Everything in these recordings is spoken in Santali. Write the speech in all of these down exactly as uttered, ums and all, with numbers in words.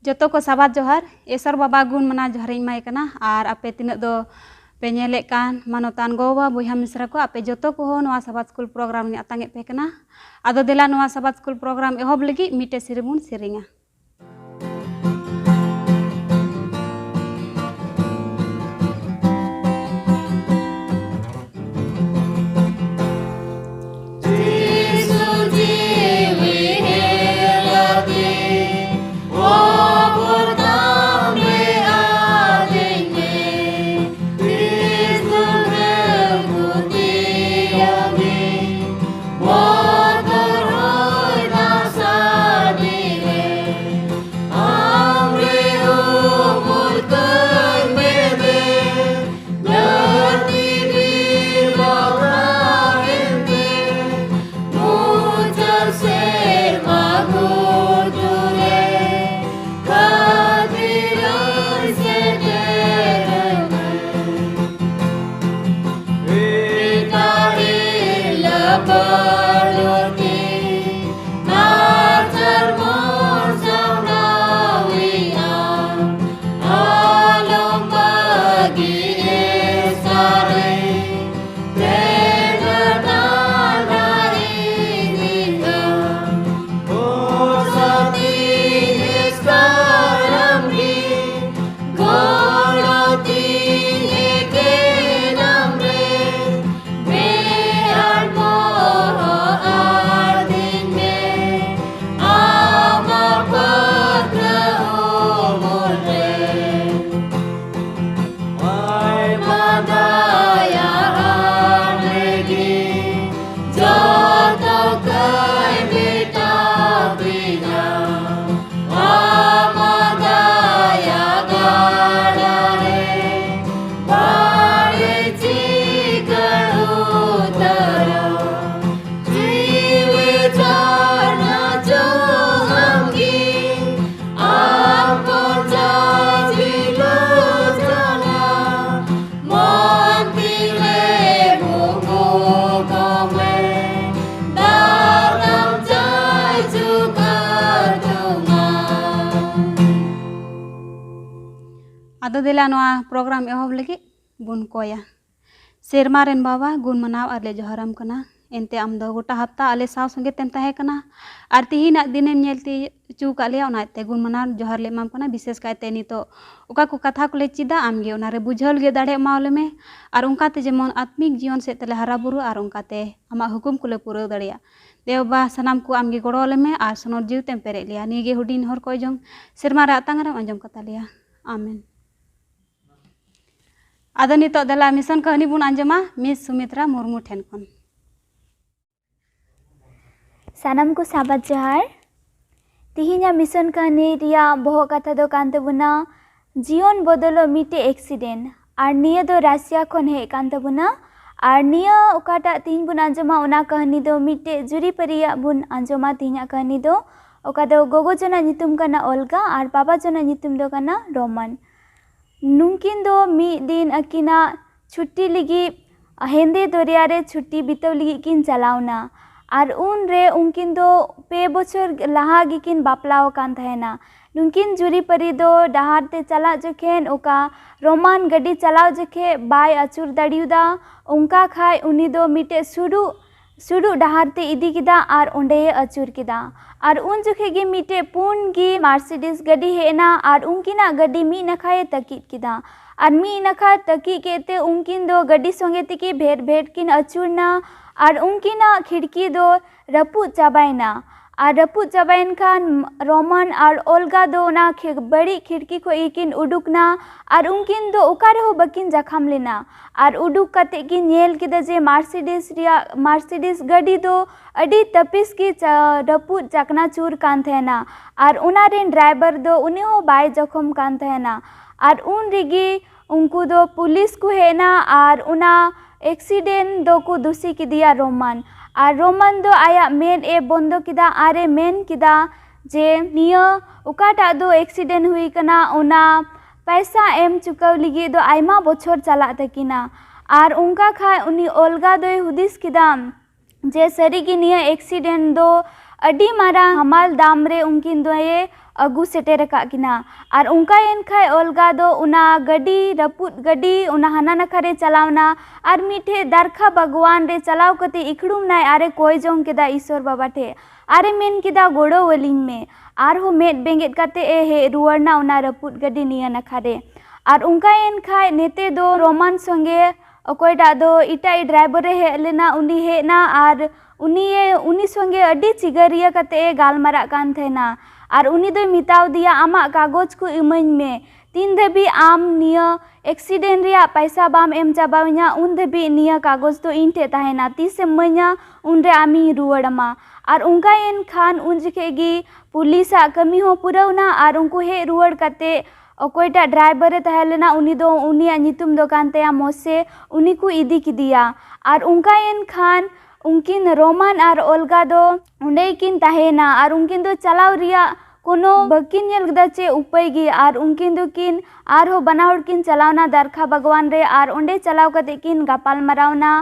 ᱡᱚᱛᱚ ᱠᱚ ᱥᱟᱵᱟᱫ ᱡᱚᱦᱟᱨ᱾ ᱮᱥᱚᱨ ᱵᱟᱵᱟ ᱜᱩᱱ ᱢᱟᱱᱟᱣ ᱡᱚᱦᱟᱨᱤᱧ ᱮᱢᱟᱭ ᱠᱟᱱᱟ᱾ ᱟᱨ ᱟᱯᱮ ᱛᱤᱱᱟᱹᱜ ᱫᱚ ᱯᱮ ᱧᱮᱞᱮᱫ ᱠᱟᱱ ᱢᱟᱱᱚᱛᱟᱱ ᱜᱚ ᱵᱟᱵᱟ, ᱵᱚᱭᱦᱟ ᱢᱤᱥᱨᱟ ᱠᱚ, ᱟᱯᱮ ᱡᱚᱛᱚ ᱠᱚᱦᱚᱸ ᱱᱚᱣᱟ ᱥᱟᱵᱟᱫ ᱥᱠᱩᱞ ᱯᱨᱳᱜᱨᱟᱢ ᱨᱤᱧ ᱟᱛᱟᱝ ᱮᱫ ᱯᱮ ᱠᱟᱱᱟ᱾ ᱟᱫᱚ ᱫᱮᱞᱟ, ᱱᱚᱣᱟ ᱥᱟᱵᱟᱫ ᱥᱠᱩᱞ ᱯᱨᱳᱜᱨᱟᱢ ᱮᱦᱚᱵ ᱞᱟᱹᱜᱤᱫ ᱢᱤᱫᱴᱮᱡ ᱥᱮᱨᱮᱧ ᱵᱚᱱ ᱥᱮᱨᱮᱧᱟ᱾ ᱫᱮᱞᱟ, ᱱᱚᱣᱟ ᱯᱨᱳᱜᱨᱟᱢ ᱮᱦᱚᱵ ᱞᱟᱹᱜᱤᱫ ᱵᱚᱱ ᱠᱚᱭᱟ᱾ ᱥᱮᱨᱢᱟ ᱨᱮᱱ ᱵᱟᱵᱟ, ᱜᱩᱱ ᱢᱟᱱᱟᱣ ᱟᱨ ᱞᱮ ᱡᱚᱦᱟᱨᱟᱢ ᱠᱟᱱᱟ᱾ ᱮᱱᱛᱮ ᱟᱢ ᱫᱚ ᱜᱚᱴᱟ ᱦᱟᱯᱛᱟ ᱟᱞᱮ ᱥᱟᱶ ᱥᱚᱸᱜᱮ ᱛᱮᱢ ᱛᱟᱦᱮᱸ ᱠᱟᱱᱟ ᱟᱨ ᱛᱤᱦᱤᱧᱟᱜ ᱫᱤᱱᱮᱢ ᱧᱮᱞ ᱛᱤᱭᱳᱜ ᱦᱚᱪᱚ ᱟᱠᱟᱫ ᱞᱮᱭᱟ, ᱚᱱᱟᱛᱮ ᱜᱩᱱ ᱢᱟᱱᱟᱣ ᱡᱚᱦᱟᱨ ᱞᱮ ᱮᱢᱟᱢ ᱠᱟᱱᱟ᱾ ᱵᱤᱥᱮᱥ ᱠᱟᱭᱛᱮ ᱱᱤᱛᱚᱜ ᱚᱠᱟ ᱠᱚ ᱠᱟᱛᱷᱟ ᱠᱚᱞᱮ ᱪᱮᱫᱟ, ᱟᱢᱜᱮ ᱚᱱᱟᱨᱮ ᱵᱩᱡᱷᱟᱹᱣ ᱞᱟᱹᱜᱤᱫ ᱫᱟᱲᱮ ᱮᱢᱟᱣ ᱞᱮᱢᱮ ᱟᱨ ᱚᱱᱠᱟᱛᱮ ᱡᱮᱢᱚᱱ ᱟᱛᱢᱤᱠ ᱡᱤᱭᱚᱱ ᱥᱮᱫ ᱛᱮᱞᱮ ᱦᱟᱨᱟ ᱵᱩᱨᱩ ᱟᱨ ᱚᱱᱠᱟᱛᱮ ᱟᱢᱟᱜ ᱦᱩᱠᱩᱢ ᱠᱚᱞᱮ ᱯᱩᱨᱟᱹᱣ ᱫᱟᱲᱮᱭᱟᱜ᱾ ᱫᱮᱣ ᱵᱟᱵᱟ, ᱥᱟᱱᱟᱢ ᱠᱚ ᱟᱢᱜᱮ ᱜᱚᱲᱚ ᱟᱞᱮᱢᱮ ᱟᱨ ᱥᱚᱱᱚᱛ ᱡᱤᱣᱤ ᱛᱮᱢ ᱯᱮᱨᱮᱡ ᱞᱮᱭᱟ᱾ ᱱᱤᱭᱟᱹ ᱜᱮ ᱦᱩᱰᱤᱧ ᱦᱚᱲ ᱠᱚᱭ ᱡᱚᱝ ᱥᱮᱨᱢᱟ ᱨᱮ ᱟᱛᱟᱝ ᱨᱮᱢ ᱟᱸᱡᱚᱢ ᱠᱟᱛᱟ ᱞᱮᱭᱟ᱾ ᱟᱢᱮᱱ᱾ ᱟᱫᱚ ᱱᱤᱛᱚᱜ ᱫᱮᱞᱟ ᱢᱤᱥᱚᱱ ᱠᱟᱹᱦᱱᱤ ᱵᱚᱱ ᱟᱸᱡᱚᱢᱟ ᱢᱤᱥ ᱥᱩᱢᱤᱛᱨᱟ ᱢᱩᱨᱢᱩ ᱴᱷᱮᱱ ᱠᱷᱚᱱ᱾ ᱥᱟᱱᱟᱢ ᱠᱚ ᱥᱟᱵᱟᱫ ᱡᱚᱦᱟᱨ᱾ ᱛᱤᱦᱤᱧᱟᱜ ᱢᱤᱥᱚᱱ ᱠᱟᱹᱦᱱᱤ ᱨᱮᱭᱟᱜ ᱵᱚᱦᱚᱜ ᱠᱟᱛᱷᱟ ᱫᱚ ᱠᱟᱱ ᱛᱟᱵᱚᱱᱟ ᱡᱤᱭᱚᱱ ᱵᱚᱫᱚᱞᱚᱜ ᱢᱤᱫᱴᱮᱡ ᱮᱠᱥᱤᱰᱮᱱᱴ᱾ ᱟᱨ ᱱᱤᱭᱟᱹ ᱫᱚ ᱨᱟᱥᱤᱭᱟ ᱠᱷᱚᱱ ᱦᱮᱡ ᱠᱟᱱ ᱛᱟᱵᱚᱱᱟ᱾ ᱟᱨ ᱱᱤᱭᱟᱹ ᱚᱠᱟᱴᱟᱜ ᱛᱤᱦᱤᱧ ᱵᱚᱱ ᱟᱸᱡᱚᱢᱟ, ᱚᱱᱟ ᱠᱟᱹᱦᱱᱤ ᱫᱚ ᱢᱤᱫᱴᱮᱡ ᱡᱩᱨᱤ ᱯᱟᱹᱨᱤᱭᱟᱜ ᱵᱚᱱ ᱟᱸᱡᱚᱢᱟ ᱛᱤᱦᱤᱧᱟᱜ ᱠᱟᱹᱦᱱᱤ ᱫᱚ᱾ ᱚᱠᱟ ᱫᱚ ᱜᱚᱜᱚ ᱡᱚᱱᱟᱜ ᱧᱩᱛᱩᱢ ᱠᱟᱱᱟ ᱚᱞᱜᱟ ᱟᱨ ᱵᱟᱵᱟ ᱡᱚᱱᱟᱜ ᱧᱩᱛᱩᱢ ᱫᱚ ᱠᱟᱱᱟ ᱨᱳᱢᱟᱱ᱾ ᱱᱩᱝᱠᱤᱱ ᱫᱚ ᱢᱤᱫ ᱫᱤᱱ ᱟᱹᱠᱤᱱᱟᱜ ᱪᱷᱩᱴᱴᱤ ᱞᱟᱹᱜᱤᱫ ᱦᱮᱸᱫᱮ ᱫᱚᱨᱭᱟ ᱨᱮ ᱪᱷᱩᱴᱴᱤ ᱵᱤᱛᱟᱹᱣ ᱞᱟᱹᱜᱤᱫ ᱠᱤᱱ ᱪᱟᱞᱟᱣᱱᱟ᱾ ᱟᱨ ᱩᱱ ᱨᱮ ᱩᱱᱠᱤᱱ ᱫᱚ ᱯᱮ ᱵᱚᱪᱷᱚᱨ ᱞᱟᱦᱟ ᱜᱮᱠᱤᱱ ᱵᱟᱯᱞᱟ ᱟᱠᱟᱱ ᱛᱟᱦᱮᱱᱟ᱾ ᱱᱩᱝᱠᱤᱱ ᱡᱩᱨᱤᱯᱟᱹᱨᱤ ᱫᱚ ᱰᱟᱦᱟᱨ ᱛᱮ ᱪᱟᱞᱟᱜ ᱡᱚᱠᱷᱮᱱ ᱚᱠᱟ ᱨᱳᱢᱟᱱ ᱜᱟᱹᱰᱤ ᱪᱟᱞᱟᱣ ᱡᱚᱠᱷᱮᱡ ᱵᱟᱭ ᱟᱹᱪᱩᱨ ᱫᱟᱲᱮᱭᱟᱫᱟ, ᱚᱱᱠᱟ ᱠᱷᱟᱡ ᱩᱱᱤ ᱫᱚ ᱢᱤᱫᱴᱮᱡ ᱥᱩᱨᱩᱜ ᱥᱩᱨᱩᱜ ᱰᱟᱦᱟᱨ ᱛᱮ ᱤᱫᱤ ᱠᱮᱫᱟ ᱟᱨ ᱚᱸᱰᱮᱭᱮ ᱟᱹᱪᱩᱨ ᱠᱮᱫᱟ᱾ ᱟᱨ ᱩᱱ ᱡᱚᱠᱷᱮᱡ ᱜᱮ ᱢᱤᱫᱴᱮᱡ ᱯᱩᱸᱰ ᱜᱮ ᱢᱟᱨᱥᱤᱰᱤᱥ ᱜᱟᱹᱰᱤ ᱦᱮᱡ ᱮᱱᱟ ᱟᱨ ᱩᱱᱠᱤᱱᱟᱜ ᱜᱟᱹᱰᱤ ᱢᱤᱫ ᱱᱟᱠᱷᱟᱭᱮ ᱛᱟᱹᱠᱤᱡ ᱠᱮᱫᱟ᱾ ᱟᱨ ᱢᱤᱫ ᱱᱟᱠᱷᱟ ᱛᱟᱹᱠᱤᱡ ᱠᱮᱫ ᱛᱮ ᱩᱱᱠᱤᱱ ᱫᱚ ᱜᱟᱹᱰᱤ ᱥᱚᱸᱜᱮ ᱛᱮᱜᱮ ᱵᱷᱮᱰ ᱵᱷᱮᱰ ᱠᱤᱱ ᱟᱹᱪᱩᱨ ᱮᱱᱟ᱾ ᱟᱨ ᱩᱱᱠᱤᱱᱟᱜ ᱠᱷᱤᱲᱠᱤ ᱫᱚ ᱨᱟᱹᱯᱩᱫ ᱪᱟᱵᱟᱭᱮᱱᱟ᱾ ᱟᱨ ᱨᱟᱹᱯᱩᱫ ᱪᱟᱵᱟᱭᱮᱱ ᱠᱷᱟᱱ ᱨᱳᱢᱟᱱ ᱟᱨ ᱚᱞᱜᱟ ᱫᱚ ᱚᱱᱟ ᱠᱷᱤ-, ᱵᱟᱹᱲᱤᱡ ᱠᱷᱤᱲᱠᱤ ᱠᱷᱚᱡ ᱜᱮᱠᱤᱱ ᱩᱰᱩᱠ ᱮᱱᱟ᱾ ᱟᱨ ᱩᱱᱠᱤᱱ ᱫᱚ ᱚᱠᱟ ᱨᱮᱦᱚᱸ ᱵᱟᱹᱠᱤᱱ ᱡᱟᱠᱷᱟᱢ ᱞᱮᱱᱟ᱾ ᱟᱨ ᱩᱰᱩᱠ ᱠᱟᱛᱮ ᱠᱤᱱ ᱧᱮᱞ ᱠᱮᱫᱟ ᱡᱮ ᱢᱟᱨᱥᱤᱰᱤᱥ ᱨᱮᱭᱟᱜ, ᱢᱟᱨᱥᱤᱰᱤᱥ ᱜᱟᱹᱰᱤ ᱫᱚ ᱟᱹᱰᱤ ᱛᱟᱹᱯᱤᱥ ᱜᱮ ᱪᱟ-, ᱨᱟᱹᱯᱩᱫ ᱪᱟᱠᱱᱟ ᱪᱩᱨ ᱠᱟᱱ ᱛᱟᱦᱮᱱᱟ᱾ ᱟᱨ ᱚᱱᱟ ᱨᱮᱱ ᱰᱨᱟᱭᱵᱷᱟᱨ ᱫᱚ ᱩᱱᱤ ᱦᱚᱸ ᱵᱟᱭ ᱡᱚᱠᱷᱚᱢ ᱠᱟᱱ ᱛᱟᱦᱮᱱᱟ᱾ ᱟᱨ ᱩᱱ ᱨᱮᱜᱮ ᱩᱱᱠᱩ ᱫᱚ ᱯᱩᱞᱤᱥ ᱠᱚ ᱦᱮᱡ ᱮᱱᱟ ᱟᱨ ᱚᱱᱟ ᱮᱠᱥᱤᱰᱮᱱᱴ ᱫᱚᱠᱚ ᱫᱩᱥᱤ ᱠᱮᱫᱮᱭᱟ ᱨᱳᱢᱟᱱ᱾ ᱟᱨ ᱨᱳᱢᱟᱱ ᱫᱚ ᱟᱭᱟᱜ ᱢᱮᱫ ᱮ ᱵᱚᱱᱫᱚ ᱠᱮᱫᱟ ᱟᱨ ᱮ ᱢᱮᱱ ᱠᱮᱫᱟ ᱡᱮ ᱱᱤᱭᱟᱹ ᱚᱠᱟᱴᱟᱜ ᱫᱚ ᱮᱠᱥᱤᱰᱮᱱᱴ ᱦᱩᱭ ᱠᱟᱱᱟ, ᱚᱱᱟ ᱯᱟᱭᱥᱟ ᱮᱢ ᱪᱩᱠᱟᱹᱣ ᱞᱟᱹᱜᱤᱫ ᱫᱚ ᱟᱭᱢᱟ ᱵᱚᱪᱷᱚᱨ ᱪᱟᱞᱟᱜ ᱛᱟᱹᱠᱤᱱᱟ᱾ ᱟᱨ ᱚᱱᱠᱟ ᱠᱷᱟᱡ ᱩᱱᱤ ᱚᱞᱜᱟ ᱫᱚᱭ ᱦᱩᱫᱤᱥ ᱠᱮᱫᱟ ᱡᱮ ᱥᱟᱹᱨᱤᱜᱮ ᱱᱤᱭᱟᱹ ᱮᱠᱥᱤᱰᱮᱱᱴ ᱫᱚ ᱟᱹᱰᱤ ᱢᱟᱨᱟᱝ ᱦᱟᱢᱟᱞ ᱫᱟᱢ ᱨᱮ ᱩᱱᱠᱤᱱ ᱫᱚᱭᱮ ᱟᱹᱜᱩ ᱥᱮᱴᱮᱨ ᱟᱠᱟᱫ ᱠᱤᱱᱟ᱾ ᱟᱨ ᱚᱱᱠᱟᱭᱮᱱ ᱠᱷᱟᱡ ᱚᱞᱜᱟ ᱫᱚ ᱚᱱᱟ ᱜᱟᱹᱰᱤ, ᱨᱟᱹᱯᱩᱫ ᱜᱟᱹᱰᱤ, ᱚᱱᱟ ᱦᱟᱱᱟ ᱱᱟᱠᱷᱟ ᱨᱮ ᱪᱟᱞᱟᱣᱱᱟ ᱟᱨ ᱢᱤᱫᱴᱷᱮᱡ ᱫᱟᱨᱠᱷᱟ ᱵᱟᱜᱽᱣᱟᱱ ᱨᱮ ᱪᱟᱞᱟᱣ ᱠᱟᱛᱮ ᱤᱠᱷᱲᱩᱢ ᱱᱟᱭ ᱟᱨᱮ ᱠᱚᱭ ᱡᱚᱝ ᱠᱮᱫᱟ ᱤᱥᱚᱨ ᱵᱟᱵᱟ ᱴᱷᱮᱡ᱾ ᱟᱨᱮ ᱢᱮᱱ ᱠᱮᱫᱟ, "ᱜᱚᱲᱚ ᱟᱹᱞᱤᱧ ᱢᱮ᱾" ᱟᱨᱦᱚᱸ ᱢᱮᱫ ᱵᱮᱸᱜᱮᱫ ᱠᱟᱛᱮ ᱮ ᱦᱮᱡ ᱨᱩᱣᱟᱹᱲ ᱱᱟ ᱚᱱᱟ ᱨᱟᱹᱯᱩᱫ ᱜᱟᱹᱰᱤ ᱱᱤᱭᱟᱹ ᱱᱟᱠᱷᱟ ᱨᱮ᱾ ᱟᱨ ᱚᱱᱠᱟᱭᱮᱱ ᱠᱷᱟᱡ ᱱᱮᱛᱮ ᱫᱚ ᱨᱳᱢᱟᱱ ᱥᱚᱸᱜᱮ ᱚᱠᱚᱭᱴᱟᱜ ᱫᱚ ᱮᱴᱟᱜ ᱰᱨᱟᱭᱵᱷᱟᱨ ᱮ ᱦᱮᱡ ᱞᱮᱱᱟ, ᱩᱱᱤ ᱦᱮᱡ ᱱᱟ ᱟᱨ ᱩᱱᱤᱭᱮ, ᱩᱱᱤ ᱥᱚᱸᱜᱮ ᱟᱹᱰᱤ ᱪᱤᱜᱟᱹᱨᱤᱭᱟᱹ ᱠᱟᱛᱮ ᱮ ᱜᱟᱞᱢᱟᱨᱟᱜ ᱠᱟᱱ ᱛᱟᱦᱮᱱᱟ᱾ ᱟᱨ ᱩᱱᱤ ᱫᱚᱭ ᱢᱮᱛᱟᱣ ᱫᱮᱭᱟ, "ᱟᱢᱟᱜ ᱠᱟᱜᱚᱡᱽ ᱠᱚ ᱤᱢᱟᱹᱧ ᱢᱮ᱾ ᱛᱤᱱ ᱫᱷᱟᱹᱵᱤᱡ ᱟᱢ ᱱᱤᱭᱟᱹ ᱮᱠᱥᱤᱰᱮᱱᱴ ᱨᱮᱭᱟᱜ ᱯᱟᱭᱥᱟ ᱵᱟᱢ ᱮᱢ ᱪᱟᱵᱟᱣᱤᱧᱟ, ᱩᱱ ᱫᱷᱟᱹᱵᱤᱡ ᱱᱤᱭᱟᱹ ᱠᱟᱜᱚᱡᱽ ᱫᱚ ᱤᱧ ᱴᱷᱮᱡ ᱛᱟᱦᱮᱱᱟ᱾ ᱛᱤᱥᱮᱢ ᱤᱢᱟᱹᱧᱟ, ᱩᱱᱨᱮ ᱟᱢᱤᱧ ᱨᱩᱣᱟᱹᱲ ᱟᱢᱟ᱾" ᱟᱨ ᱚᱱᱠᱟᱭᱮᱱ ᱠᱷᱟᱱ ᱩᱱ ᱡᱚᱠᱷᱮᱡ ᱜᱮ ᱯᱩᱞᱤᱥᱟᱜ ᱠᱟᱹᱢᱤ ᱦᱚᱸ ᱯᱩᱨᱟᱹᱣᱱᱟ ᱟᱨ ᱩᱱᱠᱩ ᱦᱮᱡ ᱨᱩᱣᱟᱹᱲ ᱠᱟᱛᱮ ᱚᱠᱚᱭᱴᱟᱜ ᱰᱨᱟᱭᱵᱷᱟᱨ ᱮ ᱛᱟᱦᱮᱸ ᱞᱮᱱᱟ, ᱩᱱᱤ ᱫᱚ, ᱩᱱᱤᱭᱟᱜ ᱧᱩᱛᱩᱢ ᱫᱚ ᱠᱟᱱ ᱛᱟᱭᱟ ᱢᱳᱥᱮ, ᱩᱱᱤ ᱠᱚ ᱤᱫᱤ ᱠᱮᱫᱮᱭᱟ᱾ ᱟᱨ ᱚᱱᱠᱟᱭᱮᱱ ᱠᱷᱟᱱ ᱩᱱᱠᱤᱱ ᱨᱳᱢᱟᱱ ᱟᱨ ᱚᱞᱜᱟ ᱫᱚ ᱚᱸᱰᱮ ᱠᱤᱱ ᱛᱟᱦᱮᱸᱭᱮᱱᱟ ᱟᱨ ᱩᱱᱠᱤᱱ ᱫᱚ ᱪᱟᱞᱟᱣ ᱨᱮᱭᱟᱜ ᱠᱳᱱᱳ ᱵᱟᱹᱠᱤᱱ ᱧᱮᱞ ᱠᱮᱫᱟ ᱪᱮᱫ ᱩᱯᱟᱹᱭ ᱜᱮ᱾ ᱟᱨ ᱩᱱᱠᱤᱱ ᱫᱚᱠᱤᱱ ᱟᱨᱦᱚᱸ ᱵᱟᱱᱟ ᱦᱚᱲ ᱠᱤᱱ ᱪᱟᱞᱟᱣᱱᱟ ᱫᱟᱨᱠᱷᱟ ᱵᱟᱜᱽᱣᱟᱱ ᱨᱮ ᱟᱨ ᱚᱸᱰᱮ ᱪᱟᱞᱟᱣ ᱠᱟᱛᱮ ᱠᱤᱱ ᱜᱟᱯᱟᱞ ᱢᱟᱨᱟᱣᱱᱟ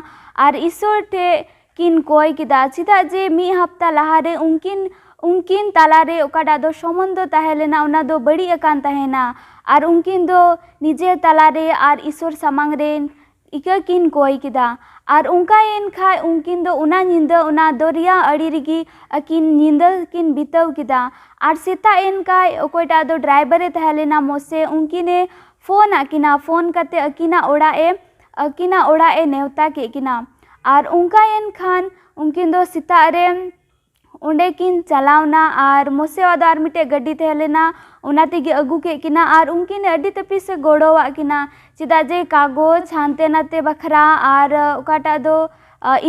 ᱟᱨ ᱤᱥᱚᱨ ᱴᱷᱮᱡ ᱠᱤᱱ ᱠᱚᱭ ᱠᱮᱫᱟ, ᱪᱮᱫᱟᱜ ᱡᱮ ᱢᱤᱫ ᱦᱟᱯᱛᱟ ᱞᱟᱦᱟᱨᱮ ᱩᱱᱠᱤᱱ, ᱩᱱᱠᱤᱱ ᱛᱟᱞᱟᱨᱮ ᱚᱠᱟᱴᱟᱜ ᱫᱚ ᱥᱚᱢᱵᱚᱱᱫᱷᱚ ᱛᱟᱦᱮᱸ ᱞᱮᱱᱟ, ᱚᱱᱟ ᱫᱚ ᱵᱟᱹᱲᱤᱡ ᱟᱠᱟᱱ ᱛᱟᱦᱮᱱᱟ᱾ ᱟᱨ ᱩᱱᱠᱤᱱ ᱫᱚ ᱱᱤᱡᱮᱨ ᱛᱟᱞᱟᱨᱮ ᱟᱨ ᱤᱥᱚᱨ ᱥᱟᱢᱟᱝ ᱨᱮ ᱤᱠᱟᱹ ᱠᱤᱱ ᱠᱚᱭ ᱠᱮᱫᱟ᱾ ᱟᱨ ᱚᱱᱠᱟᱭᱮᱱ ᱠᱷᱟᱡ ᱩᱱᱠᱤᱱ ᱫᱚ ᱚᱱᱟ ᱧᱤᱫᱟᱹ ᱚᱱᱟ ᱫᱚᱨᱭᱟ ᱟᱲᱮ ᱨᱮᱜᱮ ᱟᱹᱠᱤᱱ ᱧᱤᱫᱟᱹ ᱠᱤᱱ ᱵᱤᱛᱟᱹᱣ ᱠᱮᱫᱟ᱾ ᱟᱨ ᱥᱮᱛᱟᱜ ᱮᱱ ᱠᱷᱟᱡ ᱚᱠᱚᱭᱴᱟᱜ ᱫᱚ ᱰᱨᱟᱭᱵᱷᱟᱨ ᱮ ᱛᱟᱦᱮᱸ ᱞᱮᱱᱟ ᱢᱳᱥᱮ, ᱩᱱᱠᱤᱱᱮ ᱯᱷᱳᱱ ᱟᱫ ᱠᱤᱱᱟ, ᱯᱷᱳᱱ ᱠᱟᱛᱮ ᱟᱹᱠᱤᱱᱟᱜ ᱚᱲᱟᱜ ᱮ, ᱟᱹᱠᱤᱱᱟᱜ ᱚᱲᱟᱜ ᱮ ᱱᱮᱣᱛᱟ ᱠᱮᱫ ᱠᱤᱱᱟ᱾ ᱟᱨ ᱚᱱᱠᱟᱭᱮᱱ ᱠᱷᱟᱱ ᱩᱱᱠᱤᱱ ᱫᱚ ᱥᱮᱛᱟᱜ ᱨᱮ ᱚᱸᱰᱮ ᱠᱤᱱ ᱪᱟᱞᱟᱣᱱᱟ ᱟᱨ ᱢᱳᱥᱮᱣᱟᱜ ᱫᱚ ᱟᱨ ᱢᱤᱫᱴᱮᱡ ᱜᱟᱹᱰᱤ ᱛᱟᱦᱮᱸ ᱞᱮᱱᱟ, ᱚᱱᱟ ᱛᱮᱜᱮ ᱟᱹᱜᱩ ᱠᱮᱫ ᱠᱤᱱᱟ᱾ ᱟᱨ ᱩᱱᱠᱤᱱ ᱟᱹᱰᱤ ᱛᱟᱹᱯᱤᱥ ᱮ ᱜᱚᱲᱚᱣᱟᱜ ᱠᱤᱱᱟ, ᱪᱮᱫᱟᱜ ᱡᱮ ᱠᱟᱜᱚᱡᱽ ᱦᱟᱱᱛᱮ ᱱᱟᱛᱮ ᱵᱟᱠᱷᱨᱟ ᱟᱨ ᱚᱠᱟᱴᱟᱜ ᱫᱚ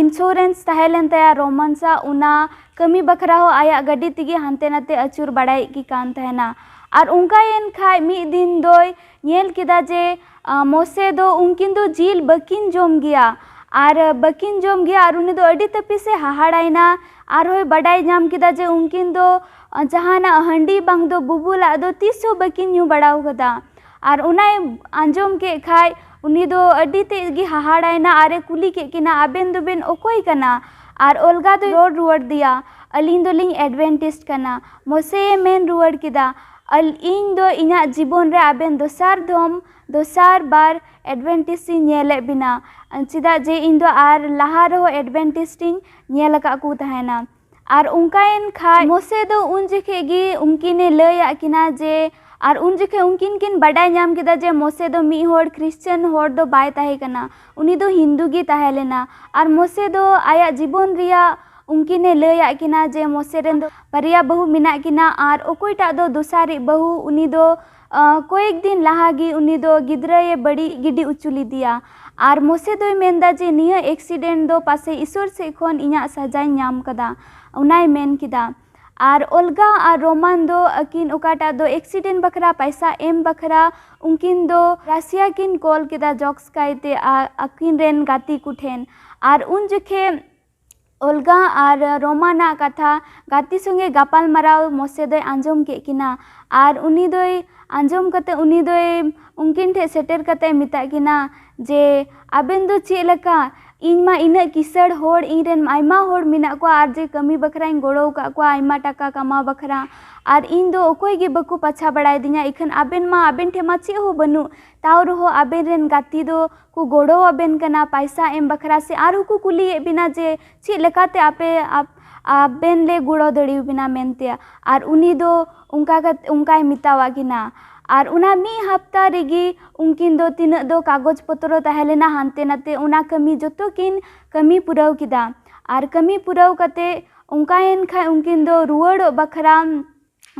ᱤᱱᱥᱩᱨᱮᱱᱥ ᱛᱟᱦᱮᱸ ᱞᱮᱱ ᱛᱟᱭᱟ ᱨᱳᱢᱟᱱᱥᱟᱜ, ᱚᱱᱟ ᱠᱟᱹᱢᱤ ᱵᱟᱠᱷᱨᱟ ᱦᱚᱸ ᱟᱭᱟᱜ ᱜᱟᱹᱰᱤ ᱛᱮᱜᱮ ᱦᱟᱱᱛᱮ ᱱᱟᱛᱮ ᱟᱹᱪᱩᱨ ᱵᱟᱲᱟᱭᱮᱫ ᱜᱮ ᱠᱟᱱ ᱛᱟᱦᱮᱱᱟ᱾ ᱟᱨ ᱚᱱᱠᱟᱭᱮᱱ ᱠᱷᱟᱡ ᱢᱤᱫ ᱫᱤᱱ ᱫᱚᱭ ᱧᱮᱞ ᱠᱮᱫᱟ ᱡᱮ ᱟᱸ, ᱢᱳᱥᱮ ᱫᱚ ᱩᱱᱠᱤᱱ ᱫᱚ ᱡᱤᱞ ᱵᱟᱹᱠᱤᱱ ᱡᱚᱢ ᱜᱮᱭᱟ᱾ ᱟᱨ ᱵᱟᱹᱠᱤᱱ ᱡᱚᱢ ᱜᱮᱭᱟ ᱟᱨ ᱩᱱᱤ ᱫᱚ ᱟᱹᱰᱤ ᱛᱟᱹᱯᱤᱥ ᱮ ᱦᱟᱦᱟᱲᱟᱭᱮᱱᱟ᱾ ᱟᱨᱦᱚᱸᱭ ᱵᱟᱰᱟᱭ ᱧᱟᱢ ᱠᱮᱫᱟ ᱡᱮ ᱩᱱᱠᱤᱱ ᱫᱚ, ᱟᱸ, ᱡᱟᱦᱟᱱᱟᱜ ᱦᱟᱺᱰᱤ ᱵᱟᱝ ᱫᱚ ᱵᱩᱵᱩᱞᱟᱜ ᱫᱚ ᱛᱤᱥ ᱦᱚᱸ ᱵᱟᱹᱠᱤᱱ ᱧᱩ ᱵᱟᱲᱟᱣ ᱠᱟᱫᱟ᱾ ᱟᱨ ᱚᱱᱟᱭ ᱟᱸᱡᱚᱢ ᱠᱮᱫ ᱠᱷᱟᱡ ᱩᱱᱤ ᱫᱚ ᱟᱹᱰᱤ ᱛᱮᱫ ᱜᱮ ᱦᱟᱦᱟᱲᱟᱭᱮᱱᱟ ᱟᱨ ᱮ ᱠᱩᱞᱤ ᱠᱮᱫ ᱠᱤᱱᱟ, "ᱟᱵᱮᱱ ᱫᱚᱵᱮᱱ ᱚᱠᱚᱭ ᱠᱟᱱᱟ?" ᱟᱨ ᱚᱞᱜᱟ ᱫᱚᱭ ᱨᱚᱲ ᱨᱩᱣᱟᱹᱲ ᱫᱮᱭᱟ, ᱟᱹᱞᱤᱧ ᱫᱚᱞᱤᱧ Adventist ᱠᱟᱱᱟ᱾ ᱢᱳᱥᱮᱭ ᱢᱮᱱ ᱨᱩᱣᱟᱹᱲ ᱠᱮᱫᱟ, ᱟᱞ-, ᱤᱧ ᱫᱚ ᱤᱧᱟᱹᱜ ᱡᱤᱵᱚᱱ ᱨᱮ ᱟᱵᱮᱱ ᱫᱚᱥᱟᱨ ᱫᱷᱚᱢ, ᱫᱚᱥᱟᱨ ᱵᱟᱨ Adventist ᱤᱧ ᱧᱮᱞᱮᱫ ᱵᱮᱱᱟ, ᱪᱮᱫᱟᱜ ᱡᱮ ᱤᱧ ᱫᱚ ᱟᱨ ᱞᱟᱦᱟ ᱨᱮᱦᱚᱸ Adventist ᱤᱧ ᱧᱮᱞ ᱟᱠᱟᱫ ᱠᱚ ᱛᱟᱦᱮᱱᱟ᱾ ᱟᱨ ᱚᱱᱠᱟᱭᱮᱱ ᱠᱷᱟᱡ ᱢᱳᱥᱮ ᱫᱚ ᱩᱱ ᱡᱚᱠᱷᱮᱡ ᱜᱮ ᱩᱱᱠᱤᱱᱮ ᱞᱟᱹᱭᱟᱫ ᱠᱤᱱᱟ ᱡᱮ, ᱟᱨ ᱩᱱ ᱡᱚᱠᱷᱮᱡ ᱩᱱᱠᱤᱱ ᱠᱤᱱ ᱵᱟᱰᱟᱭ ᱧᱟᱢ ᱠᱮᱫᱟ ᱡᱮ ᱢᱳᱥᱮ ᱫᱚ ᱢᱤᱫ ᱦᱚᱲ Christian ᱦᱚᱲ ᱫᱚ ᱵᱟᱭ ᱛᱟᱦᱮᱸ ᱠᱟᱱᱟ, ᱩᱱᱤ ᱫᱚ ᱦᱤᱱᱫᱩ ᱜᱮ ᱛᱟᱦᱮᱸ ᱞᱮᱱᱟ᱾ ᱟᱨ ᱢᱳᱥᱮ ᱫᱚ ᱟᱭᱟᱜ ᱡᱤᱵᱚᱱ ᱨᱮᱭᱟᱜ ᱩᱱᱠᱤᱱᱮ ᱞᱟᱹᱭᱟᱫ ᱠᱤᱱᱟ ᱡᱮ ᱢᱳᱥᱮ ᱨᱮᱱ ᱫᱚ ᱵᱟᱨᱭᱟ ᱵᱟᱹᱦᱩ ᱢᱮᱱᱟᱜ ᱠᱤᱱᱟ, ᱟᱨ ᱚᱠᱚᱭᱴᱟᱜ ᱫᱚ ᱫᱚᱥᱟᱨᱤᱡ ᱵᱟᱹᱦᱩ, ᱩᱱᱤ ᱫᱚ, ᱟᱸ, ᱠᱚᱭᱮᱠ ᱫᱤᱱ ᱞᱟᱦᱟ ᱜᱮ ᱩᱱᱤ ᱫᱚ ᱜᱤᱫᱽᱨᱟᱹᱭᱮ ᱵᱟᱹᱲᱤᱡ ᱜᱤᱰᱤ ᱦᱚᱪᱚ ᱞᱮᱫᱮᱭᱟ᱾ ᱟᱨ ᱢᱳᱥᱮ ᱫᱚᱭ ᱢᱮᱱᱫᱟ ᱡᱮ ᱱᱤᱭᱟᱹ accident ᱫᱚ ᱯᱟᱥᱮᱡ ᱤᱥᱚᱨ ᱥᱮᱫ ᱠᱷᱚᱱ ᱤᱧᱟᱹᱜ ᱥᱟᱡᱟᱧ ᱧᱟᱢ ᱠᱟᱫᱟ, ᱚᱱᱟᱭ ᱢᱮᱱ ᱠᱮᱫᱟ᱾ ᱟᱨ ᱚᱞᱜᱟ ᱟᱨ ᱨᱳᱢᱟᱱ ᱫᱚ ᱟᱹᱠᱤᱱ ᱚᱠᱟᱴᱟᱜ ᱫᱚ accident ᱵᱟᱠᱷᱨᱟ ᱯᱟᱭᱥᱟ ᱮᱢ ᱵᱟᱠᱷᱨᱟ ᱩᱱᱠᱤᱱ ᱫᱚ ᱨᱟᱥᱤᱭᱟ ᱠᱤᱱ ᱠᱚᱞ ᱠᱮᱫᱟ, ᱡᱚᱠᱥ ᱠᱟᱭᱛᱮ ᱟ-, ᱟᱹᱠᱤᱱ ᱨᱮᱱ ᱜᱟᱛᱮ ᱠᱚ ᱴᱷᱮᱱ᱾ ᱟᱨ ᱩᱱ ᱡᱚᱠᱷᱮᱡ ᱚᱞᱜᱟ ᱟᱨ ᱨᱳᱢᱟᱱᱟᱜ ᱠᱟᱛᱷᱟ ᱜᱟᱛᱮ ᱥᱚᱸᱜᱮ ᱜᱟᱯᱟᱞ ᱢᱟᱨᱟᱣ ᱢᱳᱥᱮ ᱫᱚᱭ ᱟᱸᱡᱚᱢ ᱠᱮᱫ ᱠᱤᱱᱟ᱾ ᱟᱨ ᱩᱱᱤ ᱫᱚᱭ ᱟᱸᱡᱚᱢ ᱠᱟᱛᱮ ᱩᱱᱤ ᱫᱚᱭ ᱩᱱᱠᱤᱱ ᱴᱷᱮᱱ ᱥᱮᱴᱮᱨ ᱠᱟᱛᱮ ᱢᱮᱛᱟᱜ ᱠᱤᱱᱟ ᱡᱮ, "ᱟᱵᱮᱱ ᱫᱚ ᱪᱮᱫ ᱞᱮᱠᱟ? ᱤᱧ ᱢᱟ ᱤᱱᱟᱹᱜ ᱠᱤᱥᱟᱹᱲ ᱦᱚᱲ, ᱤᱧ ᱨᱮᱱ ᱟᱭᱢᱟ ᱦᱚᱲ ᱢᱮᱱᱟᱜ ᱠᱚᱣᱟ ᱟᱨ ᱡᱮ ᱠᱟᱹᱢᱤ ᱵᱟᱠᱷᱨᱟᱧ ᱜᱚᱲᱚ ᱟᱠᱟᱫ ᱠᱚᱣᱟ ᱟᱭᱢᱟ ᱴᱟᱠᱟ ᱠᱟᱢᱟᱣ ᱵᱟᱠᱷᱨᱟ, ᱟᱨ ᱤᱧ ᱫᱚ ᱚᱠᱚᱭ ᱜᱮ ᱵᱟᱠᱚ ᱯᱟᱪᱷᱟ ᱵᱟᱲᱟᱭᱮᱫᱤᱧᱟ, ᱤᱠᱷᱟᱹᱱ ᱟᱵᱮᱱ ᱢᱟ, ᱟᱵᱮᱱ ᱴᱷᱮᱱ ᱢᱟ ᱪᱮᱫ ᱦᱚᱸ ᱵᱟᱹᱱᱩᱜ, ᱛᱟᱣ ᱨᱮᱦᱚᱸ ᱟᱵᱮᱱ ᱨᱮᱱ ᱜᱟᱛᱮ ᱫᱚ ᱠᱚ ᱜᱚᱲᱚ ᱟᱵᱮᱱ ᱠᱟᱱᱟ ᱯᱟᱭᱥᱟ ᱮᱢ ᱵᱟᱠᱷᱨᱟ ᱥᱮ ᱟᱨᱦᱚᱸ ᱠᱚ ᱠᱩᱞᱤᱭᱮᱫ ᱵᱮᱱᱟ ᱡᱮ ᱪᱮᱫ ᱞᱮᱠᱟᱛᱮ ᱟᱯᱮ ᱟᱯ-, ᱟᱵᱮᱱ ᱞᱮ ᱜᱚᱲᱚ ᱫᱟᱲᱮᱭᱟᱵᱮᱱᱟ" ᱢᱮᱱᱛᱮ᱾ ᱟᱨ ᱩᱱᱤ ᱫᱚ ᱚᱱᱠᱟ ᱠᱟᱛᱮ, ᱚᱱᱠᱟᱭ ᱢᱮᱛᱟᱣᱟᱜ ᱠᱤᱱᱟ᱾ ᱟᱨ ᱚᱱᱟ ᱢᱤᱫ ᱦᱟᱯᱛᱟ ᱨᱮᱜᱮ ᱩᱱᱠᱤᱱ ᱫᱚ ᱛᱤᱱᱟᱹᱜ ᱫᱚ ᱠᱟᱜᱚᱡᱽ ᱯᱚᱛᱨᱚ ᱛᱟᱦᱮᱸ ᱞᱮᱱᱟ ᱦᱟᱱᱛᱮ ᱱᱟᱛᱮ, ᱚᱱᱟ ᱠᱟᱹᱢᱤ ᱡᱚᱛᱚ ᱠᱤᱱ ᱠᱟᱹᱢᱤ ᱯᱩᱨᱟᱹᱣ ᱠᱮᱫᱟ᱾ ᱟᱨ ᱠᱟᱹᱢᱤ ᱯᱩᱨᱟᱹᱣ ᱠᱟᱛᱮ ᱚᱱᱠᱟᱭᱮᱱ ᱠᱷᱟᱡ ᱩᱱᱠᱤᱱ ᱫᱚ ᱨᱩᱣᱟᱹᱲᱚᱜ ᱵᱟᱠᱷᱨᱟ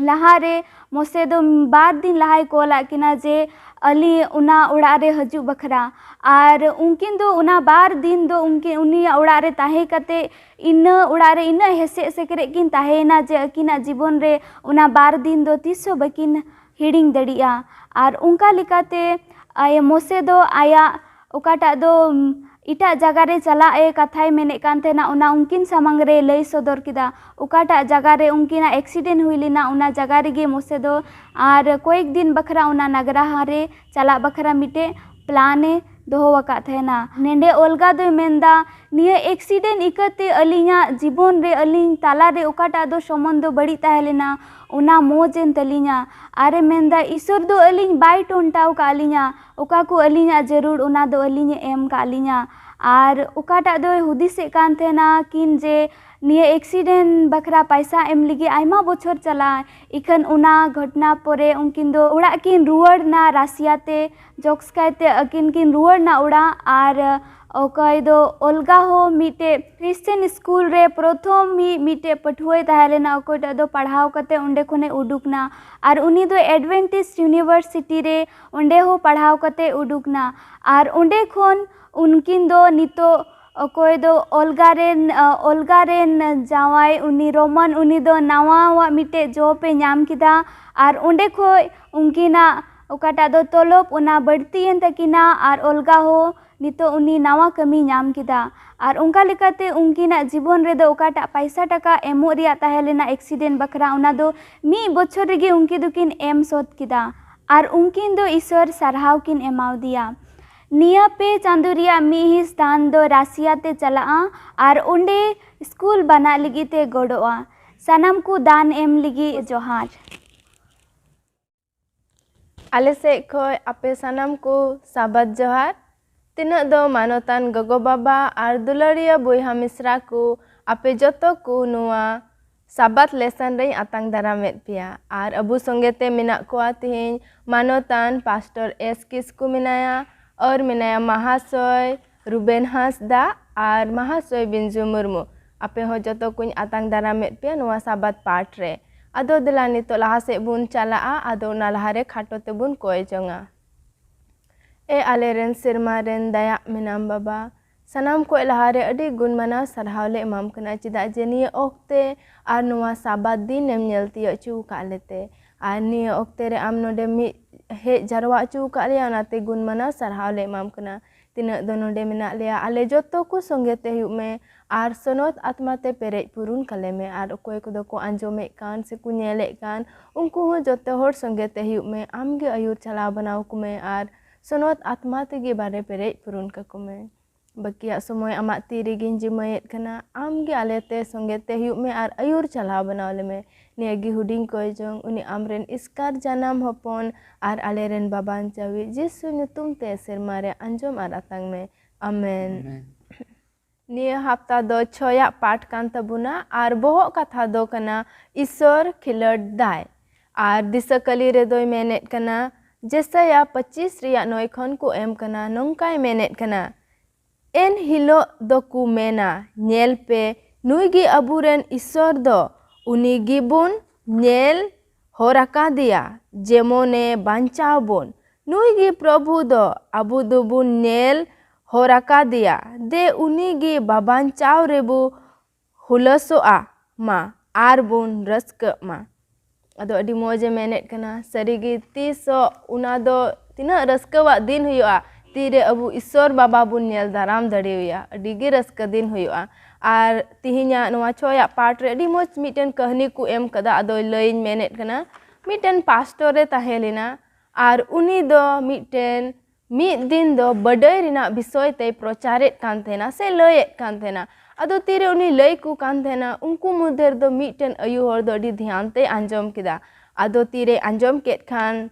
ᱞᱟᱦᱟᱨᱮ ᱢᱳᱥᱮ ᱫᱚ ᱵᱟᱨ ᱫᱤᱱ ᱞᱟᱦᱟᱭ ᱠᱚᱞᱟᱫ ᱠᱤᱱᱟ ᱡᱮ ᱟᱹᱞᱤᱧ ᱚᱱᱟ ᱚᱲᱟᱜ ᱨᱮ ᱦᱤᱡᱩᱜ ᱵᱟᱠᱷᱨᱟ᱾ ᱟᱨ ᱩᱱᱠᱤᱱ ᱫᱚ ᱚᱱᱟ ᱵᱟᱨ ᱫᱤᱱ ᱫᱚ ᱩᱱᱠᱤᱱ, ᱩᱱᱤᱭᱟᱜ ᱚᱲᱟᱜ ᱨᱮ ᱛᱟᱦᱮᱸ ᱠᱟᱛᱮ ᱤᱱᱟᱹ ᱚᱲᱟᱜ ᱨᱮ ᱤᱱᱟᱹᱜ ᱦᱮᱥᱮᱡ ᱥᱮᱠᱨᱮᱡ ᱠᱤᱱ ᱛᱟᱦᱮᱸᱭᱮᱱᱟ ᱡᱮ ᱟᱹᱠᱤᱱᱟᱜ ᱡᱤᱵᱚᱱ ᱨᱮ ᱚᱱᱟ ᱵᱟᱨ ᱫᱤᱱ ᱫᱚ ᱛᱤᱥ ᱦᱚᱸ ᱵᱟᱹᱠᱤᱱ ᱦᱤᱲᱤᱧ ᱫᱟᱲᱮᱭᱟᱜᱼᱟ᱾ ᱟᱨ ᱚᱱᱠᱟ ᱞᱮᱠᱟᱛᱮ ᱟᱭ-, ᱢᱳᱥᱮ ᱫᱚ ᱟᱭᱟᱜ ᱚᱠᱟᱴᱟᱜ ᱫᱚ, ᱩᱢ, ᱮᱴᱟᱜ ᱡᱟᱭᱜᱟ ᱨᱮ ᱪᱟᱞᱟᱜ ᱮ ᱠᱟᱛᱷᱟᱭ ᱢᱮᱱᱮᱫ ᱠᱟᱱ ᱛᱟᱦᱮᱱᱟ, ᱚᱱᱟ ᱩᱱᱠᱤᱱ ᱥᱟᱢᱟᱝ ᱨᱮ ᱞᱟᱹᱭ ᱥᱚᱫᱚᱨ ᱠᱮᱫᱟ᱾ ᱚᱠᱟᱴᱟᱜ ᱡᱟᱭᱜᱟ ᱨᱮ ᱩᱱᱠᱤᱱᱟᱜ accident ᱦᱩᱭ ᱞᱮᱱᱟ, ᱚᱱᱟ ᱡᱟᱭᱜᱟ ᱨᱮᱜᱮ ᱢᱳᱥᱮ ᱫᱚ ᱟᱨ ᱠᱚᱭᱮᱠ ᱫᱤᱱ ᱵᱟᱠᱷᱨᱟ ᱚᱱᱟ ᱱᱟᱜᱽᱨᱟᱦᱟ ᱨᱮ ᱪᱟᱞᱟᱜ ᱵᱟᱠᱷᱨᱟ ᱢᱤᱫᱴᱮᱡ plan ᱮ ᱫᱚᱦᱚ ᱟᱠᱟᱫ ᱛᱟᱦᱮᱱᱟ᱾ ᱱᱮᱰᱮ ᱚᱞᱜᱟ ᱫᱚᱭ ᱢᱮᱱᱫᱟ, ᱱᱤᱭᱟᱹ ᱮᱠᱥᱤᱰᱮᱱᱴ ᱤᱠᱟᱹᱛᱮ ᱟᱹᱞᱤᱧᱟᱜ ᱡᱤᱵᱚᱱ ᱨᱮ ᱟᱹᱞᱤᱧ ᱛᱟᱞᱟᱨᱮ ᱚᱠᱟᱴᱟᱜ ᱫᱚ ᱥᱚᱢᱵᱚᱱᱫᱷᱚ ᱵᱟᱹᱲᱤᱡ ᱛᱟᱦᱮᱸ ᱞᱮᱱᱟ, ᱚᱱᱟ ᱢᱚᱡᱽ ᱮᱱ ᱛᱟᱹᱞᱤᱧᱟ᱾ ᱟᱨᱮ ᱢᱮᱱᱫᱟ, ᱤᱥᱚᱨ ᱫᱚ ᱟᱹᱞᱤᱧ ᱵᱟᱭ ᱴᱚᱱᱴᱟᱣ ᱠᱟᱜ ᱞᱤᱧᱟ, ᱚᱠᱟ ᱠᱚ ᱟᱹᱞᱤᱧᱟᱜ ᱡᱟᱹᱨᱩᱲ ᱚᱱᱟ ᱫᱚ ᱟᱹᱞᱤᱧᱮ ᱮᱢ ᱠᱟᱜ ᱞᱤᱧᱟ᱾ ᱟᱨ ᱚᱠᱟᱴᱟᱜ ᱫᱚᱭ ᱦᱩᱫᱤᱥᱮᱫ ᱠᱟᱱ ᱛᱟᱦᱮᱱᱟ ᱠᱤᱱ ᱡᱮ ᱱᱤᱭᱟᱹ ᱮᱠᱥᱤᱰᱮᱱᱴ ᱵᱟᱠᱷᱨᱟ ᱯᱟᱭᱥᱟ ᱮᱢ ᱞᱟᱹᱜᱤᱫ ᱟᱭᱢᱟ ᱵᱚᱪᱷᱚᱨ ᱪᱟᱞᱟᱜᱼᱟ᱾ ᱤᱠᱷᱟᱹᱱ ᱚᱱᱟ ᱜᱷᱚᱴᱱᱟ ᱯᱚᱨᱮ ᱩᱱᱠᱤᱱ ᱫᱚ ᱚᱲᱟᱜ ᱠᱤᱱ ᱨᱩᱣᱟᱹᱲ ᱮᱱᱟ ᱨᱟᱥᱤᱭᱟ ᱛᱮ, ᱡᱚᱠᱥ ᱠᱟᱭᱛᱮ ᱟᱹᱠᱤᱱ ᱠᱤᱱ ᱨᱩᱣᱟᱹᱲ ᱮᱱᱟ ᱚᱲᱟᱜ᱾ ᱟᱨ ᱚᱠᱚᱭ ᱫᱚ ᱚᱞᱜᱟ ᱦᱚᱸ ᱢᱤᱫᱴᱮᱡ ᱠᱷᱨᱤᱥᱪᱟᱱ ᱥᱠᱩᱞ ᱨᱮ ᱯᱨᱚᱛᱷᱚᱢ ᱢᱤᱫ ᱢᱤᱫᱴᱮᱡ ᱯᱟᱹᱴᱷᱩᱣᱟᱹᱭ ᱛᱟᱦᱮᱸ ᱞᱮᱱᱟ, ᱚᱠᱚᱭᱴᱟᱜ ᱫᱚ ᱯᱟᱲᱦᱟᱣ ᱠᱟᱛᱮ ᱚᱸᱰᱮ ᱠᱷᱚᱱᱮ ᱩᱰᱩᱠ ᱮᱱᱟ᱾ ᱟᱨ ᱩᱱᱤ ᱫᱚ ᱮᱰᱵᱷᱮᱱᱴᱤᱥᱴ ᱤᱭᱩᱱᱤᱵᱷᱟᱨᱥᱤᱴᱤ ᱨᱮ ᱚᱸᱰᱮ ᱦᱚᱸ ᱯᱟᱲᱦᱟᱣ ᱠᱟᱛᱮ ᱩᱰᱩᱠ ᱮᱱᱟ᱾ ᱟᱨ ᱚᱸᱰᱮ ᱠᱷᱚᱱ ᱩᱱᱠᱤᱱ ᱫᱚ ᱱᱤᱛᱚᱜ ᱚᱠᱚᱭ ᱫᱚ ᱚᱞᱜᱟ ᱨᱮᱱ, ᱟ, ᱚᱞᱜᱟ ᱨᱮᱱ ᱡᱟᱶᱟᱭ ᱩᱱᱤ ᱨᱳᱢᱟᱱ, ᱩᱱᱤ ᱫᱚ ᱱᱟᱣᱟᱣᱟᱜ ᱢᱤᱫᱴᱮᱡ ᱡᱚᱵ ᱮ ᱧᱟᱢ ᱠᱮᱫᱟ᱾ ᱟᱨ ᱚᱸᱰᱮ ᱠᱷᱚᱡ ᱩᱱᱠᱤᱱᱟᱜ ᱚᱠᱟᱴᱟᱜ ᱫᱚ ᱛᱚᱞᱚᱵ ᱚᱱᱟ ᱵᱟᱹᱲᱛᱤᱭᱮᱱ ᱛᱟᱹᱠᱤᱱᱟ᱾ ᱟᱨ ᱚᱞᱜᱟ ᱦᱚᱸ ᱱᱤᱛᱚᱜ ᱩᱱᱤ ᱱᱟᱣᱟ ᱠᱟᱹᱢᱤ ᱧᱟᱢ ᱠᱮᱫᱟ᱾ ᱟᱨ ᱚᱱᱠᱟ ᱞᱮᱠᱟᱛᱮ ᱩᱱᱠᱤᱱᱟᱜ ᱡᱤᱵᱚᱱ ᱨᱮᱫᱚ ᱚᱠᱟᱴᱟᱜ ᱯᱟᱭᱥᱟ ᱴᱟᱠᱟ ᱮᱢᱚᱜ ᱨᱮᱭᱟᱜ ᱛᱟᱦᱮᱸ ᱞᱮᱱᱟ ᱮᱠᱥᱤᱰᱮᱱᱴ ᱵᱟᱠᱷᱨᱟ, ᱚᱱᱟ ᱫᱚ ᱢᱤᱫ ᱵᱚᱪᱷᱚᱨ ᱨᱮᱜᱮ ᱩᱱᱠᱤᱱ ᱫᱚᱠᱤᱱ ᱮᱢ ᱥᱳᱫᱷ ᱠᱮᱫᱟ᱾ ᱟᱨ ᱩᱱᱠᱤᱱ ᱫᱚ ᱤᱥᱚᱨ ᱥᱟᱨᱦᱟᱣ ᱠᱤᱱ ᱮᱢᱟᱣᱫᱮᱭᱟ᱾ ᱱᱤᱭᱟᱹ ᱯᱮ ᱪᱟᱸᱫᱳ ᱨᱮᱭᱟᱜ ᱢᱤᱫ ᱦᱤᱸᱥ ᱫᱟᱱ ᱫᱚ ᱨᱟᱥᱤᱭᱟ ᱛᱮ ᱪᱟᱞᱟᱜᱼᱟ ᱟᱨ ᱚᱸᱰᱮ ᱥᱠᱩᱞ ᱵᱟᱱᱟᱜ ᱞᱟᱹᱜᱤᱫ ᱛᱮ ᱜᱚᱲᱚᱜᱼᱟ᱾ ᱥᱟᱱᱟᱢ ᱠᱚ ᱫᱟᱱ ᱮᱢ ᱞᱟᱹᱜᱤᱫ ᱡᱚᱦᱟᱨ᱾ ᱟᱞᱮ ᱥᱮᱫ ᱠᱷᱚᱡ ᱟᱯᱮ ᱥᱟᱱᱟᱢ ᱠᱚ ᱥᱟᱵᱟᱫ ᱡᱚᱦᱟᱨ᱾ ᱛᱤᱱᱟᱹᱜ ᱫᱚ ᱢᱟᱱᱚᱛᱟᱱ ᱜᱚᱜᱚ ᱵᱟᱵᱟ ᱟᱨ ᱫᱩᱞᱟᱹᱲᱤᱭᱟᱹ ᱵᱚᱭᱦᱟ ᱢᱤᱥᱨᱟ ᱠᱚ, ᱟᱯᱮ ᱡᱚᱛᱚ ᱠᱚ ᱱᱚᱣᱟ ᱥᱟᱵᱟᱫ ᱞᱮᱥᱚᱱ ᱨᱮᱧ ᱟᱛᱟᱝ ᱫᱟᱨᱟᱢᱮᱫ ᱯᱮᱭᱟ᱾ ᱟᱨ ᱟᱵᱚ ᱥᱚᱸᱜᱮ ᱛᱮ ᱢᱮᱱᱟᱜ ᱠᱚᱣᱟ ᱛᱮᱦᱮᱧ ᱢᱟᱱᱚᱛᱟᱱ ᱯᱟᱥᱴᱚᱨ ᱮᱥ ᱠᱤᱥᱠᱩ ᱢᱮᱱᱟᱭᱟ, ᱟᱨ ᱢᱮᱱᱟᱭᱟ ᱢᱟᱦᱟᱥᱚᱭ ᱨᱩᱵᱮᱱ ᱦᱟᱸᱥᱫᱟ ᱟᱨ ᱢᱟᱦᱟᱥᱚᱭ ᱵᱤᱧᱡᱩ ᱢᱩᱨᱢᱩ᱾ ᱟᱯᱮ ᱦᱚᱸ ᱡᱚᱛᱚ ᱠᱚᱧ ᱟᱛᱟᱝ ᱫᱟᱨᱟᱢᱮᱫ ᱯᱮᱭᱟ ᱱᱚᱣᱟ ᱥᱟᱵᱟᱫ ᱯᱟᱴ ᱨᱮ᱾ ᱟᱫᱚ ᱫᱮᱞᱟ ᱱᱤᱛᱚᱜ ᱞᱟᱦᱟ ᱥᱮᱫ ᱵᱚᱱ ᱪᱟᱞᱟᱜᱼᱟ, ᱟᱫᱚ ᱚᱱᱟ ᱞᱟᱦᱟ ᱨᱮ ᱠᱷᱟᱴᱚ ᱛᱮᱵᱚᱱ ᱠᱚᱭ ᱡᱚᱝᱟ᱾ ᱮ ᱟᱞᱮ ᱨᱮᱱ ᱥᱮᱨᱢᱟ ᱨᱮᱱ ᱫᱟᱭᱟ ᱢᱮᱱᱟᱢ ᱵᱟᱵᱟ, ᱥᱟᱱᱟᱢ ᱠᱚ ᱞᱟᱦᱟ ᱨᱮ ᱟᱹᱰᱤ ᱜᱩᱱ ᱢᱟᱱᱟᱣ ᱥᱟᱨᱦᱟᱣ ᱞᱮ ᱮᱢᱟᱢ ᱠᱟᱱᱟ, ᱪᱮᱫᱟᱜ ᱡᱮ ᱱᱤᱭᱟᱹ ᱚᱠᱛᱮ ᱟᱨ ᱱᱚᱣᱟ ᱥᱟᱵᱟᱫ ᱫᱤᱱ ᱮᱢ ᱧᱮᱞ ᱛᱤᱭᱳᱜ ᱦᱚᱪᱚ ᱟᱠᱟᱫ ᱞᱮᱛᱮ᱾ ᱟᱨ ᱱᱤᱭᱟᱹ ᱚᱠᱛᱮ ᱨᱮ ᱟᱢ ᱱᱚᱰᱮ ᱢᱤᱫ ᱦᱮᱡ ᱡᱟᱨᱣᱟ ᱦᱚᱪᱚ ᱟᱠᱟᱫ ᱞᱮᱭᱟ, ᱚᱱᱟᱛᱮ ᱜᱩᱱ ᱢᱟᱱᱟᱣ ᱥᱟᱨᱦᱟᱣ ᱞᱮ ᱮᱢᱟᱢ ᱠᱟᱱᱟ᱾ ᱛᱤᱱᱟᱹᱜ ᱫᱚ ᱱᱚᱰᱮ ᱢᱮᱱᱟᱜ ᱞᱮᱭᱟ, ᱟᱞᱮ ᱡᱚᱛᱚ ᱠᱚ ᱥᱚᱸᱜᱮ ᱛᱮ ᱦᱩᱭᱩᱜ ᱢᱮ ᱟᱨ ᱥᱚᱱᱚᱛ ᱟᱛᱢᱟ ᱛᱮ ᱯᱮᱨᱮᱡ ᱯᱩᱨᱩᱱ ᱠᱟᱞᱮ ᱢᱮ᱾ ᱟᱨ ᱚᱠᱚᱭ ᱠᱚᱫᱚ ᱠᱚ ᱟᱸᱡᱚᱢᱮᱫ ᱠᱟᱱ ᱥᱮ ᱠᱚ ᱧᱮᱞᱮᱫ ᱠᱟᱱ, ᱩᱱᱠᱩ ᱦᱚᱸ ᱡᱚᱛᱚ ᱦᱚᱲ ᱥᱚᱸᱜᱮ ᱛᱮ ᱦᱩᱭᱩᱜ ᱢᱮ, ᱟᱢ ᱜᱮ ᱟᱹᱭᱩᱨ ᱪᱟᱞᱟᱣ ᱵᱟᱱᱟᱣ ᱠᱚᱢᱮ ᱟᱨ ᱥᱚᱱᱚᱛ ᱟᱛᱢᱟ ᱛᱮᱜᱮ ᱵᱟᱨᱮ ᱯᱮᱨᱮᱡ ᱯᱩᱨᱩᱱ ᱠᱟᱠᱚ ᱢᱮ᱾ ᱵᱟᱹᱠᱤᱭᱟᱜ ᱥᱚᱢᱚᱭ ᱟᱢᱟᱜ ᱛᱤ ᱨᱮᱜᱮᱧ ᱡᱤᱢᱟᱹᱭᱮᱫ ᱠᱟᱱᱟ᱾ ᱟᱢ ᱜᱮ ᱟᱞᱮ ᱛᱮ ᱥᱚᱸᱜᱮ ᱛᱮ ᱦᱩᱭᱩᱜ ᱢᱮ ᱟᱨ ᱟᱹᱭᱩᱨ ᱪᱟᱞᱟᱣ ᱵᱮᱱᱟᱣ ᱞᱮᱢᱮ᱾ ᱱᱤᱭᱟᱹ ᱜᱮ ᱦᱩᱰᱤᱧ ᱠᱚᱭ ᱡᱚᱝ ᱩᱱᱤ ᱟᱢᱨᱮᱱ ᱮᱥᱠᱟᱨ ᱡᱟᱱᱟᱢ ᱦᱚᱯᱚᱱ ᱟᱨ ᱟᱞᱮᱨᱮᱱ ᱵᱟᱵᱟᱧᱪᱟᱣᱤᱡ ᱡᱤᱥᱩ ᱧᱩᱛᱩᱢ ᱛᱮ ᱥᱮᱨᱢᱟ ᱨᱮ ᱟᱸᱡᱚᱢ ᱟᱨ ᱟᱛᱟᱝ ᱢᱮ᱾ ᱟᱢᱮᱱ᱾ ᱟᱢᱮᱱ᱾ ᱱᱤᱭᱟᱹ ᱦᱟᱯᱛᱟ ᱫᱚ ᱪᱷᱚᱭᱟᱜ ᱯᱟᱴ ᱠᱟᱱ ᱛᱟᱵᱚᱱᱟ ᱟᱨ ᱵᱚᱦᱚᱜ ᱠᱟᱛᱷᱟ ᱫᱚ ᱠᱟᱱᱟ ᱤᱥᱚᱨ ᱠᱷᱮᱞᱳᱰ ᱫᱟᱭ᱾ ᱟᱨ ᱫᱤᱥᱟᱹ ᱠᱟᱹᱞᱤ ᱨᱮᱫᱚᱭ ᱢᱮᱱᱮᱫ ᱠᱟᱱᱟ, ᱡᱮᱥᱟᱭᱟ ᱯᱚᱸᱪᱤᱥ ᱨᱮᱭᱟᱜ ᱱᱚᱭ ᱠᱷᱚᱱ ᱠᱚ ᱮᱢ ᱠᱟᱱᱟ, ᱱᱚᱝᱠᱟᱭ ᱢᱮᱱᱮᱫ ᱠᱟᱱᱟ, ᱮᱱ ᱦᱤᱞᱳᱜ ᱫᱚᱠᱚ ᱢᱮᱱᱟ, ᱧᱮᱞ ᱯᱮ, ᱱᱩᱭ ᱜᱮ ᱟᱵᱚᱨᱮᱱ ᱤᱥᱚᱨ ᱫᱚ, ᱩᱱᱤ ᱜᱮᱵᱚᱱ ᱧᱮᱞ ᱦᱚᱨ ᱟᱠᱟᱫᱮᱭᱟ, ᱡᱮᱢᱚᱱᱮ ᱵᱟᱧᱪᱟᱣ ᱵᱚᱱ᱾ ᱱᱩᱭ ᱜᱮ ᱯᱨᱚᱵᱷᱩ ᱫᱚ, ᱟᱵᱚ ᱫᱚᱵᱚᱱ ᱧᱮᱞ ᱦᱚᱨ ᱟᱠᱟᱫᱮᱭᱟ᱾ ᱫᱮ ᱩᱱᱤ ᱜᱮ ᱵᱟᱵᱟᱧᱪᱟᱣ ᱨᱮᱵᱚ ᱦᱩᱞᱟᱹᱥᱚᱜᱼᱟ ᱢᱟ ᱟᱨ ᱵᱚᱱ ᱨᱟᱹᱥᱠᱟᱹᱜ ᱢᱟ᱾ ᱟᱫᱚ ᱟᱹᱰᱤ ᱢᱚᱡᱽ ᱮ ᱢᱮᱱᱮᱫ ᱠᱟᱱᱟ᱾ ᱥᱟᱹᱨᱤᱜᱮ ᱛᱤᱥᱚᱜ ᱚᱱᱟ ᱫᱚ ᱛᱤᱱᱟᱹᱜ ᱨᱟᱹᱥᱠᱟᱹᱣᱟᱜ ᱫᱤᱱ ᱦᱩᱭᱩᱜᱼᱟ, ᱛᱤᱨᱮ ᱟᱵᱚ ᱤᱥᱚᱨ ᱵᱟᱵᱟ ᱵᱚᱱ ᱧᱮᱞ ᱫᱟᱨᱟᱢ ᱫᱟᱲᱮᱣᱟᱭᱟ᱾ ᱟᱹᱰᱤ ᱜᱮ ᱨᱟᱹᱥᱠᱟᱹ ᱫᱤᱱ ᱦᱩᱭᱩᱜᱼᱟ᱾ ᱟᱨ ᱛᱤᱦᱤᱧᱟᱜ ᱱᱚᱣᱟ ᱪᱷᱚᱭᱟᱜ ᱯᱟᱴ ᱨᱮ ᱟᱹᱰᱤ ᱢᱚᱡᱽ ᱢᱤᱫᱴᱮᱱ ᱠᱟᱹᱦᱱᱤ ᱠᱚ ᱮᱢ ᱠᱟᱫᱟ, ᱟᱫᱚ ᱞᱟᱹᱭᱟᱹᱧ ᱢᱮᱱᱮᱫ ᱠᱟᱱᱟ᱾ ᱢᱤᱫᱴᱮᱱ ᱯᱟᱥᱴᱚᱨ ᱮ ᱛᱟᱦᱮᱸ ᱞᱮᱱᱟ ᱟᱨ ᱩᱱᱤ ᱫᱚ ᱢᱤᱫᱴᱮᱱ ᱢᱤᱫ ᱫᱤᱱ ᱫᱚ ᱵᱟᱰᱟᱭ ᱨᱮᱱᱟᱜ ᱵᱤᱥᱚᱭ ᱛᱮᱭ ᱯᱨᱚᱪᱟᱨᱮᱫ ᱠᱟᱱ ᱛᱟᱦᱮᱱᱟ ᱥᱮ ᱞᱟᱹᱭᱮᱫ ᱠᱟᱱ ᱛᱟᱦᱮᱱᱟ᱾ ᱟᱫᱚ ᱛᱤᱨᱮ ᱩᱱᱤ ᱞᱟᱹᱭ ᱠᱚ ᱠᱟᱱ ᱛᱟᱦᱮᱱᱟ, ᱩᱱᱠᱩ ᱢᱚᱫᱽᱫᱷᱮ ᱨᱮᱫᱚ ᱢᱤᱫᱴᱮᱱ ᱟᱭᱩ ᱦᱚᱲ ᱫᱚ ᱟᱹᱰᱤ ᱫᱷᱮᱭᱟᱱ ᱛᱮᱭ ᱟᱸᱡᱚᱢ ᱠᱮᱫᱟ᱾ ᱟᱫᱚ ᱛᱤᱨᱮᱭ ᱟᱸᱡᱚᱢ ᱠᱮᱫ ᱠᱷᱟᱱ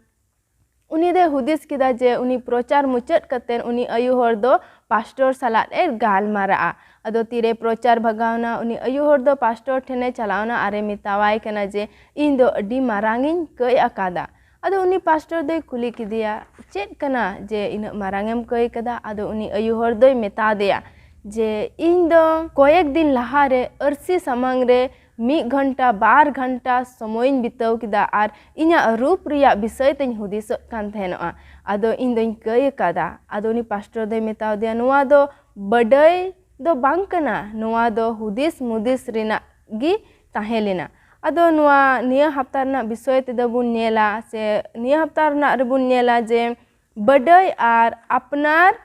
ᱩᱱᱤ ᱫᱚᱭ ᱦᱩᱫᱤᱥ ᱠᱮᱫᱟ ᱡᱮ ᱩᱱᱤ ᱯᱨᱚᱪᱟᱨ ᱢᱩᱪᱟᱹᱫ ᱠᱟᱛᱮ ᱩᱱᱤ ᱟᱭᱩ ᱦᱚᱲ ᱫᱚ ᱯᱟᱥᱴᱚᱨ ᱥᱟᱞᱟᱜ ᱮ ᱜᱟᱞᱢᱟᱨᱟᱜᱼᱟ᱾ ᱟᱫᱚ ᱛᱤᱨᱮ ᱯᱨᱚᱪᱟᱨ ᱵᱷᱟᱜᱟᱣᱱᱟ, ᱩᱱᱤ ᱟᱭᱩ ᱦᱚᱲ ᱫᱚ ᱯᱟᱥᱴᱚᱨ ᱴᱷᱮᱱᱮ ᱪᱟᱞᱟᱣᱱᱟ ᱟᱨᱮ ᱢᱮᱛᱟᱣᱟᱭ ᱠᱟᱱᱟ ᱡᱮ, ᱤᱧ ᱫᱚ ᱟᱹᱰᱤ ᱢᱟᱨᱟᱝ ᱤᱧ ᱠᱟᱹᱭ ᱟᱠᱟᱫᱟ᱾ ᱟᱫᱚ ᱩᱱᱤ ᱯᱟᱥᱴᱚᱨ ᱫᱚᱭ ᱠᱩᱞᱤ ᱠᱮᱫᱮᱭᱟ, ᱪᱮᱫ ᱠᱟᱱᱟ ᱡᱮ ᱤᱱᱟᱹᱜ ᱢᱟᱨᱟᱝ ᱮᱢ ᱠᱟᱹᱭ ᱠᱟᱫᱟ? ᱟᱫᱚ ᱩᱱᱤ ᱟᱭᱩ ᱦᱚᱲ ᱫᱚᱭ ᱢᱮᱛᱟ ᱫᱮᱭᱟ ᱡᱮ, ᱤᱧ ᱫᱚ ᱠᱚᱭᱮᱠ ᱫᱤᱱ ᱞᱟᱦᱟᱨᱮ ᱟᱹᱨᱥᱤ ᱥᱟᱢᱟᱝ ᱨᱮ ᱢᱤᱫ ᱜᱷᱚᱱᱴᱟ ᱵᱟᱨ ᱜᱷᱚᱱᱴᱟ ᱥᱚᱢᱚᱭᱤᱧ ᱵᱤᱛᱟᱹᱣ ᱠᱮᱫᱟ ᱟᱨ ᱤᱧᱟᱹᱜ ᱨᱩᱯ ᱨᱮᱭᱟᱜ ᱵᱤᱥᱚᱭ ᱛᱮᱧ ᱦᱩᱫᱤᱥᱚᱜ ᱠᱟᱱ ᱛᱟᱦᱮᱱᱚᱜᱼᱟ᱾ ᱟᱫᱚ ᱤᱧ ᱫᱚᱧ ᱠᱟᱹᱭ ᱟᱠᱟᱫᱟ᱾ ᱟᱫᱚ ᱩᱱᱤ ᱯᱟᱥᱴᱚᱨ ᱫᱚᱭ ᱢᱮᱛᱟ ᱫᱮᱭᱟ, ᱱᱚᱣᱟ ᱫᱚ ᱵᱟᱰᱟᱭ ᱫᱚ ᱵᱟᱝ ᱠᱟᱱᱟ, ᱱᱚᱣᱟ ᱫᱚ ᱦᱩᱫᱤᱥ ᱢᱩᱫᱤᱥ ᱨᱮᱱᱟᱜ ᱜᱮ ᱛᱟᱦᱮᱸ ᱞᱮᱱᱟ᱾ ᱟᱫᱚ ᱱᱚᱣᱟ ᱱᱤᱭᱟᱹ ᱦᱟᱯᱛᱟ ᱨᱮᱱᱟᱜ ᱵᱤᱥᱚᱭ ᱛᱮᱫᱚ ᱵᱚᱱ ᱧᱮᱞᱟ, ᱥᱮ ᱱᱤᱭᱟᱹ ᱦᱟᱯᱛᱟ ᱨᱮᱱᱟᱜ ᱨᱮᱵᱚᱱ ᱧᱮᱞᱟ ᱡᱮ ᱵᱟᱰᱟᱭ ᱟᱨ ᱟᱯᱱᱟᱨ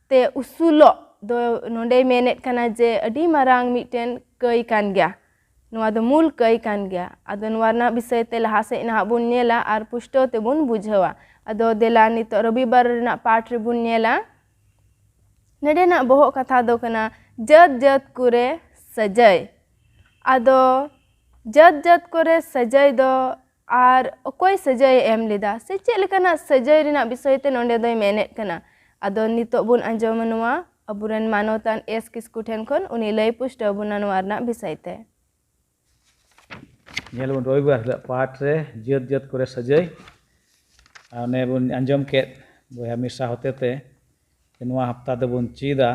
ᱛᱮ ᱩᱥᱩᱞᱚᱜ ᱫᱚ ᱱᱚᱰᱮᱭ ᱢᱮᱱᱮᱫ ᱠᱟᱱᱟ ᱡᱮ ᱟᱹᱰᱤ ᱢᱟᱨᱟᱝ ᱢᱤᱫᱴᱮᱱ ᱠᱟᱹᱭ ᱠᱟᱱ ᱜᱮᱭᱟ᱾ ᱱᱚᱣᱟ ᱫᱚ ᱢᱩᱞ ᱠᱟᱹᱭ ᱠᱟᱱ ᱜᱮᱭᱟ᱾ ᱟᱫᱚ ᱱᱚᱣᱟ ᱨᱮᱱᱟᱜ ᱵᱤᱥᱚᱭ ᱛᱮ ᱞᱟᱦᱟ ᱥᱮᱫ ᱱᱟᱦᱟᱜ ᱵᱚᱱ ᱧᱮᱞᱟ ᱟᱨ ᱯᱩᱥᱴᱟᱹᱣ ᱛᱮᱵᱚᱱ ᱵᱩᱡᱷᱟᱹᱣᱟ᱾ ᱟᱫᱚ ᱫᱮᱞᱟ ᱱᱤᱛᱚᱜ ᱨᱚᱵᱤᱵᱟᱨ ᱨᱮᱱᱟᱜ ᱯᱟᱴ ᱨᱮᱵᱚᱱ ᱧᱮᱞᱟ᱾ ᱱᱚᱰᱮᱱᱟᱜ ᱵᱚᱦᱚᱜ ᱠᱟᱛᱷᱟ ᱫᱚ ᱠᱟᱱᱟ ᱡᱟᱹᱛ ᱡᱟᱹᱛ ᱠᱚᱨᱮ ᱥᱟᱹᱡᱟᱹᱭ᱾ ᱟᱫᱚ ᱡᱟᱹᱛ ᱡᱟᱹᱛ ᱠᱚᱨᱮ ᱥᱟᱹᱡᱟᱹᱭ ᱫᱚ ᱟᱨ ᱚᱠᱚᱭ ᱥᱟᱹᱡᱟᱹᱭᱮ ᱮᱢ ᱞᱮᱫᱟ ᱥᱮ ᱪᱮᱫ ᱞᱮᱠᱟᱱᱟᱜ ᱥᱟᱹᱡᱟᱹᱭ ᱨᱮᱱᱟᱜ ᱵᱤᱥᱚᱭ ᱛᱮ ᱱᱚᱰᱮ ᱫᱚᱭ ᱢᱮᱱᱮᱫ ᱠᱟᱱᱟ? ᱟᱫᱚ ᱱᱤᱛᱚᱜ ᱵᱚᱱ ᱟᱸᱡᱚᱢᱟ ᱱᱚᱣᱟ ᱟᱵᱚᱨᱮᱱ ᱢᱟᱱᱚᱛᱟᱱ ᱮᱥ ᱠᱤᱥᱠᱩ ᱴᱷᱮᱱ ᱠᱷᱚᱱ, ᱩᱱᱤ ᱞᱟᱹᱭ ᱯᱩᱥᱴᱟᱹᱣ ᱵᱚᱱᱟ ᱱᱚᱣᱟ ᱨᱮᱱᱟᱜ ᱵᱤᱥᱚᱭ ᱛᱮ᱾ ᱧᱮᱞ ᱵᱚᱱ ᱨᱚᱵᱤᱵᱟᱨ ᱦᱤᱞᱳᱜ ᱯᱟᱴ ᱨᱮ ᱡᱟᱹᱛ ᱡᱟᱹᱛ ᱠᱚᱨᱮ ᱥᱟᱹᱡᱟᱹᱭ᱾ ᱟᱨ ᱚᱱᱮ ᱵᱚᱱ ᱟᱸᱡᱚᱢ ᱠᱮᱫ ᱵᱚᱭᱦᱟ ᱢᱤᱥᱨᱟ ᱦᱚᱛᱮᱛᱮ ᱡᱮ ᱱᱚᱣᱟ ᱦᱟᱯᱛᱟ ᱫᱚᱵᱚᱱ ᱪᱮᱫᱟ,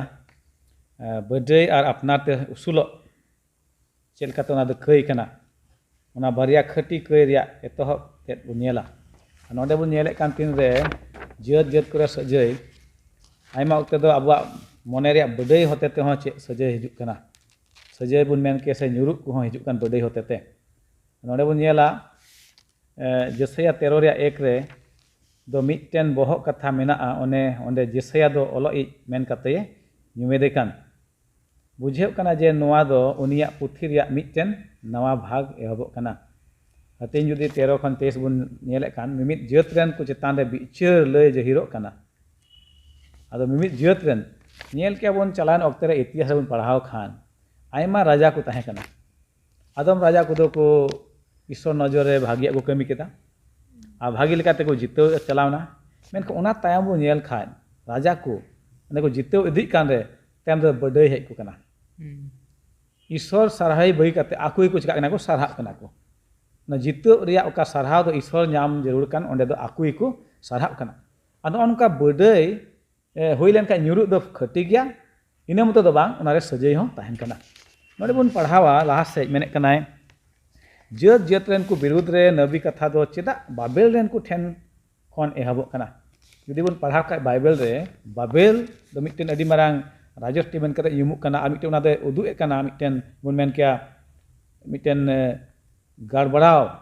ᱟᱸ, ᱵᱟᱹᱰᱟᱹᱭ ᱟᱨ ᱟᱯᱱᱟᱨ ᱛᱮ ᱩᱥᱩᱞᱚᱜ, ᱪᱮᱫ ᱞᱮᱠᱟᱛᱮ ᱚᱱᱟ ᱫᱚ ᱠᱟᱹᱭ ᱠᱟᱱᱟ, ᱚᱱᱟ ᱵᱟᱨᱭᱟ ᱠᱷᱟᱹᱴᱤ ᱠᱟᱹᱭ ᱨᱮᱭᱟᱜ ᱮᱛᱚᱦᱚᱵ ᱛᱮᱫ ᱵᱚᱱ ᱧᱮᱞᱟ᱾ ᱟᱨ ᱱᱚᱰᱮ ᱵᱚᱱ ᱧᱮᱞᱮᱫ ᱠᱟᱱ ᱛᱤᱱ ᱨᱮ ᱡᱟᱹᱛ ᱡᱟᱹᱛ ᱠᱚᱨᱮ ᱥᱟᱹᱡᱟᱹᱭ, ᱟᱭᱢᱟ ᱚᱠᱛᱮ ᱫᱚ ᱟᱵᱚᱣᱟᱜ ᱢᱚᱱᱮ ᱨᱮᱭᱟᱜ ᱵᱟᱹᱰᱟᱹᱭ ᱦᱚᱛᱮ ᱛᱮᱦᱚᱸ ᱪᱮᱫ ᱥᱟᱹᱡᱟᱹᱭ ᱦᱤᱡᱩᱜ ᱠᱟᱱᱟ, ᱥᱟᱹᱡᱟᱹᱭ ᱵᱚᱱ ᱢᱮᱱ ᱠᱮᱭᱟ ᱥᱮ ᱧᱩᱨᱩᱜ ᱠᱚᱦᱚᱸ ᱦᱤᱡᱩᱜ ᱠᱟᱱ ᱵᱟᱹᱰᱟᱹᱭ ᱦᱚᱛᱮ ᱛᱮ᱾ ᱱᱚᱰᱮ ᱵᱚᱱ ᱧᱮᱞᱟ, ᱮ, ᱡᱮᱥᱟᱭᱟ ᱛᱮᱨᱚ ᱨᱮᱭᱟᱜ ᱮᱠ ᱨᱮ ᱫᱚ ᱢᱤᱫᱴᱮᱱ ᱵᱚᱦᱚᱜ ᱠᱟᱛᱷᱟ ᱢᱮᱱᱟᱜᱼᱟ, ᱚᱱᱮ ᱚᱸᱰᱮ ᱡᱮᱥᱟᱭᱟ ᱫᱚ ᱚᱞᱚᱜ ᱤᱡ ᱢᱮᱱ ᱠᱟᱛᱮ ᱧᱩᱢᱮᱫᱮ ᱠᱟᱱ᱾ ᱵᱩᱡᱷᱟᱹᱜ ᱠᱟᱱᱟ ᱡᱮ ᱱᱚᱣᱟ ᱫᱚ ᱩᱱᱤᱭᱟᱜ ᱯᱩᱛᱷᱤ ᱨᱮᱭᱟᱜ ᱢᱤᱫᱴᱮᱱ ᱱᱟᱣᱟ ᱵᱷᱟᱜᱽ ᱮᱦᱚᱵᱚᱜ ᱠᱟᱱᱟ᱾ ᱦᱟᱹᱴᱤᱧ ᱡᱩᱫᱤ ᱛᱮᱨᱚ ᱠᱷᱚᱱ ᱛᱮᱭᱤᱥ ᱵᱚᱱ ᱧᱮᱞᱮᱫ ᱠᱷᱟᱱ, ᱢᱤᱢᱤᱫ ᱡᱟᱹᱛ ᱨᱮᱱ ᱠᱚ ᱪᱮᱛᱟᱱ ᱨᱮ ᱵᱤᱪᱟᱹᱨ ᱞᱟᱹᱭ ᱡᱟᱹᱦᱤᱨᱚᱜ ᱠᱟᱱᱟ᱾ ᱟᱫᱚ ᱢᱤᱢᱤᱫ ᱡᱟᱹᱛ ᱨᱮᱱ, ᱧᱮᱞ ᱠᱮᱭᱟ ᱵᱚᱱ ᱪᱟᱞᱟᱣᱮᱱ ᱚᱠᱛᱮ ᱨᱮ ᱤᱛᱤᱦᱟᱥ ᱨᱮᱵᱚᱱ ᱯᱟᱲᱦᱟᱣ ᱠᱷᱟᱱ, ᱟᱭᱢᱟ ᱨᱟᱡᱟ ᱠᱚ ᱛᱟᱦᱮᱸ ᱠᱟᱱᱟ᱾ ᱟᱫᱚᱢ ᱨᱟᱡᱟ ᱠᱚᱫᱚ ᱠᱚ ᱤᱥᱥᱚᱨ ᱱᱚᱡᱚᱨ ᱨᱮ ᱵᱷᱟᱹᱜᱤᱭᱟᱜ ᱠᱚ ᱠᱟᱹᱢᱤ ᱠᱮᱫᱟ ᱟᱨ ᱵᱷᱟᱹᱜᱤ ᱞᱮᱠᱟ ᱛᱮᱠᱚ ᱡᱤᱛᱟᱹᱣ ᱪᱟᱞᱟᱣᱱᱟ᱾ ᱢᱮᱱᱠᱷᱟᱱ ᱚᱱᱟ ᱛᱟᱭᱚᱢ ᱵᱚᱱ ᱧᱮᱞ ᱠᱷᱟᱱ, ᱨᱟᱡᱟ ᱠᱚ ᱚᱸᱰᱮ ᱠᱚ ᱡᱤᱛᱟᱹᱣ ᱤᱫᱤᱜ ᱠᱟᱱ ᱨᱮ ᱛᱟᱭᱚᱢ ᱫᱚ ᱵᱟᱹᱰᱟᱹᱭ ᱦᱮᱡ ᱠᱚ ᱠᱟᱱᱟ᱾ ᱦᱩᱸ᱾ ᱤᱥᱥᱚᱨ ᱥᱟᱨᱦᱟᱣ ᱵᱟᱹᱜᱤ ᱠᱟᱛᱮ ᱟᱠᱚ ᱜᱮᱠᱚ ᱪᱤᱠᱟᱹᱜ ᱠᱟᱱᱟ, ᱠᱚ ᱥᱟᱨᱦᱟᱜ ᱠᱟᱱᱟ ᱠᱚ᱾ ᱚᱱᱟ ᱡᱤᱛᱟᱹᱣ ᱨᱮᱭᱟᱜ ᱚᱠᱟ ᱥᱟᱨᱦᱟᱣ ᱫᱚ ᱤᱥᱥᱚᱨ ᱧᱟᱢ ᱡᱟᱹᱨᱩᱲ ᱠᱟᱱ, ᱚᱸᱰᱮ ᱫᱚ ᱟᱠᱚ ᱜᱮᱠᱚ ᱥᱟᱨᱦᱟᱜ ᱠᱟᱱᱟ᱾ ᱟᱫᱚ ᱱᱚᱜᱼᱚ ᱱᱚᱝᱠᱟ ᱵᱟᱹᱰᱟᱹᱭ, ᱮ, ᱦᱩᱭ ᱞᱮᱱᱠᱷᱟᱱ ᱧᱩᱨᱩᱜ ᱫᱚ ᱠᱷᱟᱹᱴᱤ ᱜᱮᱭᱟ᱾ ᱤᱱᱟᱹ ᱢᱚᱛᱚ ᱫᱚ ᱵᱟᱝ, ᱚᱱᱟᱨᱮ ᱥᱟᱹᱡᱟᱹᱭ ᱦᱚᱸ ᱛᱟᱦᱮᱱ ᱠᱟᱱᱟ᱾ ᱱᱚᱰᱮ ᱵᱚᱱ ᱯᱟᱲᱦᱟᱣᱟ, ᱞᱟᱦᱟ ᱥᱮᱫ ᱢᱮᱱᱮᱫ ᱠᱟᱱᱟᱭ, ᱡᱟᱹᱛ ᱡᱟᱹᱛ ᱨᱮᱱ ᱠᱚ ᱵᱤᱨᱩᱫᱽ ᱨᱮ ᱱᱟᱹᱵᱤ ᱠᱟᱛᱷᱟ ᱫᱚ ᱪᱮᱫᱟᱜ ᱵᱟᱵᱮᱞ ᱨᱮᱱ ᱠᱚ ᱴᱷᱮᱱ ᱠᱷᱚᱱ ᱮᱦᱚᱵᱚᱜ ᱠᱟᱱᱟ? ᱡᱩᱫᱤ ᱵᱚᱱ ᱯᱟᱲᱦᱟᱣ ᱠᱷᱟᱡ ᱵᱟᱭᱵᱮᱞ ᱨᱮ, ᱵᱟᱵᱮᱞ ᱫᱚ ᱢᱤᱫᱴᱮᱱ ᱟᱹᱰᱤ ᱢᱟᱨᱟᱝ ᱨᱟᱡᱚᱥᱴᱤ ᱢᱮᱱ ᱠᱟᱛᱮ ᱧᱩᱢᱩᱜ ᱠᱟᱱᱟ, ᱟᱨ ᱢᱤᱫᱴᱮᱱ ᱚᱱᱟ ᱫᱚᱭ ᱩᱫᱩᱜ ᱮᱫ ᱠᱟᱱᱟ, ᱢᱤᱫᱴᱮᱱ ᱵᱚᱱ ᱢᱮᱱ ᱠᱮᱭᱟ, ᱢᱤᱫᱴᱮᱱ, ᱮ, ᱜᱟᱲᱵᱟᱲᱟᱣ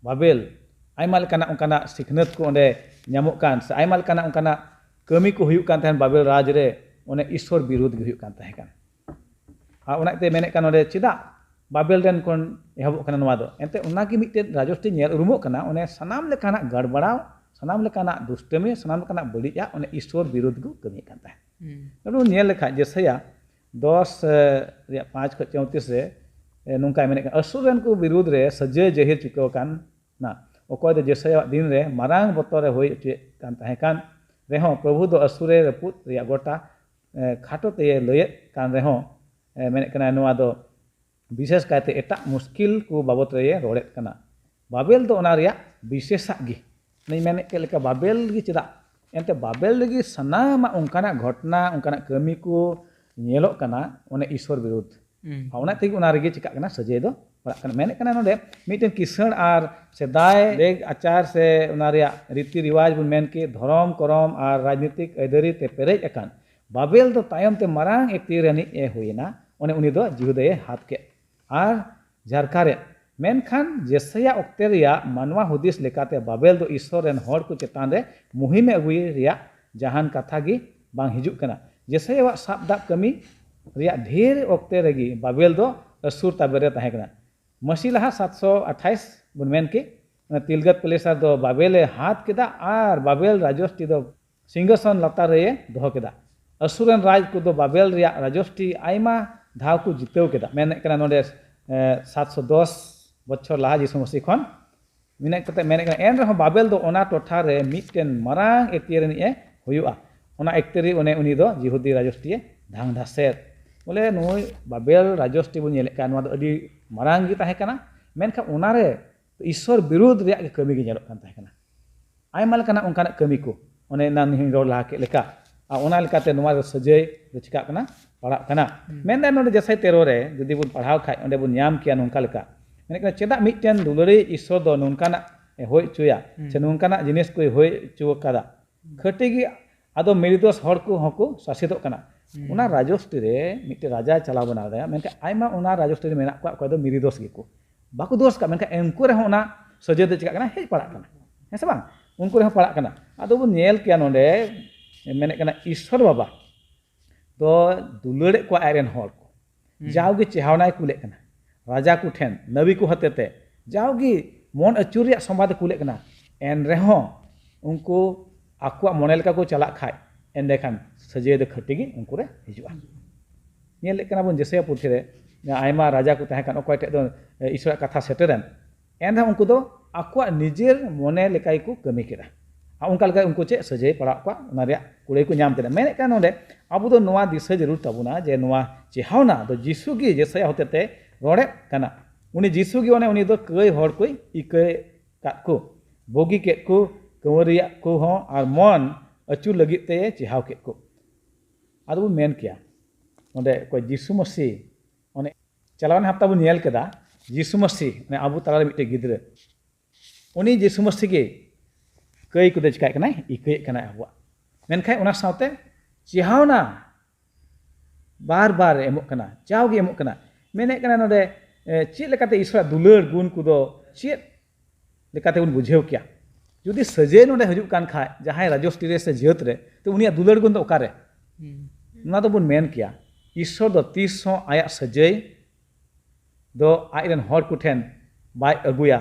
ᱵᱟᱵᱮᱞ, ᱟᱭᱢᱟ ᱞᱮᱠᱟᱱᱟᱜ ᱚᱱᱠᱟᱱᱟᱜ ᱥᱤᱠᱷᱱᱟᱹᱛ ᱠᱚ ᱚᱸᱰᱮ ᱧᱟᱢᱚᱜ ᱠᱟᱱ, ᱥᱮ ᱟᱭᱢᱟ ᱞᱮᱠᱟᱱᱟᱜ ᱚᱱᱠᱟᱱᱟᱜ ᱠᱟᱹᱢᱤ ᱠᱚ ᱦᱩᱭᱩᱜ ᱠᱟᱱ ᱛᱟᱦᱮᱸᱱ ᱵᱟᱵᱮᱞ ᱨᱟᱡᱽ ᱨᱮ, ᱚᱱᱮ ᱤᱥᱥᱚᱨ ᱵᱤᱨᱩᱫᱷ ᱜᱮ ᱦᱩᱭᱩᱜ ᱠᱟᱱ ᱛᱟᱦᱮᱸ ᱠᱟᱱ᱾ ᱟᱨ ᱚᱱᱟ ᱤᱭᱟᱹᱛᱮ ᱢᱮᱱᱮᱫ ᱠᱟᱱ ᱱᱚᱰᱮ, ᱪᱮᱫᱟᱜ ᱵᱟᱵᱮᱞ ᱨᱮᱱ ᱠᱷᱚᱱ ᱮᱦᱚᱵᱚᱜ ᱠᱟᱱᱟ ᱱᱚᱣᱟ ᱫᱚ᱾ ᱮᱱᱛᱮ ᱚᱱᱟᱜᱮ ᱢᱤᱫᱴᱮᱱ ᱨᱟᱡᱚᱥᱴᱤ ᱧᱮᱞ ᱩᱨᱩᱢᱚᱜ ᱠᱟᱱᱟ, ᱚᱱᱮ ᱥᱟᱱᱟᱢ ᱞᱮᱠᱟᱱᱟᱜ ᱜᱟᱲᱵᱟᱲᱟᱣ, ᱥᱟᱱᱟᱢ ᱞᱮᱠᱟᱱᱟᱜ ᱫᱩᱥᱴᱟᱹᱢᱤ, ᱥᱟᱱᱟᱢ ᱞᱮᱠᱟᱱᱟᱜ ᱵᱟᱹᱲᱤᱡᱟᱜ ᱚᱱᱮ ᱤᱥᱥᱚᱨ ᱵᱤᱨᱩᱫᱷ ᱠᱚ ᱠᱟᱹᱢᱤᱭᱮᱫ ᱠᱟᱱ ᱛᱟᱦᱮᱸᱫ᱾ ᱦᱩᱸ᱾ ᱟᱵᱚ ᱵᱚᱱ ᱧᱮᱞ ᱞᱮᱠᱷᱟᱡ ᱡᱮᱥᱟᱭᱟ ᱫᱚᱥ, ᱮ, ᱨᱮᱭᱟᱜ ᱯᱟᱸᱪ ᱠᱷᱚᱱ ᱪᱳᱭᱛᱨᱤᱥ ᱨᱮ, ᱮ, ᱱᱚᱝᱠᱟᱭ ᱢᱮᱱᱮᱫ ᱠᱟᱱᱟ, ᱟᱹᱥᱩᱨ ᱨᱮᱱ ᱠᱚ ᱵᱤᱨᱩᱫᱷ ᱨᱮ ᱥᱟᱹᱡᱟᱹᱭ ᱡᱟᱹᱦᱤᱨ ᱪᱩᱠᱟᱹᱣ ᱟᱠᱟᱱᱟ᱾ ᱚᱠᱚᱭ ᱫᱚ ᱡᱮᱥᱟᱭᱟᱣᱟᱜ ᱫᱤᱱ ᱨᱮ ᱢᱟᱨᱟᱝ ᱵᱚᱛᱚᱨ ᱮ ᱦᱩᱭ ᱦᱚᱪᱚᱭᱮᱫ ᱠᱟᱱ ᱛᱟᱦᱮᱸ ᱠᱟᱱ ᱨᱮᱦᱚᱸ, ᱯᱨᱚᱵᱷᱩ ᱫᱚ ᱟᱹᱥᱩᱨᱮ ᱨᱟᱹᱯᱩᱫ ᱨᱮᱭᱟᱜ ᱜᱚᱴᱟ, ᱮ, ᱠᱷᱟᱴᱚ ᱛᱮᱭᱮ ᱞᱟᱹᱭᱮᱫ ᱠᱟᱱ ᱨᱮᱦᱚᱸ, ᱮ, ᱢᱮᱱᱮᱫ ᱠᱟᱱᱟ, ᱱᱚᱣᱟ ᱫᱚ ᱵᱤᱥᱮᱥ ᱠᱟᱭᱛᱮ ᱮᱴᱟᱜ ᱢᱩᱥᱠᱤᱞ ᱠᱚ ᱵᱟᱵᱚᱛ ᱨᱮᱭᱮ ᱨᱚᱲᱮᱫ ᱠᱟᱱᱟ᱾ ᱵᱟᱵᱮᱞ ᱫᱚ ᱚᱱᱟ ᱨᱮᱭᱟᱜ ᱵᱤᱥᱮᱥᱟᱜ ᱜᱮ᱾ ᱚᱱᱮᱧ ᱢᱮᱱᱮᱫ ᱠᱮᱫ ᱞᱮᱠᱟ, ᱵᱟᱵᱮᱞ ᱜᱮ ᱪᱮᱫᱟᱜ? ᱮᱱᱛᱮ ᱵᱟᱵᱮᱞ ᱨᱮᱜᱮ ᱥᱟᱱᱟᱢᱟᱜ ᱚᱱᱠᱟᱱᱟᱜ ᱜᱷᱚᱴᱚᱱᱟ, ᱚᱱᱠᱟᱱᱟᱜ ᱠᱟᱹᱢᱤ ᱠᱚ ᱧᱮᱞᱚᱜ ᱠᱟᱱᱟ, ᱚᱱᱮ ᱤᱥᱥᱚᱨ ᱵᱤᱨᱩᱫᱷ᱾ ᱦᱩᱸ᱾ ᱟᱨ ᱚᱱᱟ ᱛᱮᱜᱮ ᱚᱱᱟ ᱨᱮᱜᱮ ᱪᱤᱠᱟᱜ ᱠᱟᱱᱟ, ᱥᱟᱹᱡᱟᱹᱭ ᱫᱚ ᱯᱟᱲᱟᱜ ᱠᱟᱱᱟ᱾ ᱢᱮᱱᱮᱫ ᱠᱟᱱᱟ ᱱᱚᱰᱮ, ᱢᱤᱫᱴᱮᱱ ᱠᱤᱥᱟᱹᱬ ᱟᱨ ᱥᱮᱫᱟᱭ ᱞᱮᱜᱽ ᱟᱪᱟᱨ ᱥᱮ ᱚᱱᱟ ᱨᱮᱭᱟᱜ ᱨᱤᱛᱤ ᱨᱤᱣᱟᱡᱽ ᱵᱚᱱ ᱢᱮᱱ ᱠᱮᱫ, ᱫᱷᱚᱨᱚᱢ ᱠᱚᱨᱚᱢ ᱟᱨ ᱨᱟᱡᱽᱱᱤᱛᱤᱠ ᱟᱹᱭᱫᱟᱹᱨᱤ ᱛᱮ ᱯᱮᱨᱮᱡ ᱟᱠᱟᱱ ᱵᱟᱵᱮᱞ ᱫᱚ ᱛᱟᱭᱚᱢ ᱛᱮ ᱢᱟᱨᱟᱝ ᱮᱠᱛᱤ ᱨᱤᱱᱤᱡ ᱮ ᱦᱩᱭᱮᱱᱟ᱾ ᱚᱱᱮ ᱩᱱᱤ ᱫᱚ ᱡᱤᱦᱩᱫᱟᱭᱮ ᱦᱟᱛ ᱠᱮᱫ᱾ ᱟᱨ ᱡᱟᱨᱠᱟᱨᱮᱫ᱾ ᱢᱮᱱᱠᱷᱟᱱ ᱡᱮᱥᱟᱭᱟ ᱚᱠᱛᱮ ᱨᱮᱭᱟᱜ ᱢᱟᱱᱣᱟ ᱦᱩᱫᱤᱥ ᱞᱮᱠᱟᱛᱮ ᱵᱟᱵᱮᱞ ᱫᱚ ᱤᱥᱥᱚᱨ ᱨᱮᱱ ᱦᱚᱲ ᱠᱚ ᱪᱮᱛᱟᱱ ᱨᱮ ᱢᱩᱦᱤᱢ ᱟᱹᱜᱩᱭ ᱨᱮᱭᱟᱜ ᱡᱟᱦᱟᱱ ᱠᱟᱛᱷᱟ ᱜᱮ ᱵᱟᱝ ᱦᱤᱡᱩᱜ ᱠᱟᱱᱟ᱾ ᱡᱮᱥᱟᱭᱟᱣᱟᱜ ᱥᱟᱵ ᱫᱟᱜ ᱠᱟᱹᱢᱤ ᱨᱮᱭᱟᱜ ᱰᱷᱮᱨ ᱚᱠᱛᱮ ᱨᱮᱜᱮ ᱵᱟᱵᱮᱞ ᱫᱚ ᱟᱹᱥᱩᱨ ᱛᱟᱵᱮ ᱨᱮ ᱛᱟᱦᱮᱸ ᱠᱟᱱᱟ᱾ ᱢᱟᱹᱥᱤ ᱞᱟᱦᱟ ᱥᱟᱛᱥᱚ ᱟᱴᱷᱟᱭᱤᱥ ᱵᱚᱱ ᱢᱮᱱ ᱠᱮ, ᱚᱱᱟ ᱛᱤᱞᱜᱟᱛ ᱯᱤᱞᱮᱥᱟᱨ ᱫᱚ ᱵᱟᱵᱮᱞ ᱮ ᱦᱟᱛ ᱠᱮᱫᱟ ᱟᱨ ᱵᱟᱵᱮᱞ ᱨᱟᱡᱚᱥᱴᱤ ᱫᱚ ᱥᱤᱝᱦᱟᱥᱚᱱ ᱞᱟᱛᱟᱨ ᱨᱮᱭ ᱫᱚᱦᱚ ᱠᱮᱫᱟ᱾ ᱟᱹᱥᱩᱨ ᱨᱮᱱ ᱨᱟᱡᱽ ᱠᱚᱫᱚ ᱵᱟᱵᱮᱞ ᱨᱮᱭᱟᱜ ᱨᱟᱡᱚᱥᱴᱤ ᱟᱭᱢᱟ ᱫᱷᱟᱣ ᱠᱚ ᱡᱤᱛᱟᱹᱣ ᱠᱮᱫᱟ᱾ ᱢᱮᱱᱮᱫ ᱠᱟᱱᱟ ᱱᱚᱰᱮ, ᱮ, ᱥᱟᱛᱥᱚ ᱫᱚᱥ ᱵᱚᱪᱷᱚᱨ ᱞᱟᱦᱟ ᱡᱤᱥᱩ ᱢᱟᱹᱥᱤ ᱠᱷᱚᱱ᱾ ᱢᱮᱱᱮᱫ ᱠᱟᱛᱮ ᱢᱮᱱᱮᱫ ᱠᱟᱱᱟ, ᱮᱱ ᱨᱮᱦᱚᱸ ᱵᱟᱵᱮᱞ ᱫᱚ ᱚᱱᱟ ᱴᱚᱴᱷᱟ ᱨᱮ ᱢᱤᱫᱴᱮᱱ ᱢᱟᱨᱟᱝ ᱮᱠᱛᱤᱭᱟᱹᱨ ᱨᱤᱱᱤᱡ ᱮ ᱦᱩᱭᱩᱜᱼᱟ᱾ ᱚᱱᱟ ᱮᱠᱛᱤᱭᱟᱹᱨ ᱨᱮ ᱚᱱᱮ ᱩᱱᱤ ᱫᱚ ᱡᱤᱦᱩᱫᱤ ᱨᱟᱡᱚᱥᱴᱤᱭᱮ ᱫᱷᱟᱝ ᱫᱷᱟᱥᱮᱫ᱾ ᱵᱚᱞᱮ ᱱᱩᱭ ᱵᱟᱵᱮᱞ ᱨᱟᱡᱚᱥᱴᱤ ᱵᱚᱱ ᱧᱮᱞᱮᱫ ᱠᱟᱱ, ᱱᱚᱣᱟ ᱫᱚ ᱟᱹᱰᱤ ᱢᱟᱨᱟᱝ ᱜᱮ ᱛᱟᱦᱮᱸ ᱠᱟᱱᱟ, ᱢᱮᱱᱠᱷᱟᱱ ᱚᱱᱟᱨᱮ ᱤᱥᱥᱚᱨ ᱵᱤᱨᱩᱫᱷ ᱨᱮᱭᱟᱜ ᱜᱮ ᱠᱟᱹᱢᱤ ᱜᱮ ᱧᱮᱞᱚᱜ ᱠᱟᱱ ᱛᱟᱦᱮᱸ ᱠᱟᱱᱟ᱾ ᱟᱭᱢᱟ ᱞᱮᱠᱟᱱᱟᱜ ᱚᱱᱠᱟᱱᱟᱜ ᱠᱟᱹᱢᱤ ᱠᱚ, ᱚᱱᱮ ᱮᱱᱟᱱ ᱤᱧ ᱨᱚᱲ ᱞᱟᱦᱟ ᱠᱮᱫ ᱞᱮᱠᱟ᱾ ᱟᱨ ᱚᱱᱟ ᱞᱮᱠᱟᱛᱮ ᱱᱚᱣᱟ ᱨᱮ ᱥᱟᱹᱡᱟᱹᱭ ᱫᱚ ᱪᱤᱠᱟᱜ ᱠᱟᱱᱟ? ᱯᱟᱲᱟᱜ ᱠᱟᱱᱟ᱾ ᱦᱩᱸ᱾ ᱢᱮᱱᱫᱟᱭ ᱱᱚᱰᱮ ᱡᱮᱥᱟᱭ ᱛᱮᱨᱚ ᱨᱮ ᱡᱩᱫᱤ ᱵᱚᱱ ᱯᱟᱲᱦᱟᱣ ᱠᱷᱟᱡ, ᱚᱸᱰᱮ ᱵᱚᱱ ᱧᱟᱢ ᱠᱮᱭᱟ ᱱᱚᱝᱠᱟ ᱞᱮᱠᱟ᱾ ᱢᱮᱱᱮᱫ ᱠᱟᱱᱟ, ᱪᱮᱫᱟᱜ ᱢᱤᱫᱴᱮᱱ ᱫᱩᱞᱟᱹᱲᱤᱭᱟᱹ ᱤᱥᱥᱚᱨ ᱫᱚ ᱱᱚᱝᱠᱟᱱᱟᱜ ᱮ ᱦᱩᱭ ᱦᱚᱪᱚᱭᱟ, ᱦᱩᱸ᱾ ᱥᱮ ᱱᱚᱝᱠᱟᱱᱟᱜ ᱡᱤᱱᱤᱥ ᱠᱚᱭ ᱦᱩᱭ ᱦᱚᱪᱚ ᱟᱠᱟᱫᱟ? ᱠᱷᱟᱹᱴᱤ ᱜᱮ ᱟᱫᱚ ᱢᱤᱨᱤᱫᱳᱥ ᱦᱚᱲ ᱠᱚᱦᱚᱸ ᱠᱚ ᱥᱟᱥᱮᱛᱚᱜ ᱠᱟᱱᱟ᱾ ᱦᱩᱸ᱾ ᱚᱱᱟ ᱨᱟᱡᱚᱥᱴᱤ ᱨᱮ ᱢᱤᱫᱴᱮᱱ ᱨᱟᱡᱟᱭ ᱪᱟᱞᱟᱣ ᱵᱮᱱᱟᱣ ᱫᱟᱲᱮᱭᱟᱜᱼᱟ, ᱢᱮᱱᱠᱷᱟᱱ ᱟᱭᱢᱟ ᱚᱱᱟ ᱨᱟᱡᱚᱥᱴᱤ ᱨᱮ ᱢᱮᱱᱟᱜ ᱠᱚᱣᱟ, ᱚᱠᱚᱭ ᱫᱚ ᱢᱤᱨᱤᱫᱳᱥ ᱜᱮᱠᱚ ᱵᱟᱠᱚ ᱫᱳᱥ ᱠᱟᱜ, ᱢᱮᱱᱠᱷᱟᱱ ᱩᱱᱠᱩ ᱨᱮᱦᱚᱸ ᱚᱱᱟ ᱥᱟᱹᱡᱟᱹᱭ ᱫᱚ ᱪᱤᱠᱟᱜ ᱠᱟᱱᱟ? ᱦᱮᱡ ᱯᱟᱲᱟᱜ ᱠᱟᱱᱟ, ᱦᱮᱸ ᱥᱮ ᱵᱟᱝ? ᱩᱱᱠᱩ ᱨᱮᱦᱚᱸ ᱯᱟᱲᱟᱜ ᱠᱟᱱᱟ᱾ ᱟᱫᱚ ᱵᱚᱱ ᱧᱮᱞ ᱠᱮᱭᱟ ᱱᱚᱰᱮ, ᱢᱮᱱᱮᱫ ᱠᱟᱱᱟ ᱤᱥᱥᱚᱨ ᱵᱟᱵᱟ ᱫᱚ ᱫᱩᱞᱟᱹᱲᱮᱫ ᱠᱚᱣᱟ ᱟᱡ ᱨᱮᱱ ᱦᱚᱲ ᱠᱚ, ᱦᱩᱸ᱾ ᱡᱟᱣᱜᱮ ᱪᱮᱦᱟᱣᱱᱟᱭ ᱠᱩᱞᱮᱫ ᱠᱟᱱᱟ᱾ ᱨᱟᱡᱟ ᱠᱚ ᱴᱷᱮᱱ ᱱᱟᱹᱵᱤ ᱠᱚ ᱦᱚᱛᱮᱛᱮ ᱡᱟᱣᱜᱮ ᱢᱚᱱ ᱟᱹᱪᱩᱨ ᱨᱮᱭᱟᱜ ᱥᱚᱢᱵᱟᱫ ᱮ ᱠᱩᱞᱮᱫ ᱠᱟᱱᱟ, ᱮᱱ ᱨᱮᱦᱚᱸ ᱩᱱᱠᱩ ᱟᱠᱚᱣᱟᱜ ᱢᱚᱱᱮ ᱞᱮᱠᱟ ᱠᱚ ᱪᱟᱞᱟᱜ ᱠᱷᱟᱡ, ᱮᱸᱰᱮᱠᱷᱟᱱ ᱥᱟᱹᱡᱟᱹᱭ ᱫᱚ ᱠᱷᱟᱹᱴᱤ ᱜᱮ ᱩᱱᱠᱩ ᱨᱮ ᱦᱤᱡᱩᱜᱼᱟ᱾ ᱧᱮᱞ ᱞᱮᱫ ᱠᱟᱱᱟ ᱵᱚᱱ ᱡᱮᱥᱟᱭᱟ ᱯᱩᱛᱷᱤ ᱨᱮ, ᱟᱭᱢᱟ ᱨᱟᱡᱟ ᱠᱚ ᱛᱟᱦᱮᱸ ᱠᱟᱱ, ᱚᱠᱚᱭ ᱴᱷᱮᱡ ᱫᱚ ᱤᱥᱚᱨᱟᱜ ᱠᱟᱛᱷᱟ ᱥᱮᱴᱮᱨᱮᱱ, ᱮᱱᱨᱮᱦᱚᱸ ᱩᱱᱠᱩ ᱫᱚ ᱟᱠᱚᱣᱟᱜ ᱱᱤᱡᱮᱨ ᱢᱚᱱᱮ ᱞᱮᱠᱟ ᱜᱮᱠᱚ ᱠᱟᱹᱢᱤ ᱠᱮᱫᱟ᱾ ᱟᱨ ᱚᱱᱠᱟ ᱞᱮᱠᱟ ᱩᱱᱠᱩ ᱪᱮᱫ ᱥᱟᱹᱡᱟᱹᱭ ᱯᱟᱲᱟᱜ ᱠᱚᱣᱟ, ᱚᱱᱟ ᱨᱮᱭᱟᱜ ᱠᱩᱲᱟᱹᱭ ᱠᱚ ᱧᱟᱢ ᱠᱮᱫᱟ᱾ ᱢᱮᱱᱮᱫ ᱠᱟᱱ ᱱᱚᱰᱮ ᱟᱵᱚ ᱫᱚ ᱱᱚᱣᱟ ᱫᱤᱥᱟᱹ ᱡᱟᱹᱨᱩᱲ ᱛᱟᱵᱚᱱᱟ ᱡᱮ ᱱᱚᱣᱟ ᱪᱮᱦᱟᱣᱱᱟ ᱫᱚ ᱡᱤᱥᱩ ᱜᱮ ᱡᱮᱥᱟᱭᱟ ᱦᱚᱛᱮᱛᱮ ᱨᱚᱲᱮᱫ ᱠᱟᱱᱟ᱾ ᱩᱱᱤ ᱡᱤᱥᱩ ᱜᱮ ᱚᱱᱮ ᱩᱱᱤ ᱫᱚ ᱠᱟᱹᱭ ᱦᱚᱲ ᱠᱚᱭ ᱤᱠᱟᱹᱭ ᱠᱟᱫ ᱠᱚ, ᱵᱩᱜᱤ ᱠᱮᱫ ᱠᱚ, ᱠᱟᱹᱣᱨᱤᱭᱟᱜ ᱠᱚ ᱦᱚᱸ ᱟᱨ ᱢᱚᱱ ᱟᱹᱪᱩᱨ ᱞᱟᱹᱜᱤᱫ ᱛᱮ ᱪᱮᱦᱟᱣ ᱠᱮᱫ ᱠᱚ᱾ ᱟᱫᱚ ᱵᱚᱱ ᱢᱮᱱ ᱠᱮᱭᱟ, ᱱᱚᱰᱮ ᱚᱠᱚᱭ ᱡᱤᱥᱩ ᱢᱟᱹᱥᱤ, ᱚᱱᱮ ᱪᱟᱞᱟᱣᱮᱱ ᱦᱟᱯᱛᱟ ᱵᱚᱱ ᱧᱮᱞ ᱠᱮᱫᱟ, ᱡᱤᱥᱩ ᱢᱟᱹᱥᱤ, ᱚᱱᱮ ᱟᱵᱚ ᱛᱟᱞᱟᱨᱮ ᱢᱤᱫᱴᱮᱡ ᱜᱤᱫᱽᱨᱟᱹ, ᱩᱱᱤ ᱡᱤᱥᱩ ᱢᱟᱹᱥᱤ ᱜᱮ ᱠᱟᱹᱭ ᱠᱚᱫᱚ ᱪᱤᱠᱟᱹᱭᱮᱫ ᱠᱟᱱᱟᱭ? ᱤᱠᱟᱹᱭᱮᱫ ᱠᱟᱱᱟᱭ ᱟᱵᱚᱣᱟᱜ᱾ ᱢᱮᱱᱠᱷᱟᱱ ᱚᱱᱟ ᱥᱟᱶᱛᱮ ᱪᱮᱦᱟᱣᱱᱟ ᱵᱟᱨ ᱵᱟᱨ ᱮᱢᱚᱜ ᱠᱟᱱᱟ, ᱡᱟᱣᱜᱮ ᱮᱢᱚᱜ ᱠᱟᱱᱟ᱾ ᱢᱮᱱᱮᱫ ᱠᱟᱱᱟ ᱱᱚᱰᱮ, ᱮ, ᱪᱮᱫ ᱞᱮᱠᱟᱛᱮ ᱤᱥᱚᱨᱟᱜ ᱫᱩᱞᱟᱹᱲ ᱜᱩᱱ ᱠᱚᱫᱚ ᱪᱮᱫ ᱞᱮᱠᱟᱛᱮ ᱵᱚᱱ ᱵᱩᱡᱷᱟᱹᱣ ᱠᱮᱭᱟ? ᱡᱩᱫᱤ ᱥᱟᱹᱡᱟᱹᱭ ᱱᱚᱰᱮ ᱦᱤᱡᱩᱜ ᱠᱟᱱ ᱠᱷᱟᱡ, ᱡᱟᱦᱟᱸᱭ ᱨᱟᱡᱚᱥᱴᱤ ᱨᱮ ᱥᱮ ᱡᱟᱹᱛ ᱨᱮ, ᱛᱚ ᱩᱱᱤᱭᱟᱜ ᱫᱩᱞᱟᱹᱲ ᱜᱩᱱ ᱫᱚ ᱚᱠᱟᱨᱮ? ᱦᱩᱸ᱾ ᱚᱱᱟ ᱫᱚᱵᱚᱱ ᱢᱮᱱ ᱠᱮᱭᱟ, ᱤᱥᱚᱨ ᱫᱚ ᱛᱤᱥ ᱦᱚᱸ ᱟᱭᱟᱜ ᱥᱟᱹᱡᱟᱹᱭ ᱫᱚ ᱟᱡ ᱨᱮᱱ ᱦᱚᱲ ᱠᱚᱴᱷᱮᱱ ᱵᱟᱭ ᱟᱹᱜᱩᱭᱟ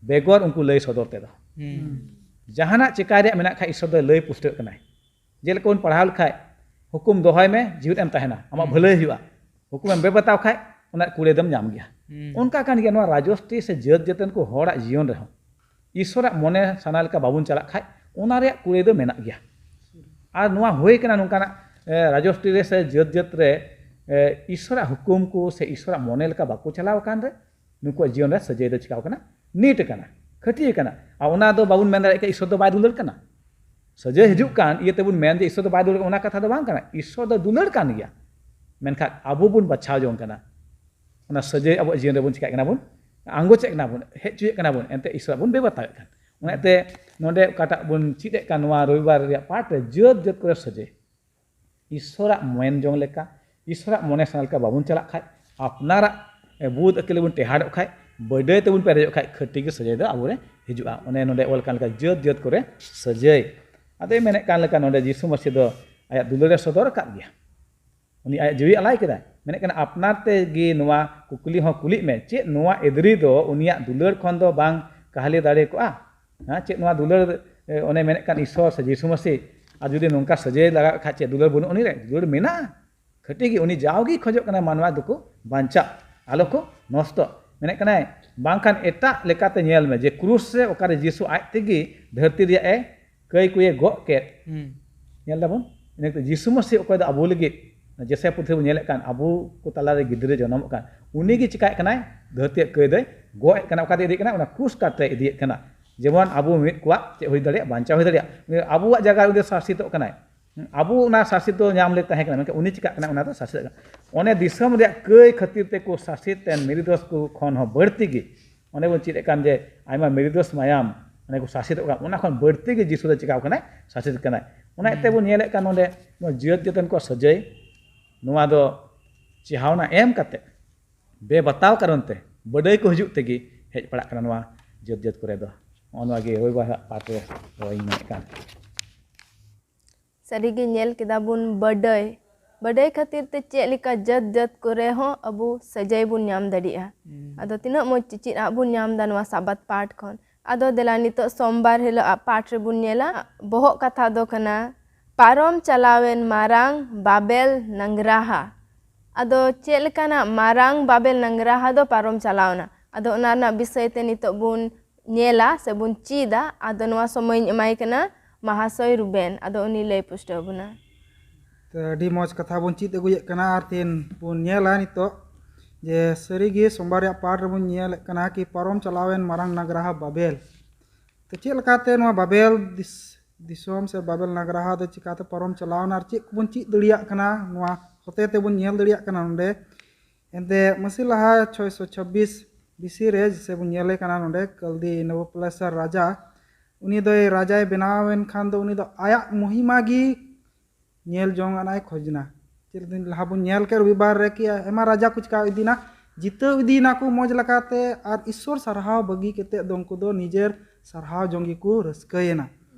ᱵᱮᱜᱚᱨ ᱩᱱᱠᱩ ᱞᱟᱹᱭ ᱥᱚᱫᱚᱨ ᱛᱮᱫᱚ᱾ ᱦᱩᱸ᱾ ᱡᱟᱦᱟᱱᱟᱜ ᱪᱮᱠᱟᱭ ᱨᱮᱭᱟᱜ ᱢᱮᱱᱟᱜ ᱠᱷᱟᱡ, ᱤᱥᱚᱨ ᱫᱚᱭ ᱞᱟᱹᱭ ᱯᱩᱥᱴᱟᱹᱜ ᱠᱟᱱᱟᱭ᱾ ᱡᱮᱞᱮᱠᱟ ᱵᱚᱱ ᱯᱟᱲᱦᱟᱣ ᱞᱮᱠᱷᱟᱡ, "ᱦᱩᱠᱩᱢ ᱫᱚᱦᱚᱭ ᱢᱮ, ᱡᱤᱣᱤᱫ ᱮᱢ ᱛᱟᱦᱮᱱᱟ, ᱟᱢᱟᱜ ᱦᱩᱸ᱾ ᱵᱷᱟᱹᱞᱟᱹᱭ ᱦᱩᱭᱩᱜᱼᱟ᱾ ᱦᱩᱠᱩᱢ ᱮᱢ ᱵᱮᱵᱟᱛᱟᱣ ᱠᱷᱟᱡ, ᱚᱱᱟ ᱠᱩᱲᱟᱹᱭ ᱫᱚᱢ ᱧᱟᱢ ᱜᱮᱭᱟ᱾" ᱦᱩᱸ᱾ ᱚᱱᱠᱟ ᱠᱟᱱ ᱜᱮᱭᱟ ᱱᱚᱣᱟ ᱨᱟᱡᱚᱥᱴᱤ ᱥᱮ ᱡᱟᱹᱛ ᱡᱟᱹᱛ ᱨᱮᱱ ᱠᱚ ᱦᱚᱲᱟᱜ ᱡᱤᱭᱚᱱ ᱨᱮᱦᱚᱸ᱾ ᱤᱥᱚᱨᱟᱜ ᱢᱚᱱᱮ ᱥᱟᱱᱟ ᱞᱮᱠᱟ ᱵᱟᱵᱚᱱ ᱪᱟᱞᱟᱜ ᱠᱷᱟᱡ, ᱚᱱᱟ ᱨᱮᱭᱟᱜ ᱠᱩᱲᱟᱹᱭ ᱫᱚ ᱢᱮᱱᱟᱜ ᱜᱮᱭᱟ᱾ ᱟᱨ ᱱᱚᱣᱟ ᱦᱩᱭ ᱠᱟᱱᱟ ᱱᱚᱝᱠᱟᱱᱟᱜ, ᱮ, ᱨᱟᱡᱚᱥᱴᱤ ᱨᱮ ᱥᱮ ᱡᱟᱹᱛ ᱡᱟᱹᱛ ᱨᱮ, ᱮ, ᱤᱥᱚᱨᱟᱜ ᱦᱩᱠᱩᱢ ᱠᱚ ᱥᱮ ᱤᱥᱚᱨᱟᱜ ᱢᱚᱱᱮ ᱞᱮᱠᱟ ᱵᱟᱠᱚ ᱪᱟᱞᱟᱣ ᱟᱠᱟᱱ ᱨᱮ, ᱱᱩᱠᱩᱣᱟᱜ ᱡᱤᱭᱚᱱ ᱨᱮ ᱥᱟᱹᱡᱟᱹᱭ ᱫᱚ ᱪᱤᱠᱟᱣ ᱠᱟᱱᱟ? ᱱᱤᱴ ᱟᱠᱟᱱᱟ, ᱠᱷᱟᱹᱴᱤ ᱟᱠᱟᱱᱟ᱾ ᱟᱨ ᱚᱱᱟ ᱫᱚ ᱵᱟᱵᱚᱱ ᱢᱮᱱ ᱫᱟᱲᱮᱭᱟᱜ ᱠᱟᱱᱟ ᱤᱥᱚᱨ ᱫᱚ ᱵᱟᱭ ᱫᱩᱞᱟᱹᱲ ᱠᱟᱱᱟ᱾ ᱥᱟᱹᱡᱟᱹᱭ ᱦᱤᱡᱩᱜ ᱠᱟᱱ ᱤᱭᱟᱹ ᱛᱮᱵᱚᱱ ᱢᱮᱱ ᱡᱮ ᱤᱥᱚᱨ ᱫᱚ ᱵᱟᱭ ᱫᱩᱞᱟᱹᱲ ᱠᱟᱱᱟ, ᱚᱱᱟ ᱠᱟᱛᱷᱟ ᱫᱚ ᱵᱟᱝ ᱠᱟᱱᱟ᱾ ᱤᱥᱚᱨ ᱫᱚ ᱫᱩᱞᱟᱹᱲ ᱠᱟᱱ ᱜᱮᱭᱟ, ᱢᱮᱱᱠᱷᱟᱱ ᱟᱵᱚ ᱵᱚᱱ ᱵᱟᱪᱷᱟᱣ ᱡᱚᱝ ᱠᱟᱱᱟ᱾ ᱚᱱᱟ ᱥᱟᱹᱡᱟᱹᱭ ᱟᱵᱚᱣᱟᱜ ᱡᱤᱭᱚᱱ ᱨᱮᱵᱚᱱ ᱪᱤᱠᱟᱹᱜ ᱠᱟᱱᱟ ᱵᱚᱱ, ᱟᱸᱜᱚᱪᱮᱫ ᱠᱟᱱᱟ ᱵᱚᱱ, ᱦᱮᱡ ᱦᱚᱪᱚᱭᱮᱫ ᱠᱟᱱᱟ ᱵᱚᱱ, ᱮᱱᱛᱮ ᱤᱥᱚᱨᱟᱜ ᱵᱚᱱ ᱵᱮᱵᱟᱨᱛᱟᱣᱮᱫ ᱠᱟᱱ᱾ ᱚᱱᱟᱛᱮ ᱱᱚᱰᱮ ᱚᱠᱟᱴᱟᱜ ᱵᱚᱱ ᱪᱮᱫ ᱮᱫ ᱠᱟᱱ ᱱᱚᱣᱟ ᱨᱚᱵᱤᱵᱟᱨ ᱨᱮᱭᱟᱜ ᱯᱟᱴ ᱨᱮ, ᱡᱟᱹᱛ ᱡᱟᱹᱛ ᱠᱚᱨᱮ ᱥᱟᱹᱡᱟᱹᱭ, ᱤᱥᱚᱨᱟᱜ ᱢᱮᱱ ᱡᱚᱝ ᱞᱮᱠᱟ, ᱤᱥᱚᱨᱟᱜ ᱢᱚᱱᱮ ᱥᱟᱱᱟ ᱞᱮᱠᱟ ᱵᱟᱵᱚᱱ ᱪᱟᱞᱟᱜ ᱠᱷᱟᱡ, ᱟᱯᱱᱟᱨᱟᱜ ᱵᱩᱫ ᱟᱹᱠᱤᱞ ᱵᱚᱱ ᱴᱮᱦᱟᱰᱚᱜ ᱠᱷᱟᱡ, ᱵᱟᱹᱰᱟᱹᱭ ᱛᱮᱵᱚᱱ ᱯᱮᱨᱮᱡᱚᱜ ᱠᱷᱟᱡ, ᱠᱷᱟᱹᱴᱤ ᱜᱮ ᱥᱟᱹᱡᱟᱹᱭ ᱫᱚ ᱟᱵᱚᱨᱮ ᱦᱤᱡᱩᱜᱼᱟ᱾ ᱚᱱᱮ ᱱᱚᱰᱮ ᱚᱞ ᱠᱟᱱ ᱞᱮᱠᱟ, ᱡᱟᱹᱛ ᱡᱟᱹᱛ ᱠᱚᱨᱮ ᱥᱟᱹᱡᱟᱹᱭ᱾ ᱟᱫᱚᱭ ᱢᱮᱱᱮᱫ ᱠᱟᱱ ᱞᱮᱠᱟ, ᱱᱚᱰᱮ ᱡᱤᱥᱩ ᱢᱟᱹᱥᱤ ᱫᱚ ᱟᱭᱟᱜ ᱫᱩᱞᱟᱹᱲ ᱮ ᱥᱚᱫᱚᱨ ᱟᱠᱟᱫ ᱜᱮᱭᱟ᱾ ᱩᱱᱤ ᱟᱡ ᱡᱤᱣᱤ ᱟᱞᱟᱭ ᱠᱮᱫᱟᱭ᱾ ᱢᱮᱱᱮᱫ ᱠᱟᱱᱟ, ᱟᱯᱱᱟᱨ ᱛᱮᱜᱮ ᱱᱚᱣᱟ ᱠᱩᱠᱞᱤ ᱦᱚᱸ ᱠᱩᱞᱤᱜ ᱢᱮ, ᱪᱮᱫ ᱱᱚᱣᱟ ᱮᱫᱽᱨᱤ ᱫᱚ ᱩᱱᱤᱭᱟᱜ ᱫᱩᱞᱟᱹᱲ ᱠᱷᱚᱱ ᱫᱚ ᱵᱟᱝ ᱠᱟᱦᱞᱤ ᱫᱟᱲᱮ ᱠᱚᱜᱼᱟ? ᱦᱮᱸ, ᱪᱮᱫ ᱱᱚᱣᱟ ᱫᱩᱞᱟᱹᱲ, ᱮ, ᱚᱱᱮ ᱢᱮᱱᱮᱫ ᱠᱟᱱ ᱤᱥᱚᱨ ᱥᱮ ᱡᱤᱥᱩ ᱢᱟᱹᱥᱤ, ᱟᱨ ᱡᱩᱫᱤ ᱱᱚᱝᱠᱟ ᱥᱟᱹᱡᱟᱹᱭ ᱞᱟᱜᱟᱜ ᱠᱷᱟᱡ, ᱪᱮᱫ ᱫᱩᱞᱟᱹᱲ ᱵᱟᱹᱱᱩᱜ ᱩᱱᱤ ᱨᱮ? ᱫᱩᱞᱟᱹᱲ ᱢᱮᱱᱟᱜᱼᱟ᱾ ᱠᱷᱟᱹᱴᱤ ᱜᱮ ᱩᱱᱤ ᱡᱟᱣᱜᱮ ᱠᱷᱚᱡᱚᱜ ᱠᱟᱱᱟᱭ ᱢᱟᱱᱣᱟ ᱫᱚᱠᱚ ᱵᱟᱧᱪᱟᱜ, ᱟᱞᱚ ᱠᱚ ᱱᱚᱥᱴᱚᱜ᱾ ᱢᱮᱱᱮᱫ ᱠᱟᱱᱟᱭ, ᱵᱟᱝᱠᱷᱟᱱ ᱮᱴᱟᱜ ᱞᱮᱠᱟᱛᱮ ᱧᱮᱞ ᱢᱮ ᱡᱮ ᱠᱨᱩᱥ ᱨᱮ ᱚᱠᱟᱨᱮ ᱡᱤᱥᱩ ᱟᱡ ᱛᱮᱜᱮ ᱫᱷᱟᱹᱨᱛᱤ ᱨᱮᱭᱟᱜ ᱮ ᱠᱟᱹᱭ ᱠᱚᱭᱮ ᱜᱚᱜ ᱠᱮᱫ᱾ ᱦᱩᱸ᱾ ᱧᱮᱞ ᱫᱟᱵᱚᱱ, ᱤᱱᱟᱹ ᱠᱟᱛᱮ ᱡᱤᱥᱩ ᱢᱟᱹᱥᱤ ᱚᱠᱚᱭ ᱫᱚ ᱟᱵᱚ ᱞᱟᱹᱜᱤᱫ ᱡᱮᱥᱮ ᱯᱩᱛᱷᱤ ᱵᱚᱱ ᱧᱮᱞᱮᱫ ᱠᱟᱱ, ᱟᱵᱚ ᱠᱚ ᱛᱟᱞᱟᱨᱮ ᱜᱤᱫᱽᱨᱟᱹ ᱡᱚᱱᱚᱢᱚᱜ ᱠᱟᱱ, ᱩᱱᱤ ᱜᱮ ᱪᱤᱠᱟᱭᱮᱫ ᱠᱟᱱᱟᱭ? ᱫᱷᱟᱹᱨᱛᱤ ᱨᱮᱭᱟᱜ ᱠᱟᱹᱭ ᱫᱚᱭ ᱜᱚᱜ ᱮᱫ ᱠᱟᱱᱟ᱾ ᱚᱠᱟᱛᱮ ᱤᱫᱤᱭᱮᱫ ᱠᱟᱱᱟ? ᱚᱱᱟ ᱠᱨᱩᱥ ᱠᱟᱴ ᱨᱮ ᱤᱫᱤᱭᱮᱫ ᱠᱟᱱᱟ᱾ ᱡᱮᱢᱚᱱ ᱟᱵᱚ ᱢᱤᱫ ᱠᱚᱣᱟᱜ ᱪᱮᱫ ᱦᱩᱭ ᱫᱟᱲᱮᱭᱟᱜᱼᱟ? ᱵᱟᱧᱪᱟᱣ ᱦᱩᱭ ᱫᱟᱲᱮᱭᱟᱜᱼᱟ᱾ ᱟᱵᱚᱣᱟᱜ ᱡᱟᱭᱜᱟ ᱨᱮ ᱩᱱᱤ ᱫᱚ ᱥᱟᱥᱤᱛᱚᱜ ᱠᱟᱱᱟᱭ᱾ ᱟᱵᱚ ᱚᱱᱟ ᱥᱟᱥᱮᱛ ᱫᱚ ᱧᱟᱢ ᱞᱮ ᱛᱟᱦᱮᱸ ᱠᱟᱱᱟ, ᱢᱮᱱᱠᱷᱟᱱ ᱩᱱᱤ ᱪᱤᱠᱟᱜ ᱠᱟᱱᱟ? ᱚᱱᱟ ᱫᱚ ᱥᱟᱥᱮᱛ ᱠᱟᱱᱟ᱾ ᱚᱱᱮ ᱫᱤᱥᱚᱢ ᱨᱮᱭᱟᱜ ᱠᱟᱹᱭ ᱠᱷᱟᱹᱛᱤᱨ ᱛᱮᱠᱚ ᱥᱟᱥᱮᱛ ᱮᱱ ᱢᱮᱨᱩᱫᱚᱥ ᱠᱚ ᱠᱷᱚᱱ ᱦᱚᱸ ᱵᱟᱹᱲᱛᱤ ᱜᱮ, ᱚᱱᱮ ᱵᱚᱱ ᱪᱮᱫ ᱮᱫ ᱠᱟᱱ ᱡᱮ ᱟᱭᱢᱟ ᱢᱮᱨᱩᱫᱚᱥ ᱢᱟᱭᱟᱢ, ᱚᱱᱮ ᱠᱚ ᱥᱟᱥᱮᱛᱚᱜ ᱠᱟᱱᱟ, ᱚᱱᱟ ᱠᱷᱚᱱ ᱵᱟᱹᱲᱛᱤ ᱜᱮ ᱡᱤᱥᱩ ᱫᱚ ᱪᱤᱠᱟᱣ ᱠᱟᱱᱟᱭ? ᱥᱟᱥᱮᱛ ᱠᱟᱱᱟᱭ᱾ ᱚᱱᱟ ᱤᱭᱟᱹᱛᱮ ᱵᱚᱱ ᱧᱮᱞᱮᱫ ᱠᱟᱱ ᱱᱚᱰᱮ ᱱᱚᱣᱟ ᱡᱟᱹᱛ ᱡᱟᱹᱛᱟᱱ ᱠᱚᱣᱟᱜ ᱥᱟᱹᱡᱟᱹᱭ, ᱱᱚᱣᱟ ᱫᱚ ᱪᱮᱦᱟᱣᱱᱟ ᱮᱢ ᱠᱟᱛᱮ, ᱵᱮᱵᱟᱛᱟᱣ ᱠᱟᱨᱚᱱ ᱛᱮ, ᱵᱟᱹᱰᱟᱹᱭ ᱠᱚ ᱦᱤᱡᱩᱜ ᱛᱮᱜᱮ ᱦᱮᱡ ᱯᱟᱲᱟᱜ ᱠᱟᱱᱟ ᱱᱚᱣᱟ ᱡᱟᱹᱛ ᱡᱟᱹᱛ ᱠᱚᱨᱮ ᱫᱚ᱾ ᱱᱚᱜᱼᱚ ᱱᱚᱣᱟ ᱜᱮ ᱨᱚᱵᱤᱵᱟᱨ ᱟᱜ ᱯᱟᱴ ᱨᱮ ᱨᱚᱲᱤᱧ ᱢᱮᱱᱮᱫ ᱠᱟᱱ᱾ ᱥᱟᱹᱨᱤᱜᱮ ᱧᱮᱞ ᱠᱮᱫᱟ ᱵᱚᱱ ᱵᱟᱹᱰᱟᱹᱭ᱾ ᱵᱟᱹᱰᱟᱹᱭ ᱠᱷᱟᱹᱛᱤᱨ ᱛᱮ ᱪᱮᱫ ᱞᱮᱠᱟ ᱡᱟᱹᱛ ᱡᱟᱹᱛ ᱠᱚᱨᱮ ᱦᱚᱸ ᱟᱵᱚ ᱥᱟᱹᱡᱟᱹᱭ ᱵᱚᱱ ᱧᱟᱢ ᱫᱟᱲᱮᱭᱟᱜᱼᱟ᱾ ᱦᱩᱸ᱾ ᱟᱫᱚ ᱛᱤᱱᱟᱹᱜ ᱢᱚᱡᱽ ᱪᱮᱪᱮᱫ ᱟᱜ ᱵᱚᱱ ᱧᱟᱢ ᱮᱫᱟ ᱱᱚᱣᱟ ᱥᱟᱵᱟᱛ ᱯᱟᱴ ᱠᱷᱚᱱ᱾ ᱟᱫᱚ ᱫᱮᱞᱟ ᱱᱤᱛᱚᱜ ᱥᱳᱢᱵᱟᱨ ᱦᱤᱞᱳᱜ ᱟᱜ ᱯᱟᱴ ᱨᱮᱵᱚᱱ ᱧᱮᱞᱟ᱾ ᱵᱚᱦᱚᱜ ᱠᱟᱛᱷᱟ ᱫᱚ ᱠᱟᱱᱟ, ᱯᱟᱨᱚᱢ ᱪᱟᱞᱟᱣᱮᱱ ᱢᱟᱨᱟᱝ ᱵᱟᱵᱮᱞ ᱱᱟᱝᱨᱟᱦᱟ᱾ ᱟᱫᱚ ᱪᱮᱫ ᱞᱮᱠᱟᱱᱟᱜ ᱢᱟᱨᱟᱝ ᱵᱟᱵᱮᱞ ᱱᱟᱝᱨᱟᱦᱟ ᱫᱚ ᱯᱟᱨᱚᱢ ᱪᱟᱞᱟᱣᱱᱟ? ᱟᱫᱚ ᱚᱱᱟ ᱨᱮᱱᱟᱜ ᱵᱤᱥᱚᱭ ᱛᱮ ᱱᱤᱛᱚᱜ ᱵᱚᱱ ᱧᱮᱞᱟ ᱥᱮ ᱵᱚᱱ ᱪᱮᱫᱟ᱾ ᱟᱫᱚ ᱱᱚᱣᱟ ᱥᱚᱢᱚᱭ ᱤᱧ ᱮᱢᱟᱭ ᱠᱟᱱᱟ ᱢᱟᱦᱟᱥᱚᱭ ᱨᱩᱵᱮᱱ, ᱟᱫᱚ ᱩᱱᱤ ᱞᱟᱹᱭ ᱯᱩᱥᱴᱟᱹᱣ ᱵᱚᱱᱟ᱾ ᱛᱚ, ᱟᱹᱰᱤ ᱢᱚᱡᱽ ᱠᱟᱛᱷᱟ ᱵᱚᱱ ᱪᱮᱫ ᱟᱹᱜᱩᱭᱮᱫ ᱠᱟᱱᱟ᱾ ᱟᱨ ᱛᱮᱦᱮᱧ ᱵᱚᱱ ᱧᱮᱞᱟ ᱱᱤᱛᱚᱜ ᱡᱮ ᱥᱟᱹᱨᱤᱜᱮ ᱥᱳᱢᱵᱟᱨ ᱨᱮᱭᱟᱜ ᱯᱟᱴ ᱨᱮᱵᱚᱱ ᱧᱮᱞᱮᱫ ᱠᱟᱱᱟ ᱠᱤ ᱯᱟᱨᱚᱢ ᱪᱟᱞᱟᱣᱮᱱ ᱢᱟᱨᱟᱝ ᱱᱟᱜᱽᱨᱟᱦᱟ ᱵᱟᱵᱮᱞ᱾ ᱛᱚ, ᱪᱮᱫ ᱞᱮᱠᱟᱛᱮ ᱱᱚᱣᱟ ᱵᱟᱵᱮᱞ ᱫᱤᱥ-, ᱫᱤᱥᱚᱢ ᱥᱮ ᱵᱟᱵᱮᱞ ᱱᱟᱜᱽᱨᱟᱦᱟ ᱫᱚ ᱪᱤᱠᱟᱛᱮ ᱯᱟᱨᱚᱢ ᱪᱟᱞᱟᱣᱱᱟ ᱟᱨ ᱪᱮᱫ ᱠᱚᱵᱚᱱ ᱪᱮᱫ ᱫᱟᱲᱮᱭᱟᱜ ᱠᱟᱱᱟ ᱱᱚᱣᱟ ᱦᱚᱛᱮ ᱛᱮᱵᱚᱱ ᱧᱮᱞ ᱫᱟᱲᱮᱭᱟᱜ ᱠᱟᱱᱟ ᱱᱚᱰᱮ? ᱮᱱᱛᱮ ᱢᱟᱹᱥᱤ ᱞᱟᱦᱟ ᱪᱷᱚᱭᱥᱚ ᱪᱷᱟᱵᱵᱤᱥ ᱵᱤᱥᱤ ᱨᱮ ᱡᱮᱥᱮ ᱵᱚᱱ ᱧᱮᱞᱮ ᱠᱟᱱᱟ ᱱᱚᱰᱮ ᱠᱟᱞᱫᱤ ᱱᱚᱵᱩᱠᱚᱫᱱᱮᱥᱟᱨ ᱨᱟᱡᱟ, ᱩᱱᱤ ᱫᱚᱭ ᱨᱟᱡᱟᱭ ᱵᱮᱱᱟᱣ ᱮᱱ ᱠᱷᱟᱱ ᱫᱚ ᱩᱱᱤ ᱫᱚ ᱟᱭᱟᱜ ᱢᱚᱦᱤᱢᱟ ᱜᱮ ᱧᱮᱞ ᱡᱚᱝ ᱟᱱᱟᱭ ᱠᱷᱚᱡᱽᱱᱟ᱾ ᱪᱮᱫ ᱞᱮᱠᱟ ᱞᱟᱦᱟ ᱵᱚᱱ ᱧᱮᱞ ᱠᱮᱫ ᱨᱚᱵᱤᱵᱟᱨ ᱨᱮ ᱠᱤ ᱟᱭᱢᱟ ᱨᱟᱡᱟ ᱠᱚ ᱪᱤᱠᱟᱣ ᱤᱫᱤᱱᱟ, ᱡᱤᱛᱟᱹᱣ ᱤᱫᱤᱭᱮᱱᱟ ᱠᱚ ᱢᱚᱡᱽ ᱞᱮᱠᱟᱛᱮ, ᱟᱨ ᱤᱥᱥᱚᱨ ᱥᱟᱨᱦᱟᱣ ᱵᱟᱹᱜᱤ ᱠᱟᱛᱮᱫ ᱫᱚ ᱩᱱᱠᱩ ᱫᱚ ᱱᱤᱡᱮᱨ ᱥᱟᱨᱦᱟᱣ ᱡᱚᱝ ᱜᱮᱠᱚ ᱨᱟᱹᱥᱠᱟᱹᱭᱮᱱᱟ᱾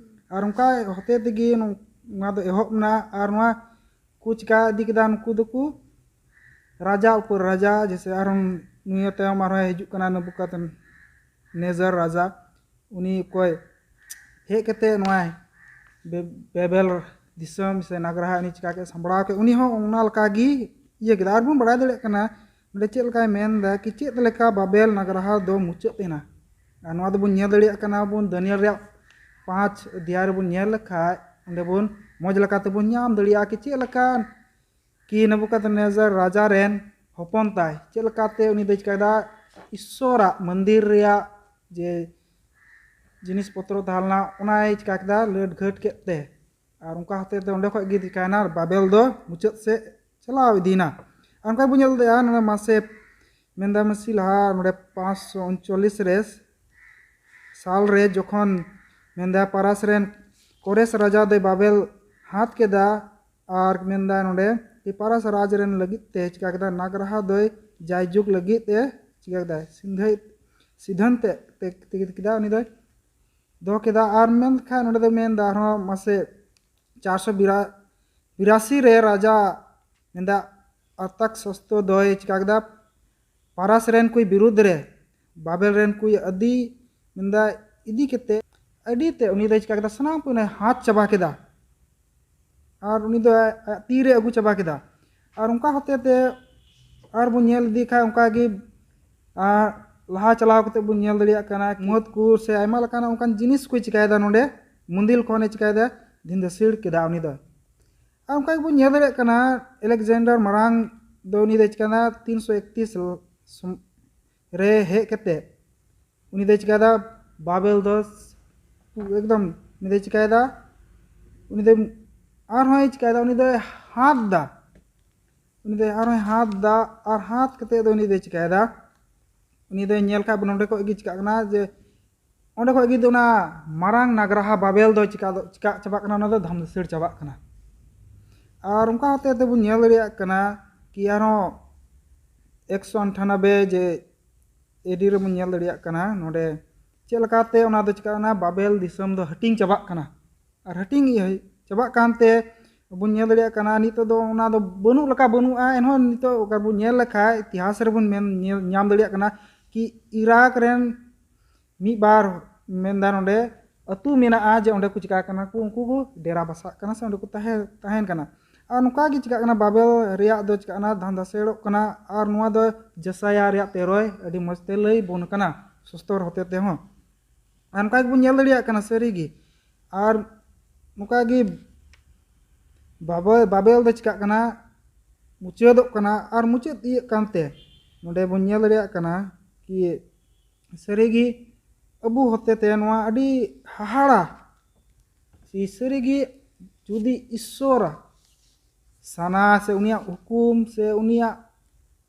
ᱟᱨ ᱚᱱᱠᱟ ᱦᱚᱛᱮ ᱛᱮᱜᱮ ᱱᱚ-, ᱱᱚᱣᱟ ᱫᱚ ᱮᱦᱚᱵ ᱮᱱᱟ᱾ ᱟᱨ ᱱᱚᱣᱟ ᱠᱚ ᱪᱤᱠᱟ ᱤᱫᱤ ᱠᱮᱫᱟ, ᱱᱩᱠᱩ ᱫᱚᱠᱚ ᱨᱟᱡᱟ ᱩᱯᱚᱨ ᱨᱟᱡᱟ, ᱡᱮᱭᱥᱮ ᱟᱨᱦᱚᱸ ᱱᱩᱭ ᱛᱟᱭᱚᱢ ᱟᱨᱦᱚᱸ ᱦᱤᱡᱩᱜ ᱠᱟᱱᱟ ᱱᱮᱵᱩᱠᱟᱫᱱᱮᱡᱟᱨ ᱨᱟᱡᱟ, ᱩᱱᱤ ᱚᱠᱚᱭ ᱦᱮᱡ ᱠᱟᱛᱮ ᱱᱚᱣᱟᱭ ᱵᱮ-, ᱵᱮᱵᱮᱞ ᱫᱤᱥᱚᱢ ᱥᱮ ᱱᱟᱜᱽᱨᱟᱦᱟ ᱩᱱᱤ ᱪᱤᱠᱟ ᱠᱮᱫ, ᱥᱟᱢᱵᱲᱟᱣ ᱠᱮᱫ, ᱩᱱᱤ ᱦᱚᱸ ᱚᱱᱟ ᱞᱮᱠᱟ ᱜᱮ ᱤᱭᱟᱹ ᱠᱮᱫᱟ᱾ ᱟᱨ ᱵᱚᱱ ᱵᱟᱲᱟᱭ ᱫᱟᱲᱮᱭᱟᱜ ᱠᱟᱱᱟ ᱱᱚᱰᱮ ᱪᱮᱫ ᱞᱮᱠᱟᱭ ᱢᱮᱱᱫᱟ ᱠᱤ ᱪᱮᱫ ᱞᱮᱠᱟ ᱵᱟᱵᱮᱞ ᱱᱟᱜᱽᱨᱟᱦᱟ ᱫᱚ ᱢᱩᱪᱟᱹᱫ ᱮᱱᱟ᱾ ᱟᱨ ᱱᱚᱣᱟ ᱫᱚᱵᱚᱱ ᱧᱮᱞ ᱫᱟᱲᱮᱭᱟᱜ ᱠᱟᱱᱟ ᱵᱚᱱ ᱫᱟᱱᱤᱭᱮᱞ ᱨᱮᱭᱟᱜ ᱯᱟᱸᱪ ᱚᱫᱷᱭᱟᱭ ᱨᱮᱵᱚᱱ ᱧᱮᱞ ᱞᱮᱠᱷᱟᱡ ᱚᱸᱰᱮ ᱵᱚᱱ ᱢᱚᱡᱽ ᱞᱮᱠᱟ ᱛᱮᱵᱚᱱ ᱧᱟᱢ ᱫᱟᱲᱮᱭᱟᱜᱼᱟ ᱠᱤ ᱪᱮᱫ ᱞᱮᱠᱟ ᱠᱤ ᱱᱮᱵᱩᱠᱟᱫᱱᱮᱡᱟᱨ ᱨᱟᱡᱟ ᱨᱮᱱ ᱦᱚᱯᱚᱱ ᱛᱟᱭ ᱪᱮᱫ ᱞᱮᱠᱟᱛᱮ ᱩᱱᱤ ᱫᱚᱭ ᱪᱤᱠᱟᱹᱭᱮᱫᱟ, ᱤᱥᱥᱚᱨᱟᱜ ᱢᱚᱱᱫᱤᱨ ᱨᱮᱭᱟᱜ ᱡᱮ ᱡᱤᱱᱤᱥ ᱯᱚᱛᱨᱚ ᱛᱟᱦᱮᱸ ᱞᱮᱱᱟ, ᱚᱱᱟᱭ ᱪᱤᱠᱟ ᱠᱮᱫᱟ, ᱞᱟᱹᱴ ᱜᱷᱟᱹᱴ ᱠᱮᱫ ᱛᱮ᱾ ᱟᱨ ᱚᱱᱠᱟ ᱦᱚᱛᱮ ᱛᱮ ᱚᱸᱰᱮ ᱠᱷᱚᱡ ᱜᱮ ᱪᱤᱠᱟᱭᱮᱱᱟ, ᱵᱟᱵᱮᱞ ᱫᱚ ᱢᱩᱪᱟᱹᱫ ᱥᱮᱫ ᱪᱟᱞᱟᱣ ᱤᱫᱤᱭᱮᱱᱟ᱾ ᱟᱨ ᱚᱱᱠᱟ ᱵᱚᱱ ᱧᱮᱞ ᱫᱟᱲᱮᱭᱟᱜᱼᱟ, ᱱᱚᱰᱮ ᱢᱟᱥᱮ ᱢᱮᱱᱫᱟ ᱢᱟᱹᱥᱤ ᱞᱟᱦᱟ ᱱᱚᱰᱮ ᱯᱟᱸᱪᱥᱚ ᱩᱱᱪᱚᱞᱞᱤᱥ ᱨᱮ ᱥᱟᱞ ᱨᱮ ᱡᱚᱠᱷᱚᱱ ᱢᱮᱱᱫᱟ ᱯᱟᱨᱟᱥ ᱨᱮᱱ ᱠᱚᱨᱮᱥ ᱨᱟᱡᱟ ᱫᱚᱭ ᱵᱟᱵᱮᱞ ᱦᱟᱛ ᱠᱮᱫᱟ, ᱟᱨ ᱢᱮᱱᱫᱟ ᱱᱚᱰᱮ ᱯᱟᱨᱟᱥ ᱨᱟᱡᱽ ᱨᱮᱱ ᱞᱟᱹᱜᱤᱫ ᱛᱮ ᱪᱤᱠᱟ ᱠᱮᱫᱟ, ᱱᱟᱜᱽᱨᱟᱦᱟ ᱫᱚᱭ ᱡᱟᱭᱡᱩᱜᱽ ᱞᱟᱹᱜᱤᱫ ᱮ ᱪᱤᱠᱟ ᱠᱮᱫᱟ, ᱥᱤᱫᱷᱟᱹᱭ ᱥᱤᱫᱷᱟᱱᱛᱮ ᱛᱮ ᱛᱮ ᱠᱮᱫᱟ, ᱩᱱᱤ ᱫᱚᱭ ᱫᱚᱦᱚ ᱠᱮᱫᱟ᱾ ᱟᱨ ᱢᱮᱱᱠᱷᱟᱱ ᱱᱚᱰᱮ ᱫᱚ ᱢᱮᱱᱫᱟ ᱟᱨᱦᱚᱸ ᱢᱟᱥᱮ ᱪᱟᱨᱥᱚ ᱵᱤᱨᱟᱥᱤ ᱨᱮ ᱨᱟᱡᱟ ᱢᱮᱱᱫᱟ ᱟᱨᱛᱟᱠᱥᱚᱥᱛᱚ ᱫᱚᱭ ᱪᱤᱠᱟ ᱠᱮᱫᱟ, ᱯᱟᱨᱟᱥ ᱨᱮᱱ ᱠᱚ ᱵᱤᱨᱩᱫᱽ ᱨᱮ ᱵᱟᱵᱮᱞ ᱨᱮᱱ ᱠᱚ ᱟᱹᱫᱤ ᱢᱮᱱᱫᱟ ᱤᱫᱤ ᱠᱟᱛᱮ ᱟᱹᱰᱤ ᱛᱮ ᱩᱱᱤ ᱫᱚᱭ ᱪᱤᱠᱟ ᱠᱮᱫᱟ, ᱥᱟᱱᱟᱢ ᱠᱚ ᱦᱟᱛ ᱪᱟᱵᱟ ᱠᱮᱫᱟ᱾ ᱟᱨ ᱩᱱᱤ ᱫᱚ ᱟᱭᱟᱜ ᱛᱤ ᱨᱮ ᱟᱹᱜᱩ ᱪᱟᱵᱟ ᱠᱮᱫᱟ᱾ ᱟᱨ ᱚᱱᱠᱟ ᱦᱚᱛᱮ ᱛᱮ ᱟᱨ ᱵᱚᱱ ᱧᱮᱞ ᱤᱫᱤ ᱠᱷᱟᱡ ᱚᱱᱠᱟ ᱜᱮ, ᱟᱨ ᱞᱟᱦᱟ ᱪᱟᱞᱟᱣ ᱠᱟᱛᱮ ᱵᱚᱱ ᱧᱮᱞ ᱫᱟᱲᱮᱭᱟᱜ ᱠᱟᱱᱟ ᱢᱚᱛ ᱠᱚ ᱥᱮ ᱟᱭᱢᱟ ᱞᱮᱠᱟᱱᱟᱜ ᱚᱱᱠᱟᱱ ᱡᱤᱱᱤᱥ ᱠᱚᱭ ᱪᱤᱠᱟᱭᱮᱫᱟ ᱱᱚᱰᱮ, ᱢᱚᱱᱫᱤᱨ ᱠᱷᱚᱱᱮ ᱪᱤᱠᱟᱭᱮᱫᱟ, ᱫᱤᱱ ᱫᱟᱹᱥᱤᱲ ᱠᱮᱫᱟ ᱩᱱᱤ ᱫᱚ᱾ ᱟᱨ ᱚᱱᱠᱟ ᱜᱮᱵᱚᱱ ᱧᱮᱞ ᱫᱟᱲᱮᱭᱟᱜ ᱠᱟᱱᱟ ᱟᱞᱮᱠᱡᱟᱱᱰᱟᱨ ᱢᱟᱨᱟᱝ ᱫᱚ ᱩᱱᱤ ᱫᱚᱭ ᱪᱤᱠᱟᱭᱮᱫᱟ, ᱛᱤᱱᱥᱚ ᱮᱠᱛᱤᱥ ᱨᱮ ᱦᱮᱡ ᱠᱟᱛᱮ ᱩᱱᱤ ᱫᱚᱭ ᱪᱤᱠᱟᱭᱮᱫᱟ, ᱵᱟᱵᱮᱞ ᱫᱚ ᱮᱠᱫᱚᱢ ᱩᱱᱤ ᱫᱚᱭ ᱪᱤᱠᱟᱭᱮᱫᱟ, ᱩᱱᱤ ᱫᱚᱭ ᱟᱨᱦᱚᱸᱭ ᱪᱤᱠᱟᱭᱮᱫᱟ, ᱩᱱᱤ ᱫᱚᱭ ᱦᱟᱛ ᱫᱟ, ᱩᱱᱤ ᱫᱚᱭ ᱟᱨᱦᱚᱸᱭ ᱦᱟᱛ ᱫᱟ᱾ ᱟᱨ ᱦᱟᱛ ᱠᱟᱛᱮ ᱫᱚ ᱩᱱᱤ ᱫᱚᱭ ᱪᱤᱠᱟᱭᱮᱫᱟ, ᱩᱱᱤ ᱫᱚᱭ ᱧᱮᱞ ᱠᱷᱟᱡ ᱵᱚᱱ ᱱᱚᱸᱰᱮ ᱠᱷᱚᱡ ᱜᱮ ᱪᱤᱠᱟᱜ ᱠᱟᱱᱟ ᱡᱮ ᱚᱸᱰᱮ ᱠᱷᱚᱡ ᱜᱮ ᱚᱱᱟ ᱢᱟᱨᱟᱝ ᱱᱟᱜᱽᱨᱟᱦᱟ ᱵᱟᱵᱮᱞ ᱫᱚ ᱪᱤᱠᱟ ᱫᱚ ᱪᱤᱠᱟ ᱪᱟᱵᱟᱜ ᱠᱟᱱᱟ, ᱚᱱᱟ ᱫᱚ ᱫᱷᱟᱢᱥᱟᱹᱲ ᱪᱟᱵᱟᱜ ᱠᱟᱱᱟ᱾ ᱟᱨ ᱚᱱᱠᱟ ᱦᱚᱛᱮ ᱛᱮᱵᱚᱱ ᱧᱮᱞ ᱫᱟᱲᱮᱭᱟᱜ ᱠᱟᱱᱟ ᱠᱤ ᱟᱨᱦᱚᱸ ᱮᱠᱥᱚ ᱟᱴᱷᱟᱱᱚᱵᱵᱮ ᱡᱮ ᱮᱰᱤ ᱨᱮᱵᱚᱱ ᱧᱮᱞ ᱫᱟᱲᱮᱭᱟᱜ ᱠᱟᱱᱟ ᱱᱚᱰᱮ ᱪᱮᱫ ᱞᱮᱠᱟᱛᱮ ᱚᱱᱟ ᱫᱚ ᱪᱤᱠᱟᱜ ᱠᱟᱱᱟ, ᱵᱟᱵᱮᱞ ᱫᱤᱥᱚᱢ ᱫᱚ ᱦᱟᱹᱴᱤᱧ ᱪᱟᱵᱟᱜ ᱠᱟᱱᱟ᱾ ᱟᱨ ᱦᱟᱹᱴᱤᱧ ᱤᱭᱟᱹ ᱪᱟᱵᱟᱜ ᱠᱟᱱᱛᱮ ᱵᱚᱱ ᱧᱮᱞ ᱫᱟᱲᱮᱭᱟᱜ ᱠᱟᱱᱟ, ᱱᱤᱛᱚᱜ ᱫᱚ ᱚᱱᱟ ᱫᱚ ᱵᱟᱹᱱᱩᱜ ᱞᱮᱠᱟ ᱵᱟᱹᱱᱩᱜᱼᱟ᱾ ᱮᱱᱦᱚᱸ ᱱᱤᱛᱚᱜ ᱚᱠᱟ ᱵᱚᱱ ᱧᱮᱞ ᱞᱮᱠᱷᱟᱡ, ᱤᱛᱤᱦᱟᱥ ᱨᱮᱵᱚᱱ ᱢᱮᱱ ᱧᱮᱞ ᱧᱟᱢ ᱫᱟᱲᱮᱭᱟᱜ ᱠᱟᱱᱟ ᱠᱤ ᱤᱨᱟᱠ ᱨᱮᱱ ᱢᱤᱫ ᱵᱟᱨ ᱢᱮᱱᱫᱟ ᱱᱚᱰᱮ ᱟᱹᱛᱩ ᱢᱮᱱᱟᱜᱼᱟ ᱡᱮ ᱚᱸᱰᱮ ᱠᱚ ᱪᱤᱠᱟ ᱠᱟᱱᱟ ᱠᱚ, ᱩᱱᱠᱩ ᱠᱚ ᱰᱮᱨᱟ ᱵᱟᱥᱟᱜ ᱠᱟᱱᱟ ᱥᱮ ᱚᱸᱰᱮ ᱠᱚ ᱛᱟᱦᱮᱸ ᱛᱟᱦᱮᱱ ᱠᱟᱱᱟ᱾ ᱟᱨ ᱱᱚᱝᱠᱟ ᱜᱮ ᱪᱤᱠᱟᱜ ᱠᱟᱱᱟ, ᱵᱟᱵᱮᱞ ᱨᱮᱭᱟᱜ ᱫᱚ ᱪᱤᱠᱟᱜ ᱠᱟᱱᱟ, ᱫᱷᱟᱱ ᱫᱷᱟᱥᱮᱲᱚᱜ ᱠᱟᱱᱟ᱾ ᱟᱨ ᱱᱚᱣᱟ ᱫᱚ ᱡᱮᱥᱟᱭᱟ ᱨᱮᱭᱟᱜ ᱛᱮᱨᱚᱭ ᱟᱹᱰᱤ ᱢᱚᱡᱽ ᱛᱮ ᱞᱟᱹᱭ ᱵᱚᱱ ᱠᱟᱱᱟ, ᱥᱚᱥᱛᱚᱨ ᱦᱚᱛᱮ ᱛᱮᱦᱚᱸ᱾ ᱟᱨ ᱱᱚᱝᱠᱟ ᱜᱮᱵᱚᱱ ᱧᱮᱞ ᱫᱟᱲᱮᱭᱟᱜ ᱠᱟᱱᱟ ᱥᱟᱹᱨᱤ ᱜᱮ᱾ ᱟᱨ ᱱᱚᱝᱠᱟ ᱜᱮ ᱵᱟᱵᱮ- ᱵᱟᱵᱮᱞ ᱫᱚ ᱪᱤᱠᱟᱜ ᱠᱟᱱᱟ, ᱢᱩᱪᱟᱹᱫᱚᱜ ᱠᱟᱱᱟ᱾ ᱟᱨ ᱢᱩᱪᱟᱹᱫ ᱤᱭᱟᱹᱜ ᱠᱟᱱᱛᱮ ᱱᱚᱰᱮ ᱵᱚᱱ ᱧᱮᱞ ᱫᱟᱲᱮᱭᱟᱜ ᱠᱟᱱᱟ ᱠᱤ ᱥᱟᱹᱨᱤ ᱜᱮ ᱟᱵᱚ ᱦᱚᱛᱮ ᱛᱮ ᱱᱚᱣᱟ ᱟᱹᱰᱤ ᱦᱟᱦᱟᱲᱟ᱾ ᱥᱮ ᱥᱟᱹᱨᱤ ᱜᱮ ᱡᱩᱫᱤ ᱤᱥᱥᱚᱨ ᱥᱟᱱᱟ ᱥᱮ ᱩᱱᱤᱭᱟᱜ ᱦᱩᱠᱩᱢ ᱥᱮ ᱩᱱᱤᱭᱟᱜ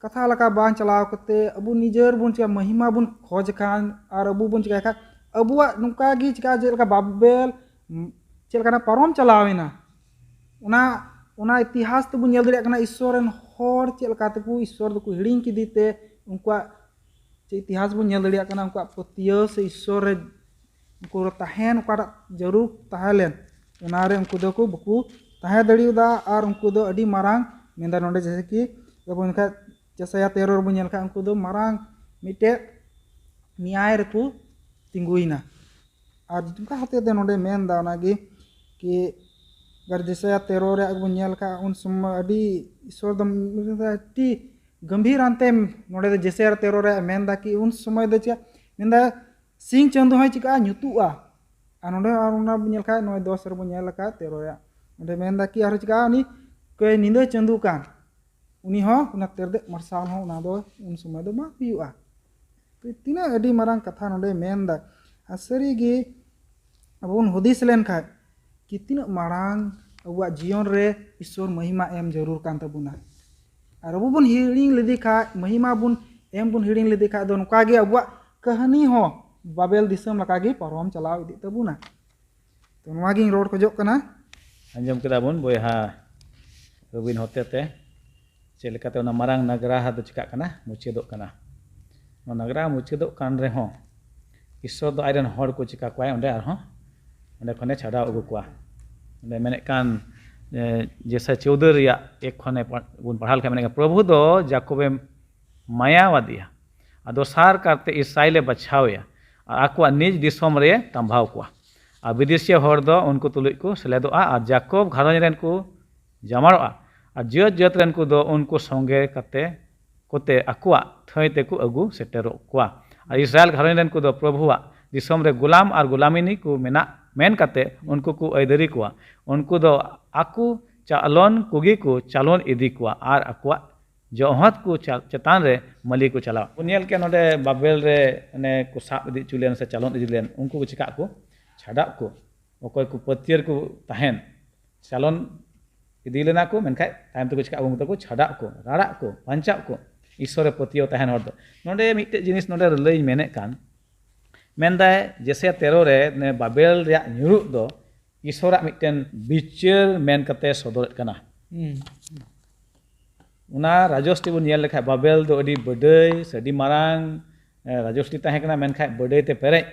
ᱠᱟᱛᱷᱟ ᱞᱮᱠᱟ ᱵᱟᱝ ᱪᱟᱞᱟᱣ ᱠᱟᱛᱮ ᱟᱵᱚ ᱱᱤᱡᱮᱨ ᱵᱚᱱ ᱪᱤᱠᱟ ᱢᱚᱦᱤᱢᱟ ᱵᱚᱱ ᱠᱷᱚᱡᱽ ᱠᱷᱟᱱ ᱟᱨ ᱟᱵᱚ ᱵᱚᱱ ᱪᱤᱠᱟᱭ ᱠᱷᱟᱱ, ᱟᱵᱚᱣᱟᱜ ᱱᱚᱝᱠᱟ ᱜᱮ ᱪᱤᱠᱟ ᱪᱮᱫ ᱞᱮᱠᱟ ᱵᱟᱵᱮᱞ ᱪᱮᱫ ᱞᱮᱠᱟᱱᱟᱜ ᱯᱟᱨᱚᱢ ᱪᱟᱞᱟᱣ ᱮᱱᱟ, ᱚᱱᱟ ᱚᱱᱟ ᱤᱛᱤᱦᱟᱥ ᱛᱮᱵᱚᱱ ᱧᱮᱞ ᱫᱟᱲᱮᱭᱟᱜ ᱠᱟᱱᱟ᱾ ᱤᱥᱥᱚᱨ ᱨᱮᱱ ᱦᱚᱲ ᱪᱮᱫ ᱞᱮᱠᱟ ᱛᱮᱠᱚ ᱤᱥᱥᱚᱨ ᱫᱚᱠᱚ ᱦᱤᱲᱤᱧ ᱠᱮᱫᱮ ᱛᱮ ᱩᱱᱠᱩᱣᱟᱜ ᱪᱮᱫ ᱤᱛᱤᱦᱟᱥ ᱵᱚᱱ ᱧᱮᱞ ᱫᱟᱲᱮᱭᱟᱜ ᱠᱟᱱᱟ, ᱩᱱᱠᱩᱣᱟᱜ ᱯᱟᱹᱛᱭᱟᱹᱣ ᱥᱮ ᱤᱥᱥᱚᱨ ᱨᱮ ᱩᱱᱠᱩ ᱨᱮ ᱛᱟᱦᱮᱱ ᱚᱠᱟᱴᱟᱜ ᱡᱟᱹᱨᱩᱲ ᱛᱟᱦᱮᱸ ᱞᱮᱱ, ᱚᱱᱟᱨᱮ ᱩᱱᱠᱩ ᱫᱚᱠᱚ ᱵᱟᱠᱚ ᱛᱟᱦᱮᱸ ᱫᱟᱲᱮᱭᱟᱫᱟ᱾ ᱟᱨ ᱩᱱᱠᱩ ᱫᱚ ᱟᱹᱰᱤ ᱢᱟᱨᱟᱝ ᱢᱮᱱᱫᱟ ᱱᱚᱰᱮ ᱡᱮᱭᱥᱮ ᱠᱤ ᱟᱵᱚ ᱢᱮᱱᱠᱷᱟᱱ ᱡᱮᱥᱟᱭᱟ ᱛᱮᱨᱚ ᱨᱮᱵᱚᱱ ᱧᱮᱞ ᱠᱷᱟᱱ ᱩᱱᱠᱩ ᱫᱚ ᱢᱟᱨᱟᱝ ᱢᱤᱫᱴᱮᱡ ᱱᱮᱭᱟᱭ ᱨᱮᱠᱚ ᱛᱤᱸᱜᱩᱭᱮᱱᱟ᱾ ᱟᱨ ᱚᱱᱠᱟ ᱦᱚᱛᱮ ᱛᱮ ᱱᱚᱰᱮ ᱢᱮᱱᱫᱟ ᱚᱱᱟᱜᱮ ᱠᱤ ᱟᱜᱟᱨ ᱡᱮᱥᱟᱭᱟ ᱛᱮᱨᱚ ᱨᱮᱭᱟᱜ ᱵᱚᱱ ᱧᱮᱞ ᱠᱷᱟᱱ ᱩᱱ ᱥᱚᱢᱚᱭ ᱟᱹᱰᱤ ᱤᱥᱥᱚᱨ ᱫᱚ ᱟᱹᱰᱤ ᱜᱟᱢᱵᱷᱤᱨ ᱟᱱᱛᱮ ᱱᱚᱰᱮ ᱫᱚ ᱡᱮᱥᱟᱭᱟ ᱛᱮᱨᱚ ᱨᱮᱭᱟᱜ ᱢᱮᱱᱫᱟ ᱠᱤ ᱩᱱ ᱥᱚᱢᱚᱭ ᱫᱚ ᱪᱮᱫ ᱢᱮᱱᱫᱟ, ᱥᱤᱧ ᱪᱟᱸᱫᱚ ᱦᱚᱸᱭ ᱪᱤᱠᱟᱹᱜᱼᱟ, ᱧᱩᱛᱩᱜᱼᱟ᱾ ᱟᱨ ᱱᱚᱰᱮ ᱟᱨ ᱚᱱᱟ ᱵᱚᱱ ᱧᱮᱞ ᱠᱷᱟᱱ ᱱᱚᱜᱼᱚᱭ ᱫᱚᱥ ᱨᱮᱵᱚᱱ ᱧᱮᱞ ᱟᱠᱟᱫ ᱛᱮᱨᱚ ᱨᱮᱭᱟᱜ, ᱚᱸᱰᱮ ᱢᱮᱱᱫᱟ ᱠᱤ ᱟᱨᱦᱚᱸ ᱪᱤᱠᱟᱹᱜᱼᱟ, ᱩᱱᱤ ᱠᱚᱭ ᱧᱤᱫᱟᱹ ᱪᱟᱸᱫᱚ ᱠᱟᱱ ᱩᱱᱤ ᱦᱚᱸ ᱚᱱᱟ ᱛᱮᱨᱫᱮᱡ ᱢᱟᱨᱥᱟᱞ ᱦᱚᱸ ᱚᱱᱟ ᱫᱚ ᱩᱱ ᱥᱚᱢᱚᱭ ᱫᱚ ᱵᱟᱝ ᱦᱩᱭᱩᱜᱼᱟ᱾ ᱛᱚ ᱛᱤᱱᱟᱹᱜ ᱟᱹᱰᱤ ᱢᱟᱨᱟᱝ ᱠᱟᱛᱷᱟ ᱱᱚᱰᱮ ᱢᱮᱱᱫᱟ᱾ ᱟᱨ ᱥᱟᱹᱨᱤ ᱜᱮ ᱟᱵᱚ ᱵᱚᱱ ᱦᱩᱫᱤᱥ ᱞᱮᱱᱠᱷᱟᱡ ᱠᱤ ᱛᱤᱱᱟᱹᱜ ᱢᱟᱨᱟᱝ ᱟᱵᱚᱣᱟᱜ ᱡᱤᱭᱚᱱ ᱨᱮ ᱤᱥᱥᱚᱨ ᱢᱚᱦᱤᱢᱟ ᱮᱢ ᱡᱟᱹᱨᱩᱲ ᱠᱟᱱ ᱛᱟᱵᱚᱱᱟ᱾ ᱟᱨ ᱟᱵᱚ ᱵᱚᱱ ᱦᱤᱲᱤᱧ ᱞᱮᱫᱮ ᱠᱷᱟᱡ, ᱢᱚᱦᱤᱢᱟ ᱵᱚᱱ ᱮᱢ ᱵᱚᱱ ᱦᱤᱲᱤᱧ ᱞᱮᱫᱮ ᱠᱷᱟᱡ ᱫᱚ ᱱᱚᱝᱠᱟ ᱜᱮ ᱟᱵᱚᱣᱟᱜ ᱠᱟᱹᱦᱱᱤ ᱦᱚᱸ ᱵᱟᱵᱮᱞ ᱫᱤᱥᱚᱢ ᱞᱮᱠᱟ ᱜᱮ ᱯᱟᱨᱚᱢ ᱪᱟᱞᱟᱣ ᱤᱫᱤᱜ ᱛᱟᱵᱚᱱᱟ᱾ ᱛᱚ ᱱᱚᱣᱟ ᱜᱤᱧ ᱨᱚᱲ ᱠᱷᱚᱡᱚᱜ ᱠᱟᱱᱟ᱾ ᱟᱸᱡᱚᱢ ᱠᱮᱫᱟ ᱵᱚᱱ ᱵᱚᱭᱦᱟ ᱨᱚᱵᱤᱱ ᱦᱚᱛᱮᱛᱮ ᱪᱮᱫ ᱞᱮᱠᱟᱛᱮ ᱚᱱᱟ ᱢᱟᱨᱟᱝ ᱱᱟᱜᱽᱨᱟᱦᱟ ᱫᱚ ᱪᱤᱠᱟᱜ ᱠᱟᱱᱟ, ᱢᱩᱪᱟᱹᱫᱚᱜ ᱠᱟᱱᱟ᱾ ᱚᱱᱟ ᱱᱟᱜᱽᱨᱟᱦᱟ ᱢᱩᱪᱟᱹᱫᱚᱜ ᱠᱟᱱ ᱨᱮᱦᱚᱸ ᱤᱥᱥᱚᱨ ᱫᱚ ᱟᱡᱨᱮᱱ ᱦᱚᱲ ᱠᱚ ᱪᱤᱠᱟ ᱠᱚᱣᱟᱭ, ᱚᱸᱰᱮ ᱟᱨᱦᱚᱸ ᱚᱸᱰᱮ ᱠᱷᱚᱱᱮ ᱪᱷᱟᱰᱟᱣ ᱟᱹᱜᱩ ᱠᱚᱣᱟ᱾ ᱚᱸᱰᱮ ᱢᱮᱱᱮᱫ ᱠᱟᱱ ᱡᱮᱥᱮ ᱪᱳᱣᱫᱟᱹ ᱨᱮᱭᱟᱜ ᱮᱠ ᱠᱷᱚᱱᱮ ᱵᱚᱱ ᱯᱟᱲᱦᱟᱣ ᱞᱮᱠᱷᱟᱱ ᱢᱮᱱᱮᱜᱼᱟ, ᱯᱨᱚᱵᱷᱩ ᱫᱚ ᱡᱟᱠᱚᱵᱮ ᱢᱟᱭᱟᱣᱟᱫᱮᱭᱟ ᱟᱨ ᱫᱚᱥᱟᱨ ᱠᱟᱨᱛᱮ ᱤᱥᱨᱟᱭᱮᱞᱮ ᱵᱟᱪᱷᱟᱣᱮᱭᱟ ᱟᱨ ᱟᱠᱚᱣᱟᱜ ᱱᱤᱡ ᱫᱤᱥᱚᱢ ᱨᱮ ᱛᱟᱢᱵᱷᱟᱣ ᱠᱚᱣᱟ᱾ ᱟᱨ ᱵᱤᱫᱮᱥᱤᱭᱟᱹ ᱦᱚᱲ ᱫᱚ ᱩᱱᱠᱩ ᱛᱩᱞᱩᱡ ᱠᱚ ᱥᱮᱞᱮᱫᱚᱜᱼᱟ ᱟᱨ ᱡᱟᱠᱚᱵ ᱜᱷᱟᱨᱚᱸᱡᱽ ᱨᱮᱱ ᱠᱚ ᱡᱟᱢᱟᱲᱚᱜᱼᱟ ᱟᱨ ᱡᱟᱹᱛ ᱡᱟᱹᱛ ᱨᱮᱱ ᱠᱚᱫᱚ ᱩᱱᱠᱩ ᱥᱚᱸᱜᱮ ᱠᱟᱛᱮ ᱠᱚᱛᱮ ᱟᱠᱚᱣᱟᱜ ᱛᱷᱟᱹᱭ ᱛᱮᱠᱚ ᱟᱹᱜᱩ ᱥᱮᱴᱮᱨᱚᱜ ᱠᱚᱣᱟ᱾ ᱟᱨ ᱤᱥᱨᱟᱭᱮᱞ ᱜᱷᱟᱨᱚᱸᱡᱽ ᱨᱮᱱ ᱠᱚᱫᱚ ᱯᱨᱚᱵᱷᱩᱣᱟᱜ ᱫᱤᱥᱚᱢ ᱨᱮ ᱜᱩᱞᱟᱢ ᱟᱨ ᱜᱩᱞᱟᱢᱤᱱᱤ ᱠᱚ ᱢᱮᱱᱟᱜ ᱢᱮᱱ ᱠᱟᱛᱮ ᱩᱱᱠᱩ ᱠᱚ ᱟᱹᱭᱫᱟᱹᱨᱤ ᱠᱚᱣᱟ᱾ ᱩᱱᱠᱩ ᱫᱚ ᱟᱠᱚ ᱪᱟᱞᱚᱱ ᱠᱚᱜᱮ ᱠᱚ ᱪᱟᱞᱚᱱ ᱤᱫᱤ ᱠᱚᱣᱟ ᱟᱨ ᱟᱠᱚᱣᱟᱜ ᱡᱚᱦᱚᱫ ᱠᱚ ᱪᱟ-, ᱪᱮᱛᱟᱱ ᱨᱮ ᱢᱟᱹᱞᱤ ᱠᱚ ᱪᱟᱞᱟᱣᱟ᱾ ᱵᱚᱱ ᱧᱮᱞ ᱠᱮᱜᱼᱟ ᱱᱚᱰᱮ ᱵᱟᱵᱮᱞ ᱨᱮ ᱚᱱᱮ ᱠᱚ ᱥᱟᱵ ᱤᱫᱤ ᱦᱚᱪᱚ ᱞᱮᱱ ᱥᱮ ᱪᱟᱞᱚᱱ ᱤᱫᱤ ᱞᱮᱱ, ᱩᱱᱠᱩ ᱠᱚ ᱪᱮᱠᱟᱜ ᱠᱚ? ᱪᱷᱟᱰᱟᱜ ᱠᱚ᱾ ᱚᱠᱚᱭ ᱠᱚ ᱯᱟᱹᱛᱭᱟᱹᱨ ᱠᱚ ᱛᱟᱦᱮᱱ, ᱪᱟᱞᱚᱱ ᱤᱫᱤ ᱞᱮᱱᱟ ᱠᱚ, ᱢᱮᱱᱠᱷᱟᱡ ᱛᱟᱭᱚᱢ ᱛᱮᱠᱚ ᱪᱮᱠᱟᱜ ᱠᱚ? ᱩᱱᱠᱩ ᱫᱚᱠᱚ ᱪᱷᱟᱰᱟᱜ ᱠᱚ, ᱨᱟᱲᱟᱜ ᱠᱚ, ᱵᱟᱧᱪᱟᱜ ᱠᱚ, ᱤᱥᱥᱚᱨ ᱨᱮ ᱯᱟᱹᱛᱭᱟᱹᱣ ᱛᱟᱦᱮᱱ ᱦᱚᱲ ᱫᱚ᱾ ᱱᱚᱰᱮ ᱢᱤᱫᱴᱮᱡ ᱡᱤᱱᱤᱥ ᱱᱚᱰᱮ ᱞᱟᱹᱭ ᱢᱮᱱᱮᱫ ᱠᱟᱱ, ᱢᱮᱱᱫᱟᱭ ᱡᱮᱥᱮᱭᱟ ᱛᱮᱨᱚ ᱨᱮ ᱱᱮ ᱵᱟᱵᱮᱞ ᱨᱮᱭᱟᱜ ᱧᱩᱨᱩᱜ ᱫᱚ ᱤᱥᱥᱚᱨᱟᱜ ᱢᱤᱫᱴᱮᱱ ᱵᱤᱪᱟᱹᱨ ᱢᱮᱱ ᱠᱟᱛᱮ ᱥᱚᱫᱚᱨᱮᱫ ᱠᱟᱱᱟ᱾ ᱦᱩᱸ᱾ ᱚᱱᱟ ᱨᱟᱡᱚᱥᱴᱤ ᱵᱚᱱ ᱧᱮᱞ ᱞᱮᱠᱷᱟᱡ ᱵᱟᱵᱮᱞ ᱫᱚ ᱟᱹᱰᱤ ᱵᱟᱹᱰᱟᱹᱭ ᱥᱮ ᱟᱹᱰᱤ ᱢᱟᱨᱟᱝ, ᱮ, ᱨᱟᱡᱚᱥᱴᱤ ᱛᱟᱦᱮᱸ ᱠᱟᱱᱟ, ᱢᱮᱱᱠᱷᱟᱡ ᱵᱟᱹᱰᱟᱹᱭ ᱛᱮ ᱯᱮᱨᱮᱡ᱾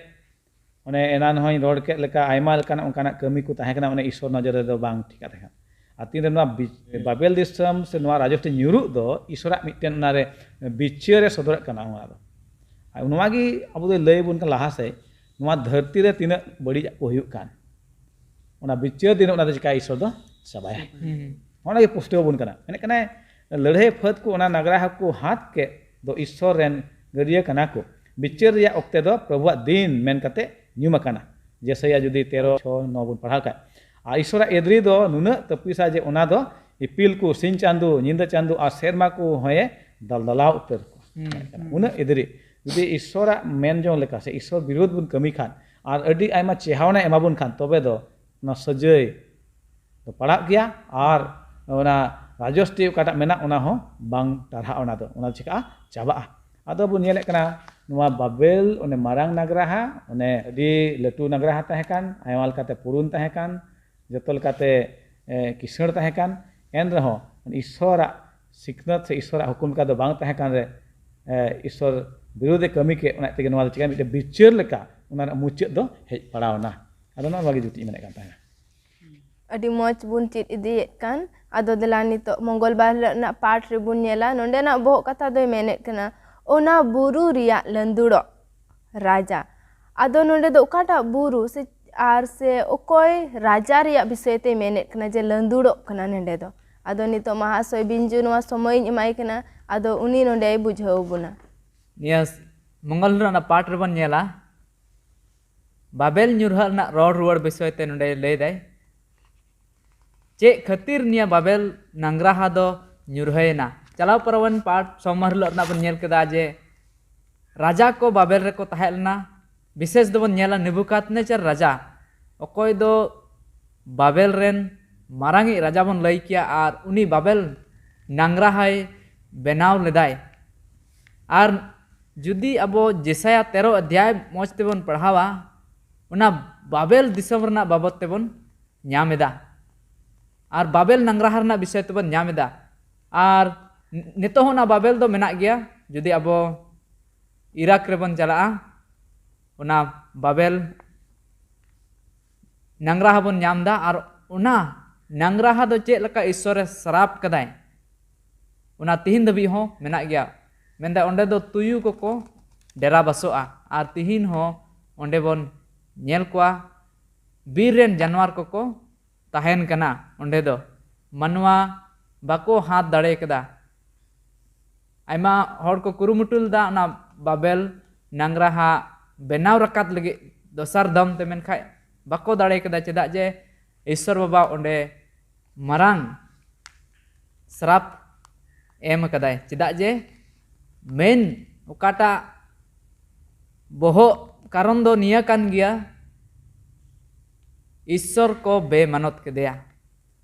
ᱚᱱᱮ ᱮᱱᱟᱱ ᱦᱚᱸᱧ ᱨᱚᱲ ᱠᱮᱫ ᱞᱮᱠᱟ, ᱟᱭᱢᱟ ᱞᱮᱠᱟᱱᱟᱜ ᱚᱱᱠᱟᱱᱟᱜ ᱠᱟᱹᱢᱤ ᱠᱚ ᱛᱟᱦᱮᱸ ᱠᱟᱱᱟ, ᱚᱱᱮ ᱤᱥᱥᱚᱨ ᱱᱚᱡᱚᱨ ᱨᱮᱫᱚ ᱵᱟᱝ ᱴᱷᱤᱠᱟ ᱛᱟᱦᱮᱸ ᱠᱟᱱᱟ᱾ ᱟᱨ ᱛᱤᱱᱨᱮ ᱱᱚᱣᱟ ᱵᱤ-, ᱦᱩᱸ᱾ ᱵᱟᱵᱮᱞ ᱫᱤᱥᱚᱢ ᱥᱮ ᱱᱚᱣᱟ ᱨᱟᱡᱚᱥᱴᱤ ᱧᱩᱨᱩᱜ ᱫᱚ ᱤᱥᱥᱚᱨᱟᱜ ᱢᱤᱫᱴᱮᱱ ᱚᱱᱟᱨᱮ ᱵᱤᱪᱟᱹᱨ ᱮ ᱥᱚᱫᱚᱨᱮᱫ ᱠᱟᱱᱟ᱾ ᱚᱱᱟ ᱫᱚ, ᱟᱨ ᱱᱚᱣᱟ ᱜᱮ ᱟᱵᱚ ᱫᱚᱭ ᱞᱟᱹᱭ ᱟᱵᱚᱱ ᱠᱟᱱᱟ ᱞᱟᱦᱟ ᱥᱮᱫ, ᱱᱚᱣᱟ ᱫᱷᱟᱹᱨᱛᱤ ᱨᱮ ᱛᱤᱱᱟᱹᱜ ᱵᱟᱹᱲᱤᱡᱟᱜ ᱠᱚ ᱦᱩᱭᱩᱜ ᱠᱟᱱ, ᱚᱱᱟ ᱵᱤᱪᱟᱹᱨ ᱫᱤᱱ ᱚᱱᱟ ᱫᱚ ᱪᱤᱠᱟ ᱤᱥᱥᱚᱨ ᱫᱚ ᱪᱟᱵᱟᱭᱟ᱾ ᱦᱩᱸ᱾ ᱚᱱᱟ ᱜᱮ ᱯᱩᱥᱴᱟᱹᱣ ᱟᱵᱚᱱ ᱠᱟᱱᱟ᱾ ᱢᱮᱱᱮᱫ ᱠᱟᱱᱟᱭ, ᱞᱟᱹᱲᱦᱟᱹᱭ ᱯᱷᱟᱹᱫ ᱠᱚ ᱚᱱᱟ ᱱᱟᱜᱽᱨᱟᱦᱟ ᱠᱚ ᱦᱟᱛ ᱠᱮᱫ ᱫᱚ ᱤᱥᱥᱚᱨ ᱨᱮᱱ ᱜᱟᱹᱨᱤᱭᱟᱹ ᱠᱟᱱᱟ ᱠᱚ᱾ ᱵᱤᱪᱟᱹᱨ ᱨᱮᱭᱟᱜ ᱚᱠᱛᱮ ᱫᱚ ᱯᱨᱚᱵᱷᱩᱣᱟᱜ ᱫᱤᱱ ᱢᱮᱱ ᱠᱟᱛᱮ ᱧᱩᱢ ᱟᱠᱟᱱᱟ᱾ ᱡᱮᱥᱟᱭᱟ ᱡᱩᱫᱤ ᱛᱮᱨᱚ ᱪᱷᱚ ᱱᱚ ᱵᱚᱱ ᱯᱟᱲᱦᱟᱣ ᱠᱷᱟᱡ, ᱟᱨ ᱤᱥᱥᱚᱨᱟᱜ ᱮᱫᱽᱨᱤ ᱫᱚ ᱱᱩᱱᱟᱹᱜ ᱛᱟᱹᱯᱤᱥᱟ ᱡᱮ ᱚᱱᱟ ᱫᱚ ᱤᱯᱤᱞ ᱠᱚ, ᱥᱤᱧ ᱪᱟᱸᱫᱚ, ᱧᱤᱫᱟᱹ ᱪᱟᱸᱫᱚ ᱟᱨ ᱥᱮᱨᱢᱟ ᱠᱚ ᱦᱚᱸᱭᱮ ᱫᱟᱞᱫᱟᱞᱟᱣ ᱩᱛᱟᱹᱨ ᱠᱚᱣᱟ᱾ ᱦᱩᱸ, ᱢᱮᱱᱮᱫ ᱠᱟᱱᱟ᱾ ᱦᱩᱸ᱾ ᱩᱱᱟᱹᱜ ᱮᱫᱽᱨᱤ᱾ ᱡᱩᱫᱤ ᱤᱥᱥᱚᱨᱟᱜ ᱢᱮᱱ ᱡᱚᱝ ᱞᱮᱠᱟ ᱥᱮ ᱤᱥᱥᱚᱨ ᱵᱤᱨᱳᱫᱷ ᱵᱚᱱ ᱠᱟᱹᱢᱤ ᱠᱷᱟᱱ ᱟᱨ ᱟᱹᱰᱤ ᱟᱭᱢᱟ ᱪᱮᱦᱟᱣᱱᱟ ᱮᱢᱟ ᱵᱚᱱ ᱠᱷᱟᱱ, ᱛᱚᱵᱮ ᱫᱚ ᱚᱱᱟ ᱥᱟᱹᱡᱟᱹᱭ ᱫᱚ ᱯᱟᱲᱟᱜ ᱜᱮᱭᱟ ᱟᱨ ᱚᱱᱟ ᱨᱟᱡᱚᱥᱴᱤ ᱚᱠᱟᱴᱟᱜ ᱢᱮᱱᱟᱜ ᱚᱱᱟ ᱦᱚᱸ ᱵᱟᱝ ᱴᱟᱨᱦᱟᱜᱼᱟ, ᱚᱱᱟ ᱫᱚ, ᱚᱱᱟ ᱪᱤᱠᱟᱹᱜᱼᱟ? ᱪᱟᱵᱟᱜᱼᱟ᱾ ᱟᱫᱚ ᱵᱚᱱ ᱧᱮᱞᱮᱫ ᱠᱟᱱᱟ ᱱᱚᱣᱟ ᱵᱟᱵᱮᱞ, ᱚᱱᱮ ᱢᱟᱨᱟᱝ ᱱᱟᱜᱽᱨᱟᱦᱟ, ᱚᱱᱮ ᱟᱹᱰᱤ ᱞᱟᱹᱴᱩ ᱱᱟᱜᱽᱨᱟᱦᱟ ᱛᱟᱦᱮᱸ ᱠᱟᱱ, ᱟᱭᱢᱟ ᱞᱮᱠᱟᱛᱮ ᱯᱩᱨᱩᱱ ᱛᱟᱦᱮᱸ ᱠᱟᱱ, ᱡᱚᱛᱚ ᱞᱮᱠᱟᱛᱮ, ᱮ, ᱠᱤᱥᱟᱹᱬ ᱛᱟᱦᱮᱸ ᱠᱟᱱ, ᱮᱱ ᱨᱮᱦᱚᱸ ᱤᱥᱥᱚᱨᱟᱜ ᱥᱤᱠᱷᱱᱟᱹᱛ ᱥᱮ ᱤᱥᱥᱚᱨᱟᱜ ᱦᱩᱠᱩᱢ ᱞᱮᱠᱟ ᱫᱚ ᱵᱟᱝ ᱛᱟᱦᱮᱸ ᱠᱟᱱ ᱨᱮ, ᱮ, ᱤᱥᱥᱚᱨ ᱵᱤᱨᱩᱫᱷ ᱮ ᱠᱟᱹᱢᱤ ᱠᱮᱫ, ᱚᱱᱟ ᱛᱮᱜᱮ ᱱᱚᱣᱟ ᱫᱚ ᱪᱤᱠᱟ ᱢᱤᱫᱴᱮᱱ ᱵᱤᱪᱟᱹᱨ ᱞᱮᱠᱟ ᱚᱱᱟ ᱨᱮᱱᱟᱜ ᱢᱩᱪᱟᱹᱫ ᱫᱚ ᱦᱮᱡ ᱯᱟᱲᱟᱣ ᱮᱱᱟ᱾ ᱟᱫᱚ ᱱᱚᱣᱟ ᱜᱮ ᱡᱩᱛᱤᱧ ᱢᱮᱱᱮᱫ ᱠᱟᱱ ᱛᱟᱦᱮᱱᱟ᱾ ᱟᱹᱰᱤ ᱢᱚᱡᱽ ᱵᱚᱱ ᱪᱮᱫ ᱤᱫᱤᱭᱮᱫ ᱠᱟᱱ᱾ ᱟᱫᱚ ᱫᱮᱞᱟ ᱱᱤᱛᱚᱜ ᱢᱚᱝᱜᱚᱞᱵᱟᱨ ᱦᱤᱞᱳᱜ ᱨᱮᱱᱟᱜ ᱯᱟᱴ ᱨᱮᱵᱚᱱ ᱧᱮᱞᱟ᱾ ᱱᱚᱸᱰᱮᱱᱟᱜ ᱵᱚᱦᱚᱜ ᱠᱟᱛᱷᱟ ᱫᱚᱭ ᱢᱮᱱᱮᱫ ᱠᱟᱱᱟ, ᱚᱱᱟ ᱵᱩᱨᱩ ᱨᱮᱭᱟᱜ ᱞᱟᱹᱸᱫᱩᱲᱚᱜ ᱨᱟᱡᱟ᱾ ᱟᱫᱚ ᱱᱚᱸᱰᱮ ᱫᱚ ᱚᱠᱟᱴᱟᱜ ᱵᱩᱨᱩ ᱥᱮ ᱟᱨ ᱥᱮ ᱚᱠᱚᱭ ᱨᱟᱡᱟ ᱨᱮᱭᱟᱜ ᱵᱤᱥᱚᱭ ᱛᱮᱭ ᱢᱮᱱᱮᱫ ᱠᱟᱱᱟ ᱡᱮ ᱞᱟᱹᱸᱫᱩᱲᱚᱜ ᱠᱟᱱᱟ ᱱᱚᱸᱰᱮ ᱫᱚ? ᱟᱫᱚ ᱱᱤᱛᱚᱜ ᱢᱟᱦᱟᱥᱚᱭ ᱵᱤᱧᱡᱩ ᱱᱚᱣᱟ ᱥᱚᱢᱚᱭᱤᱧ ᱮᱢᱟᱭ ᱠᱟᱱᱟ, ᱟᱫᱚ ᱩᱱᱤ ᱱᱚᱸᱰᱮᱭ ᱵᱩᱡᱷᱟᱹᱣ ᱵᱚᱱᱟ᱾ ᱱᱤᱭᱟᱹ ᱢᱚᱝᱜᱚᱞ ᱨᱮᱱᱟᱜ ᱯᱟᱴ ᱨᱮᱵᱚᱱ ᱧᱮᱞᱟ, ᱵᱟᱵᱮᱞ ᱧᱩᱨᱦᱟᱹᱜ ᱨᱮᱱᱟᱜ ᱨᱚᱲ ᱨᱩᱣᱟᱹᱲ ᱵᱤᱥᱚᱭ ᱛᱮ ᱱᱚᱸᱰᱮ ᱞᱟᱹᱭ ᱫᱟᱭ᱾ ᱪᱮᱫ ᱠᱷᱟᱹᱛᱤᱨ ᱱᱤᱭᱟᱹ ᱵᱟᱵᱮᱞ ᱱᱟᱝᱨᱟᱦᱟ ᱫᱚ ᱧᱩᱨᱦᱟᱹᱭᱮᱱᱟ? ᱪᱟᱞᱟᱣ ᱯᱟᱨᱚᱢᱮᱱ ᱯᱟᱴ ᱥᱳᱢᱵᱟᱨ ᱦᱤᱞᱳᱜ ᱨᱮᱱᱟᱜ ᱵᱚᱱ ᱧᱮᱞ ᱠᱮᱫᱟ ᱡᱮ ᱨᱟᱡᱟ ᱠᱚ ᱵᱟᱵᱮᱞ ᱨᱮᱠᱚ ᱛᱟᱦᱮᱸ ᱞᱮᱱᱟ᱾ ᱵᱤᱥᱮᱥ ᱫᱚᱵᱚᱱ ᱧᱮᱞᱟ ᱱᱮᱵᱩᱠᱟᱫᱱᱮᱪᱟᱨ ᱨᱟᱡᱟ, ᱚᱠᱚᱭ ᱫᱚ ᱵᱟᱵᱮᱞ ᱨᱮᱱ ᱢᱟᱨᱟᱝᱤᱡ ᱨᱟᱡᱟ ᱵᱚᱱ ᱞᱟᱹᱭ ᱠᱮᱭᱟ, ᱟᱨ ᱩᱱᱤ ᱵᱟᱵᱮᱞ ᱱᱟᱝᱨᱟᱦᱟᱭ ᱵᱮᱱᱟᱣ ᱞᱮᱫᱟᱭ᱾ ᱟᱨ ᱡᱩᱫᱤ ᱟᱵᱚ ᱡᱮᱥᱟᱭᱟ ᱛᱮᱨᱚ ᱚᱫᱷᱭᱟᱭ ᱢᱚᱡᱽ ᱛᱮᱵᱚᱱ ᱯᱟᱲᱦᱟᱣᱟ, ᱚᱱᱟ ᱵᱟᱵᱮᱞ ᱫᱤᱥᱚᱢ ᱨᱮᱱᱟᱜ ᱵᱟᱵᱚᱫ ᱛᱮᱵᱚᱱ ᱧᱟᱢ ᱮᱫᱟ᱾ ᱟᱨ ᱵᱟᱵᱮᱞ ᱱᱟᱝᱨᱟᱦᱟ ᱨᱮᱱᱟᱜ ᱵᱤᱥᱚᱭ ᱛᱮᱵᱚᱱ ᱧᱟᱢ ᱮᱫᱟ᱾ ᱟᱨ ᱱᱤᱛᱚᱜ ᱦᱚᱸ ᱚᱱᱟ ᱵᱟᱵᱮᱞ ᱫᱚ ᱢᱮᱱᱟᱜ ᱜᱮᱭᱟ᱾ ᱡᱩᱫᱤ ᱟᱵᱚ ᱤᱨᱟᱠ ᱨᱮᱵᱚᱱ ᱪᱟᱞᱟᱜᱼᱟ, ᱚᱱᱟ ᱵᱟᱵᱮᱞ ᱱᱟᱝᱨᱟᱦᱟ ᱵᱚᱱ ᱧᱟᱢ ᱮᱫᱟ᱾ ᱟᱨ ᱚᱱᱟ ᱱᱟᱝᱨᱟᱦᱟ ᱫᱚ ᱪᱮᱫ ᱞᱮᱠᱟ ᱤᱥᱥᱚᱨᱮ ᱥᱨᱟᱯ ᱠᱟᱫᱟᱭ, ᱚᱱᱟ ᱛᱤᱦᱤᱧ ᱫᱷᱟᱹᱵᱤᱡ ᱦᱚᱸ ᱢᱮᱱᱟᱜ ᱜᱮᱭᱟ᱾ ᱢᱮᱱᱫᱟ ᱚᱸᱰᱮ ᱫᱚ ᱛᱩᱭᱩ ᱠᱚᱠᱚ ᱰᱮᱨᱟ ᱵᱟᱥᱚᱜᱼᱟ᱾ ᱟᱨ ᱛᱤᱦᱤᱧ ᱦᱚᱸ ᱚᱸᱰᱮ ᱵᱚᱱ ᱧᱮᱞ ᱠᱚᱣᱟ, ᱵᱤᱨ ᱨᱮᱱ ᱡᱟᱱᱣᱟᱨ ᱠᱚᱠᱚ ᱛᱟᱦᱮᱱ ᱠᱟᱱᱟ᱾ ᱚᱸᱰᱮ ᱫᱚ ᱢᱟᱱᱣᱟ ᱵᱟᱠᱚ ᱦᱟᱛ ᱫᱟᱲᱮ ᱠᱟᱫᱟ᱾ ᱟᱭᱢᱟ ᱦᱚᱲ ᱠᱚ ᱠᱩᱨᱩᱢᱩᱴᱩ ᱞᱮᱫᱟ ᱚᱱᱟ ᱵᱟᱵᱮᱞ ᱱᱟᱝᱨᱟᱦᱟ ᱵᱮᱱᱟᱣ ᱨᱟᱠᱟᱵ ᱞᱟᱹᱜᱤᱫ ᱫᱚᱥᱟᱨ ᱫᱚᱢ ᱛᱮ, ᱢᱮᱱᱠᱷᱟᱱ ᱵᱟᱠᱚ ᱫᱟᱲᱮ ᱠᱟᱫᱟ᱾ ᱪᱮᱫᱟᱜ ᱡᱮ ᱤᱥᱥᱚᱨ ᱵᱟᱵᱟ ᱚᱸᱰᱮ ᱢᱟᱨᱟᱝ ᱥᱨᱟᱯ ᱮᱢ ᱟᱠᱟᱫᱟᱭ᱾ ᱪᱮᱫᱟᱜ ᱡᱮ ᱢᱮᱱ ᱚᱠᱟᱴᱟᱜ ᱵᱚᱦᱚᱜ ᱠᱟᱨᱚᱱ ᱫᱚ ᱱᱤᱭᱟᱹ ᱠᱟᱱ ᱜᱮᱭᱟ, ᱤᱥᱥᱚᱨ ᱠᱚ ᱵᱮᱢᱟᱱᱚᱛ ᱠᱮᱫᱮᱭᱟ᱾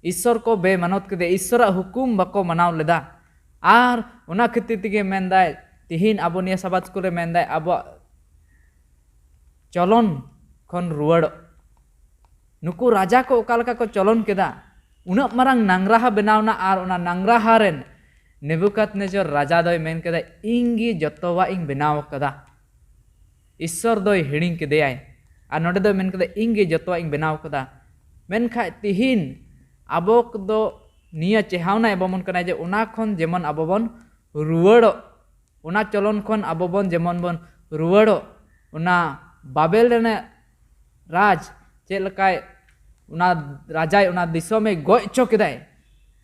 ᱤᱥᱥᱚᱨ ᱠᱚ ᱵᱮᱢᱟᱱᱚᱛ ᱠᱮᱫᱮᱭᱟ, ᱤᱥᱥᱚᱨᱟᱜ ᱦᱩᱠᱩᱢ ᱵᱟᱠᱚ ᱢᱟᱱᱟᱣ ᱞᱮᱫᱟ᱾ ᱟᱨ ᱚᱱᱟ ᱠᱷᱟᱹᱛᱤᱨ ᱛᱮᱜᱮ ᱢᱮᱱᱫᱟᱭ, ᱛᱤᱦᱤᱧ ᱟᱵᱚ ᱱᱤᱭᱟᱹ ᱥᱟᱵᱟᱛ ᱥᱠᱩᱞ ᱨᱮ ᱢᱮᱱᱫᱟᱭ, ᱟᱵᱚᱣᱟᱜ ᱪᱚᱞᱚᱱ ᱠᱷᱚᱱ ᱨᱩᱣᱟᱹᱲᱚᱜ᱾ ᱱᱩᱠᱩ ᱨᱟᱡᱟ ᱠᱚ ᱚᱠᱟ ᱞᱮᱠᱟ ᱠᱚ ᱪᱚᱞᱚᱱ ᱠᱮᱫᱟ, ᱩᱱᱟᱹᱜ ᱢᱟᱨᱟᱝ ᱱᱟᱝᱨᱟᱦᱟ ᱵᱮᱱᱟᱣ ᱮᱱᱟ, ᱟᱨ ᱚᱱᱟ ᱱᱟᱝᱨᱟᱦᱟ ᱨᱮᱱ ᱱᱮᱵᱩᱠᱟᱫᱱᱮᱡᱚᱨ ᱨᱟᱡᱟ ᱫᱚᱭ ᱢᱮᱱ ᱠᱮᱫᱟ, "ᱤᱧ ᱜᱮ ᱡᱚᱛᱚᱣᱟᱜ ᱤᱧ ᱵᱮᱱᱟᱣ ᱟᱠᱟᱫᱟ᱾" ᱤᱥᱥᱚᱨ ᱫᱚᱭ ᱦᱤᱲᱤᱧ ᱠᱮᱫᱮᱭᱟᱭ᱾ ᱟᱨ ᱱᱚᱰᱮ ᱫᱚᱭ ᱢᱮᱱ ᱠᱮᱫᱟ, "ᱤᱧ ᱜᱮ ᱡᱚᱛᱚᱣᱟᱜ ᱤᱧ ᱵᱮᱱᱟᱣ ᱟᱠᱟᱫᱟ᱾" ᱢᱮᱱᱠᱷᱟᱡ ᱛᱤᱦᱤᱧ ᱟᱵᱚ ᱠᱚᱫᱚ ᱱᱤᱭᱟᱹ ᱪᱮᱦᱟᱣᱱᱟᱭ ᱮᱢᱟᱵᱚᱱ ᱠᱟᱱᱟᱭ ᱡᱮ ᱚᱱᱟ ᱠᱷᱚᱱ ᱡᱮᱢᱚᱱ ᱟᱵᱚ ᱵᱚᱱ ᱨᱩᱣᱟᱹᱲᱚᱜ, ᱚᱱᱟ ᱪᱚᱞᱚᱱ ᱠᱷᱚᱱ ᱟᱵᱚ ᱵᱚᱱ ᱡᱮᱢᱚᱱ ᱵᱚᱱ ᱨᱩᱣᱟᱹᱲᱚᱜ᱾ ᱚᱱᱟ ᱵᱟᱵᱮᱞ ᱨᱮᱱᱟᱜ ᱨᱟᱡᱽ ᱪᱮᱫ ᱞᱮᱠᱟᱭ, ᱚᱱᱟ ᱨᱟᱡᱟᱭ ᱚᱱᱟ ᱫᱤᱥᱚᱢᱮ ᱜᱚᱡ ᱦᱚᱪᱚ ᱠᱮᱫᱟᱭ᱾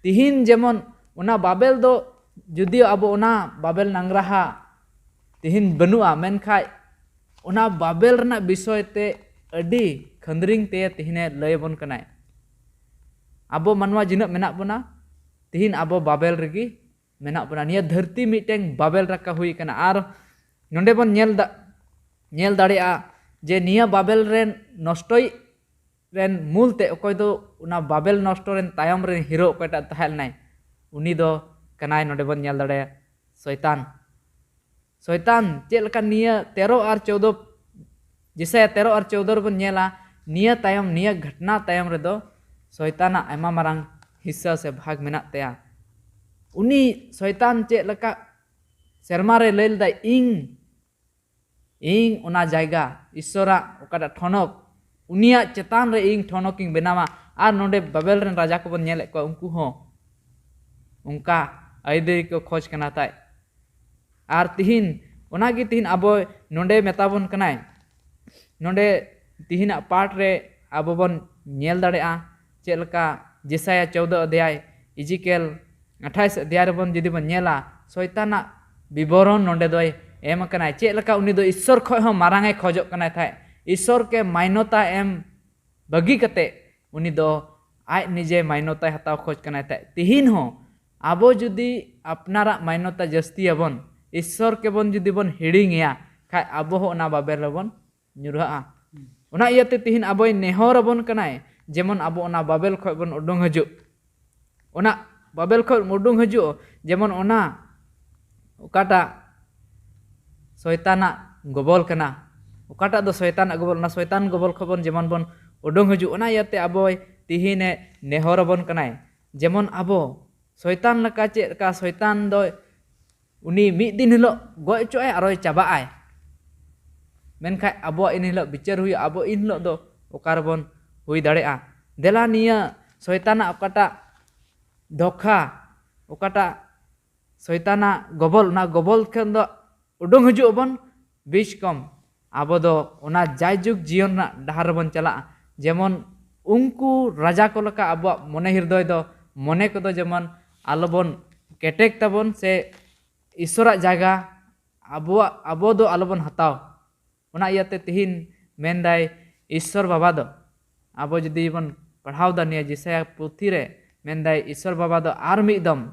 ᱛᱤᱦᱤᱧ ᱡᱮᱢᱚᱱ ᱚᱱᱟ ᱵᱟᱵᱮᱞ ᱫᱚ, ᱡᱩᱫᱤ ᱟᱵᱚ ᱚᱱᱟ ᱵᱟᱵᱮᱞ ᱱᱟᱝᱜᱽᱨᱟᱦᱟ ᱛᱤᱦᱤᱧ ᱵᱟᱹᱱᱩᱜᱼᱟ, ᱢᱮᱱᱠᱷᱟᱡ ᱚᱱᱟ ᱵᱟᱵᱮᱞ ᱨᱮᱱᱟᱜ ᱵᱤᱥᱚᱭ ᱛᱮ ᱟᱹᱰᱤ ᱠᱷᱟᱹᱱᱫᱽᱨᱤᱝ ᱛᱮ ᱛᱤᱦᱤᱧᱮ ᱞᱟᱹᱭ ᱟᱵᱚᱱ ᱠᱟᱱᱟᱭ᱾ ᱟᱵᱚ ᱢᱟᱱᱣᱟ ᱡᱤᱱᱟᱹᱜ ᱢᱮᱱᱟᱜ ᱵᱚᱱᱟ, ᱛᱤᱦᱤᱧ ᱟᱵᱚ ᱵᱟᱵᱮᱞ ᱨᱮᱜᱮ ᱢᱮᱱᱟᱜ ᱵᱚᱱᱟ᱾ ᱱᱤᱭᱟᱹ ᱫᱷᱟᱹᱨᱛᱤ ᱢᱤᱫᱴᱮᱱ ᱵᱟᱵᱮᱞ ᱞᱮᱠᱟ ᱦᱩᱭ ᱠᱟᱱᱟ᱾ ᱟᱨ ᱱᱚᱰᱮ ᱵᱚᱱ ᱧᱮᱞ ᱫᱟ-, ᱧᱮᱞ ᱫᱟᱲᱮᱭᱟᱜᱼᱟ ᱡᱮ ᱱᱤᱭᱟᱹ ᱵᱟᱵᱮᱞ ᱨᱮᱱ ᱱᱚᱥᱴᱚᱭᱤᱡ ᱨᱮᱱ ᱢᱩᱞ ᱛᱮ ᱚᱠᱚᱭ ᱫᱚ ᱚᱱᱟ ᱵᱟᱵᱮᱞ ᱱᱚᱥᱴᱚ ᱨᱮᱱ ᱛᱟᱭᱚᱢ ᱨᱮᱱ ᱦᱤᱨᱳ ᱚᱠᱚᱭᱴᱟᱜ ᱛᱟᱦᱮᱸ ᱞᱮᱱᱟᱭ, ᱩᱱᱤ ᱫᱚ ᱠᱟᱱᱟᱭ, ᱱᱚᱰᱮ ᱵᱚᱱ ᱧᱮᱞ ᱫᱟᱲᱮᱭᱟᱜᱼᱟ, ᱥᱚᱭᱛᱟᱱ᱾ ᱥᱚᱭᱛᱟᱱ ᱪᱮᱫ ᱞᱮᱠᱟ ᱱᱤᱭᱟᱹ ᱛᱮᱨᱚ ᱟᱨ ᱪᱳᱫᱚ, ᱡᱮᱥᱟᱭᱟ ᱛᱮᱨᱚ ᱟᱨ ᱪᱳᱫᱚ ᱨᱮᱵᱚᱱ ᱧᱮᱞᱟ, ᱱᱤᱭᱟᱹ ᱛᱟᱭᱚᱢ, ᱱᱤᱭᱟᱹ ᱜᱷᱚᱴᱱᱟ ᱛᱟᱭᱚᱢ ᱨᱮᱫᱚ ᱥᱚᱭᱛᱟᱱᱟᱜ ᱟᱭᱢᱟ ᱢᱟᱨᱟᱝ ᱦᱤᱥᱥᱟᱹ ᱥᱮ ᱵᱷᱟᱜᱽ ᱢᱮᱱᱟᱜ ᱛᱟᱭᱟ᱾ ᱩᱱᱤ ᱥᱚᱭᱛᱟᱱ ᱪᱮᱫ ᱞᱮᱠᱟ ᱥᱮᱨᱢᱟ ᱨᱮ ᱞᱟᱹᱭ ᱞᱮᱫᱟᱭ, "ᱤᱧ, ᱤᱧ ᱚᱱᱟ ᱡᱟᱭᱜᱟ, ᱤᱥᱥᱚᱨᱟᱜ ᱚᱠᱟᱴᱟᱜ ᱴᱷᱚᱱᱚᱠ, ᱩᱱᱤᱭᱟᱜ ᱪᱮᱛᱟᱱ ᱨᱮ ᱤᱧ ᱴᱷᱚᱱᱚᱠ ᱤᱧ ᱵᱮᱱᱟᱣᱟ᱾" ᱟᱨ ᱱᱚᱰᱮ ᱵᱟᱵᱮᱞ ᱨᱮᱱ ᱨᱟᱡᱟ ᱠᱚᱵᱚᱱ ᱧᱮᱞᱮᱫ ᱠᱚᱣᱟ, ᱩᱱᱠᱩ ᱦᱚᱸ ᱚᱱᱠᱟ ᱟᱹᱭᱫᱟᱹᱨᱤ ᱠᱚ ᱠᱷᱚᱡᱽ ᱠᱟᱱᱟ ᱛᱟᱭ᱾ ᱟᱨ ᱛᱤᱦᱤᱧ, ᱚᱱᱟᱜᱮ ᱛᱤᱦᱤᱧ ᱟᱵᱚ ᱱᱚᱰᱮ ᱢᱮᱛᱟ ᱵᱚᱱ ᱠᱟᱱᱟᱭ᱾ ᱱᱚᱰᱮ ᱛᱤᱦᱤᱧᱟᱜ ᱯᱟᱴ ᱨᱮ ᱟᱵᱚ ᱵᱚᱱ ᱧᱮᱞ ᱫᱟᱲᱮᱭᱟᱜᱼᱟ, ᱪᱮᱫ ᱞᱮᱠᱟ ᱡᱮᱥᱟᱭᱟ ᱪᱳᱫᱚ ᱚᱫᱷᱭᱟᱭ, ᱤᱡᱤᱠᱮᱞ ᱟᱴᱷᱟᱭᱤᱥ ᱚᱫᱷᱭᱟᱭ ᱨᱮᱵᱚᱱ ᱡᱩᱫᱤ ᱵᱚᱱ ᱧᱮᱞᱟ, ᱥᱚᱭᱛᱟᱱᱟᱜ ᱵᱤᱵᱚᱨᱚᱱ ᱱᱚᱰᱮ ᱫᱚᱭ ᱮᱢ ᱟᱠᱟᱱᱟᱭ, ᱪᱮᱫ ᱞᱮᱠᱟ ᱩᱱᱤ ᱫᱚ ᱤᱥᱥᱚᱨ ᱠᱷᱚᱡ ᱦᱚᱸ ᱢᱟᱨᱟᱝ ᱮ ᱠᱷᱚᱡᱚᱜ ᱠᱟᱱᱟᱭ ᱛᱟᱦᱮᱸᱫ᱾ ᱤᱥᱥᱚᱨ ᱠᱮ ᱢᱟᱱᱱᱚᱛᱟ ᱮᱢ ᱵᱟᱹᱜᱤ ᱠᱟᱛᱮ ᱩᱱᱤ ᱫᱚ ᱟᱡ ᱱᱤᱡᱮ ᱢᱟᱱᱱᱚᱛᱟᱭ ᱦᱟᱛᱟᱣ ᱠᱷᱚᱡ ᱠᱟᱱᱟᱭ ᱛᱟᱦᱮᱸᱫ᱾ ᱛᱤᱦᱤᱧ ᱦᱚᱸ ᱟᱵᱚ ᱡᱩᱫᱤ ᱟᱯᱱᱟᱨᱟᱜ ᱢᱟᱱᱱᱚᱛᱟ ᱡᱟᱹᱥᱛᱤᱭᱟᱵᱚᱱ, ᱤᱥᱥᱚᱨ ᱠᱮᱵᱚᱱ ᱡᱩᱫᱤ ᱵᱚᱱ ᱦᱤᱲᱤᱧᱮᱭᱟ, ᱠᱷᱟᱡ ᱟᱵᱚ ᱦᱚᱸ ᱚᱱᱟ ᱵᱟᱵᱮᱞ ᱨᱮᱵᱚᱱ ᱧᱩᱨᱦᱟᱹᱜᱼᱟ᱾ ᱚᱱᱟ ᱤᱭᱟᱹᱛᱮ ᱛᱤᱦᱤᱧ ᱟᱵᱚᱭ ᱱᱮᱦᱚᱨ ᱟᱵᱚᱱ ᱠᱟᱱᱟᱭ, ᱡᱮᱢᱚᱱ ᱟᱵᱚ ᱚᱱᱟ ᱵᱟᱵᱮᱞ ᱠᱷᱚᱡ ᱵᱚᱱ ᱩᱰᱩᱝ ᱦᱤᱡᱩᱜ᱾ ᱚᱱᱟ ᱵᱟᱵᱮᱞ ᱠᱷᱚᱡ ᱩᱰᱩᱝ ᱦᱤᱡᱩᱜ, ᱡᱮᱢᱚᱱ ᱚᱱᱟ ᱚᱠᱟᱴᱟᱜ ᱥᱚᱭᱛᱟᱱᱟᱜ ᱜᱚᱵᱚᱞ ᱠᱟᱱᱟ, ᱚᱠᱟᱴᱟᱜ ᱫᱚ ᱥᱚᱭᱛᱟᱱᱟᱜ ᱜᱚᱵᱚᱞ, ᱚᱱᱟ ᱥᱚᱭᱛᱟᱱ ᱜᱚᱵᱚᱞ ᱠᱷᱚᱡ ᱵᱚᱱ ᱡᱮᱢᱚᱱ ᱵᱚᱱ ᱩᱰᱩᱝ ᱦᱤᱡᱩᱜ, ᱚᱱᱟ ᱤᱭᱟᱹᱛᱮ ᱟᱵᱚᱭ ᱛᱤᱦᱤᱧᱮ ᱱᱮᱦᱚᱨ ᱟᱵᱚᱱ ᱠᱟᱱᱟᱭ, ᱡᱮᱢᱚᱱ ᱟᱵᱚ ᱥᱚᱭᱛᱟᱱ ᱞᱮᱠᱟ, ᱪᱮᱫ ᱞᱮᱠᱟ ᱥᱚᱭᱛᱟᱱ ᱫᱚ ᱩᱱᱤ ᱢᱤᱫ ᱫᱤᱱ ᱦᱤᱞᱳᱜ ᱜᱚᱡ ᱦᱚᱪᱚᱜᱼᱟᱭ ᱟᱨᱚᱭ ᱪᱟᱵᱟᱜᱼᱟᱭ᱾ ᱢᱮᱱᱠᱷᱟᱡ ᱟᱵᱚᱣᱟᱜ ᱤᱱ ᱦᱤᱞᱳᱜ ᱵᱤᱪᱟᱹᱨ ᱦᱩᱭᱩᱜᱼᱟ, ᱟᱵᱚ ᱤᱱ ᱦᱤᱞᱳᱜ ᱫᱚ ᱚᱠᱟ ᱨᱮᱵᱚᱱ ᱦᱩᱭ ᱫᱟᱲᱮᱭᱟᱜᱼᱟ? ᱫᱮᱞᱟ ᱱᱤᱭᱟᱹ ᱥᱚᱭᱛᱟᱱᱟᱜ ᱚᱠᱟᱴᱟᱜ ᱫᱷᱳᱠᱷᱟ, ᱚᱠᱟᱴᱟᱜ ᱥᱚᱭᱛᱟᱱᱟᱜ ᱜᱚᱵᱚᱞ, ᱚᱱᱟ ᱜᱚᱵᱚᱞ ᱠᱷᱚᱱ ᱫᱚ ᱩᱰᱩᱝ ᱦᱤᱡᱩᱜ ᱟᱵᱚᱱ᱾ ᱵᱤᱪ ᱠᱚᱢ ᱟᱵᱚ ᱫᱚ ᱚᱱᱟ ᱡᱟᱭᱡᱩᱜᱽ ᱡᱤᱭᱚᱱ ᱨᱮᱱᱟᱜ ᱰᱟᱦᱟᱨ ᱨᱮᱵᱚᱱ ᱪᱟᱞᱟᱜᱼᱟ᱾ ᱡᱮᱢᱚᱱ ᱩᱱᱠᱩ ᱨᱟᱡᱟ ᱠᱚ ᱞᱮᱠᱟ ᱟᱵᱚᱣᱟᱜ ᱢᱚᱱᱮ ᱦᱤᱨᱫᱚᱭ ᱫᱚ, ᱢᱚᱱᱮ ᱠᱚᱫᱚ ᱡᱮᱢᱚᱱ ᱟᱞᱚᱵᱚᱱ ᱠᱮᱴᱮᱡ ᱛᱟᱵᱚᱱ, ᱥᱮ ᱤᱥᱚᱨᱟᱜ ᱡᱟᱭᱜᱟ ᱟᱵᱚᱣᱟᱜ, ᱟᱵᱚ ᱫᱚ ᱟᱞᱚᱵᱚᱱ ᱦᱟᱛᱟᱣ᱾ ᱚᱱᱟ ᱤᱭᱟᱹᱛᱮ ᱛᱤᱦᱤᱧ ᱢᱮᱱᱫᱟᱭ ᱤᱥᱥᱚᱨ ᱵᱟᱵᱟ ᱫᱚ, ᱟᱵᱚ ᱡᱩᱫᱤ ᱵᱚᱱ ᱯᱟᱲᱦᱟᱣ ᱫᱟ ᱱᱤᱭᱟᱹ ᱡᱮᱥᱟᱭᱟ ᱯᱩᱛᱷᱤ ᱨᱮ, ᱢᱮᱱᱫᱟᱭ ᱤᱥᱥᱚᱨ ᱵᱟᱵᱟ ᱫᱚ ᱟᱨ ᱢᱤᱫ ᱫᱚᱢ,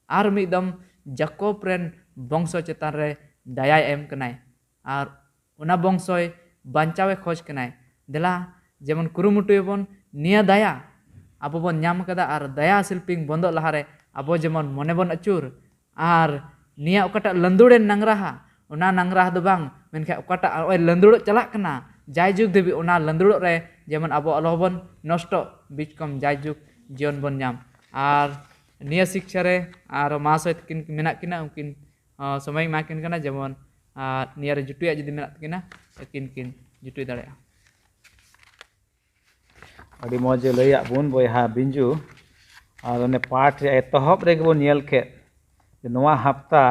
ᱟᱨ ᱢᱤᱫ ᱫᱚᱢ ᱡᱟᱠᱚᱵ ᱨᱮᱱ ᱵᱚᱝᱥᱚ ᱪᱮᱛᱟᱱ ᱨᱮ ᱫᱟᱭᱟᱭ ᱮᱢ ᱠᱟᱱᱟᱭ᱾ ᱟᱨ ᱚᱱᱟ ᱵᱚᱝᱥᱚᱭ ᱵᱟᱧᱪᱟᱣᱮ ᱠᱷᱚᱡᱽ ᱠᱟᱱᱟᱭ᱾ ᱫᱮᱞᱟ ᱡᱮᱢᱚᱱ ᱠᱩᱨᱩᱢᱩᱴᱩᱭᱟᱵᱚᱱ ᱱᱤᱭᱟᱹ ᱫᱟᱭᱟ ᱟᱵᱚ ᱵᱚᱱ ᱧᱟᱢ ᱠᱟᱫᱟ, ᱟᱨ ᱫᱟᱭᱟ ᱥᱤᱞᱯᱤᱧ ᱵᱚᱱᱫᱚᱜ ᱞᱟᱦᱟᱨᱮ ᱟᱵᱚ ᱡᱮᱢᱚᱱ ᱢᱚᱱᱮ ᱵᱚᱱ ᱟᱹᱪᱩᱨ, ᱟᱨ ᱱᱤᱭᱟᱹ ᱚᱠᱟᱴᱟᱜ ᱞᱟᱹᱱᱫᱩᱲᱮᱱ ᱱᱟᱝᱨᱟᱦᱟ, ᱚᱱᱟ ᱱᱟᱝᱨᱟᱦᱟ ᱫᱚ ᱵᱟᱝ, ᱢᱮᱱᱠᱷᱟᱱ ᱚᱠᱟᱴᱟᱜ ᱱᱚᱜᱼᱚᱭ ᱞᱟᱹᱱᱫᱩᱲᱚᱜ ᱪᱟᱞᱟᱜ ᱠᱟᱱᱟ, ᱡᱟᱭᱡᱩᱜᱽ ᱫᱷᱟᱹᱵᱤᱡ ᱚᱱᱟ ᱞᱟᱹᱱᱫᱩᱲᱚᱜ ᱨᱮ ᱡᱮᱢᱚᱱ ᱟᱵᱚ ᱟᱞᱚ ᱵᱚᱱ ᱱᱚᱥᱴᱚᱜ, ᱵᱤᱪᱠᱚᱢ ᱡᱟᱭᱡᱩᱜᱽ ᱡᱤᱭᱚᱱ ᱵᱚᱱ ᱧᱟᱢ᱾ ᱟᱨ ᱱᱤᱭᱟᱹ ᱥᱤᱠᱪᱷᱟ ᱨᱮ ᱟᱨ ᱢᱟᱦᱟᱥᱚᱭ ᱛᱟᱹᱠᱤᱱ ᱢᱮᱱᱟᱜ ᱠᱤᱱᱟ, ᱩᱱᱠᱤᱱ ᱟᱸ, ᱥᱚᱢᱚᱭ ᱮᱢᱟ ᱠᱤᱱ ᱠᱟᱱᱟ, ᱡᱮᱢᱚᱱ, ᱟᱸ, ᱱᱤᱭᱟᱹ ᱨᱮ ᱡᱩᱴᱩᱭᱟᱜ ᱡᱩᱫᱤ ᱢᱮᱱᱟᱜ ᱛᱟᱹᱠᱤᱱᱟ, ᱟᱹᱠᱤᱱ ᱠᱤᱱ ᱡᱩᱴᱩᱭ ᱫᱟᱲᱮᱭᱟᱜᱼᱟ᱾ ᱟᱹᱰᱤ ᱢᱚᱡᱽ ᱮ ᱞᱟᱹᱭᱟᱫ ᱵᱚᱱ ᱵᱚᱭᱦᱟ ᱵᱤᱧᱡᱩ᱾ ᱟᱨ ᱚᱱᱮ ᱯᱟᱴ ᱨᱮᱭᱟᱜ ᱮᱛᱚᱦᱚᱵ ᱨᱮᱜᱮ ᱵᱚᱱ ᱧᱮᱞ ᱠᱮᱫ ᱡᱮ ᱱᱚᱣᱟ ᱦᱟᱯᱛᱟ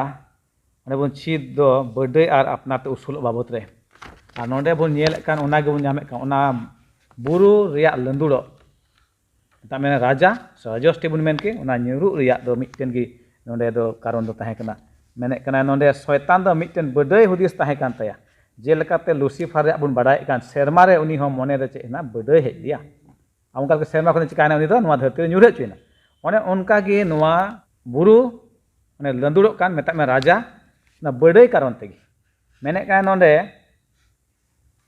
ᱚᱸᱰᱮ ᱵᱚᱱ ᱪᱮᱫ ᱫᱚ ᱵᱟᱹᱰᱟᱹᱭ ᱟᱨ ᱟᱯᱱᱟᱨ ᱛᱮ ᱩᱥᱩᱞᱚᱜ ᱵᱟᱵᱚᱛ ᱨᱮ᱾ ᱟᱨ ᱱᱚᱰᱮ ᱵᱚᱱ ᱧᱮᱞᱮᱫ ᱠᱟᱱ, ᱚᱱᱟ ᱜᱮᱵᱚᱱ ᱧᱟᱢᱮᱫ ᱠᱟᱱ, ᱚᱱᱟ ᱵᱩᱨᱩ ᱨᱮᱭᱟᱜ ᱞᱟᱹᱱᱫᱩᱲᱚᱜ, ᱢᱮᱛᱟᱜ ᱢᱮ ᱨᱟᱡᱟ ᱥᱮ ᱨᱟᱡᱚᱥᱴᱤ ᱵᱚᱱ ᱢᱮᱱ ᱠᱮ, ᱚᱱᱟ ᱧᱩᱨᱩᱜ ᱨᱮᱭᱟᱜ ᱫᱚ ᱢᱤᱫᱴᱮᱱ ᱜᱮ ᱱᱚᱰᱮ ᱫᱚ ᱠᱟᱨᱚᱱ ᱫᱚ ᱛᱟᱦᱮᱸ ᱠᱟᱱᱟ᱾ ᱢᱮᱱᱮᱫ ᱠᱟᱱᱟ ᱱᱚᱰᱮ ᱥᱚᱭᱛᱟᱱ ᱫᱚ ᱢᱤᱫᱴᱮᱱ ᱵᱟᱹᱰᱟᱹᱭ ᱦᱩᱫᱤᱥ ᱛᱟᱦᱮᱸ ᱠᱟᱱ ᱛᱟᱭᱟ᱾ ᱡᱮᱞᱮᱠᱟᱛᱮ ᱞᱩᱥᱤᱯᱷᱟᱨ ᱨᱮᱭᱟᱜ ᱵᱚᱱ ᱵᱟᱰᱟᱭᱮᱫ ᱠᱟᱱ, ᱥᱮᱨᱢᱟ ᱨᱮ ᱩᱱᱤ ᱦᱚᱸ ᱢᱚᱱᱮ ᱨᱮ ᱪᱮᱫ ᱦᱮᱱᱟᱜ, ᱵᱟᱹᱰᱟᱹᱭ ᱦᱮᱡ ᱞᱮᱭᱟ᱾ ᱟᱨ ᱚᱱᱠᱟ ᱜᱮ ᱥᱮᱨᱢᱟ ᱠᱷᱚᱱ ᱪᱤᱠᱟᱭᱱᱟ, ᱩᱱᱤ ᱫᱚ ᱱᱚᱣᱟ ᱫᱷᱟᱹᱨᱛᱤ ᱨᱮ ᱧᱩᱨ ᱦᱮᱡ ᱦᱚᱪᱚᱭᱮᱱᱟ᱾ ᱚᱱᱮ ᱚᱱᱠᱟ ᱜᱮ ᱱᱚᱣᱟ ᱵᱩᱨᱩ, ᱚᱱᱮ ᱞᱟᱹᱱᱫᱩᱲᱚᱜ ᱠᱟᱱ, ᱢᱮᱛᱟᱜ ᱢᱮ ᱨᱟᱡᱟ, ᱚᱱᱟ ᱵᱟᱹᱰᱟᱹᱭ ᱠᱟᱨᱚᱱ ᱛᱮᱜᱮ᱾ ᱢᱮᱱᱮᱫ ᱠᱟᱱᱟ ᱱᱚᱰᱮ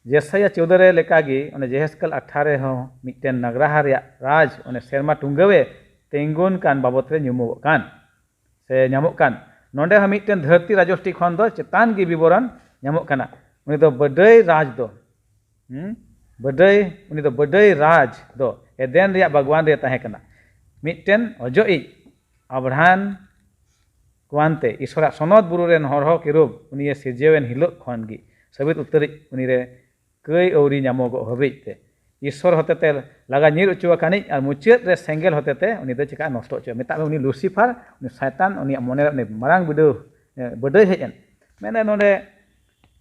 ᱡᱮᱥᱟᱭᱟ ᱪᱳᱣᱫᱟᱹ ᱨᱮ ᱞᱮᱠᱟᱜᱮ ᱚᱱᱮ ᱡᱮᱦᱮᱥᱠᱮᱞ ᱟᱴᱷᱟᱨᱚ ᱨᱮᱦᱚᱸ ᱢᱤᱫᱴᱮᱱ ᱱᱟᱜᱽᱨᱟᱦᱟ ᱨᱮᱭᱟᱜ ᱨᱟᱡᱽ ᱚᱱᱮ ᱥᱮᱨᱢᱟ ᱴᱩᱸᱜᱟᱹᱣᱮ ᱛᱮᱸᱜᱩᱱ ᱠᱟᱱ ᱵᱟᱵᱚᱛ ᱨᱮ ᱧᱩᱢᱚᱜᱚᱜ ᱠᱟᱱ ᱥᱮ ᱧᱟᱢᱚᱜ ᱠᱟᱱ᱾ ᱱᱚᱰᱮ ᱦᱚᱸ ᱢᱤᱫᱴᱮᱱ ᱫᱷᱟᱹᱨᱛᱤ ᱨᱟᱡᱚᱥᱴᱤ ᱠᱷᱚᱱ ᱫᱚ ᱪᱮᱛᱟᱱ ᱜᱮ ᱵᱤᱵᱚᱨᱚᱱ ᱧᱟᱢᱚᱜ ᱠᱟᱱᱟ᱾ ᱩᱱᱤ ᱫᱚ ᱵᱟᱹᱰᱟᱹᱭ ᱨᱟᱡᱽ ᱫᱚ, ᱦᱩᱸ? ᱵᱟᱹᱰᱟᱹᱭ, ᱩᱱᱤ ᱫᱚ ᱵᱟᱹᱰᱟᱹᱭ ᱨᱟᱡᱽ ᱫᱚ ᱮᱫᱮᱱ ᱨᱮᱭᱟᱜ ᱵᱟᱜᱽᱣᱟᱱ ᱨᱮ ᱛᱟᱦᱮᱸ ᱠᱟᱱᱟ᱾ ᱢᱤᱫᱴᱮᱱ ᱚᱡᱚᱜᱤᱡ ᱟᱵᱷᱨᱟᱱ ᱠᱚᱣᱟᱱᱛᱮ ᱤᱥᱚᱨᱟᱜ ᱥᱚᱱᱚᱛ ᱵᱩᱨᱩ ᱨᱮᱱ ᱦᱚᱲ ᱦᱚᱸ ᱠᱮᱨᱩᱵ ᱩᱱᱤᱭᱮ ᱥᱤᱨᱡᱟᱹᱣᱮᱱ ᱦᱤᱞᱳᱜ ᱠᱷᱚᱱ ᱜᱮ ᱥᱟᱹᱵᱤᱛ ᱩᱛᱟᱹᱨᱤᱡ ᱩᱱᱤᱨᱮ ᱠᱟᱹᱭ ᱟᱹᱣᱨᱤ ᱧᱟᱢᱚᱜᱚᱜ ᱦᱟᱹᱵᱤᱡ ᱛᱮ᱾ ᱤᱥᱥᱚᱨ ᱦᱚᱛᱮᱛᱮ ᱞᱟᱜᱟ ᱧᱤᱨ ᱦᱚᱪᱚ ᱟᱠᱟᱱᱤᱡ ᱟᱨ ᱢᱩᱪᱟᱹᱫ ᱨᱮ ᱥᱮᱸᱜᱮᱞ ᱦᱚᱛᱮᱛᱮ ᱩᱱᱤ ᱫᱚ ᱪᱮᱠᱟ ᱱᱚᱥᱴᱚ ᱦᱚᱪᱚᱭᱟ᱾ ᱢᱮᱛᱟᱜ ᱢᱮ ᱩᱱᱤ ᱞᱩᱥᱤᱯᱷᱟᱨ, ᱩᱱᱤ ᱥᱟᱭᱛᱟᱱ, ᱩᱱᱤᱭᱟᱜ ᱢᱚᱱᱮ ᱨᱮ ᱩᱱᱤ ᱢᱟᱨᱟᱝ ᱵᱤᱰᱟᱹᱣ, ᱮ, ᱵᱟᱹᱰᱟᱹᱭ ᱦᱮᱡ ᱮᱱ᱾ ᱢᱮᱱᱫᱟ ᱱᱚᱰᱮ,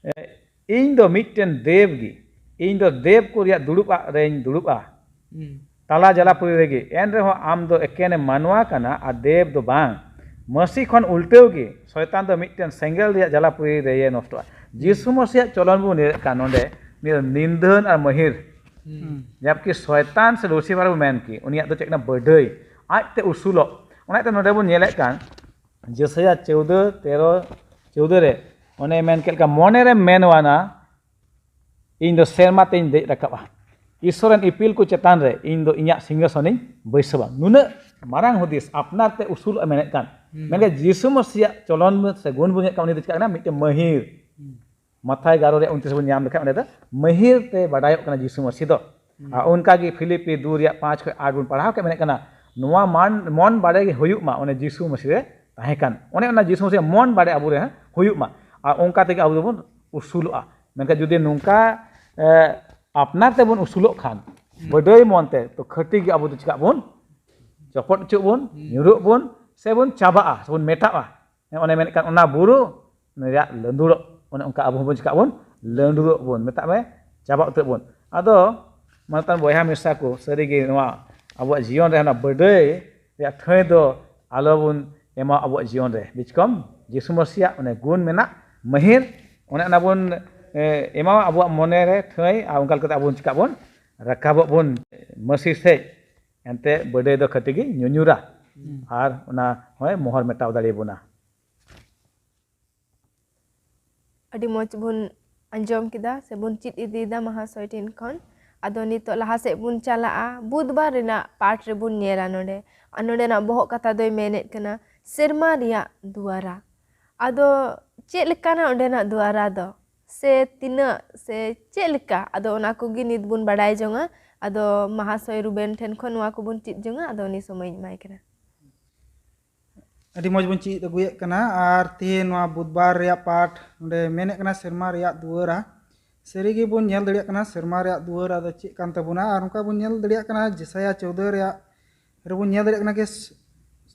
ᱮ, ᱤᱧ ᱫᱚ ᱢᱤᱫᱴᱮᱱ ᱫᱮᱵ ᱜᱮ, ᱤᱧ ᱫᱚ ᱫᱮᱵ ᱠᱚ ᱨᱮᱭᱟᱜ ᱫᱩᱲᱩᱵ ᱟᱜ ᱨᱮᱧ ᱫᱩᱲᱩᱵᱼᱟ᱾ ᱦᱩᱸ᱾ ᱛᱟᱞᱟ ᱡᱟᱞᱟᱯᱩᱨᱤ ᱨᱮᱜᱮ, ᱮᱱ ᱨᱮᱦᱚᱸ ᱟᱢ ᱫᱚ ᱮᱠᱮᱱᱮᱢ ᱢᱟᱱᱣᱟ ᱠᱟᱱᱟ ᱟᱨ ᱫᱮᱵ ᱫᱚ ᱵᱟᱝ᱾ ᱢᱟᱹᱥᱤ ᱠᱷᱚᱱ ᱩᱞᱴᱟᱹᱣ ᱜᱮ, ᱥᱚᱭᱛᱟᱱ ᱫᱚ ᱢᱤᱫᱴᱮᱱ ᱥᱮᱸᱜᱮᱞ ᱨᱮᱭᱟᱜ ᱡᱟᱞᱟᱯᱩᱨᱤ ᱨᱮᱭᱮ ᱱᱚᱥᱴᱚᱜᱼᱟ᱾ ᱡᱤᱥᱩ ᱢᱟᱹᱥᱤᱭᱟᱜ ᱪᱚᱞᱚᱱ ᱵᱚᱱ ᱧᱮᱞᱮᱫ ᱠᱟᱱ ᱱᱚᱰᱮ, ᱱᱤᱭᱟᱹ ᱱᱤᱱᱫᱷᱟᱹᱱ ᱟᱨ ᱢᱟᱹᱦᱤᱨ, ᱦᱩᱸ᱾ ᱡᱟᱵᱠᱤ ᱥᱚᱭᱛᱟᱱ ᱥᱮ ᱞᱩᱥᱤᱯᱷᱟᱨ ᱵᱚᱱ ᱢᱮᱱ ᱠᱤ, ᱩᱱᱤᱭᱟᱜ ᱫᱚ ᱪᱮᱫ ᱠᱟᱱᱟ? ᱵᱟᱹᱰᱟᱹᱭ, ᱟᱡᱛᱮ ᱩᱥᱩᱞᱚᱜ᱾ ᱚᱱᱟᱛᱮ ᱱᱚᱰᱮ ᱵᱚᱱ ᱧᱮᱞᱮᱫ ᱠᱟᱱ ᱡᱮᱥᱟᱭᱟ ᱪᱳᱣᱫᱟᱹ ᱛᱮᱨᱚ ᱪᱳᱣᱫᱟᱹ ᱨᱮ ᱚᱱᱮ ᱢᱮᱱ ᱠᱮᱫ ᱞᱮᱠᱟ, ᱢᱚᱱᱮ ᱨᱮ ᱢᱮᱱᱣᱟᱱᱟ, ᱤᱧ ᱫᱚ ᱥᱮᱨᱢᱟ ᱛᱮᱧ ᱫᱮᱡ ᱨᱟᱠᱟᱵᱼᱟ, ᱤᱥᱥᱚᱨ ᱨᱮᱱ ᱤᱯᱤᱞ ᱠᱚ ᱪᱮᱛᱟᱱ ᱨᱮ ᱤᱧ ᱫᱚ ᱤᱧᱟᱹᱜ ᱥᱤᱝᱦᱟᱥᱚᱱᱤᱧ ᱵᱟᱹᱭᱥᱟᱹᱣᱟ᱾ ᱱᱩᱱᱟᱹᱜ ᱢᱟᱨᱟᱝ ᱦᱩᱫᱤᱥ ᱟᱯᱱᱟᱨ ᱛᱮ ᱩᱥᱩᱞᱚᱜ ᱮ ᱢᱮᱱᱮᱫ ᱠᱟᱱ᱾ ᱦᱩᱸ᱾ ᱢᱮᱱᱠᱷᱟᱱ ᱡᱤᱥᱩ ᱢᱟᱹᱥᱤᱭᱟᱜ ᱪᱚᱞᱚᱱ ᱥᱮ ᱜᱩᱱ ᱵᱚᱱ ᱧᱮᱞ ᱠᱟᱱ, ᱩᱱᱤ ᱫᱚ ᱪᱤᱠᱟᱹᱜ ᱠᱟᱱᱟ? ᱢᱤᱫᱴᱮᱱ ᱢᱟᱹᱦᱤᱨ᱾ ᱦᱩᱸ᱾ ᱢᱟᱛᱷᱟᱭ ᱮᱜᱟᱨᱚ ᱨᱮᱭᱟᱜ ᱩᱱᱛᱨᱤᱥ ᱵᱚᱱ ᱧᱟᱢ ᱞᱮᱠᱷᱟᱱ, ᱚᱸᱰᱮ ᱫᱚ ᱢᱟᱹᱦᱤᱨ ᱛᱮ ᱵᱟᱰᱟᱭᱚᱜ ᱠᱟᱱᱟ ᱡᱤᱥᱩ ᱢᱟᱹᱥᱤ ᱫᱚ᱾ ᱦᱩᱸ᱾ ᱟᱨ ᱚᱱᱠᱟ ᱜᱮ ᱯᱷᱤᱞᱤᱯᱤ ᱫᱩ ᱨᱮᱭᱟᱜ ᱯᱟᱸᱪ ᱠᱷᱚᱱ ᱟᱴ ᱵᱚᱱ ᱯᱟᱲᱦᱟᱣ ᱠᱮᱫ, ᱢᱮᱱᱮᱫ ᱠᱟᱱᱟ, ᱱᱚᱣᱟ ᱢᱟᱱ, ᱢᱚᱱ ᱵᱟᱲᱮ ᱜᱮ ᱦᱩᱭᱩᱜ ᱢᱟ, ᱚᱱᱮ ᱡᱤᱥᱩ ᱢᱟᱹᱥᱤ ᱨᱮ ᱛᱟᱦᱮᱸ ᱠᱟᱱ, ᱚᱱᱮ ᱚᱱᱟ ᱡᱤᱥᱩ ᱢᱟᱹᱥᱤ ᱢᱚᱱ ᱵᱟᱲᱮ ᱟᱵᱚ ᱨᱮ ᱦᱩᱭᱩᱜ ᱢᱟ᱾ ᱟᱨ ᱚᱱᱠᱟ ᱛᱮᱜᱮ ᱟᱵᱚ ᱫᱚᱵᱚᱱ ᱩᱥᱩᱞᱚᱜᱼᱟ᱾ ᱢᱮᱱᱠᱷᱟᱱ ᱡᱩᱫᱤ ᱱᱚᱝᱠᱟ, ᱮ, ᱟᱯᱱᱟᱨ ᱛᱮᱵᱚᱱ ᱩᱥᱩᱞᱚᱜ ᱠᱷᱟᱱ, ᱦᱩᱸ᱾ ᱵᱟᱹᱰᱟᱹᱭ ᱢᱚᱱ ᱛᱮ, ᱛᱚ ᱠᱷᱟᱹᱴᱤ ᱜᱮ ᱟᱵᱚ ᱫᱚ ᱪᱤᱠᱟᱜ ᱵᱚᱱ? ᱪᱚᱯᱚᱫ ᱦᱚᱪᱚᱜ ᱵᱚᱱ, ᱦᱩᱸ᱾ ᱧᱩᱨᱩᱜ ᱵᱚᱱ, ᱥᱮᱵᱚᱱ ᱪᱟᱵᱟᱜᱼᱟ, ᱥᱮᱵᱚᱱ ᱢᱮᱴᱟᱜᱼᱟ᱾ ᱦᱮᱸ, ᱚᱱᱮ ᱢᱮᱱᱮᱫ ᱠᱟᱱ ᱚᱱᱟ ᱵᱩᱨᱩ ᱨᱮᱭᱟᱜ ᱞᱟᱹᱸᱫᱩᱲᱚᱜ, ᱚᱱᱮ ᱚᱱᱠᱟ ᱟᱵᱚ ᱦᱚᱸᱵᱚᱱ ᱪᱤᱠᱟᱜ ᱵᱚᱱ? ᱞᱟᱹᱸᱫᱩᱲᱚᱜ ᱵᱚᱱ, ᱢᱮᱛᱟᱜ ᱢᱮ, ᱪᱟᱵᱟ ᱩᱛᱟᱹᱨᱚᱜ ᱵᱚᱱ᱾ ᱟᱫᱚ ᱢᱟᱱᱚᱛᱟᱱ ᱵᱚᱭᱦᱟ ᱢᱤᱥᱨᱟ ᱠᱚ, ᱥᱟᱹᱨᱤᱜᱮ ᱱᱚᱣᱟ ᱟᱵᱚᱣᱟᱜ ᱡᱤᱭᱚᱱ ᱨᱮ ᱚᱱᱟ ᱵᱟᱹᱰᱟᱹᱭ ᱨᱮᱭᱟᱜ ᱴᱷᱟᱹᱭ ᱫᱚ ᱟᱞᱚ ᱵᱚᱱ ᱮᱢᱟ ᱟᱵᱚᱣᱟᱜ ᱡᱤᱭᱚᱱ ᱨᱮ᱾ ᱵᱤᱪᱠᱚᱢ ᱡᱤᱥᱩ ᱢᱟᱹᱥᱤᱭᱟᱜ ᱚᱱᱮ ᱜᱩᱱ ᱢᱮᱱᱟᱜ, ᱢᱟᱹᱦᱤᱨ, ᱚᱱᱮ ᱚᱱᱟ ᱵᱚᱱ, ᱮ, ᱮᱢᱟᱣᱟ ᱟᱵᱚᱣᱟᱜ ᱢᱚᱱᱮ ᱨᱮ ᱴᱷᱟᱹᱭ, ᱟᱨ ᱚᱱᱠᱟ ᱞᱮᱠᱟᱛᱮ ᱟᱵᱚ ᱵᱚᱱ ᱪᱤᱠᱟᱜ ᱵᱚᱱ? ᱨᱟᱠᱟᱵᱚᱜ ᱵᱚᱱ ᱢᱟᱹᱥᱤ ᱥᱮᱡ᱾ ᱮᱱᱛᱮ ᱵᱟᱹᱰᱟᱹᱭ ᱫᱚ ᱠᱷᱟᱹᱴᱤ ᱜᱮ ᱧᱩᱧᱩᱨᱟ᱾ ᱦᱩᱸ᱾ ᱟᱨ ᱚᱱᱟ ᱦᱚᱸᱭ ᱢᱚᱦᱚᱨ ᱢᱮᱴᱟᱣ ᱫᱟᱲᱮᱭᱟᱵᱚᱱᱟ᱾ ᱟᱹᱰᱤ ᱢᱚᱡᱽ ᱵᱚᱱ ᱟᱸᱡᱚᱢ ᱠᱮᱫᱟ ᱥᱮ ᱵᱚᱱ ᱪᱮᱫ ᱤᱫᱤᱭᱮᱫᱟ ᱢᱟᱦᱟᱥᱚᱭ ᱴᱷᱮᱱ ᱠᱷᱚᱱ᱾ ᱟᱫᱚ ᱱᱤᱛᱚᱜ ᱞᱟᱦᱟ ᱥᱮᱫ ᱵᱚᱱ ᱪᱟᱞᱟᱜᱼᱟ, ᱵᱩᱫᱷᱵᱟᱨ ᱨᱮᱱᱟᱜ ᱯᱟᱴ ᱨᱮᱵᱚᱱ ᱧᱮᱞᱟ᱾ ᱱᱚᱰᱮ ᱟᱨ ᱱᱚᱰᱮᱱᱟᱜ ᱵᱚᱦᱚᱜ ᱠᱟᱛᱷᱟ ᱫᱚᱭ ᱢᱮᱱᱮᱫ ᱠᱟᱱᱟ ᱥᱮᱨᱢᱟ ᱨᱮᱭᱟᱜ ᱫᱩᱣᱟᱨᱟ᱾ ᱟᱫᱚ ᱪᱮᱫ ᱞᱮᱠᱟᱱᱟ ᱚᱸᱰᱮᱱᱟᱜ ᱫᱩᱣᱟᱨᱟ ᱫᱚ, ᱥᱮ ᱛᱤᱱᱟᱹᱜ, ᱥᱮ ᱪᱮᱫ ᱞᱮᱠᱟ? ᱟᱫᱚ ᱚᱱᱟ ᱠᱚᱜᱮ ᱱᱤᱛ ᱵᱚᱱ ᱵᱟᱲᱟᱭ ᱡᱚᱝᱟ᱾ ᱟᱫᱚ ᱢᱟᱦᱟᱥᱚᱭ ᱨᱩᱵᱮᱱ ᱴᱷᱮᱱ ᱠᱷᱚᱱ ᱱᱚᱣᱟ ᱠᱚᱵᱚᱱ ᱪᱮᱫ ᱡᱚᱝᱟ᱾ ᱟᱫᱚ ᱩᱱᱤ ᱥᱚᱢᱚᱭ ᱤᱧ ᱮᱢᱟᱭ ᱠᱟᱱᱟ᱾ ᱟᱹᱰᱤ ᱢᱚᱡᱽ ᱵᱚᱱ ᱪᱮᱫ ᱟᱹᱜᱩᱭᱮᱫ ᱠᱟᱱᱟ᱾ ᱟᱨ ᱛᱮᱦᱮᱧ ᱱᱚᱣᱟ ᱵᱩᱫᱷᱵᱟᱨ ᱨᱮᱭᱟᱜ ᱯᱟᱴ ᱱᱚᱰᱮ ᱢᱮᱱᱮᱫ ᱠᱟᱱᱟ ᱥᱮᱨᱢᱟ ᱨᱮᱭᱟᱜ ᱫᱩᱣᱟᱹᱨᱟ᱾ ᱥᱟᱹᱨᱤ ᱜᱮᱵᱚᱱ ᱧᱮᱞ ᱫᱟᱲᱮᱭᱟᱜ ᱠᱟᱱᱟ ᱥᱮᱨᱢᱟ ᱨᱮᱭᱟᱜ ᱫᱩᱣᱟᱹᱨ ᱟᱫᱚ ᱪᱮᱫ ᱠᱟᱱ ᱛᱟᱵᱚᱱᱟ᱾ ᱟᱨ ᱚᱱᱠᱟ ᱵᱚᱱ ᱧᱮᱞ ᱫᱟᱲᱮᱭᱟᱜ ᱠᱟᱱᱟ ᱡᱮᱥᱟᱭᱟ ᱪᱳᱣᱫᱟᱹ ᱨᱮᱭᱟᱜ ᱨᱮᱵᱚᱱ ᱧᱮᱞ ᱫᱟᱲᱮᱭᱟᱜ ᱠᱟᱱᱟ ᱠᱤ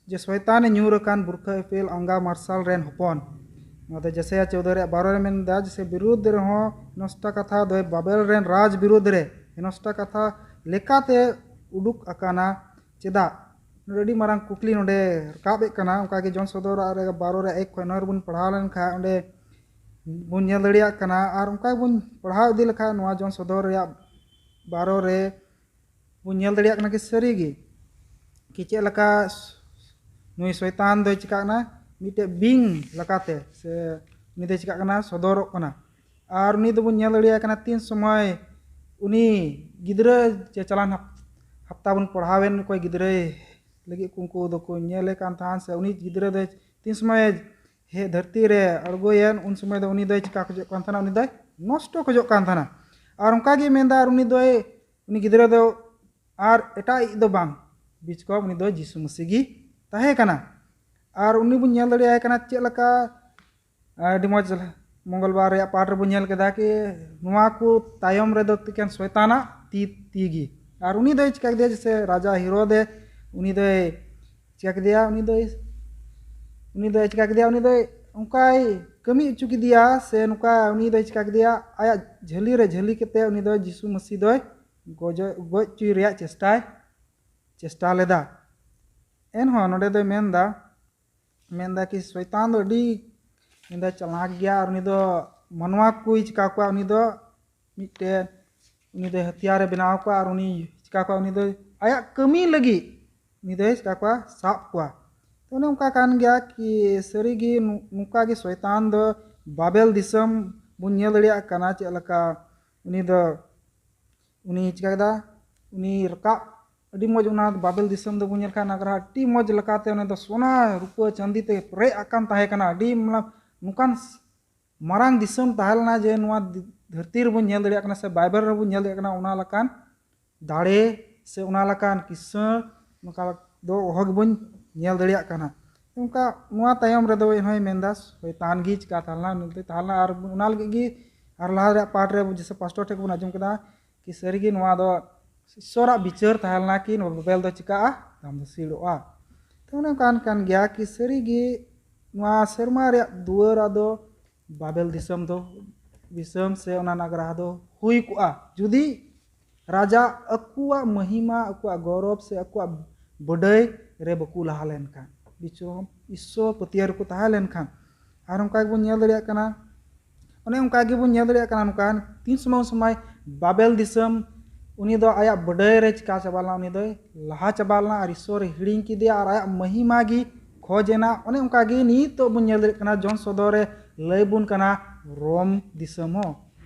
ᱡᱮ ᱥᱚᱭᱛᱟᱱᱮ ᱧᱩᱨ ᱟᱠᱟᱱ ᱵᱩᱨᱠᱷᱟ ᱤᱯᱤᱞ ᱟᱸᱜᱟ ᱢᱟᱨᱥᱟᱞ ᱨᱮᱱ ᱦᱚᱯᱚᱱ᱾ ᱱᱚᱣᱟ ᱫᱚ ᱡᱮᱥᱟᱭᱟ ᱪᱳᱣᱫᱟᱹ ᱨᱮᱭᱟᱜ ᱵᱟᱨᱚ ᱨᱮ ᱢᱮᱱᱫᱟ, ᱡᱮᱥᱮ ᱵᱤᱨᱩᱫᱽ ᱨᱮᱦᱚᱸ ᱦᱮᱱᱚᱥᱴᱟ ᱠᱟᱛᱷᱟ ᱫᱚᱭ ᱵᱟᱵᱮᱞ ᱨᱮᱱ ᱨᱟᱡᱽ ᱵᱤᱨᱩᱫᱽ ᱨᱮ ᱦᱮᱱᱚᱥᱴᱟ ᱠᱟᱛᱷᱟ ᱞᱮᱠᱟᱛᱮ ᱩᱰᱩᱠ ᱟᱠᱟᱱᱟ᱾ ᱪᱮᱫᱟᱜ? ᱱᱚᱰᱮ ᱟᱹᱰᱤ ᱢᱟᱨᱟᱝ ᱠᱩᱠᱞᱤ ᱱᱚᱰᱮ ᱨᱟᱠᱟᱵ ᱮᱫ ᱠᱟᱱᱟ᱾ ᱚᱱᱠᱟᱜᱮ ᱡᱚᱱ ᱥᱚᱫᱚᱨᱟᱜ ᱨᱮ ᱵᱟᱨᱚ ᱨᱮ ᱮᱠ ᱠᱷᱚᱱ ᱱᱚᱣᱟ ᱨᱮᱵᱚᱱ ᱯᱟᱲᱦᱟᱣ ᱞᱮᱱᱠᱷᱟᱱ ᱚᱸᱰᱮ ᱵᱚᱱ ᱧᱮᱞ ᱫᱟᱲᱮᱭᱟᱜ ᱠᱟᱱᱟ᱾ ᱟᱨ ᱚᱱᱠᱟ ᱜᱮᱵᱚᱱ ᱯᱟᱲᱦᱟᱣ ᱤᱫᱤ ᱞᱮᱠᱷᱟᱱ ᱱᱚᱣᱟ ᱡᱚᱱ ᱥᱚᱫᱚᱨ ᱨᱮᱭᱟᱜ ᱵᱟᱨᱚ ᱨᱮ ᱵᱚᱱ ᱧᱮᱞ ᱫᱟᱲᱮᱭᱟᱜ ᱠᱟᱱᱟ ᱠᱤ ᱥᱟᱹᱨᱤ ᱜᱮ ᱠᱤ ᱪᱮᱫ ᱞᱮᱠᱟ ᱱᱩᱭ ᱥᱚᱭᱛᱟᱱ ᱫᱚᱭ ᱪᱤᱠᱟᱜ ᱠᱟᱱᱟ, ᱢᱤᱫᱴᱮᱡ ᱵᱤᱧ ᱞᱮᱠᱟᱛᱮ ᱥᱮ ᱩᱱᱤ ᱫᱚᱭ ᱪᱤᱠᱟᱜ ᱠᱟᱱᱟ, ᱥᱚᱫᱚᱨᱚᱜ ᱠᱟᱱᱟ᱾ ᱟᱨ ᱩᱱᱤ ᱫᱚᱵᱚᱱ ᱧᱮᱞ ᱫᱟᱲᱮᱭᱟᱜ ᱠᱟᱱᱟ ᱛᱤᱱ ᱥᱚᱢᱚᱭ ᱩᱱᱤ ᱜᱤᱫᱽᱨᱟᱹ ᱡᱮ ᱪᱟᱞᱟᱣᱮᱱ ᱦᱟᱯ- ᱦᱟᱯᱛᱟ ᱵᱚᱱ ᱯᱟᱲᱦᱟᱣᱮᱱ ᱚᱠᱚᱭ ᱜᱤᱫᱽᱨᱟᱹᱭ ᱞᱟᱹᱜᱤᱫ ᱠᱚ ᱩᱱᱠᱩ ᱫᱚᱠᱚ ᱧᱮᱞᱮ ᱠᱟᱱ ᱛᱟᱦᱮᱸᱱ ᱥᱮ ᱩᱱᱤ ᱜᱤᱫᱽᱨᱟᱹ ᱫᱚ ᱛᱤᱱ ᱥᱚᱢᱚᱭ ᱦᱮᱡ ᱫᱷᱟᱹᱨᱛᱤ ᱨᱮ ᱟᱬᱜᱚᱭᱮᱱ ᱩᱱ ᱥᱚᱢᱚᱭ ᱫᱚ ᱩᱱᱤ ᱫᱚᱭ ᱪᱤᱠᱟ ᱠᱷᱚᱡᱚᱜ ᱠᱟᱱ ᱛᱟᱦᱮᱸᱱᱟ, ᱩᱱᱤ ᱫᱚᱭ ᱱᱚᱥᱴᱚ ᱠᱷᱚᱡᱚᱜ ᱠᱟᱱ ᱛᱟᱦᱮᱸᱱᱟ᱾ ᱟᱨ ᱚᱱᱠᱟ ᱜᱮ ᱢᱮᱱᱫᱟ ᱟᱨ ᱩᱱᱤ ᱫᱚᱭ ᱩᱱᱤ ᱜᱤᱫᱽᱨᱟᱹ ᱫᱚ ᱟᱨ ᱮᱴᱟᱜ ᱤᱡ ᱫᱚ ᱵᱟᱝ, ᱵᱤᱪᱠᱚᱢ ᱩᱱᱤ ᱫᱚ ᱡᱤᱥᱩ ᱢᱟᱹᱥᱤ ᱜᱮ ᱛᱟᱦᱮᱸ ᱠᱟᱱᱟ᱾ ᱟᱨ ᱩᱱᱤ ᱵᱚᱱ ᱧᱮᱞ ᱫᱟᱲᱮᱭᱟᱭ ᱠᱟᱱᱟ ᱪᱮᱫ ᱞᱮᱠᱟ ᱟᱹᱰᱤ ᱢᱚᱡᱽ ᱢᱚᱝᱜᱚᱞᱵᱟᱨ ᱨᱮᱭᱟᱜ ᱯᱟᱴ ᱨᱮᱵᱚᱱ ᱧᱮᱞ ᱠᱮᱫᱟ ᱠᱤ ᱱᱚᱣᱟ ᱠᱚ ᱛᱟᱭᱚᱢ ᱨᱮᱫᱚ ᱮᱠᱮᱱ ᱥᱚᱭᱛᱟᱱᱟᱜ ᱛᱤ ᱛᱤ ᱜᱮ᱾ ᱟᱨ ᱩᱱᱤ ᱫᱚᱭ ᱪᱤᱠᱟ ᱠᱮᱫᱮᱭᱟ, ᱡᱮᱥᱮ ᱨᱟᱡᱟ ᱦᱤᱨᱳᱫᱮ ᱩᱱᱤ ᱫᱚᱭ ᱪᱤᱠᱟ ᱠᱮᱫᱮᱭᱟ, ᱩᱱᱤ ᱫᱚᱭ ᱩᱱᱤ ᱫᱚᱭ ᱪᱤᱠᱟ ᱠᱮᱫᱮᱭᱟ, ᱩᱱᱤ ᱫᱚᱭ ᱚᱱᱠᱟᱭ ᱠᱟᱹᱢᱤ ᱦᱚᱪᱚ ᱠᱮᱫᱮᱭᱟ ᱥᱮ ᱱᱚᱝᱠᱟ ᱩᱱᱤ ᱫᱚᱭ ᱪᱤᱠᱟ ᱠᱮᱫᱮᱭᱟ, ᱟᱭᱟᱜ ᱡᱷᱟᱹᱞᱤ ᱨᱮ ᱡᱷᱟᱹᱞᱤ ᱠᱟᱛᱮ ᱩᱱᱤ ᱫᱚ ᱡᱤᱥᱩ ᱢᱟᱹᱥᱤ ᱫᱚᱭ ᱜᱚᱡᱚ ᱜᱚᱡ ᱦᱚᱪᱚᱭ ᱨᱮᱭᱟᱜ ᱪᱮᱥᱴᱟᱭ ᱪᱮᱥᱴᱟ ᱞᱮᱫᱟ᱾ ᱮᱱᱦᱚᱸ ᱱᱚᱰᱮ ᱫᱚᱭ ᱢᱮᱱᱫᱟ ᱢᱮᱱᱫᱟ ᱠᱤ ᱥᱚᱭᱛᱟᱱ ᱫᱚ ᱟᱹᱰᱤ ᱢᱮᱱᱫᱟ ᱪᱟᱞᱟᱠ ᱜᱮᱭᱟ ᱟᱨ ᱩᱱᱤ ᱫᱚ ᱢᱟᱱᱣᱟ ᱠᱚᱭ ᱪᱤᱠᱟ ᱠᱚᱣᱟ, ᱩᱱᱤ ᱫᱚ ᱢᱤᱫᱴᱮᱱ ᱩᱱᱤ ᱫᱚ ᱦᱟᱛᱤᱭᱟᱨᱮ ᱵᱮᱱᱟᱣ ᱠᱚᱣᱟ ᱟᱨ ᱩᱱᱤ ᱪᱤᱠᱟ ᱠᱚᱣᱟ, ᱩᱱᱤ ᱫᱚ ᱟᱭᱟᱜ ᱠᱟᱹᱢᱤ ᱞᱟᱹᱜᱤᱫ ᱩᱱᱤ ᱫᱚᱭ ᱪᱤᱠᱟ ᱠᱚᱣᱟ, ᱥᱟᱵ ᱠᱚᱣᱟ᱾ ᱛᱚ ᱚᱱᱮ ᱚᱱᱠᱟ ᱠᱟᱱ ᱜᱮᱭᱟ ᱠᱤ ᱥᱟᱹᱨᱤᱜᱮ ᱱᱚ- ᱱᱚᱝᱠᱟ ᱜᱮ ᱥᱚᱭᱛᱟᱱ ᱫᱚ ᱵᱟᱵᱮᱞ ᱫᱤᱥᱚᱢ ᱵᱚᱱ ᱧᱮᱞ ᱫᱟᱲᱮᱭᱟᱜ ᱠᱟᱱᱟ ᱪᱮᱫ ᱞᱮᱠᱟ ᱩᱱᱤ ᱫᱚ ᱩᱱᱤ ᱪᱤᱠᱟ ᱠᱮᱫᱟ, ᱩᱱᱤ ᱨᱟᱠᱟᱵ ᱟᱹᱰᱤ ᱢᱚᱡᱽ ᱚᱱᱟ ᱵᱟᱵᱮᱞ ᱫᱤᱥᱚᱢ ᱫᱚᱵᱚᱱ ᱧᱮᱞ ᱠᱷᱟᱱ ᱱᱟᱜᱽᱨᱟ ᱟᱹᱰᱤ ᱢᱚᱡᱽ ᱞᱮᱠᱟᱛᱮ ᱚᱱᱟ ᱫᱚ ᱥᱚᱱᱟ ᱨᱩᱯᱟᱹ ᱪᱟᱸᱫᱤ ᱛᱮ ᱯᱮᱨᱮᱡ ᱟᱠᱟᱱ ᱛᱟᱦᱮᱸ ᱠᱟᱱᱟ᱾ ᱟᱹᱰᱤ ᱢᱟᱱᱮ ᱱᱚᱝᱠᱟᱱ ᱢᱟᱨᱟᱝ ᱫᱤᱥᱚᱢ ᱛᱟᱦᱮᱸ ᱞᱮᱱᱟ ᱡᱮ ᱱᱚᱣᱟ ᱫᱤ- ᱫᱷᱟᱹᱨᱛᱤ ᱨᱮᱵᱚᱱ ᱧᱮᱞ ᱫᱟᱲᱮᱭᱟᱜ ᱠᱟᱱᱟ ᱥᱮ ᱵᱟᱭᱵᱮᱞ ᱨᱮᱵᱚᱱ ᱧᱮᱞ ᱫᱟᱲᱮᱭᱟᱜ ᱠᱟᱱᱟ ᱚᱱᱟ ᱞᱮᱠᱟᱱ ᱫᱟᱲᱮ ᱥᱮ ᱚᱱᱟ ᱞᱮᱠᱟᱱ ᱠᱤᱥᱟᱹᱬ ᱱᱚᱝᱠᱟ ᱫᱚ ᱚᱦᱚ ᱜᱮᱵᱚᱱ ᱧᱮᱞ ᱫᱟᱲᱮᱭᱟᱜ ᱠᱟᱱᱟ᱾ ᱚᱱᱠᱟ ᱱᱚᱣᱟ ᱛᱟᱭᱚᱢ ᱨᱮᱫᱚ ᱮᱱᱦᱚᱸᱭ ᱢᱮᱱᱫᱟ ᱥᱚᱭᱛᱟᱱ ᱜᱮ ᱪᱤᱠᱟ ᱛᱟᱦᱮᱸ ᱞᱮᱱᱟ, ᱱᱩᱭ ᱫᱚᱭ ᱛᱟᱦᱮᱸ ᱞᱮᱱᱟ᱾ ᱟᱨ ᱚᱱᱟ ᱞᱟᱹᱜᱤᱫ ᱜᱮ ᱟᱨ ᱞᱟᱦᱟ ᱨᱮᱭᱟᱜ ᱯᱟᱴ ᱨᱮ ᱡᱮᱥᱮ ᱯᱟᱥᱴᱚᱨ ᱴᱷᱮᱱ ᱵᱚᱱ ᱟᱸᱡᱚᱢ ᱠᱮᱫᱟ ᱠᱤ ᱥᱟᱹᱨᱤᱜᱮ ᱱᱚᱣᱟ ᱫᱚ ᱤᱥᱥᱚᱨᱟᱜ ᱵᱤᱪᱟᱹᱨ ᱛᱟᱦᱮᱸ ᱞᱮᱱᱟ ᱠᱤ ᱱᱚᱣᱟ ᱵᱟᱵᱮᱞ ᱫᱚ ᱪᱤᱠᱟᱹᱜᱼᱟ? ᱫᱷᱟᱢᱥᱤᱲᱚᱜᱼᱟ᱾ ᱛᱚ ᱚᱱᱮ ᱚᱱᱠᱟᱱ ᱠᱟᱱ ᱜᱮᱭᱟ ᱠᱤ ᱥᱟᱹᱨᱤᱜᱮ ᱱᱚᱣᱟ ᱥᱮᱨᱢᱟ ᱨᱮᱭᱟᱜ ᱫᱩᱣᱟᱹᱨ ᱟᱫᱚ ᱵᱟᱵᱮᱞ ᱫᱤᱥᱚᱢ ᱫᱚ, ᱫᱤᱥᱚᱢ ᱥᱮ ᱚᱱᱟ ᱱᱟᱜᱽᱨᱟᱦᱟ ᱫᱚ ᱦᱩᱭ ᱠᱚᱜᱼᱟ, ᱡᱩᱫᱤ ᱨᱟᱡᱟ ᱟᱠᱚᱣᱟᱜ ᱢᱚᱦᱤᱢᱟ, ᱟᱠᱚᱣᱟᱜ ᱜᱚᱨᱚᱵ ᱥᱮ ᱟᱠᱚᱣᱟᱜ ᱵᱟᱰᱟᱭ ᱨᱮ ᱵᱟᱠᱚ ᱞᱟᱦᱟ ᱞᱮᱱᱠᱷᱟᱱ, ᱵᱤᱪᱨᱚᱢ ᱤᱥᱥᱚᱨ ᱯᱟᱹᱛᱭᱟᱹᱣ ᱨᱮᱠᱚ ᱛᱟᱦᱮᱸ ᱞᱮᱱᱠᱷᱟᱱ᱾ ᱟᱨ ᱚᱱᱠᱟ ᱜᱮᱵᱚᱱ ᱧᱮᱞ ᱫᱟᱲᱮᱭᱟᱜ ᱠᱟᱱᱟ, ᱚᱱᱮ ᱚᱱᱠᱟ ᱜᱮᱵᱚᱱ ᱧᱮᱞ ᱫᱟᱲᱮᱭᱟᱜ ᱠᱟᱱᱟ, ᱱᱚᱝᱠᱟ ᱛᱤᱱ ᱥᱚᱢᱚᱭ ᱩᱱ ᱥᱚᱢᱚᱭ ᱵᱟᱵᱮᱞ ᱫᱤᱥᱚᱢ ᱩᱱᱤ ᱫᱚ ᱟᱭᱟᱜ ᱵᱟᱰᱟᱭ ᱨᱮ ᱪᱤᱠᱟ ᱪᱟᱵᱟ ᱞᱮᱱᱟ, ᱩᱱᱤ ᱫᱚᱭ ᱞᱟᱦᱟ ᱪᱟᱵᱟ ᱞᱮᱱᱟ ᱟᱨ ᱤᱥᱥᱚᱨᱮ ᱦᱤᱲᱤᱧ ᱠᱮᱫᱮᱭᱟ ᱟᱨ ᱟᱭᱟᱜ ᱢᱚᱦᱤᱢᱟ ᱜᱮ ᱠᱷᱚᱡᱽ ᱮᱱᱟ᱾ ᱚᱱᱮ ᱚᱱᱠᱟ ᱜᱮ ᱱᱤᱛᱚᱜ ᱵᱚᱱ ᱧᱮᱞ ᱫᱟᱲᱮᱭᱟᱜ ᱠᱟᱱᱟ, ᱡᱚᱱ ᱥᱚᱫᱚᱨ ᱨᱮ ᱞᱟᱹᱭ ᱵᱚᱱ ᱠᱟᱱᱟ ᱨᱳᱢ ᱫᱤᱥᱚᱢ ᱦᱚᱸ᱾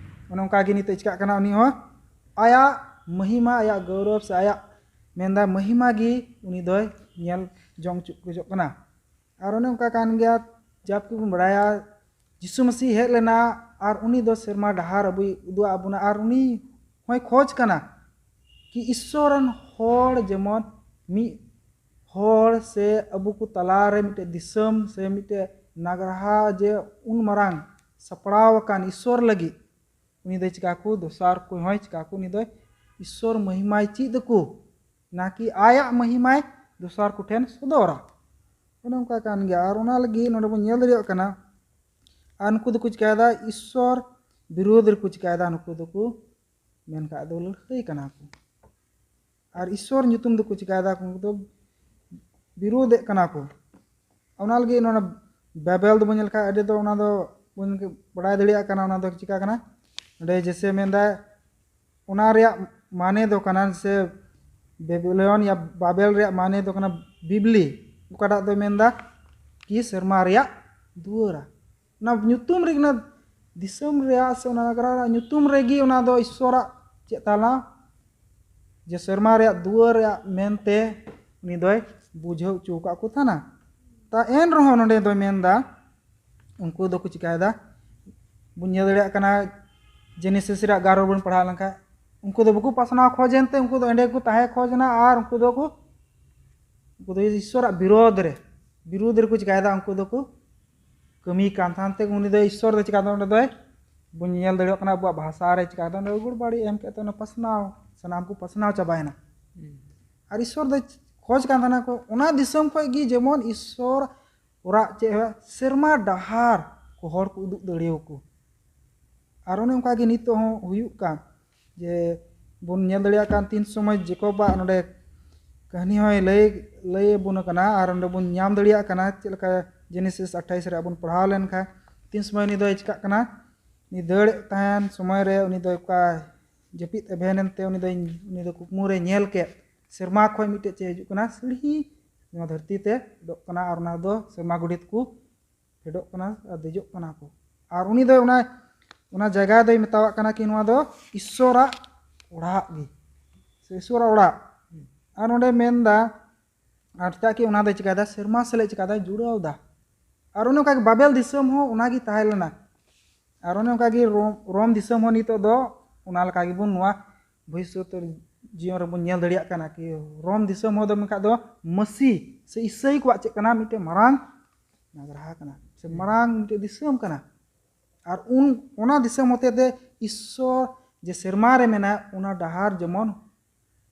ᱚᱱᱮ ᱚᱱᱠᱟ ᱜᱮ ᱱᱤᱛᱚᱜ ᱪᱤᱠᱟᱜ ᱠᱟᱱᱟ, ᱩᱱᱤ ᱦᱚᱸ ᱟᱭᱟᱜ ᱢᱚᱦᱤᱢᱟ, ᱟᱭᱟᱜ ᱜᱚᱨᱚᱵ ᱥᱮ ᱟᱭᱟᱜ ᱢᱮᱱᱫᱟ ᱢᱚᱦᱤᱢᱟ ᱜᱮ ᱩᱱᱤ ᱫᱚᱭ ᱧᱮᱞ ᱡᱚᱝ ᱦᱚᱪᱚᱜ ᱠᱟᱱᱟ᱾ ᱟᱨ ᱚᱱᱮ ᱚᱱᱠᱟ ᱠᱟᱱ ᱜᱮᱭᱟ, ᱡᱟᱵᱠᱤ ᱵᱚᱱ ᱵᱟᱲᱟᱭᱟ ᱡᱤᱥᱩ ᱢᱟᱹᱥᱤ ᱦᱮᱡ ᱞᱮᱱᱟ ᱟᱨ ᱩᱱᱤ ᱫᱚ ᱥᱮᱨᱢᱟ ᱰᱟᱦᱟᱨ ᱟᱵᱚᱭ ᱩᱫᱩᱜ ᱟᱵᱚᱱᱟ ᱟᱨ ᱩᱱᱤ ᱦᱚᱸᱭ ᱠᱷᱚᱡᱽ ᱠᱟᱱᱟ ᱠᱤ ᱤᱥᱥᱚᱨ ᱨᱮᱱ ᱦᱚᱲ ᱡᱮᱢᱚᱱ ᱢᱤᱫ ᱦᱚᱲ ᱥᱮ ᱟᱵᱚ ᱠᱚ ᱛᱟᱞᱟᱨᱮ ᱢᱤᱫᱴᱮᱡ ᱫᱤᱥᱚᱢ ᱥᱮ ᱢᱤᱫᱴᱮᱡ ᱱᱟᱜᱽᱨᱟᱦᱟ ᱡᱮ ᱩᱱ ᱢᱟᱨᱟᱝ ᱥᱟᱯᱲᱟᱣ ᱟᱠᱟᱱ ᱤᱥᱥᱚᱨ ᱞᱟᱹᱜᱤᱫ, ᱩᱱᱤ ᱫᱚᱭ ᱪᱤᱠᱟ ᱠᱚ, ᱫᱚᱥᱟᱨ ᱠᱚ ᱦᱚᱸᱭ ᱪᱤᱠᱟ ᱠᱚ, ᱩᱱᱤ ᱫᱚᱭ ᱤᱥᱥᱚᱨ ᱢᱚᱦᱤᱢᱟᱭ ᱪᱮᱫ ᱟᱠᱚ, ᱱᱟᱠᱤ ᱟᱭᱟᱜ ᱢᱚᱦᱤᱢᱟᱭ ᱫᱚᱥᱟᱨ ᱠᱚᱴᱷᱮᱱ ᱥᱚᱫᱚᱨᱟ᱾ ᱚᱱᱮ ᱚᱱᱠᱟ ᱠᱟᱱ ᱜᱮᱭᱟ᱾ ᱟᱨ ᱚᱱᱟ ᱞᱟᱹᱜᱤᱫ ᱱᱚᱰᱮ ᱵᱚᱱ ᱧᱮᱞ ᱫᱟᱲᱮᱭᱟᱜ ᱠᱟᱱᱟ, ᱟᱨ ᱱᱩᱠᱩ ᱫᱚᱠᱚ ᱪᱤᱠᱟᱭᱮᱫᱟ, ᱤᱥᱥᱚᱨ ᱵᱤᱨᱳᱫᱷ ᱨᱮᱠᱚ ᱪᱤᱠᱟᱭᱮᱫᱟ, ᱱᱩᱠᱩ ᱫᱚᱠᱚ ᱢᱮᱱ ᱠᱷᱟᱡ ᱫᱚ ᱞᱟᱹᱲᱦᱟᱹᱭ ᱠᱟᱱᱟ ᱠᱚ᱾ ᱟᱨ ᱤᱥᱥᱚᱨ ᱧᱩᱛᱩᱢ ᱫᱚᱠᱚ ᱪᱤᱠᱟᱭᱮᱫᱟ, ᱩᱱᱠᱩ ᱫᱚ ᱵᱤᱨᱳᱫᱷᱮᱫ ᱠᱟᱱᱟ ᱠᱚ᱾ ᱚᱱᱟ ᱞᱟᱹᱜᱤᱫ ᱱᱚᱰᱮ ᱵᱟᱵᱮᱞ ᱫᱚᱵᱚᱱ ᱧᱮᱞ ᱠᱷᱟᱡ ᱟᱹᱰᱤ ᱫᱚ ᱚᱱᱟ ᱫᱚ ᱵᱚᱱ ᱵᱟᱲᱟᱭ ᱫᱟᱲᱮᱭᱟᱜ ᱠᱟᱱᱟ, ᱚᱱᱟ ᱫᱚ ᱪᱤᱠᱟ ᱠᱟᱱᱟ᱾ ᱚᱸᱰᱮ ᱡᱮᱥᱮ ᱢᱮᱱᱫᱟᱭ, ᱚᱱᱟ ᱨᱮᱭᱟᱜ ᱢᱟᱱᱮ ᱫᱚ ᱠᱟᱱᱟ ᱥᱮ ᱵᱮᱵᱤᱞᱚᱱ ᱭᱟ ᱵᱟᱵᱮᱞ ᱨᱮᱭᱟᱜ ᱢᱟᱱᱮ ᱫᱚ ᱠᱟᱱᱟ ᱵᱤᱵᱞᱤ, ᱚᱠᱟᱴᱟᱜ ᱫᱚᱭ ᱢᱮᱱᱫᱟ ᱠᱤ ᱥᱮᱨᱢᱟ ᱨᱮᱭᱟᱜ ᱫᱩᱣᱟᱹᱨᱟ᱾ ᱚᱱᱟ ᱧᱩᱛᱩᱢ ᱨᱮᱜᱮ, ᱚᱱᱟ ᱫᱤᱥᱚᱢ ᱨᱮᱭᱟᱜ ᱥᱮ ᱚᱱᱟ ᱱᱟᱜᱽᱨᱟ ᱨᱮᱭᱟᱜ ᱧᱩᱛᱩᱢ ᱨᱮᱜᱮ ᱚᱱᱟ ᱫᱚ ᱤᱥᱥᱚᱨᱟᱜ ᱪᱮᱫ ᱛᱟᱞᱟ, ᱡᱮ ᱥᱮᱨᱢᱟ ᱨᱮᱭᱟᱜ ᱫᱩᱣᱟᱹᱨ ᱨᱮᱭᱟᱜ ᱢᱮᱱᱛᱮ ᱩᱱᱤ ᱫᱚᱭ ᱵᱩᱡᱷᱟᱹᱣ ᱦᱚᱪᱚ ᱟᱠᱟᱫ ᱠᱚ ᱛᱟᱦᱮᱱᱟ᱾ ᱛᱟ ᱮᱱ ᱨᱮᱦᱚᱸ ᱱᱚᱰᱮ ᱫᱚᱭ ᱢᱮᱱᱫᱟ, ᱩᱱᱠᱩ ᱫᱚᱠᱚ ᱪᱤᱠᱟᱭᱮᱫᱟ, ᱵᱚᱱ ᱧᱮᱞ ᱫᱟᱲᱮᱭᱟᱜ ᱠᱟᱱᱟ, ᱡᱮᱱᱮᱥᱤᱥ ᱨᱮᱭᱟᱜ ᱜᱟᱨᱚ ᱵᱚᱱ ᱯᱟᱲᱦᱟᱣ ᱞᱮᱱᱠᱷᱟᱱ, ᱩᱱᱠᱩ ᱫᱚ ᱵᱟᱠᱚ ᱯᱟᱥᱱᱟᱣ ᱠᱷᱚᱡ ᱮᱱᱛᱮ, ᱩᱱᱠᱩ ᱫᱚ ᱮᱸᱰᱮ ᱠᱚ ᱛᱟᱦᱮᱸ ᱠᱷᱚᱡ ᱮᱱᱟ ᱟᱨ ᱩᱱᱠᱩ ᱫᱚᱠᱚ, ᱩᱱᱠᱩ ᱫᱚ ᱤᱥᱥᱚᱨᱟᱜ ᱵᱤᱨᱳᱫᱷ ᱨᱮ, ᱵᱤᱨᱳᱫᱷ ᱨᱮᱠᱚ ᱪᱤᱠᱟᱭᱮᱫᱟ, ᱩᱱᱠᱩ ᱫᱚᱠᱚ ᱠᱟᱹᱢᱤ ᱠᱟᱱ ᱛᱟᱦᱮᱱ ᱛᱮ ᱩᱱᱤ ᱫᱚ ᱤᱥᱥᱚᱨ ᱫᱚ ᱪᱤᱠᱟ ᱫᱚ ᱚᱸᱰᱮ ᱫᱚᱭ ᱵᱚᱱ ᱧᱮᱞ ᱫᱟᱲᱮᱭᱟᱜ ᱠᱟᱱᱟ ᱟᱵᱚᱣᱟᱜ ᱵᱷᱟᱥᱟ ᱨᱮ ᱪᱤᱠᱟ ᱠᱟᱛᱮ ᱚᱸᱰᱮ ᱜᱩᱲᱵᱟᱲᱤ ᱮᱢ ᱠᱮᱫ ᱛᱮ ᱚᱱᱟ ᱯᱟᱥᱱᱟᱣ, ᱥᱟᱱᱟᱢ ᱠᱚ ᱯᱟᱥᱱᱟᱣ ᱪᱟᱵᱟᱭᱮᱱᱟ᱾ ᱟᱨ ᱤᱥᱥᱚᱨ ᱫᱚ ᱠᱷᱚᱡᱽ ᱠᱟᱱ ᱛᱟᱦᱮᱱᱟ ᱠᱚ ᱚᱱᱟ ᱫᱤᱥᱚᱢ ᱠᱷᱚᱡ ᱜᱮ ᱡᱮᱢᱚᱱ ᱤᱥᱥᱚᱨ ᱚᱲᱟᱜ ᱪᱮᱫ ᱦᱩᱭᱩᱜᱼᱟ, ᱥᱮᱨᱢᱟ ᱰᱟᱦᱟᱨ ᱠᱚ ᱦᱚᱲ ᱠᱚ ᱩᱫᱩᱜ ᱫᱟᱲᱮᱭᱟᱠᱚ᱾ ᱟᱨ ᱚᱱᱮ ᱚᱱᱠᱟ ᱜᱮ ᱱᱤᱛᱚᱜ ᱦᱚᱸ ᱦᱩᱭᱩᱜ ᱠᱟᱱ, ᱡᱮ ᱵᱚᱱ ᱧᱮᱞ ᱫᱟᱲᱮᱭᱟᱜ ᱠᱟᱱ ᱛᱤᱱ ᱥᱚᱢᱚᱭ ᱡᱮᱠᱚᱵᱟᱜ ᱱᱚᱰᱮ ᱠᱟᱹᱦᱱᱤ ᱦᱚᱸᱭ ᱞᱟᱹᱭ, ᱞᱟᱹᱭ ᱟᱵᱚᱱ ᱠᱟᱱᱟ᱾ ᱟᱨ ᱚᱸᱰᱮ ᱵᱚᱱ ᱧᱟᱢ ᱫᱟᱲᱮᱭᱟᱜ ᱠᱟᱱᱟ ᱪᱮᱫ ᱞᱮᱠᱟ ᱡᱮᱱᱮᱥᱤᱥ ᱟᱴᱷᱟᱭᱤᱥ ᱨᱮ ᱟᱵᱚᱱ ᱯᱟᱲᱦᱟᱣ ᱞᱮᱱᱠᱷᱟᱱ ᱛᱤᱱ ᱥᱚᱢᱚᱭ ᱩᱱᱤ ᱫᱚᱭ ᱪᱤᱠᱟᱜ ᱠᱟᱱᱟ, ᱩᱱᱤ ᱫᱟᱹᱲᱮᱫ ᱛᱟᱦᱮᱱ ᱥᱚᱢᱚᱭ ᱨᱮ ᱩᱱᱤ ᱫᱚ ᱚᱠᱟ ᱡᱟᱹᱯᱤᱫ ᱮᱵᱷᱮᱱ ᱮᱱᱛᱮ ᱩᱱᱤ ᱫᱚ, ᱩᱱᱤ ᱫᱚ ᱠᱩᱠᱢᱩ ᱨᱮ ᱧᱮᱞ ᱠᱮᱫ ᱥᱮᱨᱢᱟ ᱠᱷᱚᱱ ᱢᱤᱫᱴᱮᱡ ᱪᱮᱫ ᱦᱤᱡᱩᱜ ᱠᱟᱱᱟ, ᱥᱤᱲᱦᱤ ᱱᱚᱣᱟ ᱫᱷᱟᱹᱨᱛᱤ ᱛᱮ ᱯᱷᱮᱰᱚᱜ ᱠᱟᱱᱟ ᱟᱨ ᱚᱱᱟ ᱫᱚ ᱥᱮᱨᱢᱟ ᱜᱚᱰᱮᱛ ᱠᱚ ᱯᱷᱮᱰᱚᱜ ᱠᱟᱱᱟ ᱟᱨ ᱫᱮᱡᱚᱜ ᱠᱟᱱᱟ ᱠᱚ᱾ ᱟᱨ ᱩᱱᱤ ᱫᱚ ᱚᱱᱟ, ᱚᱱᱟ ᱡᱟᱭᱜᱟ ᱫᱚᱭ ᱢᱮᱛᱟᱣᱟᱜ ᱠᱟᱱᱟ ᱠᱤ ᱱᱚᱣᱟ ᱫᱚ ᱤᱥᱥᱚᱨᱟᱜ ᱚᱲᱟᱜ ᱜᱮ, ᱥᱮ ᱤᱥᱥᱚᱨᱟᱜ ᱚᱲᱟᱜ᱾ ᱟᱨ ᱚᱸᱰᱮ ᱢᱮᱱᱫᱟ, ᱟᱨ ᱪᱮᱫᱟᱜ ᱠᱤ ᱚᱱᱟ ᱫᱚᱭ ᱪᱤᱠᱟᱭᱫᱟ, ᱥᱮᱨᱢᱟ ᱥᱟᱞᱟᱜ ᱪᱤᱠᱟᱭᱫᱟ, ᱡᱩᱲᱟᱹᱣ ᱫᱟ᱾ ᱟᱨ ᱚᱱᱮ ᱚᱱᱠᱟ ᱜᱮ ᱵᱟᱵᱮᱞ ᱫᱤᱥᱚᱢ ᱦᱚᱸ ᱚᱱᱟ ᱜᱮ ᱛᱟᱦᱮᱸ ᱞᱮᱱᱟ᱾ ᱟᱨ ᱚᱱᱮ ᱚᱱᱠᱟ ᱜᱮ ᱨᱳᱢ, ᱨᱳᱢ ᱫᱤᱥᱚᱢ ᱦᱚᱸ ᱱᱤᱛᱚᱜ ᱫᱚ ᱚᱱᱟ ᱞᱮᱠᱟ ᱜᱮᱵᱚᱱ ᱱᱚᱣᱟ ᱵᱷᱚᱵᱤᱥᱥᱚᱛ ᱡᱤᱭᱚᱱ ᱨᱮᱵᱚᱱ ᱧᱮᱞ ᱫᱟᱲᱮᱭᱟᱜ ᱠᱟᱱᱟ ᱠᱤ ᱨᱳᱢ ᱫᱤᱥᱚᱢ ᱦᱚᱸ ᱫᱚ ᱢᱮᱱᱠᱷᱟᱱ ᱫᱚ ᱢᱟᱹᱥᱤ ᱥᱮ ᱤᱥᱟᱹᱭ ᱠᱚᱣᱟᱜ ᱪᱮᱫ ᱠᱟᱱᱟ, ᱢᱤᱫᱴᱮᱱ ᱢᱟᱨᱟᱝ ᱱᱟᱜᱽᱨᱟᱦᱟ ᱠᱟᱱᱟ ᱥᱮ ᱢᱟᱨᱟᱝ ᱢᱤᱫᱴᱮᱱ ᱫᱤᱥᱚᱢ ᱠᱟᱱᱟ᱾ ᱟᱨ ᱩᱱ, ᱚᱱᱟ ᱫᱤᱥᱚᱢ ᱦᱚᱛᱮ ᱛᱮ ᱤᱥᱥᱚᱨ ᱡᱮ ᱥᱮᱨᱢᱟ ᱨᱮ ᱢᱮᱱᱟᱭ, ᱚᱱᱟ ᱰᱟᱦᱟᱨ ᱡᱮᱢᱚᱱ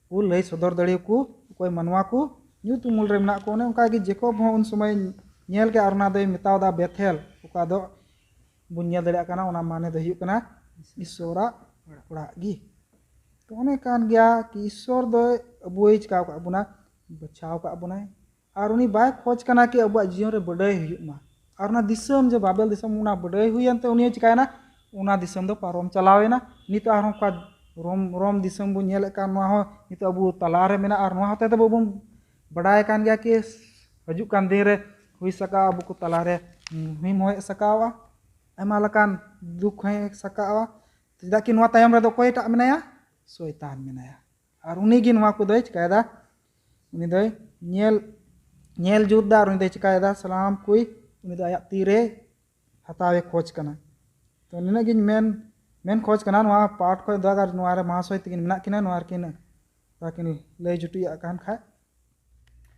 ᱠᱚ ᱞᱟᱹᱭ ᱥᱚᱫᱚᱨ ᱫᱟᱲᱮᱭᱟᱠᱚ ᱚᱠᱚᱭ ᱢᱟᱱᱣᱟ ᱠᱚ ᱧᱩᱛ ᱩᱢᱩᱞ ᱨᱮ ᱢᱮᱱᱟᱜ ᱠᱚ᱾ ᱚᱱᱮ ᱚᱱᱠᱟ ᱜᱮ ᱡᱮᱠᱚᱵ ᱦᱚᱸ ᱩᱱ ᱥᱚᱢᱚᱭ ᱧᱮᱞ ᱠᱮᱫ ᱟᱨ ᱚᱱᱟ ᱫᱚᱭ ᱢᱮᱛᱟᱣᱫᱟ ᱵᱮᱛᱷᱮᱞ, ᱚᱠᱟ ᱫᱚ ᱵᱚᱱ ᱧᱮᱞ ᱫᱟᱲᱮᱭᱟᱜ ᱠᱟᱱᱟ, ᱚᱱᱟ ᱢᱟᱱᱮ ᱫᱚ ᱦᱩᱭᱩᱜ ᱠᱟᱱᱟ ᱤᱥᱥᱚᱨᱟᱜ ᱚᱲᱟᱜ ᱜᱮ᱾ ᱛᱚ ᱚᱱᱮ ᱠᱟᱱ ᱜᱮᱭᱟ ᱠᱤ ᱤᱥᱥᱚᱨ ᱫᱚ ᱟᱵᱚᱭ ᱪᱤᱠᱟᱹ ᱟᱠᱟᱫ ᱵᱚᱱᱟ, ᱵᱟᱪᱷᱟᱣ ᱟᱠᱟᱫ ᱵᱚᱱᱟᱭ᱾ ᱟᱨ ᱩᱱᱤ ᱵᱟᱭ ᱠᱷᱚᱡᱽ ᱠᱟᱱᱟ ᱠᱤ ᱟᱵᱚᱣᱟᱜ ᱡᱤᱭᱚᱱ ᱨᱮ ᱵᱟᱰᱟᱭ ᱦᱩᱭᱩᱜ ᱢᱟ᱾ ᱟᱨ ᱚᱱᱟ ᱫᱤᱥᱚᱢ ᱡᱮ ᱵᱟᱵᱮᱞ ᱫᱤᱥᱚᱢ, ᱚᱱᱟ ᱵᱟᱰᱟᱭ ᱦᱩᱭᱮᱱ ᱛᱮ ᱩᱱᱤ ᱦᱚᱸ ᱪᱤᱠᱟᱭᱮᱱᱟ, ᱚᱱᱟ ᱫᱤᱥᱚᱢ ᱫᱚ ᱯᱟᱨᱚᱢ ᱪᱟᱞᱟᱣ ᱮᱱᱟ᱾ ᱱᱤᱛᱚᱜ ᱟᱨᱦᱚᱸ ᱚᱠᱟ ᱨᱳᱢ, ᱨᱳᱢ ᱫᱤᱥᱚᱢ ᱵᱚᱱ ᱧᱮᱞᱮᱫ ᱠᱟᱱ, ᱱᱚᱣᱟ ᱦᱚᱸ ᱱᱤᱛᱚᱜ ᱟᱵᱚ ᱛᱟᱞᱟᱨᱮ ᱢᱮᱱᱟᱜᱼᱟ᱾ ᱟᱨ ᱱᱚᱣᱟ ᱦᱚᱛᱮ ᱛᱮ ᱵᱟᱵᱚᱱ ᱵᱟᱰᱟᱭ ᱠᱟᱱ ᱜᱮᱭᱟ ᱠᱤ ᱦᱤᱡᱩᱜ ᱠᱟᱱ ᱫᱤᱱ ᱨᱮ ᱦᱩᱭ ᱥᱟᱠᱟᱜᱼᱟ, ᱟᱵᱚ ᱠᱚ ᱛᱟᱞᱟᱨᱮ ᱦᱩᱭ ᱦᱚᱸ ᱦᱮᱡ ᱥᱟᱠᱟᱣᱼᱟ, ᱟᱭᱢᱟ ᱞᱮᱠᱟᱱ ᱫᱩᱠ ᱦᱚᱸ ᱦᱮᱡ ᱥᱟᱠᱟᱣᱼᱟ᱾ ᱪᱮᱫᱟᱜ ᱠᱤ ᱱᱚᱣᱟ ᱛᱟᱭᱚᱢ ᱨᱮᱫᱚ ᱚᱠᱚᱭᱴᱟᱜ ᱢᱮᱱᱟᱭᱟ? ᱥᱚᱭᱛᱟᱱ ᱢᱮᱱᱟᱭᱟ᱾ ᱟᱨ ᱩᱱᱤ ᱜᱮ ᱱᱚᱣᱟ ᱠᱚᱫᱚᱭ ᱪᱤᱠᱟᱭᱮᱫᱟ, ᱩᱱᱤ ᱫᱚᱭ ᱧᱮᱞ, ᱧᱮᱞ ᱡᱩᱛ ᱫᱟ, ᱟᱨ ᱩᱱᱤ ᱫᱚᱭ ᱪᱤᱠᱟᱭᱮᱫᱟ, ᱥᱟᱱᱟᱢ ᱠᱚᱭ ᱩᱱᱤ ᱫᱚ ᱟᱭᱟᱜ ᱛᱤ ᱨᱮ ᱦᱟᱛᱟᱣᱮ ᱠᱷᱚᱡᱽ ᱠᱟᱱᱟ᱾ ᱛᱚ ᱱᱤᱱᱟᱹᱜ ᱜᱤᱧ ᱢᱮᱱ, ᱢᱮᱱ ᱠᱷᱚᱡᱽ ᱠᱟᱱᱟ ᱱᱚᱣᱟ ᱯᱟᱴ ᱠᱷᱚᱡ ᱫᱚ᱾ ᱟᱨ ᱱᱚᱣᱟ ᱨᱮ ᱢᱟᱦᱟᱥᱚᱭ ᱛᱟᱹᱠᱤᱱ ᱢᱮᱱᱟᱜ ᱠᱤᱱᱟ, ᱱᱚᱣᱟ ᱨᱮᱠᱤᱱ, ᱱᱚᱣᱟ ᱠᱤᱱ ᱞᱟᱹᱭ ᱡᱩᱴᱩᱡᱟᱜ ᱠᱟᱱ ᱠᱷᱟᱡ᱾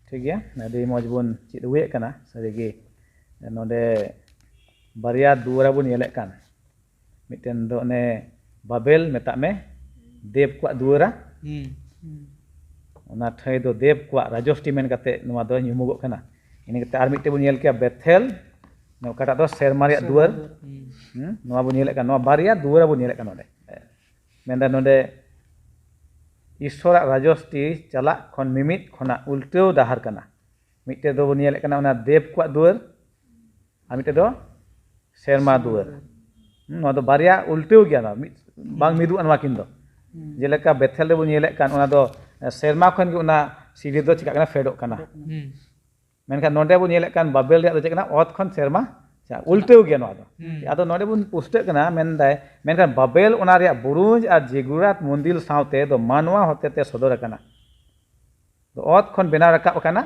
ᱴᱷᱤᱠ ᱜᱮᱭᱟ, ᱟᱹᱰᱤ ᱢᱚᱡᱽ ᱵᱚᱱ ᱪᱮᱫ ᱟᱹᱜᱩᱭᱮᱫ ᱠᱟᱱᱟ᱾ ᱥᱟᱹᱨᱤᱜᱮ ᱱᱚᱰᱮ ᱵᱟᱨᱭᱟ ᱫᱩᱣᱟᱨᱟ ᱵᱚᱱ ᱧᱮᱞᱮᱫ ᱠᱟᱱ, ᱢᱤᱫᱴᱮᱱ ᱫᱚ ᱚᱱᱮ ᱵᱟᱵᱮᱞ ᱢᱮᱛᱟᱜ ᱢᱮ, ᱫᱮᱵ ᱠᱚᱣᱟᱜ ᱫᱩᱣᱟᱹᱨᱟ᱾ ᱦᱩᱸ᱾ ᱚᱱᱟ ᱴᱷᱟᱹᱭ ᱫᱚ ᱫᱮᱵ ᱠᱚᱣᱟᱜ ᱨᱟᱡᱚᱥᱴᱤ ᱢᱮᱱ ᱠᱟᱛᱮ ᱱᱚᱣᱟ ᱫᱚ ᱧᱩᱢᱚᱜᱚᱜ ᱠᱟᱱᱟ᱾ ᱤᱱᱟᱹ ᱠᱟᱛᱮ ᱟᱨ ᱢᱤᱫᱴᱮᱡ ᱵᱚᱱ ᱧᱮᱞ ᱠᱮᱭᱟ ᱵᱮᱛᱷᱮᱞ, ᱱᱚᱣᱟ ᱚᱠᱟᱴᱟᱜ ᱫᱚ ᱥᱮᱨᱢᱟ ᱨᱮᱭᱟᱜ ᱫᱩᱣᱟᱹᱨ᱾ ᱦᱩᱸ᱾ ᱦᱩᱸ, ᱱᱚᱣᱟ ᱵᱚᱱ ᱧᱮᱞᱮᱫ ᱠᱟᱱ, ᱱᱚᱣᱟ ᱵᱟᱨᱭᱟ ᱫᱩᱣᱟᱹᱨ ᱵᱚᱱ ᱧᱮᱞᱮᱫ ᱠᱟᱱ ᱱᱚᱰᱮ᱾ ᱢᱮᱱᱫᱟ ᱱᱚᱰᱮ ᱤᱥᱚᱨᱟᱜ ᱨᱟᱡᱚᱥᱴᱤ ᱪᱟᱞᱟᱜ ᱠᱷᱚᱱ ᱢᱤᱢᱤᱫ ᱠᱷᱚᱱᱟᱜ ᱩᱞᱴᱟᱹᱣ ᱰᱟᱦᱟᱨ ᱠᱟᱱᱟ᱾ ᱢᱤᱫᱴᱮᱡ ᱫᱚᱵᱚᱱ ᱧᱮᱞᱮᱫ ᱠᱟᱱᱟ ᱚᱱᱟ ᱫᱮᱵ ᱠᱚᱣᱟᱜ ᱫᱩᱣᱟᱹᱨ, ᱟᱨ ᱢᱤᱫᱴᱮᱡ ᱫᱚ ᱥᱮᱨᱢᱟ ᱫᱩᱣᱟᱹᱨ᱾ ᱦᱩᱸ, ᱱᱚᱣᱟ ᱫᱚ ᱵᱟᱨᱭᱟ ᱩᱞᱴᱟᱹᱣ ᱜᱮᱭᱟ, ᱱᱚᱣᱟ ᱢᱤᱫ ᱵᱟᱝ ᱢᱤᱫᱩᱜᱼᱟ ᱱᱚᱣᱟ ᱠᱤᱱ ᱫᱚ᱾ ᱦᱩᱸ᱾ ᱡᱮᱞᱮᱠᱟ ᱵᱮᱛᱷᱮᱞ ᱨᱮᱵᱚᱱ ᱧᱮᱞᱮᱫ ᱠᱟᱱ, ᱚᱱᱟ ᱫᱚ ᱥᱮᱨᱢᱟ ᱠᱷᱚᱱ ᱜᱮ ᱚᱱᱟ ᱥᱤᱲᱤ ᱫᱚ ᱪᱤᱠᱟᱜ ᱠᱟᱱᱟ, ᱯᱷᱮᱰᱚᱜ ᱠᱟᱱᱟ᱾ ᱦᱩᱸ᱾ ᱢᱮᱱᱠᱷᱟᱱ ᱱᱚᱰᱮ ᱵᱚᱱ ᱧᱮᱞᱮᱫ ᱠᱟᱱ ᱵᱟᱵᱮᱞ ᱨᱮᱭᱟᱜ ᱫᱚ ᱪᱮᱫ ᱠᱟᱱᱟ? ᱚᱛ ᱠᱷᱚᱱ ᱥᱮᱨᱢᱟ ᱪᱟᱞᱟᱜ, ᱩᱞᱴᱟᱹᱣ ᱜᱮᱭᱟ ᱱᱚᱣᱟ ᱫᱚ᱾ ᱦᱩᱸ᱾ ᱟᱫᱚ ᱱᱚᱰᱮ ᱵᱚᱱ ᱯᱩᱥᱴᱟᱹᱜ ᱠᱟᱱᱟ, ᱢᱮᱱᱫᱟᱭ, ᱢᱮᱱᱠᱷᱟᱱ ᱵᱟᱵᱮᱞ ᱚᱱᱟ ᱨᱮᱭᱟᱜ ᱵᱩᱨᱩᱡ ᱟᱨ ᱡᱤᱜᱩᱨᱟᱛ ᱢᱚᱱᱫᱤᱞ ᱥᱟᱶᱛᱮ ᱫᱚ ᱢᱟᱱᱣᱟ ᱦᱚᱛᱮᱛᱮ ᱥᱚᱫᱚᱨ ᱟᱠᱟᱱᱟ᱾ ᱚᱛ ᱠᱷᱚᱱ ᱵᱮᱱᱟᱣ ᱨᱟᱠᱟᱵ ᱟᱠᱟᱱᱟ᱾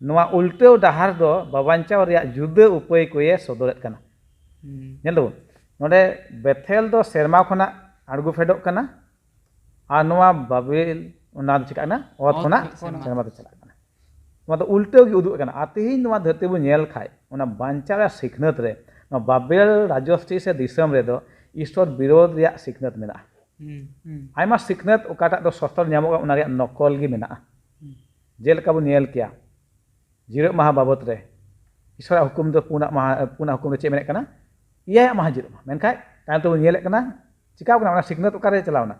ᱱᱚᱣᱟ ᱩᱞᱴᱟᱹᱣ ᱰᱟᱦᱟᱨ ᱫᱚ ᱵᱟᱵᱟᱧᱪᱟᱣ ᱨᱮᱭᱟᱜ ᱡᱩᱫᱟᱹ ᱩᱯᱟᱹᱭ ᱠᱚᱭᱮ ᱥᱚᱫᱚᱨᱮᱫ ᱠᱟᱱᱟ᱾ ᱦᱩᱸ᱾ ᱧᱮᱞ ᱫᱟᱵᱚᱱ, ᱱᱚᱰᱮ ᱵᱮᱛᱷᱮᱞ ᱫᱚ ᱥᱮᱨᱢᱟ ᱠᱷᱚᱱᱟᱜ ᱟᱬᱜᱚ ᱯᱷᱮᱰᱚᱜ ᱠᱟᱱᱟ, ᱟᱨ ᱱᱚᱣᱟ ᱵᱟᱵᱮᱞ, ᱚᱱᱟ ᱫᱚ ᱪᱤᱠᱟᱜ ᱠᱟᱱᱟ? ᱚᱛ ᱚᱛ ᱠᱷᱚᱱᱟᱜ ᱠᱷᱚᱱᱟᱜ ᱥᱮᱨᱢᱟ᱾ ᱥᱮᱨᱢᱟ ᱛᱮ ᱪᱟᱞᱟᱜ ᱠᱟᱱᱟ᱾ ᱱᱚᱣᱟ ᱫᱚ ᱩᱞᱴᱟᱹᱣ ᱜᱮ ᱩᱫᱩᱜ ᱠᱟᱱᱟ᱾ ᱟᱨ ᱛᱮᱦᱮᱧ ᱱᱚᱣᱟ ᱫᱷᱟᱹᱨᱛᱤ ᱵᱚᱱ ᱧᱮᱞ ᱠᱷᱟᱡ, ᱚᱱᱟ ᱵᱟᱧᱪᱟᱣ ᱨᱮᱭᱟᱜ ᱥᱤᱠᱷᱱᱟᱹᱛ ᱨᱮ, ᱱᱚᱣᱟ ᱵᱟᱵᱮᱞ ᱨᱟᱡᱚᱥᱴᱤ ᱥᱮ ᱫᱤᱥᱚᱢ ᱨᱮᱫᱚ ᱤᱥᱚᱨ ᱵᱤᱨᱳᱫᱷ ᱨᱮᱭᱟᱜ ᱥᱤᱠᱷᱱᱟᱹᱛ ᱢᱮᱱᱟᱜᱼᱟ᱾ ᱦᱩᱸ, ᱦᱩᱸ᱾ ᱟᱭᱢᱟ ᱥᱤᱠᱷᱱᱟᱹᱛ ᱚᱠᱟᱴᱟᱜ ᱫᱚ ᱥᱚᱥᱛᱚᱨ ᱧᱟᱢᱚᱜᱼᱟ, ᱚᱱᱟ ᱨᱮᱭᱟᱜ ᱱᱚᱠᱚᱞ ᱜᱮ ᱢᱮᱱᱟᱜᱼᱟ᱾ ᱦᱩᱸ᱾ ᱡᱮᱞᱮᱠᱟ ᱵᱚᱱ ᱧᱮᱞ ᱠᱮᱭᱟ, ᱡᱤᱨᱟᱹᱜ ᱢᱟᱦᱟ ᱵᱟᱵᱚᱛ ᱨᱮ ᱤᱥᱚᱨᱟᱜ ᱦᱩᱠᱩᱢ ᱫᱚ ᱯᱩᱱᱟᱜ ᱢᱟᱦᱟ, ᱯᱩᱱᱟᱜ ᱦᱩᱠᱩᱢ ᱨᱮ ᱪᱮᱫ ᱢᱮᱱᱮᱫ ᱠᱟᱱᱟ? ᱮᱭᱟᱭᱟᱜ ᱢᱟᱦᱟ ᱡᱤᱨᱟᱹᱜ ᱢᱟ᱾ ᱢᱮᱱᱠᱷᱟᱡ ᱛᱟᱭᱚᱢ ᱛᱮᱵᱚᱱ ᱧᱮᱞᱮᱫ ᱠᱟᱱᱟ, ᱪᱤᱠᱟᱣ ᱠᱟᱱᱟ? ᱚᱱᱟ ᱥᱤᱠᱷᱱᱟᱹᱛ ᱚᱠᱟᱨᱮ ᱪᱟᱞᱟᱣᱱᱟ?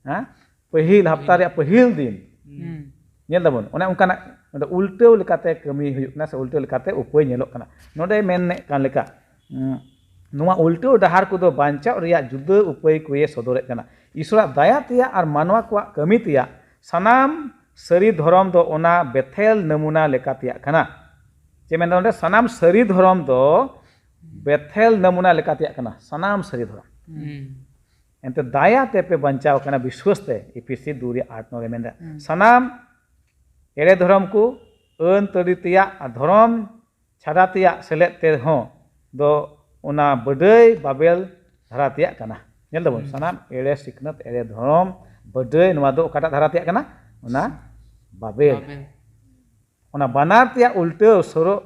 ᱦᱮᱸ? ᱯᱟᱹᱦᱤᱞ ᱦᱟᱯᱛᱟ ᱨᱮᱭᱟᱜ ᱯᱟᱹᱦᱤᱞ ᱫᱤᱱ᱾ ᱦᱩᱸ᱾ ᱧᱮᱞ ᱫᱟᱵᱚᱱ, ᱚᱱᱮ ᱚᱱᱠᱟᱱᱟᱜ ᱱᱚᱰᱮ ᱩᱞᱴᱟᱹᱣ ᱞᱮᱠᱟᱛᱮ ᱠᱟᱹᱢᱤ ᱦᱩᱭᱩᱜ ᱠᱟᱱᱟ, ᱥᱮ ᱩᱞᱴᱟᱹᱣ ᱞᱮᱠᱟᱛᱮ ᱩᱯᱟᱹᱭ ᱧᱮᱞᱚᱜ ᱠᱟᱱᱟ᱾ ᱱᱚᱰᱮ ᱢᱮᱱᱮᱫ ᱠᱟᱱ ᱞᱮᱠᱟ, ᱩᱸ, ᱱᱚᱣᱟ ᱩᱞᱴᱟᱹᱣ ᱰᱟᱦᱟᱨ ᱠᱚᱫᱚ ᱵᱟᱧᱪᱟᱣ ᱨᱮᱭᱟᱜ ᱡᱩᱫᱟᱹ ᱩᱯᱟᱹᱭ ᱠᱚᱭᱮ ᱥᱚᱫᱚᱨᱮᱫ ᱠᱟᱱᱟ᱾ ᱤᱥᱚᱨᱟᱜ ᱫᱟᱭᱟ ᱛᱮᱭᱟᱜ ᱟᱨ ᱢᱟᱱᱣᱟ ᱠᱚᱣᱟᱜ ᱠᱟᱹᱢᱤ ᱛᱮᱭᱟᱜ ᱥᱟᱱᱟᱢ ᱥᱟᱹᱨᱤ ᱫᱷᱚᱨᱚᱢ ᱫᱚ ᱚᱱᱟ ᱵᱮᱛᱷᱮᱞ ᱱᱟᱢᱩᱱᱟ ᱞᱮᱠᱟ ᱛᱮᱭᱟᱜ ᱠᱟᱱᱟ᱾ ᱪᱮ ᱢᱮᱱᱫᱟ ᱱᱚᱰᱮ? ᱥᱟᱱᱟᱢ ᱥᱟᱹᱨᱤ ᱫᱷᱚᱨᱚᱢ ᱫᱚ ᱵᱮᱛᱷᱮᱞ ᱱᱟᱢᱩᱱᱟ ᱞᱮᱠᱟ ᱛᱮᱭᱟᱜ ᱠᱟᱱᱟ᱾ ᱥᱟᱱᱟᱢ ᱥᱟᱹᱨᱤ ᱫᱷᱚᱨᱚᱢ᱾ ᱦᱩᱸ᱾ ᱮᱱᱛᱮ ᱫᱟᱭᱟ ᱛᱮᱯᱮ ᱵᱟᱧᱪᱟᱣ ᱠᱟᱱᱟ ᱵᱤᱥᱣᱟᱥ ᱛᱮ, ᱤᱯᱤᱥᱤ ᱫᱩ ᱨᱮᱭᱟᱜ ᱟᱴ ᱱᱚ ᱨᱮ ᱢᱮᱱᱫᱟ᱾ ᱦᱩᱸ᱾ ᱥᱟᱱᱟᱢ ᱮᱲᱮ ᱫᱷᱚᱨᱚᱢ ᱠᱚ, ᱟᱹᱱ ᱛᱟᱹᱨᱤ ᱛᱮᱭᱟᱜ ᱟᱨ ᱫᱷᱚᱨᱚᱢ ᱪᱷᱟᱰᱟ ᱛᱮᱭᱟᱜ ᱥᱮᱞᱮᱫ ᱛᱮ ᱦᱚᱸ ᱫᱚ ᱚᱱᱟ ᱵᱟᱹᱰᱟᱹᱭ ᱵᱟᱵᱮᱞ ᱫᱷᱟᱨᱟ ᱛᱮᱭᱟᱜ ᱠᱟᱱᱟ᱾ ᱧᱮᱞ ᱫᱟᱵᱚᱱ, ᱦᱩᱸ᱾ ᱥᱟᱱᱟᱢ ᱮᱲᱮ ᱥᱤᱠᱷᱱᱟᱹᱛ, ᱮᱲᱮ ᱫᱷᱚᱨᱚᱢ, ᱵᱟᱹᱰᱟᱹᱭ, ᱱᱚᱣᱟ ᱫᱚ ᱚᱠᱟᱴᱟᱜ ᱫᱷᱟᱨᱟ ᱛᱮᱭᱟᱜ ᱠᱟᱱᱟ? ᱚᱱᱟ ᱵᱟᱵᱮᱞ᱾ ᱵᱟᱵᱮᱞ᱾ ᱚᱱᱟ ᱵᱟᱱᱟᱨ ᱛᱮᱭᱟᱜ ᱩᱞᱴᱟᱹᱣ ᱥᱚᱨᱚᱜ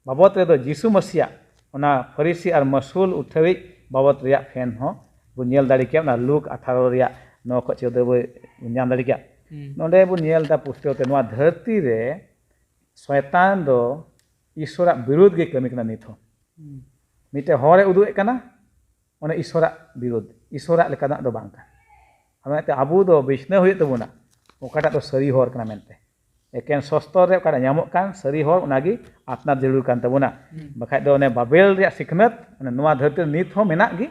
ᱵᱟᱵᱚᱛ ᱨᱮᱫᱚ ᱡᱤᱥᱩ ᱢᱟᱹᱥᱤᱭᱟᱜ ᱚᱱᱟ ᱯᱷᱟᱹᱨᱤᱥᱤ ᱟᱨ ᱢᱟᱹᱥᱩᱞ ᱩᱴᱷᱟᱹᱣᱤᱡ ᱵᱟᱵᱚᱛ ᱨᱮᱭᱟᱜ ᱯᱷᱮᱱ ᱦᱚᱸ ᱵᱚᱱ ᱧᱮᱞ ᱫᱟᱲᱮ ᱠᱮᱭᱟ, ᱚᱱᱟ ᱞᱩᱠ ᱟᱴᱷᱟᱨᱚ ᱨᱮᱭᱟᱜ ᱱᱚ ᱠᱷᱚᱱ ᱪᱳᱫᱚ ᱵᱚᱱ ᱧᱟᱢ ᱫᱟᱲᱮ ᱠᱮᱭᱟ᱾ ᱦᱩᱸ᱾ ᱱᱚᱰᱮ ᱵᱚᱱ ᱧᱮᱞ ᱮᱫᱟ ᱯᱩᱥᱴᱟᱹᱣ ᱛᱮ, ᱱᱚᱣᱟ ᱫᱷᱟᱹᱨᱛᱤ ᱨᱮ ᱥᱚᱭᱛᱟᱱ ᱫᱚ ᱤᱥᱚᱨᱟᱜ ᱵᱤᱨᱩᱫᱷ ᱜᱮ ᱠᱟᱹᱢᱤ ᱠᱟᱱᱟ ᱱᱤᱛ ᱦᱚᱸ᱾ ᱦᱩᱸ᱾ ᱢᱤᱫᱴᱮᱱ ᱦᱚᱨᱮ ᱩᱫᱩᱜ ᱮᱫ ᱠᱟᱱᱟ, ᱚᱱᱟ ᱤᱥᱚᱨᱟᱜ ᱵᱤᱨᱩᱫᱷ, ᱤᱥᱚᱨᱟᱜ ᱞᱮᱠᱟᱱᱟᱜ ᱫᱚ ᱵᱟᱝ ᱠᱟᱱᱟ᱾ ᱚᱱᱟᱛᱮ ᱟᱵᱚ ᱫᱚ ᱵᱤᱪᱷᱱᱟᱹᱣ ᱦᱩᱭᱩᱜ ᱛᱟᱵᱚᱱᱟ ᱚᱠᱟᱴᱟᱜ ᱫᱚ ᱥᱟᱹᱨᱤ ᱦᱚᱨ ᱠᱟᱱᱟ ᱢᱮᱱᱛᱮ᱾ ᱮᱠᱮᱱ ᱥᱚᱥᱛᱚᱨ ᱨᱮ ᱚᱠᱟᱴᱟᱜ ᱧᱟᱢᱚᱜ ᱠᱟᱱ ᱥᱟᱹᱨᱤ ᱦᱚᱨ, ᱚᱱᱟᱜᱮ ᱟᱯᱱᱟᱨ ᱡᱟᱹᱨᱩᱲ ᱠᱟᱱ ᱛᱟᱵᱚᱱᱟ᱾ ᱦᱩᱸ᱾ ᱵᱟᱠᱷᱟᱡ ᱫᱚ ᱚᱱᱮ ᱵᱟᱵᱮᱞ ᱨᱮᱭᱟᱜ ᱥᱤᱠᱷᱱᱟᱹᱛ, ᱚᱱᱮ ᱱᱚᱣᱟ ᱫᱷᱟᱹᱨᱛᱤ ᱨᱮ ᱱᱤᱛ ᱦᱚᱸ ᱢᱮᱱᱟᱜ ᱜᱮ,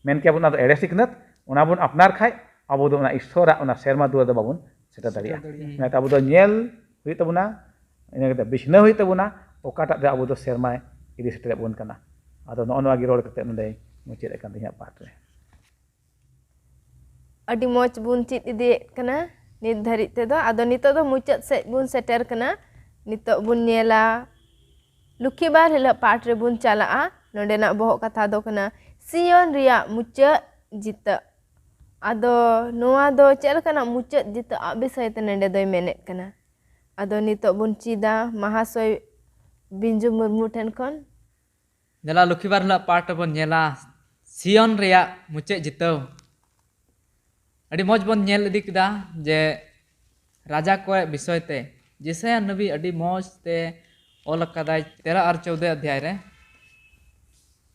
ᱢᱮᱱ ᱠᱮᱭᱟ ᱵᱚᱱ ᱚᱱᱟ ᱫᱚ ᱮᱲᱮ ᱥᱤᱠᱷᱱᱟᱹᱛ, ᱚᱱᱟ ᱵᱚᱱ ᱟᱯᱱᱟᱨ ᱠᱷᱟᱡ ᱟᱵᱚ ᱫᱚ ᱚᱱᱟ ᱤᱥᱚᱨᱟᱜ ᱚᱱᱟ ᱥᱮᱨᱢᱟ ᱫᱩᱣᱟᱹᱨ ᱫᱚ ᱵᱟᱵᱚᱱ ᱥᱮᱴᱮᱨ ᱫᱟᱲᱮᱭᱟᱜᱼᱟ᱾ ᱥᱮᱴᱮᱨ ᱫᱟᱲᱮᱭᱟᱜᱼᱟ᱾ ᱚᱱᱟᱛᱮ ᱟᱵᱚ ᱫᱚ ᱧᱮᱞ ᱦᱩᱭᱩᱜ ᱛᱟᱵᱚᱱᱟ, ᱤᱱᱟᱹ ᱠᱟᱛᱮ ᱵᱤᱪᱷᱱᱟᱹᱣ ᱦᱩᱭᱩᱜ ᱛᱟᱵᱚᱱᱟ, ᱚᱠᱟᱴᱟᱜ ᱫᱚ ᱟᱵᱚ ᱫᱚ ᱥᱮᱨᱢᱟᱭ ᱤᱫᱤ ᱥᱮᱴᱮᱨᱮᱫ ᱵᱚᱱ ᱠᱟᱱᱟ᱾ ᱟᱫᱚ ᱱᱚᱜᱼᱚ ᱱᱚᱣᱟ ᱜᱮ ᱨᱚᱲ ᱠᱟᱛᱮ ᱱᱚᱰᱮᱧ ᱢᱩᱪᱟᱹᱫ ᱮᱫ ᱠᱟᱱ ᱛᱤᱧᱟᱹ ᱯᱟᱴ ᱨᱮ᱾ ᱟᱹᱰᱤ ᱢᱚᱡᱽ ᱵᱚᱱ ᱪᱮᱫ ᱤᱫᱤᱭᱮᱫ ᱠᱟᱱᱟ ᱱᱤᱛ ᱫᱷᱟᱹᱨᱤᱡ ᱛᱮᱫᱚ᱾ ᱟᱫᱚ ᱱᱤᱛᱚᱜ ᱫᱚ ᱢᱩᱪᱟᱹᱫ ᱥᱮᱫ ᱵᱚᱱ ᱥᱮᱴᱮᱨ ᱠᱟᱱᱟ᱾ ᱱᱤᱛᱚᱜ ᱵᱚᱱ ᱧᱮᱞᱟ ᱞᱩᱠᱷᱤ ᱵᱟᱨ ᱦᱤᱞᱳᱜ ᱯᱟᱴ ᱨᱮᱵᱚᱱ ᱪᱟᱞᱟᱜᱼᱟ᱾ ᱱᱚᱰᱮᱱᱟᱜ ᱵᱚᱦᱚᱜ ᱠᱟᱛᱷᱟ ᱫᱚ ᱠᱟᱱᱟ ᱥᱤᱭᱚᱱ ᱨᱮᱭᱟᱜ ᱢᱩᱪᱟᱹᱫ ᱡᱤᱛᱟᱹᱜ᱾ ᱟᱫᱚ ᱱᱚᱣᱟ ᱫᱚ ᱪᱮᱫ ᱞᱮᱠᱟᱱᱟᱜ ᱢᱩᱪᱟᱹᱫ ᱡᱤᱛᱟᱹᱜ ᱟᱜ ᱵᱤᱥᱚᱭ ᱛᱮ ᱱᱚᱰᱮ ᱫᱚᱭ ᱢᱮᱱᱮᱫ ᱠᱟᱱᱟ? ᱟᱫᱚ ᱱᱤᱛᱚᱜ ᱵᱚᱱ ᱪᱮᱫᱟ ᱢᱟᱦᱟᱥᱚᱭ ᱵᱤᱧᱡᱩ ᱢᱩᱨᱢᱩ ᱴᱷᱮᱱ ᱠᱷᱚᱱ᱾ ᱫᱮᱞᱟ ᱞᱩᱠᱷᱤ ᱵᱟᱨ ᱦᱤᱞᱳᱜ ᱯᱟᱴ ᱨᱮᱵᱚᱱ ᱧᱮᱞᱟ ᱥᱤᱭᱚᱱ ᱨᱮᱭᱟᱜ ᱢᱩᱪᱟᱹᱫ ᱡᱤᱛᱟᱹᱣ᱾ ᱟᱹᱰᱤ ᱢᱚᱡᱽ ᱵᱚᱱ ᱧᱮᱞ ᱤᱫᱤ ᱠᱮᱫᱟ ᱡᱮ ᱨᱟᱡᱟ ᱠᱚᱣᱟᱜ ᱵᱤᱥᱚᱭ ᱛᱮ ᱡᱮᱥᱟᱭᱟ ᱱᱚᱵᱤ ᱟᱹᱰᱤ ᱢᱚᱡᱽ ᱛᱮ ᱚᱞ ᱟᱠᱟᱫᱟᱭ ᱛᱮᱨᱚ ᱟᱨ ᱪᱳᱫᱚ ᱚᱫᱷᱭᱟᱭ ᱨᱮ,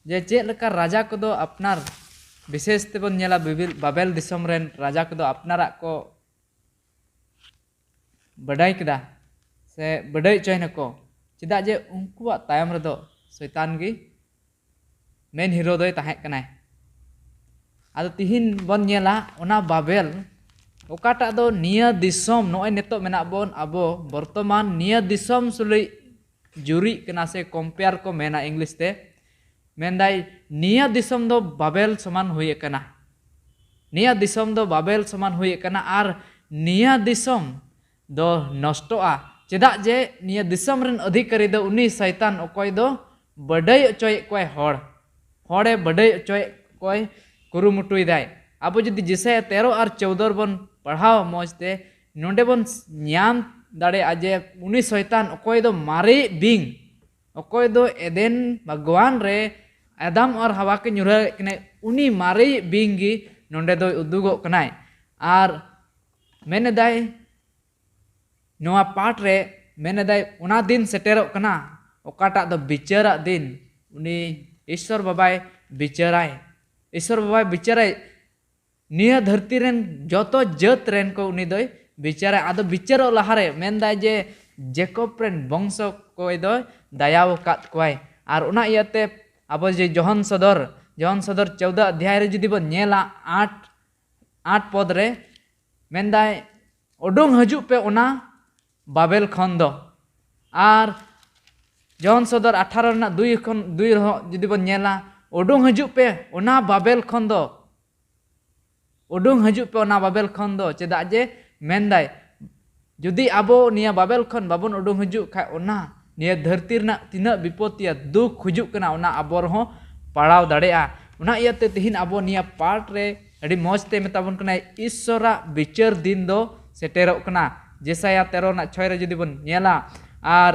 ᱡᱮ ᱪᱮᱫ ᱞᱮᱠᱟ ᱨᱟᱡᱟ ᱠᱚᱫᱚ ᱟᱯᱱᱟᱨ, ᱵᱤᱥᱮᱥ ᱛᱮᱵᱚᱱ ᱧᱮᱞᱟ ᱵᱤᱵᱤᱞ-, ᱵᱟᱵᱮᱞ ᱫᱤᱥᱚᱢ ᱨᱮᱱ ᱨᱟᱡᱟ ᱠᱚᱫᱚ ᱟᱯᱱᱟᱨᱟᱜ ᱠᱚ ᱵᱟᱰᱟᱭ ᱠᱮᱫᱟ ᱥᱮ ᱵᱟᱰᱟᱭ ᱦᱚᱪᱚᱭᱮᱱᱟᱠᱚ, ᱪᱮᱫᱟᱜ ᱡᱮ ᱩᱱᱠᱩᱣᱟᱜ ᱛᱟᱭᱚᱢ ᱨᱮᱫᱚ ᱥᱚᱭᱛᱟᱱ ᱜᱮ ᱢᱮᱱ ᱦᱤᱨᱳ ᱫᱚᱭ ᱛᱟᱦᱮᱸ ᱠᱟᱱᱟᱭ᱾ ᱟᱫᱚ ᱛᱤᱦᱤᱧ ᱵᱚᱱ ᱧᱮᱞᱟ ᱚᱱᱟ ᱵᱟᱵᱮᱞ, ᱚᱠᱟᱴᱟᱜ ᱫᱚ ᱱᱤᱭᱟᱹ ᱫᱤᱥᱚᱢ, ᱱᱚᱜᱼᱚᱭ ᱱᱤᱛᱚᱜ ᱢᱮᱱᱟᱜ ᱵᱚᱱ ᱟᱵᱚ ᱵᱚᱨᱛᱚᱢᱟᱱ ᱱᱤᱭᱟᱹ ᱫᱤᱥᱚᱢ ᱥᱩᱞᱩᱡ ᱡᱩᱨᱤᱜ ᱠᱟᱱᱟ ᱥᱮ ᱠᱚᱢᱯᱮᱭᱟᱨ ᱠᱚ ᱢᱮᱱᱟ ᱤᱝᱞᱤᱥ ᱛᱮ, ᱢᱮᱱᱫᱟᱭ ᱱᱤᱭᱟᱹ ᱫᱤᱥᱚᱢ ᱫᱚ ᱵᱟᱵᱮᱞ ᱥᱚᱢᱟᱱ ᱦᱩᱭ ᱟᱠᱟᱱᱟ᱾ ᱱᱤᱭᱟᱹ ᱫᱤᱥᱚᱢ ᱫᱚ ᱵᱟᱵᱮᱞ ᱥᱚᱢᱟᱱ ᱦᱩᱭ ᱟᱠᱟᱱᱟ ᱟᱨ ᱱᱤᱭᱟᱹ ᱫᱤᱥᱚᱢ ᱫᱚ ᱱᱚᱥᱴᱚᱜᱼᱟ᱾ ᱪᱮᱫᱟᱜ ᱡᱮ ᱱᱤᱭᱟᱹ ᱫᱤᱥᱚᱢ ᱨᱮᱱ ᱚᱫᱷᱤᱠᱟᱨᱤ ᱫᱚ ᱩᱱᱤ ᱥᱚᱭᱛᱟᱱ, ᱚᱠᱚᱭ ᱫᱚ ᱵᱟᱹᱰᱟᱹᱭ ᱚᱪᱚᱭᱮᱫ ᱠᱚᱣᱟᱭ ᱦᱚᱲ, ᱦᱚᱲᱮ ᱵᱟᱹᱰᱟᱹᱭ ᱚᱪᱚᱭᱮᱫ ᱠᱚᱭ ᱠᱩᱨᱩᱢᱩᱴᱩᱭᱮᱫᱟᱭ᱾ ᱟᱵᱚ ᱡᱩᱫᱤ ᱡᱮᱥᱟᱭᱟ ᱛᱮᱨᱚ ᱟᱨ ᱪᱳᱫᱚ ᱨᱮᱵᱚᱱ ᱯᱟᱲᱦᱟᱣᱟ ᱢᱚᱡᱽ ᱛᱮ, ᱱᱚᱰᱮ ᱵᱚᱱ ᱧᱟᱢ ᱫᱟᱲᱮᱭᱟᱜᱼᱟ ᱡᱮ ᱩᱱᱤ ᱥᱚᱭᱛᱟᱱ ᱚᱠᱚᱭ ᱫᱚ ᱢᱟᱨᱮ ᱵᱤᱧ, ᱚᱠᱚᱭ ᱫᱚ ᱮᱫᱮᱱ ᱵᱟᱜᱽᱣᱟᱱ ᱨᱮ ᱟᱫᱟᱢ ᱟᱨ ᱦᱟᱣᱟ ᱠᱤᱱ ᱧᱩᱨᱦᱟᱹᱭᱮᱫ ᱠᱤᱱᱟᱹᱭ, ᱩᱱᱤ ᱢᱟᱨᱮᱭᱤᱡ ᱵᱤᱧ ᱜᱮ ᱱᱚᱰᱮ ᱫᱚᱭ ᱩᱫᱩᱜᱚᱜ ᱠᱟᱱᱟᱭ᱾ ᱟᱨ ᱢᱮᱱ ᱮᱫᱟᱭ, ᱱᱚᱣᱟ ᱯᱟᱴ ᱨᱮ ᱢᱮᱱ ᱮᱫᱟᱭ, ᱚᱱᱟ ᱫᱤᱱ ᱥᱮᱴᱮᱨᱚᱜ ᱠᱟᱱᱟ, ᱚᱠᱟᱴᱟᱜ ᱫᱚ ᱵᱤᱪᱟᱹᱨᱟᱜ ᱫᱤᱱ᱾ ᱩᱱᱤ ᱤᱥᱥᱚᱨ ᱵᱟᱵᱟᱭ ᱵᱤᱪᱟᱹᱨᱟᱭ, ᱤᱥᱥᱚᱨ ᱵᱟᱵᱟᱭ ᱵᱤᱪᱟᱹᱨᱟᱭ᱾ ᱱᱤᱭᱟᱹ ᱫᱷᱟᱹᱨᱛᱤ ᱨᱮᱱ ᱡᱚᱛᱚ ᱡᱟᱹᱛ ᱨᱮᱱ ᱠᱚ ᱩᱱᱤ ᱫᱚᱭ ᱵᱤᱪᱟᱹᱨᱟᱭ᱾ ᱟᱫᱚ ᱵᱤᱪᱟᱹᱨᱚᱜ ᱞᱟᱦᱟᱨᱮ ᱢᱮᱱᱫᱟᱭ ᱡᱮ ᱡᱮᱠᱚᱵ ᱨᱮᱱ ᱵᱚᱝᱥᱚ ᱠᱚᱭ ᱫᱚᱭ ᱫᱟᱭᱟᱣ ᱟᱠᱟᱫ ᱠᱚᱣᱟᱭ᱾ ᱟᱨ ᱚᱱᱟ ᱤᱭᱟᱹᱛᱮ ᱟᱵᱚ ᱡᱮ ᱡᱚᱦᱚᱱ ᱥᱚᱫᱚᱨ, ᱡᱚᱦᱚᱱ ᱥᱚᱫᱚᱨ ᱪᱳᱣᱫᱟ ᱚᱫᱷᱭᱟᱭ ᱨᱮ ᱡᱩᱫᱤ ᱵᱚᱱ ᱧᱮᱞᱟ, ᱟᱴ, ᱟᱴ ᱯᱚᱫ ᱨᱮ ᱢᱮᱱᱫᱟᱭ, ᱩᱰᱩᱝ ᱦᱤᱡᱩᱜ ᱯᱮ ᱚᱱᱟ ᱵᱟᱵᱮᱞ ᱠᱷᱚᱱ ᱫᱚ᱾ ᱟᱨ ᱡᱚᱦᱚᱱ ᱥᱚᱫᱚᱨ ᱟᱴᱷᱟᱨᱚ ᱨᱮᱱᱟᱜ ᱫᱩᱭ ᱠᱷᱚᱱ, ᱫᱩᱭ ᱨᱮᱦᱚᱸ ᱡᱩᱫᱤ ᱵᱚᱱ ᱧᱮᱞᱟ, ᱩᱰᱩᱝ ᱦᱤᱡᱩᱜ ᱯᱮ ᱚᱱᱟ ᱵᱟᱵᱮᱞ ᱠᱷᱚᱱ ᱫᱚ, ᱩᱰᱩᱝ ᱦᱤᱡᱩᱜ ᱯᱮ ᱚᱱᱟ ᱵᱟᱵᱮᱞ ᱠᱷᱚᱱ ᱫᱚ, ᱪᱮᱫᱟᱜ ᱡᱮ ᱢᱮᱱᱫᱟᱭ, ᱡᱩᱫᱤ ᱟᱵᱚ ᱱᱤᱭᱟᱹ ᱵᱟᱵᱮᱞ ᱠᱷᱚᱱ ᱵᱟᱵᱚᱱ ᱩᱰᱩᱝ ᱦᱤᱡᱩᱜ ᱠᱷᱟᱡ, ᱚᱱᱟ ᱱᱤᱭᱟᱹ ᱫᱷᱟᱹᱨᱛᱤ ᱨᱮᱱᱟᱜ ᱛᱤᱱᱟᱹᱜ ᱵᱤᱯᱚᱛᱤᱭᱟ ᱫᱩᱠ ᱦᱤᱡᱩᱜ ᱠᱟᱱᱟ, ᱚᱱᱟ ᱟᱵᱚ ᱨᱮᱦᱚᱸ ᱯᱟᱲᱟᱣ ᱫᱟᱲᱮᱭᱟᱜᱼᱟ᱾ ᱚᱱᱟ ᱤᱭᱟᱹᱛᱮ ᱛᱤᱦᱤᱧ ᱟᱵᱚ ᱱᱤᱭᱟᱹ ᱯᱟᱴ ᱨᱮ ᱟᱹᱰᱤ ᱢᱚᱡᱽ ᱛᱮ ᱢᱮᱛᱟ ᱵᱚᱱ ᱠᱟᱱᱟᱭ, ᱤᱥᱥᱚᱨᱟᱜ ᱵᱤᱪᱟᱹᱨ ᱫᱤᱱ ᱫᱚ ᱥᱮᱴᱮᱨᱚᱜ ᱠᱟᱱᱟ᱾ ᱡᱮᱥᱟᱭᱟ ᱛᱮᱨᱚ ᱨᱮᱱᱟᱜ ᱪᱷᱚᱭ ᱨᱮ ᱡᱩᱫᱤ ᱵᱚᱱ ᱧᱮᱞᱟ, ᱟᱨ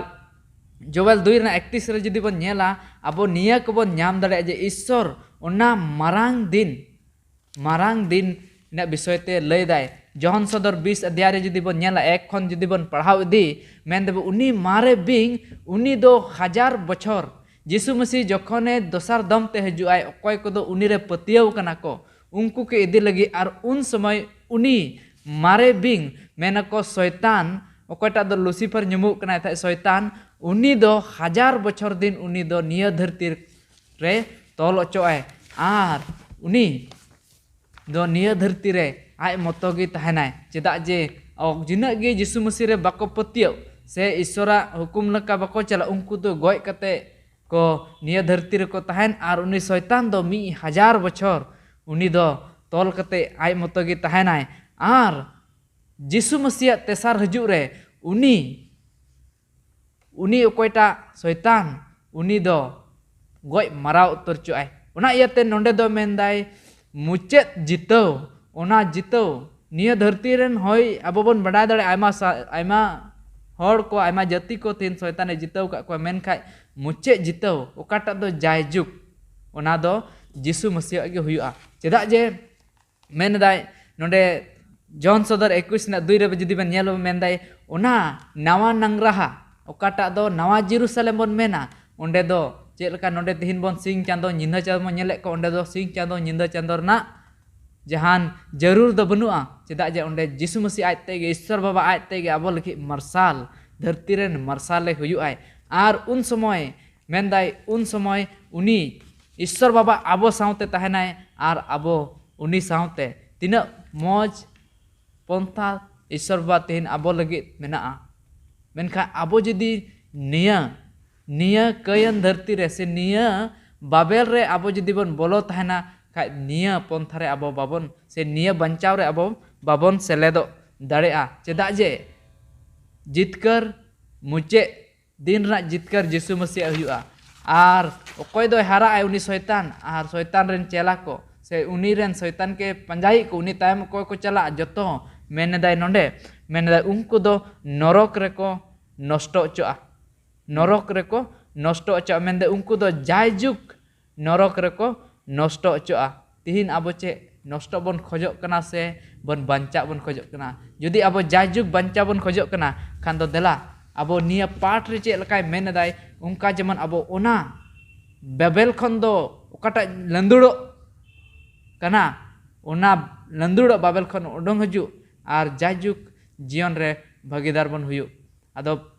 ᱡᱳᱣᱮᱞ ᱫᱩᱭ ᱨᱮᱱᱟᱜ ᱮᱠᱛᱨᱤᱥ ᱨᱮ ᱡᱩᱫᱤ ᱵᱚᱱ ᱧᱮᱞᱟ, ᱟᱵᱚ ᱱᱤᱭᱟᱹ ᱠᱚᱵᱚᱱ ᱧᱟᱢ ᱫᱟᱲᱮᱭᱟᱜᱼᱟ ᱡᱮ ᱤᱥᱥᱚᱨ ᱚᱱᱟ ᱢᱟᱨᱟᱝ ᱫᱤᱱ, ᱢᱟᱨᱟᱝ ᱫᱤᱱ ᱨᱮᱱᱟᱜ ᱵᱤᱥᱚᱭ ᱛᱮ ᱞᱟᱹᱭ ᱫᱟᱭ᱾ ᱡᱚᱦᱚᱱ ᱥᱚᱫᱚᱨ ᱵᱤᱥ ᱚᱫᱷᱭᱟᱭ ᱨᱮ ᱡᱩᱫᱤ ᱵᱚᱱ ᱧᱮᱞᱟ, ᱮᱠ ᱠᱷᱚᱱ ᱡᱩᱫᱤ ᱵᱚᱱ ᱯᱟᱲᱦᱟᱣ ᱤᱫᱤ, ᱢᱮᱱ ᱫᱚᱵᱚ ᱩᱱᱤ ᱢᱟᱨᱮ ᱵᱤᱧ, ᱩᱱᱤ ᱫᱚ ᱦᱟᱡᱟᱨ ᱵᱚᱪᱷᱚᱨ, ᱡᱤᱥᱩ ᱢᱟᱹᱥᱤ ᱡᱚᱠᱷᱚᱱᱮ ᱫᱚᱥᱟᱨ ᱫᱚᱢ ᱛᱮ ᱦᱤᱡᱩᱜ ᱟᱭ, ᱚᱠᱚᱭ ᱠᱚᱫᱚ ᱩᱱᱤ ᱨᱮ ᱯᱟᱹᱛᱭᱟᱹᱣ ᱠᱟᱱᱟ ᱠᱚ, ᱩᱱᱠᱩ ᱠᱚ ᱤᱫᱤ ᱞᱟᱹᱜᱤᱫ᱾ ᱟᱨ ᱩᱱ ᱥᱚᱢᱚᱭ ᱩᱱᱤ ᱢᱟᱨᱮ ᱵᱤᱧ, ᱢᱮᱱᱟᱠᱚ ᱥᱚᱭᱛᱟᱱ, ᱚᱠᱚᱭᱴᱟᱜ ᱫᱚ ᱞᱩᱥᱤᱯᱷᱟᱨ ᱧᱩᱢᱩᱜ ᱠᱟᱱᱟᱭ ᱛᱟᱦᱮᱸᱫ, ᱥᱚᱭᱛᱟᱱ, ᱩᱱᱤ ᱫᱚ ᱦᱟᱡᱟᱨ ᱵᱚᱪᱷᱚᱨ ᱫᱤᱱ ᱩᱱᱤ ᱫᱚ ᱱᱤᱭᱟᱹ ᱫᱷᱟᱹᱨᱛᱤ ᱨᱮ ᱛᱚᱞ ᱚᱪᱚᱜ ᱟᱭ᱾ ᱟᱨ ᱩᱱᱤ ᱫᱚ ᱱᱤᱭᱟᱹ ᱫᱷᱟᱹᱨᱛᱤ ᱨᱮ ᱟᱡ ᱢᱚᱛᱚ ᱜᱮ ᱛᱟᱦᱮᱱᱟᱭ᱾ ᱪᱮᱫᱟᱜ ᱡᱮ ᱚ-, ᱡᱤᱱᱟᱹᱜ ᱜᱮ ᱡᱤᱥᱩ ᱢᱟᱹᱥᱤ ᱨᱮ ᱵᱟᱠᱚ ᱯᱟᱹᱛᱭᱟᱹᱣ ᱥᱮ ᱤᱥᱥᱚᱨᱟᱜ ᱦᱩᱠᱩᱢ ᱞᱮᱠᱟ ᱵᱟᱠᱚ ᱪᱟᱞᱟᱜ, ᱩᱱᱠᱩ ᱫᱚ ᱜᱚᱡ ᱠᱟᱛᱮ ᱠᱚ ᱱᱤᱭᱟᱹ ᱫᱷᱟᱹᱨᱛᱤ ᱨᱮᱠᱚ ᱛᱟᱦᱮᱱ᱾ ᱟᱨ ᱩᱱᱤ ᱥᱚᱭᱛᱟᱱ ᱫᱚ ᱢᱤᱫ ᱦᱟᱡᱟᱨ ᱵᱚᱪᱷᱚᱨ ᱩᱱᱤ ᱫᱚ ᱛᱚᱞ ᱠᱟᱛᱮ ᱟᱡ ᱢᱚᱛᱚ ᱜᱮ ᱛᱟᱦᱮᱱᱟᱭ᱾ ᱟᱨ ᱡᱤᱥᱩ ᱢᱟᱹᱥᱤᱭᱟᱜ ᱛᱮᱥᱟᱨ ᱦᱤᱡᱩᱜ ᱨᱮ ᱩᱱᱤ, ᱩᱱᱤ ᱚᱠᱚᱭᱴᱟᱜ ᱥᱚᱭᱛᱟᱱ, ᱩᱱᱤ ᱫᱚ ᱜᱚᱡ ᱢᱟᱨᱟᱣ ᱩᱛᱟᱹᱨ ᱪᱚᱜᱼᱟᱭ᱾ ᱚᱱᱟ ᱤᱭᱟᱹᱛᱮ ᱱᱚᱰᱮ ᱫᱚ ᱢᱮᱱᱫᱟᱭ ᱢᱩᱪᱟᱹᱫ ᱡᱤᱛᱟᱹᱣ, ᱚᱱᱟ ᱡᱤᱛᱟᱹᱣ ᱱᱤᱭᱟᱹ ᱫᱷᱟᱹᱨᱛᱤ ᱨᱮᱱ, ᱦᱳᱭ, ᱟᱵᱚ ᱵᱚᱱ ᱵᱟᱰᱟᱭ ᱫᱟᱲᱮᱭᱟᱜᱼᱟ, ᱟᱭᱢᱟ ᱥᱟ-, ᱟᱭᱢᱟ ᱦᱚᱲ ᱠᱚ, ᱟᱭᱢᱟ ᱡᱟᱹᱛᱤ ᱠᱚ ᱛᱮᱦᱮᱧ ᱥᱚᱭᱛᱟᱱᱮ ᱡᱤᱛᱟᱹᱣ ᱟᱠᱟᱫ ᱠᱚᱣᱟ, ᱢᱮᱱᱠᱷᱟᱡ ᱢᱩᱪᱟᱹᱫ ᱡᱤᱛᱟᱹᱣ ᱚᱠᱟᱴᱟᱜ ᱫᱚ ᱡᱟᱭᱡᱩᱜᱽ, ᱚᱱᱟ ᱫᱚ ᱡᱤᱥᱩ ᱢᱟᱹᱥᱤᱭᱟᱜ ᱜᱮ ᱦᱩᱭᱩᱜᱼᱟ᱾ ᱪᱮᱫᱟᱜ ᱡᱮ ᱢᱮᱱ ᱮᱫᱟᱭ ᱱᱚᱰᱮ ᱡᱚᱦᱚᱱ ᱥᱚᱫᱚᱨ ᱮᱠᱩᱥ ᱨᱮᱱᱟᱜ ᱫᱩᱭ ᱨᱮ ᱡᱩᱫᱤ ᱵᱮᱱ ᱧᱮᱞ ᱢᱮᱱᱫᱟᱭ, ᱚᱱᱟ ᱱᱟᱣᱟ ᱱᱟᱝᱨᱟᱦᱟ, ᱚᱠᱟᱴᱟᱜ ᱫᱚ ᱱᱟᱣᱟ ᱡᱮᱨᱩᱥᱟᱞᱮᱢ ᱵᱚᱱ ᱢᱮᱱᱟ, ᱚᱸᱰᱮ ᱫᱚ ᱪᱮᱫ ᱞᱮᱠᱟ ᱱᱚᱰᱮ ᱛᱮᱦᱮᱧ ᱵᱚᱱ ᱥᱤᱧ ᱪᱟᱸᱫᱚ ᱧᱤᱫᱟᱹ ᱪᱟᱸᱫᱚ ᱵᱚᱱ ᱧᱮᱞᱮᱫ ᱠᱚ, ᱚᱸᱰᱮ ᱫᱚ ᱥᱤᱧ ᱪᱟᱸᱫᱚ ᱧᱤᱫᱟᱹ ᱪᱟᱸᱫᱚ ᱨᱮᱱᱟᱜ ᱡᱟᱦᱟᱱ ᱡᱟᱹᱨᱩᱲ ᱫᱚ ᱵᱟᱹᱱᱩᱜᱼᱟ᱾ ᱪᱮᱫᱟᱜ ᱡᱮ ᱚᱸᱰᱮ ᱡᱤᱥᱩ ᱢᱟᱹᱥᱤ ᱟᱡ ᱛᱮᱜᱮ, ᱤᱥᱥᱚᱨ ᱵᱟᱵᱟ ᱟᱡ ᱛᱮᱜᱮ ᱟᱵᱚ ᱞᱟᱹᱜᱤᱫ ᱢᱟᱨᱥᱟᱞ, ᱫᱷᱟᱹᱨᱛᱤ ᱨᱮᱱ ᱢᱟᱨᱥᱟᱞᱮ ᱦᱩᱭᱩᱜᱼᱟᱭ᱾ ᱟᱨ ᱩᱱ ᱥᱚᱢᱚᱭ ᱢᱮᱱᱫᱟᱭ, ᱩᱱ ᱥᱚᱢᱚᱭ ᱩᱱᱤ ᱤᱥᱥᱚᱨ ᱵᱟᱵᱟ ᱟᱵᱚ ᱥᱟᱶᱛᱮ ᱛᱟᱦᱮᱱᱟᱭ ᱟᱨ ᱟᱵᱚ ᱩᱱᱤ ᱥᱟᱶᱛᱮ᱾ ᱛᱤᱱᱟᱹᱜ ᱢᱚᱡᱽ ᱯᱚᱱᱛᱷᱟ ᱤᱥᱥᱚᱨ ᱵᱟᱵᱟ ᱛᱮᱦᱮᱧ ᱟᱵᱚ ᱞᱟᱹᱜᱤᱫ ᱢᱮᱱᱟᱜᱼᱟ᱾ ᱢᱮᱱᱠᱷᱟᱱ ᱟᱵᱚ ᱡᱩᱫᱤ ᱱᱤᱭᱟᱹ, ᱱᱤᱭᱟᱹ ᱠᱟᱹᱭᱟᱱ ᱫᱷᱟᱹᱨᱛᱤ ᱨᱮ ᱥᱮ ᱱᱤᱭᱟᱹ ᱵᱟᱵᱮᱞ ᱨᱮ ᱟᱵᱚ ᱡᱩᱫᱤ ᱵᱚᱱ ᱵᱚᱞᱚ ᱛᱟᱦᱮᱱᱟ ᱠᱷᱟᱡ, ᱱᱤᱭᱟᱹ ᱯᱚᱱᱛᱷᱟ ᱨᱮ ᱟᱵᱚ ᱵᱟᱵᱚᱱ, ᱥᱮ ᱱᱤᱭᱟᱹ ᱵᱟᱧᱪᱟᱣ ᱨᱮ ᱟᱵᱚ ᱵᱟᱵᱚᱱ ᱥᱮᱞᱮᱫᱚᱜ ᱫᱟᱲᱮᱭᱟᱜᱼᱟ᱾ ᱪᱮᱫᱟᱜ ᱡᱮ ᱡᱤᱛᱠᱟᱹᱨ, ᱢᱩᱪᱟᱹᱫ ᱫᱤᱱ ᱨᱮᱱᱟᱜ ᱡᱤᱛᱠᱟᱹᱨ ᱡᱤᱥᱩ ᱢᱟᱹᱥᱤᱭᱟᱜ ᱦᱩᱭᱩᱜᱼᱟ᱾ ᱟᱨ ᱚᱠᱚᱭ ᱫᱚᱭ ᱦᱟᱨᱟᱜᱼᱟᱭ? ᱩᱱᱤ ᱥᱚᱭᱛᱟᱱ ᱟᱨ ᱥᱚᱭᱛᱟᱱ ᱨᱮᱱ ᱪᱮᱞᱟ ᱠᱚ, ᱥᱮ ᱩᱱᱤ ᱨᱮᱱ ᱥᱚᱭᱛᱟᱱ ᱠᱮ ᱯᱟᱸᱡᱟᱭᱮᱫ ᱠᱚ, ᱩᱱᱤ ᱛᱟᱭᱚᱢ ᱚᱠᱚᱭ ᱠᱚ ᱪᱟᱞᱟᱜᱼᱟ? ᱡᱚᱛᱚ᱾ ᱢᱮᱱ ᱮᱫᱟᱭ ᱱᱚᱰᱮ, ᱢᱮᱱ ᱮᱫᱟᱭ ᱩᱱᱠᱩ ᱫᱚ ᱱᱚᱨᱚᱠ ᱨᱮᱠᱚ ᱱᱚᱥᱴᱚ ᱚᱪᱚᱜᱼᱟ᱾ ᱱᱚᱨᱚᱠ ᱨᱮᱠᱚ ᱱᱚᱥᱴᱚ ᱚᱪᱚᱜᱼᱟ᱾ ᱢᱮᱱᱫᱚ ᱩᱱᱠᱩ ᱫᱚ ᱡᱟᱭᱡᱩᱜᱽ ᱱᱚᱨᱚᱠ ᱨᱮᱠᱚ ᱱᱚᱥᱴᱚ ᱚᱪᱚᱜᱼᱟ᱾ ᱛᱤᱦᱤᱧ ᱟᱵᱚ ᱪᱮᱫ ᱱᱚᱥᱴᱚ ᱵᱚᱱ ᱠᱷᱚᱡᱚᱜ ᱠᱟᱱᱟ ᱥᱮ ᱵᱚᱱ ᱵᱟᱧᱪᱟᱜ ᱵᱚᱱ ᱠᱷᱚᱡᱚᱜ ᱠᱟᱱᱟ? ᱡᱩᱫᱤ ᱟᱵᱚ ᱡᱟᱭᱡᱩᱜᱽ ᱵᱟᱧᱪᱟᱣ ᱵᱚᱱ ᱠᱷᱚᱡᱚᱜ ᱠᱟᱱᱟ ᱠᱷᱟᱱ ᱫᱚ ᱫᱮᱞᱟ ᱟᱵᱚ ᱱᱤᱭᱟᱹ ᱯᱟᱴ ᱨᱮ ᱪᱮᱫ ᱞᱮᱠᱟᱭ ᱢᱮᱱ ᱮᱫᱟᱭ, ᱚᱱᱠᱟ ᱡᱮᱢᱚᱱ ᱟᱵᱚ ᱚᱱᱟ ᱵᱟᱵᱮᱞ ᱠᱷᱚᱱ ᱫᱚ ᱚᱠᱟᱴᱟᱜ ᱞᱟᱸᱫᱩᱲᱚᱜ ᱠᱟᱱᱟ, ᱚᱱᱟ ᱞᱟᱸᱫᱩᱲᱚᱜ ᱵᱟᱵᱮᱞ ᱠᱷᱚᱱ ᱩᱰᱩᱝ ᱦᱤᱡᱩᱜ ᱟᱨ ᱡᱟᱭᱡᱩᱜᱽ ᱡᱤᱭᱚᱱ ᱨᱮ ᱵᱷᱟᱹᱜᱤᱫᱟᱨ ᱵᱚᱱ ᱦᱩᱭᱩᱜ᱾ ᱟᱫᱚ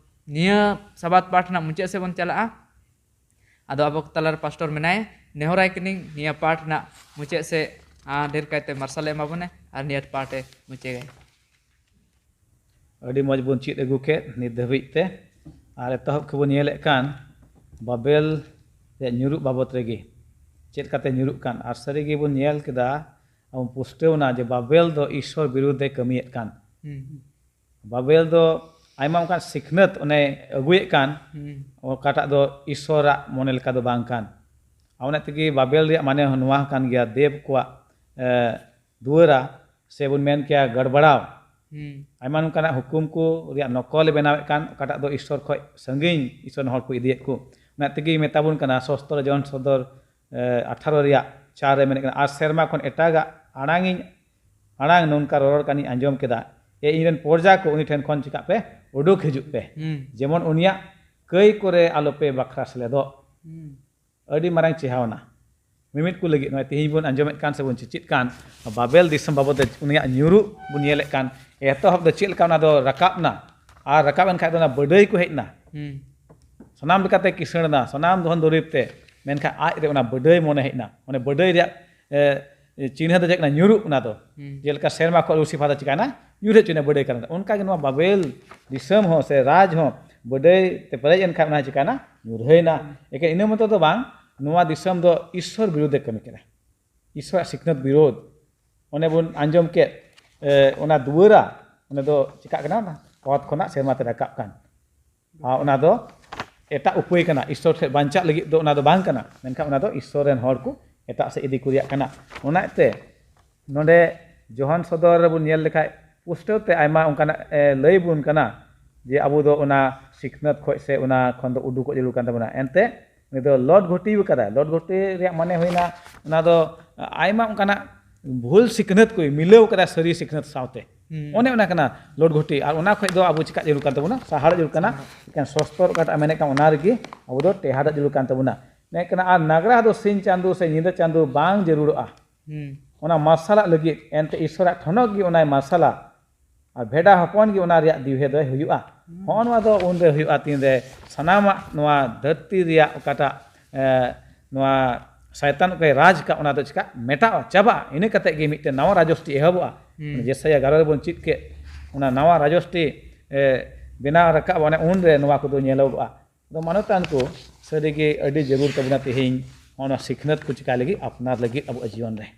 ᱱᱤᱭᱟᱹ ᱥᱟᱵᱟᱛ ᱯᱟᱴ ᱨᱮᱱᱟᱜ ᱢᱩᱪᱟᱹᱫ ᱥᱮᱫ ᱵᱚᱱ ᱪᱟᱞᱟᱜᱼᱟ᱾ ᱟᱫᱚ ᱟᱵᱚ ᱛᱟᱞᱟᱨᱮ ᱯᱟᱥᱴᱚᱨ ᱢᱮᱱᱟᱭ, ᱱᱮᱦᱚᱨᱟᱭ ᱠᱟᱹᱱᱟᱹᱧ ᱱᱤᱭᱟᱹ ᱯᱟᱴ ᱨᱮᱱᱟᱜ ᱢᱩᱪᱟᱹᱫ ᱥᱮᱫ, ᱟᱸ, ᱰᱷᱮᱨ ᱠᱟᱭᱛᱮ ᱢᱟᱨᱥᱟᱞᱮ ᱮᱢᱟ ᱵᱚᱱᱟ ᱟᱨ ᱱᱤᱭᱟᱹ ᱯᱟᱴ ᱮ ᱢᱩᱪᱟᱹᱫᱟᱭ᱾ ᱟᱹᱰᱤ ᱢᱚᱡᱽ ᱵᱚᱱ ᱪᱮᱫ ᱟᱹᱜᱩ ᱠᱮᱫ ᱱᱤᱛ ᱫᱷᱟᱹᱵᱤᱡ ᱛᱮ᱾ ᱟᱨ ᱮᱛᱚᱦᱚᱵ ᱠᱷᱚᱱ ᱵᱚᱱ ᱧᱮᱞᱮᱫ ᱠᱟᱱ ᱵᱟᱵᱮᱞ ᱨᱮᱭᱟᱜ ᱧᱩᱨᱩᱜ ᱵᱟᱵᱚᱛ ᱨᱮᱜᱮ ᱪᱮᱫ ᱞᱮᱠᱟᱛᱮ ᱧᱩᱨᱩᱜ ᱠᱟᱱ᱾ ᱟᱨ ᱥᱟᱹᱨᱤ ᱜᱮᱵᱚᱱ ᱧᱮᱞ ᱠᱮᱫᱟ, ᱟᱵᱚ ᱯᱩᱥᱴᱟᱹᱣ ᱮᱱᱟ ᱡᱮ ᱵᱟᱵᱮᱞ ᱫᱚ ᱤᱥᱥᱚᱨ ᱵᱤᱨᱩᱫᱷ ᱮ ᱠᱟᱹᱢᱤᱭᱮᱫ ᱠᱟᱱ᱾ ᱦᱩᱸ᱾ ᱵᱟᱵᱮᱞ ᱫᱚ ᱟᱭᱢᱟ ᱚᱱᱠᱟᱱ ᱥᱤᱠᱷᱱᱟᱹᱛ ᱚᱱᱮ ᱟᱹᱜᱩᱭᱮᱫ ᱠᱟᱱ, ᱦᱩᱸ᱾ ᱚᱠᱟᱴᱟᱜ ᱫᱚ ᱤᱥᱥᱚᱨᱟᱜ ᱢᱚᱱᱮ ᱞᱮᱠᱟ ᱫᱚ ᱵᱟᱝ ᱠᱟᱱ᱾ ᱟᱨ ᱚᱱᱟ ᱛᱮᱜᱮ ᱵᱟᱵᱮᱞ ᱨᱮᱭᱟᱜ ᱢᱟᱱᱮ ᱦᱚᱸ ᱱᱚᱣᱟ ᱠᱟᱱ ᱜᱮᱭᱟ, ᱫᱮᱵ ᱠᱚᱣᱟᱜ, ᱮ, ᱫᱩᱣᱟᱹᱨᱟ, ᱥᱮ ᱵᱚᱱ ᱢᱮᱱ ᱠᱮᱭᱟ ᱜᱟᱲᱵᱟᱲᱟᱣ᱾ ᱦᱩᱸ᱾ ᱟᱭᱢᱟ ᱱᱚᱝᱠᱟᱱᱟᱜ ᱦᱩᱠᱩᱢ ᱠᱚ ᱨᱮᱭᱟᱜ ᱱᱚᱠᱚᱞᱮ ᱵᱮᱱᱟᱣᱮᱫ ᱠᱟᱱ, ᱚᱠᱟᱴᱟᱜ ᱫᱚ ᱤᱥᱥᱚᱨ ᱠᱷᱚᱱ ᱥᱟᱺᱜᱤᱧ, ᱤᱥᱥᱚᱨ ᱨᱮᱱ ᱦᱚᱲ ᱠᱚ ᱤᱫᱤᱭᱮᱫ ᱠᱚ᱾ ᱚᱱᱟ ᱛᱮᱜᱮ ᱢᱮᱛᱟ ᱵᱚᱱ ᱠᱟᱱᱟ ᱥᱚᱥᱛᱨᱚ ᱡᱚᱦᱚᱱ ᱥᱚᱫᱚᱨ ᱟᱴᱷᱟᱨᱚ ᱨᱮᱭᱟᱜ ᱪᱟᱨ ᱨᱮ ᱢᱮᱱᱮᱫ ᱠᱟᱱᱟ, ᱟᱨ ᱥᱮᱨᱢᱟ ᱠᱷᱚᱱ ᱮᱴᱟᱜᱟᱜ ᱟᱲᱟᱝᱤᱧ ᱟᱲᱟᱝ ᱱᱚᱝᱠᱟ ᱨᱚᱨᱚᱲ ᱠᱟᱱᱤᱧ ᱟᱸᱡᱚᱢ ᱠᱮᱫᱟ, ᱮ ᱤᱧᱨᱮᱱ ᱯᱚᱨᱡᱟ ᱠᱚ, ᱩᱱᱤ ᱴᱷᱮᱱ ᱠᱷᱚᱱ ᱪᱤᱠᱟᱜ ᱯᱮ, ᱩᱰᱩᱠ ᱦᱤᱡᱩᱜ ᱯᱮ᱾ ᱦᱩᱸ᱾ ᱡᱮᱢᱚᱱ ᱩᱱᱤᱭᱟᱜ ᱠᱟᱹᱭ ᱠᱚᱨᱮ ᱟᱞᱚᱯᱮ ᱵᱟᱠᱷᱨᱟ ᱥᱮᱞᱮᱫᱚᱜ᱾ ᱦᱩᱸ᱾ ᱟᱹᱰᱤ ᱢᱟᱨᱟᱝ ᱪᱮᱦᱟᱣᱱᱟ᱾ ᱢᱤᱢᱤᱫ ᱠᱚ ᱞᱟᱹᱜᱤᱫ ᱱᱚᱜᱼᱚᱭ ᱛᱮᱦᱮᱧ ᱵᱚᱱ ᱟᱸᱡᱚᱢᱮᱫ ᱠᱟᱱ ᱥᱮᱵᱚᱱ ᱪᱮᱪᱮᱫ ᱠᱟᱱ ᱵᱟᱵᱮᱞ ᱫᱤᱥᱚᱢ ᱵᱟᱵᱚᱫ ᱛᱮ ᱩᱱᱤᱭᱟᱜ ᱧᱩᱨᱩᱜ ᱵᱚᱱ ᱧᱮᱞᱮᱫ ᱠᱟᱱ, ᱮᱛᱚᱦᱚᱵ ᱫᱚ ᱪᱮᱫ ᱞᱮᱠᱟ ᱚᱱᱟ ᱫᱚ ᱨᱟᱠᱟᱵ ᱮᱱᱟ, ᱟᱨ ᱨᱟᱠᱟᱵ ᱮᱱ ᱠᱷᱟᱡ ᱫᱚ ᱚᱱᱟ ᱵᱟᱹᱰᱟᱹᱭ ᱠᱚ ᱦᱮᱡ ᱮᱱᱟ᱾ ᱦᱩᱸ᱾ ᱥᱟᱱᱟᱢ ᱞᱮᱠᱟᱛᱮ ᱠᱤᱥᱟᱹᱬ ᱮᱱᱟ, ᱥᱟᱱᱟᱢ ᱫᱷᱚᱱ ᱫᱩᱨᱤᱵ ᱛᱮ, ᱢᱮᱱᱠᱷᱟᱱ ᱟᱡ ᱨᱮ ᱚᱱᱟ ᱵᱟᱹᱰᱟᱹᱭ ᱢᱚᱱᱮ ᱦᱮᱡ ᱮᱱᱟ᱾ ᱚᱱᱮ ᱵᱟᱹᱰᱟᱹᱭ ᱨᱮᱭᱟᱜ, ᱮ, ᱪᱤᱱᱦᱟᱹ ᱫᱚ ᱪᱮᱫ ᱠᱟᱱᱟ? ᱧᱩᱨᱩᱜ ᱚᱱᱟ ᱫᱚ᱾ ᱦᱩᱸ᱾ ᱡᱮᱞᱮᱠᱟ ᱥᱮᱨᱢᱟ ᱠᱷᱚᱱ ᱞᱩᱥᱤᱯᱷᱟᱨ ᱫᱚ ᱪᱤᱠᱟᱭᱱᱟ? ᱧᱩᱨᱦᱟᱹ ᱦᱚᱪᱚᱭᱱᱟ ᱵᱟᱹᱰᱟᱹᱭ ᱠᱟᱨᱚᱱ ᱛᱮ᱾ ᱚᱱᱠᱟ ᱜᱮ ᱱᱚᱣᱟ ᱵᱟᱵᱮᱞ ᱫᱤᱥᱚᱢ ᱦᱚᱸ ᱥᱮ ᱨᱟᱡᱽ ᱦᱚᱸ ᱵᱟᱹᱰᱟᱹᱭ ᱛᱮ ᱯᱮᱨᱮᱡ ᱮᱱ ᱠᱷᱟᱱ ᱚᱱᱟ ᱪᱤᱠᱟᱭᱱᱟ? ᱧᱩᱨᱦᱟᱹᱭᱱᱟ᱾ ᱮᱠᱮᱱ ᱤᱱᱟᱹ ᱢᱚᱛᱚ ᱫᱚ ᱵᱟᱝ, ᱱᱚᱣᱟ ᱫᱤᱥᱚᱢ ᱫᱚ ᱤᱥᱥᱚᱨ ᱵᱤᱨᱩᱫᱷ ᱮ ᱠᱟᱹᱢᱤ ᱠᱮᱫᱟ᱾ ᱤᱥᱥᱚᱨᱟᱜ ᱥᱤᱠᱷᱱᱟᱹᱛ ᱵᱤᱨᱳᱫᱷ᱾ ᱚᱱᱮ ᱵᱚᱱ ᱟᱸᱡᱚᱢ ᱠᱮᱫ, ᱮ, ᱚᱱᱟ ᱫᱩᱣᱟᱹᱨᱟ, ᱚᱱᱟ ᱫᱚ ᱪᱤᱠᱟᱜ ᱠᱟᱱᱟ? ᱚᱱᱟ ᱚᱛ ᱠᱷᱚᱱᱟᱜ ᱥᱮᱨᱢᱟ ᱛᱮ ᱨᱟᱠᱟᱵ ᱠᱟᱱ᱾ ᱟᱨ ᱚᱱᱟ ᱫᱚ ᱮᱴᱟᱜ ᱩᱯᱟᱹᱭ ᱠᱟᱱᱟ, ᱤᱥᱥᱚᱨ ᱴᱷᱮᱱ ᱵᱟᱧᱪᱟᱜ ᱞᱟᱹᱜᱤᱫ ᱫᱚ ᱚᱱᱟ ᱫᱚ ᱵᱟᱝ ᱠᱟᱱᱟ, ᱢᱮᱱᱠᱷᱟᱱ ᱚᱱᱟ ᱫᱚ ᱤᱥᱥᱚᱨ ᱨᱮᱱ ᱦᱚᱲ ᱠᱚ ᱮᱴᱟᱜ ᱥᱮᱫ ᱤᱫᱤ ᱠᱚ ᱨᱮᱭᱟᱜ ᱠᱟᱱᱟ᱾ ᱚᱱᱟᱛᱮ ᱱᱚᱰᱮ ᱡᱚᱦᱚᱱ ᱥᱚᱫᱚᱨ ᱨᱮᱵᱚᱱ ᱧᱮᱞ ᱞᱮᱠᱷᱟᱡ ᱯᱩᱥᱴᱟᱹᱣ ᱛᱮ ᱟᱭᱢᱟ ᱚᱱᱠᱟᱱᱟᱜ, ᱮ, ᱞᱟᱹᱭ ᱵᱚᱱ ᱠᱟᱱᱟ ᱡᱮ ᱟᱵᱚ ᱫᱚ ᱚᱱᱟ ᱥᱤᱠᱷᱱᱟᱹᱛ ᱠᱷᱚᱡ ᱥᱮ ᱚᱱᱟ ᱠᱷᱚᱱ ᱫᱚ ᱩᱰᱩᱠᱚᱜ ᱡᱟᱹᱨᱩᱲ ᱠᱟᱱ ᱛᱟᱵᱚᱱᱟ᱾ ᱮᱱᱛᱮ ᱩᱱᱤ ᱫᱚ ᱞᱚᱴ ᱜᱷᱚᱴᱤ ᱟᱠᱟᱫᱟᱭ᱾ ᱞᱚᱴ ᱜᱷᱚᱴᱤ ᱨᱮᱭᱟᱜ ᱢᱟᱱᱮ ᱦᱩᱭᱱᱟ ᱚᱱᱟ ᱫᱚ ᱟᱭᱢᱟ ᱚᱱᱠᱟᱱᱟᱜ ᱵᱷᱩᱞ ᱥᱤᱠᱷᱱᱟᱹᱛ ᱠᱚ ᱢᱤᱞᱟᱹᱣ ᱠᱟᱫᱟ ᱥᱟᱹᱨᱤ ᱥᱤᱠᱷᱱᱟᱹᱛ ᱥᱟᱶᱛᱮ᱾ ᱦᱩᱸ᱾ ᱚᱱᱮ ᱚᱱᱟ ᱠᱟᱱᱟ ᱞᱚᱴ ᱜᱷᱚᱴᱤ᱾ ᱟᱨ ᱚᱱᱟ ᱠᱷᱚᱡ ᱫᱚ ᱟᱵᱚ ᱪᱤᱠᱟᱜ ᱡᱟᱹᱨᱩᱲ ᱠᱟᱱ ᱛᱟᱵᱚᱱᱟ? ᱥᱟᱦᱟᱲᱚᱜ ᱡᱟᱹᱨᱩᱲ ᱠᱟᱱᱟ᱾ ᱮᱱᱠᱷᱟᱱ ᱥᱚᱥᱛᱚᱨ ᱚᱠᱟᱴᱟᱜ ᱢᱮᱱᱮᱫ ᱠᱟᱱ ᱚᱱᱟ ᱨᱮᱜᱮ ᱟᱵᱚ ᱫᱚ ᱴᱮᱦᱟᱰᱚᱜ ᱡᱟᱹᱨᱩᱲ ᱠᱟᱱ ᱛᱟᱵᱚᱱᱟ᱾ ᱢᱮᱱᱮᱫ ᱠᱟᱱᱟ, ᱟᱨ ᱱᱟᱜᱽᱨᱟ ᱫᱚ ᱥᱤᱧ ᱪᱟᱸᱫᱚ ᱥᱮ ᱧᱤᱫᱟᱹ ᱪᱟᱸᱫᱚ ᱵᱟᱝ ᱡᱟᱹᱨᱩᱲᱚᱜᱼᱟ᱾ ᱦᱩᱸ᱾ ᱚᱱᱟ ᱢᱟᱨᱥᱟᱞᱟᱜ ᱞᱟᱹᱜᱤᱫ ᱮᱱᱛᱮ ᱤᱥᱥᱚᱨᱟᱜ ᱴᱷᱚᱱᱚᱠ ᱜᱮ ᱚᱱᱟᱭ ᱢᱟᱨᱥᱟᱞᱟ᱾ ᱟᱨ ᱵᱷᱮᱰᱟ ᱦᱚᱯᱚᱱ ᱜᱮ ᱚᱱᱟ ᱨᱮᱭᱟᱜ ᱫᱤᱣᱦᱮ ᱫᱚᱭ ᱦᱩᱭᱩᱜᱼᱟ᱾ ᱦᱚᱸᱜᱼᱚ ᱱᱚᱣᱟ ᱫᱚ ᱩᱱᱨᱮ ᱦᱩᱭᱩᱜᱼᱟ ᱛᱤᱱᱨᱮ ᱥᱟᱱᱟᱢᱟᱜ ᱱᱚᱣᱟ ᱫᱷᱟᱹᱨᱛᱤ ᱨᱮᱭᱟᱜ ᱚᱠᱟᱴᱟᱜ, ᱮ, ᱱᱚᱣᱟ ᱥᱟᱭᱛᱟᱱ ᱚᱠᱚᱭ ᱨᱟᱡᱽ ᱠᱟᱜ, ᱚᱱᱟ ᱫᱚ ᱪᱤᱠᱟ ᱢᱮᱴᱟᱜᱼᱟ, ᱪᱟᱵᱟᱜᱼᱟ᱾ ᱤᱱᱟᱹ ᱠᱟᱛᱮ ᱜᱮ ᱢᱤᱫᱴᱮᱱ ᱱᱟᱣᱟ ᱨᱟᱡᱚᱥᱴᱤ ᱮᱦᱚᱵᱚᱜᱼᱟ᱾ ᱦᱩᱸ᱾ ᱡᱮᱥᱟᱭᱟ ᱮᱜᱟᱨᱚ ᱨᱮᱵᱚᱱ ᱪᱮᱫ ᱠᱮᱫ, ᱚᱱᱟ ᱱᱟᱣᱟ ᱨᱟᱡᱚᱥᱴᱤ, ᱮ, ᱵᱮᱱᱟᱣ ᱨᱟᱠᱟᱵ, ᱚᱱᱮ ᱩᱱᱨᱮ ᱱᱚᱣᱟ ᱠᱚᱫᱚ ᱧᱮᱞᱚᱜᱚᱜᱼᱟ᱾ ᱟᱫᱚ ᱢᱟᱱᱚᱛᱟᱱ ᱠᱚ, ᱥᱟᱹᱨᱤᱜᱮ ᱟᱹᱰᱤ ᱡᱟᱹᱨᱩᱲ ᱛᱟᱵᱚᱱᱟ ᱛᱮᱦᱮᱧ ᱱᱚᱣᱟ ᱥᱤᱠᱷᱱᱟᱹᱛ ᱠᱚ ᱪᱤᱠᱟᱭ ᱞᱟᱹᱜᱤᱫ, ᱟᱯᱱᱟᱨ ᱞᱟᱹᱜᱤᱫ ᱟᱵᱚᱣᱟᱜ ᱡᱤᱭᱚᱱ ᱨᱮ᱾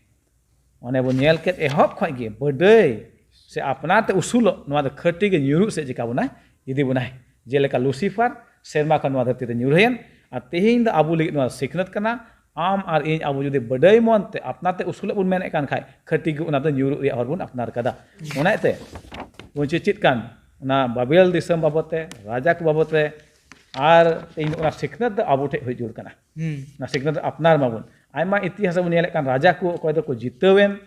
ᱚᱱᱮ ᱵᱚᱱ ᱧᱮᱞ ᱠᱮᱫ, ᱮᱦᱚᱵ ᱠᱷᱚᱱ ᱜᱮ ᱵᱟᱹᱰᱟᱹᱭ ᱥᱮ ᱟᱯᱱᱟᱨ ᱛᱮ ᱩᱥᱩᱞᱚᱜ, ᱱᱚᱣᱟ ᱫᱚ ᱠᱷᱟᱹᱴᱤ ᱜᱮ ᱧᱩᱨᱩᱜ ᱥᱮᱫ ᱪᱤᱠᱟ ᱵᱚᱱᱟᱭ ᱤᱫᱤ ᱵᱚᱱᱟᱭ᱾ ᱡᱮᱞᱮᱠᱟ ᱞᱩᱥᱤᱯᱷᱟᱨ ᱥᱮᱨᱢᱟ ᱠᱷᱚᱱ ᱱᱚᱣᱟ ᱫᱷᱟᱹᱨᱛᱤ ᱨᱮ ᱧᱩᱨᱦᱟᱹᱭᱮᱱ, ᱟᱨ ᱛᱮᱦᱮᱧ ᱫᱚ ᱟᱵᱚ ᱞᱟᱹᱜᱤᱫ ᱱᱚᱣᱟ ᱥᱤᱠᱷᱱᱟᱹᱛ ᱠᱟᱱᱟ᱾ ᱟᱢ ᱟᱨ ᱤᱧ ᱟᱵᱚ ᱡᱩᱫᱤ ᱵᱟᱹᱰᱟᱹᱭ ᱢᱚᱱ ᱛᱮ ᱟᱯᱱᱟᱨ ᱛᱮ ᱩᱥᱩᱞᱚᱜ ᱵᱚᱱ ᱢᱮᱱᱮᱫ ᱠᱟᱱ ᱠᱷᱟᱡ, ᱠᱷᱟᱹᱴᱤ ᱜᱮ ᱚᱱᱟ ᱫᱚ ᱧᱩᱨᱩᱜ ᱨᱮᱭᱟᱜ ᱦᱚᱨ ᱵᱚᱱ ᱟᱯᱱᱟᱨ ᱠᱟᱫᱟ᱾ ᱚᱱᱟ ᱤᱭᱟᱹᱛᱮ ᱵᱚᱱ ᱪᱮᱪᱮᱫ ᱠᱟᱱ ᱚᱱᱟ ᱵᱟᱵᱮᱞ ᱫᱤᱥᱚᱢ ᱵᱟᱵᱚᱫ ᱛᱮ, ᱨᱟᱡᱟ ᱠᱚ ᱵᱟᱵᱚᱫ ᱨᱮ, ᱟᱨ ᱛᱮᱦᱮᱧ ᱚᱱᱟ ᱥᱤᱠᱷᱱᱟᱹᱛ ᱫᱚ ᱟᱵᱚ ᱴᱷᱮᱱ ᱦᱩᱭ ᱡᱟᱹᱨᱩᱲ ᱠᱟᱱᱟ᱾ ᱦᱩᱸ᱾ ᱚᱱᱟ ᱥᱤᱠᱷᱱᱟᱹᱛ ᱫᱚ ᱟᱯᱱᱟᱨ ᱢᱟᱵᱚᱱ᱾ ᱟᱭᱢᱟ ᱤᱛᱤᱦᱟᱥ ᱨᱮᱵᱚᱱ ᱧᱮᱞᱮᱫ ᱠᱟᱱ, ᱨᱟᱡᱟ ᱠᱚ ᱚᱠᱚᱭ ᱫᱚᱠᱚ ᱡᱤᱛᱟᱹᱣᱮᱱ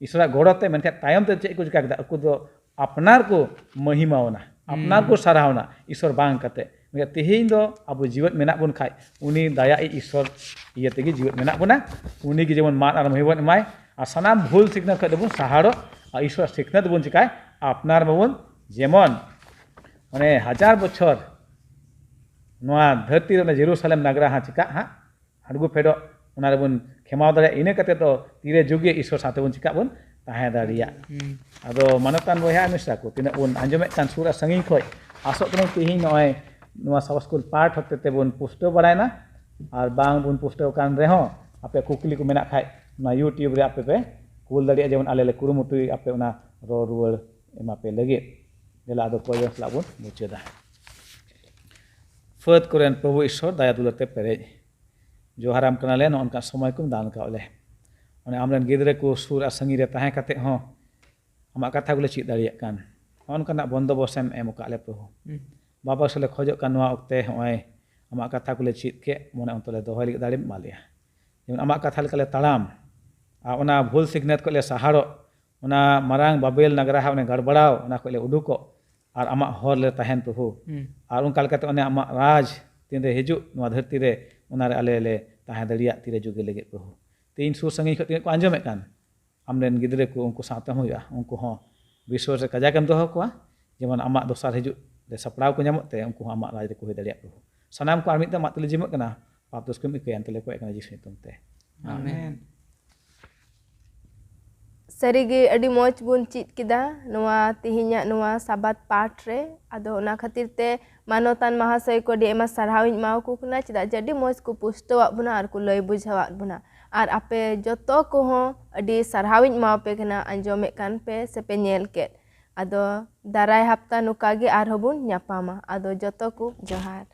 ᱤᱥᱚᱨᱟᱜ ᱜᱚᱲᱚ ᱛᱮ, ᱢᱮᱱᱠᱷᱟᱱ ᱛᱟᱭᱚᱢ ᱛᱮ ᱪᱮᱫ ᱠᱚ ᱪᱤᱠᱟ ᱠᱮᱫᱟ? ᱩᱱᱠᱩ ᱫᱚ ᱟᱯᱱᱟᱨ ᱠᱚ ᱢᱚᱦᱤᱢᱟᱣᱱᱟ, ᱟᱯᱱᱟᱨ ᱠᱚ ᱦᱩᱸ᱾ ᱥᱟᱨᱦᱟᱣᱱᱟ, ᱤᱥᱚᱨ ᱵᱟᱝ ᱠᱟᱛᱮ᱾ ᱢᱮᱱᱠᱷᱟᱱ ᱛᱮᱦᱮᱧ ᱫᱚ ᱟᱵᱚ ᱡᱤᱣᱮᱫ ᱢᱮᱱᱟᱜ ᱵᱚᱱ ᱠᱷᱟᱡ, ᱩᱱᱤ ᱫᱟᱭᱟ ᱤᱡ ᱤᱥᱚᱨ ᱤᱭᱟᱹ ᱛᱮᱜᱮ ᱡᱤᱣᱮᱫ ᱢᱮᱱᱟᱜ ᱵᱚᱱᱟ᱾ ᱩᱱᱤ ᱜᱮ ᱡᱮᱢᱚᱱ ᱢᱟᱱ ᱟᱨ ᱢᱚᱦᱤᱢᱟ ᱵᱚᱱ ᱮᱢᱟᱭ, ᱟᱨ ᱥᱟᱱᱟᱢ ᱵᱷᱩᱞ ᱥᱤᱠᱷᱱᱟᱹᱛ ᱠᱷᱚᱱ ᱫᱚᱵᱚᱱ ᱥᱟᱦᱟᱲᱚᱜ, ᱟᱨ ᱤᱥᱚᱨ ᱥᱤᱠᱷᱱᱟᱹᱛ ᱵᱚᱱ ᱪᱤᱠᱟᱭ ᱟᱯᱱᱟᱨ ᱢᱟᱵᱚᱱ᱾ ᱡᱮᱢᱚᱱ ᱚᱱᱮ ᱦᱟᱡᱟᱨ ᱵᱚᱪᱷᱚᱨ ᱱᱚᱣᱟ ᱫᱷᱟᱹᱨᱛᱤ ᱨᱮ ᱚᱱᱟ ᱡᱮᱨᱩᱥᱟᱞᱮᱢ ᱱᱟᱜᱽᱨᱟ ᱦᱟᱸᱜ ᱪᱤᱠᱟᱜ ᱦᱟᱸᱜ, ᱟᱬᱜᱚ ᱯᱷᱮᱰᱚᱜ, ᱚᱱᱟ ᱨᱮᱵᱚᱱ ᱠᱷᱮᱢᱟᱣ ᱫᱟᱲᱮᱭᱟᱜᱼᱟ᱾ ᱤᱱᱟᱹ ᱠᱟᱛᱮ ᱫᱚ ᱛᱤᱨᱮ ᱡᱩᱜᱮ ᱤᱥᱚᱨ ᱥᱟᱶᱛᱮ ᱵᱚᱱ ᱪᱤᱠᱟᱜ ᱵᱚᱱ ᱛᱟᱦᱮᱸ ᱫᱟᱲᱮᱭᱟᱜ᱾ ᱦᱩᱸ᱾ ᱟᱫᱚ ᱢᱟᱱᱚᱛᱟᱱ ᱵᱚᱭᱦᱟ ᱢᱤᱥᱨᱟ ᱠᱚ, ᱛᱤᱱᱟᱹᱜ ᱵᱚᱱ ᱟᱸᱡᱚᱢᱮᱫ ᱠᱟᱱ ᱥᱩᱨ ᱟᱨ ᱥᱟᱺᱜᱤᱧ ᱠᱷᱚᱱ, ᱟᱥᱚᱜ ᱠᱟᱹᱱᱟᱹᱧ ᱛᱮᱦᱮᱧ ᱱᱚᱜᱼᱚᱭ ᱱᱚᱣᱟ ᱥᱟᱵ ᱥᱠᱩᱞ ᱯᱟᱴ ᱦᱚᱛᱮ ᱛᱮᱵᱚᱱ ᱯᱩᱥᱴᱟᱹᱣ ᱵᱟᱲᱟᱭᱮᱱᱟ᱾ ᱟᱨ ᱵᱟᱝ ᱵᱚᱱ ᱯᱩᱥᱴᱟᱹᱣ ᱠᱟᱱ ᱨᱮᱦᱚᱸ, ᱟᱯᱮ ᱠᱩᱠᱞᱤ ᱠᱚ ᱢᱮᱱᱟᱜ ᱠᱷᱟᱡ, ᱚᱱᱟ YouTube ᱨᱮ ᱟᱯᱮ ᱯᱮ ᱠᱩᱞ ᱫᱟᱲᱮᱭᱟᱜᱼᱟ, ᱡᱮᱢᱚᱱ ᱟᱞᱮ ᱞᱮ ᱠᱩᱨᱩᱢᱩᱴᱩᱭ ᱟᱯᱮ ᱚᱱᱟ ᱨᱚᱲ ᱨᱩᱣᱟᱹᱲ ᱮᱢᱟ ᱯᱮ ᱞᱟᱹᱜᱤᱫ᱾ ᱫᱮᱞᱟ ᱟᱫᱚ ᱠᱚᱭ ᱥᱟᱞᱟᱜ ᱵᱚᱱ ᱢᱩᱪᱟᱹᱫᱟ᱾ ᱯᱷᱟᱹᱫ ᱠᱚᱨᱮᱱ ᱯᱨᱚᱵᱷᱩ ᱤᱥᱚᱨ, ᱫᱟᱭᱟ ᱫᱩᱞᱟᱹᱲ ᱛᱮ ᱯᱮᱨᱮᱡ, ᱡᱚᱦᱟᱨᱟᱢ ᱠᱟᱱᱟᱞᱮ, ᱱᱚᱜᱼᱚ ᱱᱚᱝᱠᱟ ᱥᱚᱢᱚᱭ ᱠᱚᱢ ᱫᱟᱱ ᱠᱟᱜ ᱞᱮ᱾ ᱚᱱᱮ ᱟᱢᱨᱮᱱ ᱜᱤᱫᱽᱨᱟᱹ ᱠᱚ ᱥᱩᱨ ᱟᱨ ᱥᱟᱺᱜᱤᱧ ᱨᱮ ᱛᱟᱦᱮᱸ ᱠᱟᱛᱮ ᱦᱚᱸ ᱟᱢᱟᱜ ᱠᱟᱛᱷᱟ ᱠᱚᱞᱮ ᱪᱮᱫ ᱫᱟᱲᱮᱭᱟᱜ ᱠᱟᱱ, ᱱᱚᱜᱼᱚ ᱱᱚᱝᱠᱟᱱᱟᱜ ᱵᱚᱱᱫᱚᱵᱚᱥ ᱮᱢ ᱮᱢ ᱟᱠᱟᱫ ᱞᱮ ᱯᱨᱚᱵᱷᱩ᱾ ᱦᱩᱸ᱾ ᱵᱟᱵᱟ ᱥᱮ ᱞᱮ ᱠᱷᱚᱡᱚᱜ ᱠᱟᱱ ᱱᱚᱣᱟ ᱚᱠᱛᱮ ᱦᱚᱸᱜᱼᱚᱭ ᱟᱢᱟᱜ ᱠᱟᱛᱷᱟ ᱠᱚᱞᱮ ᱪᱮᱫ ᱠᱮᱫ, ᱢᱚᱱᱮ ᱚᱱᱛᱚᱨ ᱞᱮ ᱫᱚᱦᱚᱭ ᱞᱟᱹᱜᱤᱫ ᱫᱟᱲᱮᱢ ᱮᱢᱟ ᱞᱮᱭᱟ᱾ ᱡᱮᱢᱚᱱ ᱟᱢᱟᱜ ᱠᱟᱛᱷᱟ ᱞᱮᱠᱟᱞᱮ ᱛᱟᱲᱟᱢ, ᱟᱨ ᱚᱱᱟ ᱵᱷᱩᱞ ᱥᱤᱠᱷᱱᱟᱹᱛ ᱠᱷᱚᱱ ᱞᱮ ᱥᱟᱦᱟᱲᱚᱜ, ᱚᱱᱟ ᱢᱟᱨᱟᱝ ᱵᱟᱵᱮᱞ ᱱᱟᱜᱽᱨᱟ ᱦᱟᱸᱜ ᱚᱱᱮ ᱜᱟᱲᱵᱟᱲᱟᱣ, ᱚᱱᱟ ᱠᱷᱚᱱ ᱞᱮ ᱩᱰᱩᱠᱚᱜ, ᱟᱨ ᱟᱢᱟᱜ ᱦᱚᱨ ᱞᱮ ᱛᱟᱦᱮᱱ ᱯᱨᱚᱵᱷᱩ᱾ ᱦᱩᱸ᱾ ᱟᱨ ᱚᱱᱠᱟ ᱞᱮᱠᱟᱛᱮ ᱚᱱᱮ ᱟᱢᱟᱜ ᱨᱟᱡᱽ ᱛᱤᱱᱨᱮ ᱦᱤᱡᱩᱜ ᱱᱚᱣᱟ ᱫᱷᱟᱹᱨᱛᱤ ᱨᱮ, ᱚᱱᱟᱨᱮ ᱟᱞᱮ ᱞᱮ ᱛᱟᱦᱮᱸ ᱫᱟᱲᱮᱭᱟᱜ ᱛᱤᱨᱮ ᱡᱩᱜᱮ ᱞᱟᱹᱜᱤᱫ ᱯᱨᱚᱵᱷᱩ᱾ ᱛᱮᱦᱮᱧ ᱥᱩᱨ ᱥᱟᱺᱜᱤᱧ ᱠᱷᱚᱱ ᱛᱤᱱᱟᱹᱜ ᱠᱚ ᱟᱸᱡᱚᱢᱮᱫ ᱠᱟᱱ, ᱟᱢᱨᱮᱱ ᱜᱤᱫᱽᱨᱟᱹ ᱠᱚ ᱩᱱᱠᱩ ᱥᱟᱶᱛᱮ ᱦᱚᱸ ᱦᱩᱭᱩᱜᱼᱟ, ᱩᱱᱠᱩ ᱦᱚᱸ ᱵᱤᱥᱣᱟᱥ ᱨᱮ ᱠᱟᱡᱟᱠ ᱮᱢ ᱫᱚᱦᱚ ᱠᱚᱣᱟ, ᱡᱮᱢᱚᱱ ᱟᱢᱟᱜ ᱫᱚᱥᱟᱨ ᱦᱤᱡᱩᱜ ᱨᱮ ᱥᱟᱯᱲᱟᱣ ᱠᱚ ᱧᱟᱢᱚᱜ ᱛᱮ ᱩᱱᱠᱩ ᱦᱚᱸ ᱟᱢᱟᱜ ᱨᱟᱡᱽ ᱨᱮᱠᱚ ᱦᱩᱭ ᱫᱟᱲᱮᱭᱟᱜ ᱠᱚ᱾ ᱥᱟᱱᱟᱢ ᱠᱚ ᱟᱨ ᱢᱤᱫ ᱫᱷᱟᱣ ᱟᱢᱟᱜ ᱛᱮᱞᱮ ᱡᱤᱢᱟᱹᱜ ᱠᱟᱱᱟ, ᱯᱟᱯ ᱫᱳᱥ ᱠᱚᱢ ᱤᱠᱟᱹᱭᱟ, ᱮᱱᱛᱮ ᱞᱮ ᱠᱚᱭᱮᱜ ᱠᱟᱱᱟ ᱡᱤᱥᱩ ᱧᱩᱛᱩᱢ ᱛᱮ᱾ ᱟᱢᱮᱱ᱾ ᱥᱟᱹᱨᱤᱜᱮ ᱟᱹᱰᱤ ᱢᱚᱡᱽ ᱵᱚᱱ ᱪᱮᱫ ᱠᱮᱫᱟ ᱱᱚᱣᱟ ᱛᱮᱦᱮᱧᱟᱜ ᱱᱚᱣᱟ ᱥᱟᱵᱟᱛ ᱯᱟᱴ ᱨᱮ᱾ ᱟᱫᱚ ᱚᱱᱟ ᱠᱷᱟᱹᱛᱤᱨ ᱛᱮ ᱢᱟᱱᱚᱛᱟᱱ ᱢᱟᱦᱟᱥᱚᱭ ᱠᱚ ᱟᱹᱰᱤ ᱟᱭᱢᱟ ᱥᱟᱨᱦᱟᱣ ᱤᱧ ᱮᱢᱟ ᱠᱚ ᱠᱟᱱᱟ, ᱪᱮᱫᱟᱜ ᱡᱮ ᱟᱹᱰᱤ ᱢᱚᱡᱽ ᱠᱚ ᱯᱩᱥᱴᱟᱹᱣᱟᱜ ᱵᱚᱱᱟ ᱟᱨ ᱠᱚ ᱞᱟᱹᱭ ᱵᱩᱡᱷᱟᱹᱣᱟᱫ ᱵᱚᱱᱟ᱾ ᱟᱨ ᱟᱯᱮ ᱡᱚᱛᱚ ᱠᱚᱦᱚᱸ ᱟᱹᱰᱤ ᱥᱟᱨᱦᱟᱣ ᱤᱧ ᱮᱢᱟ ᱯᱮ ᱠᱟᱱᱟ, ᱟᱸᱡᱚᱢᱮᱫ ᱠᱟᱱ ᱯᱮ ᱥᱮ ᱯᱮ ᱧᱮᱞ ᱠᱮᱫ᱾ ᱟᱫᱚ ᱫᱟᱨᱟᱭ ᱦᱟᱯᱛᱟ ᱱᱚᱝᱠᱟ ᱜᱮ ᱟᱨᱦᱚᱸ ᱵᱚᱱ ᱧᱟᱯᱟᱢᱟ᱾ ᱟᱫᱚ ᱡᱚᱛᱚ ᱠᱚ ᱡᱚᱦᱟᱨ᱾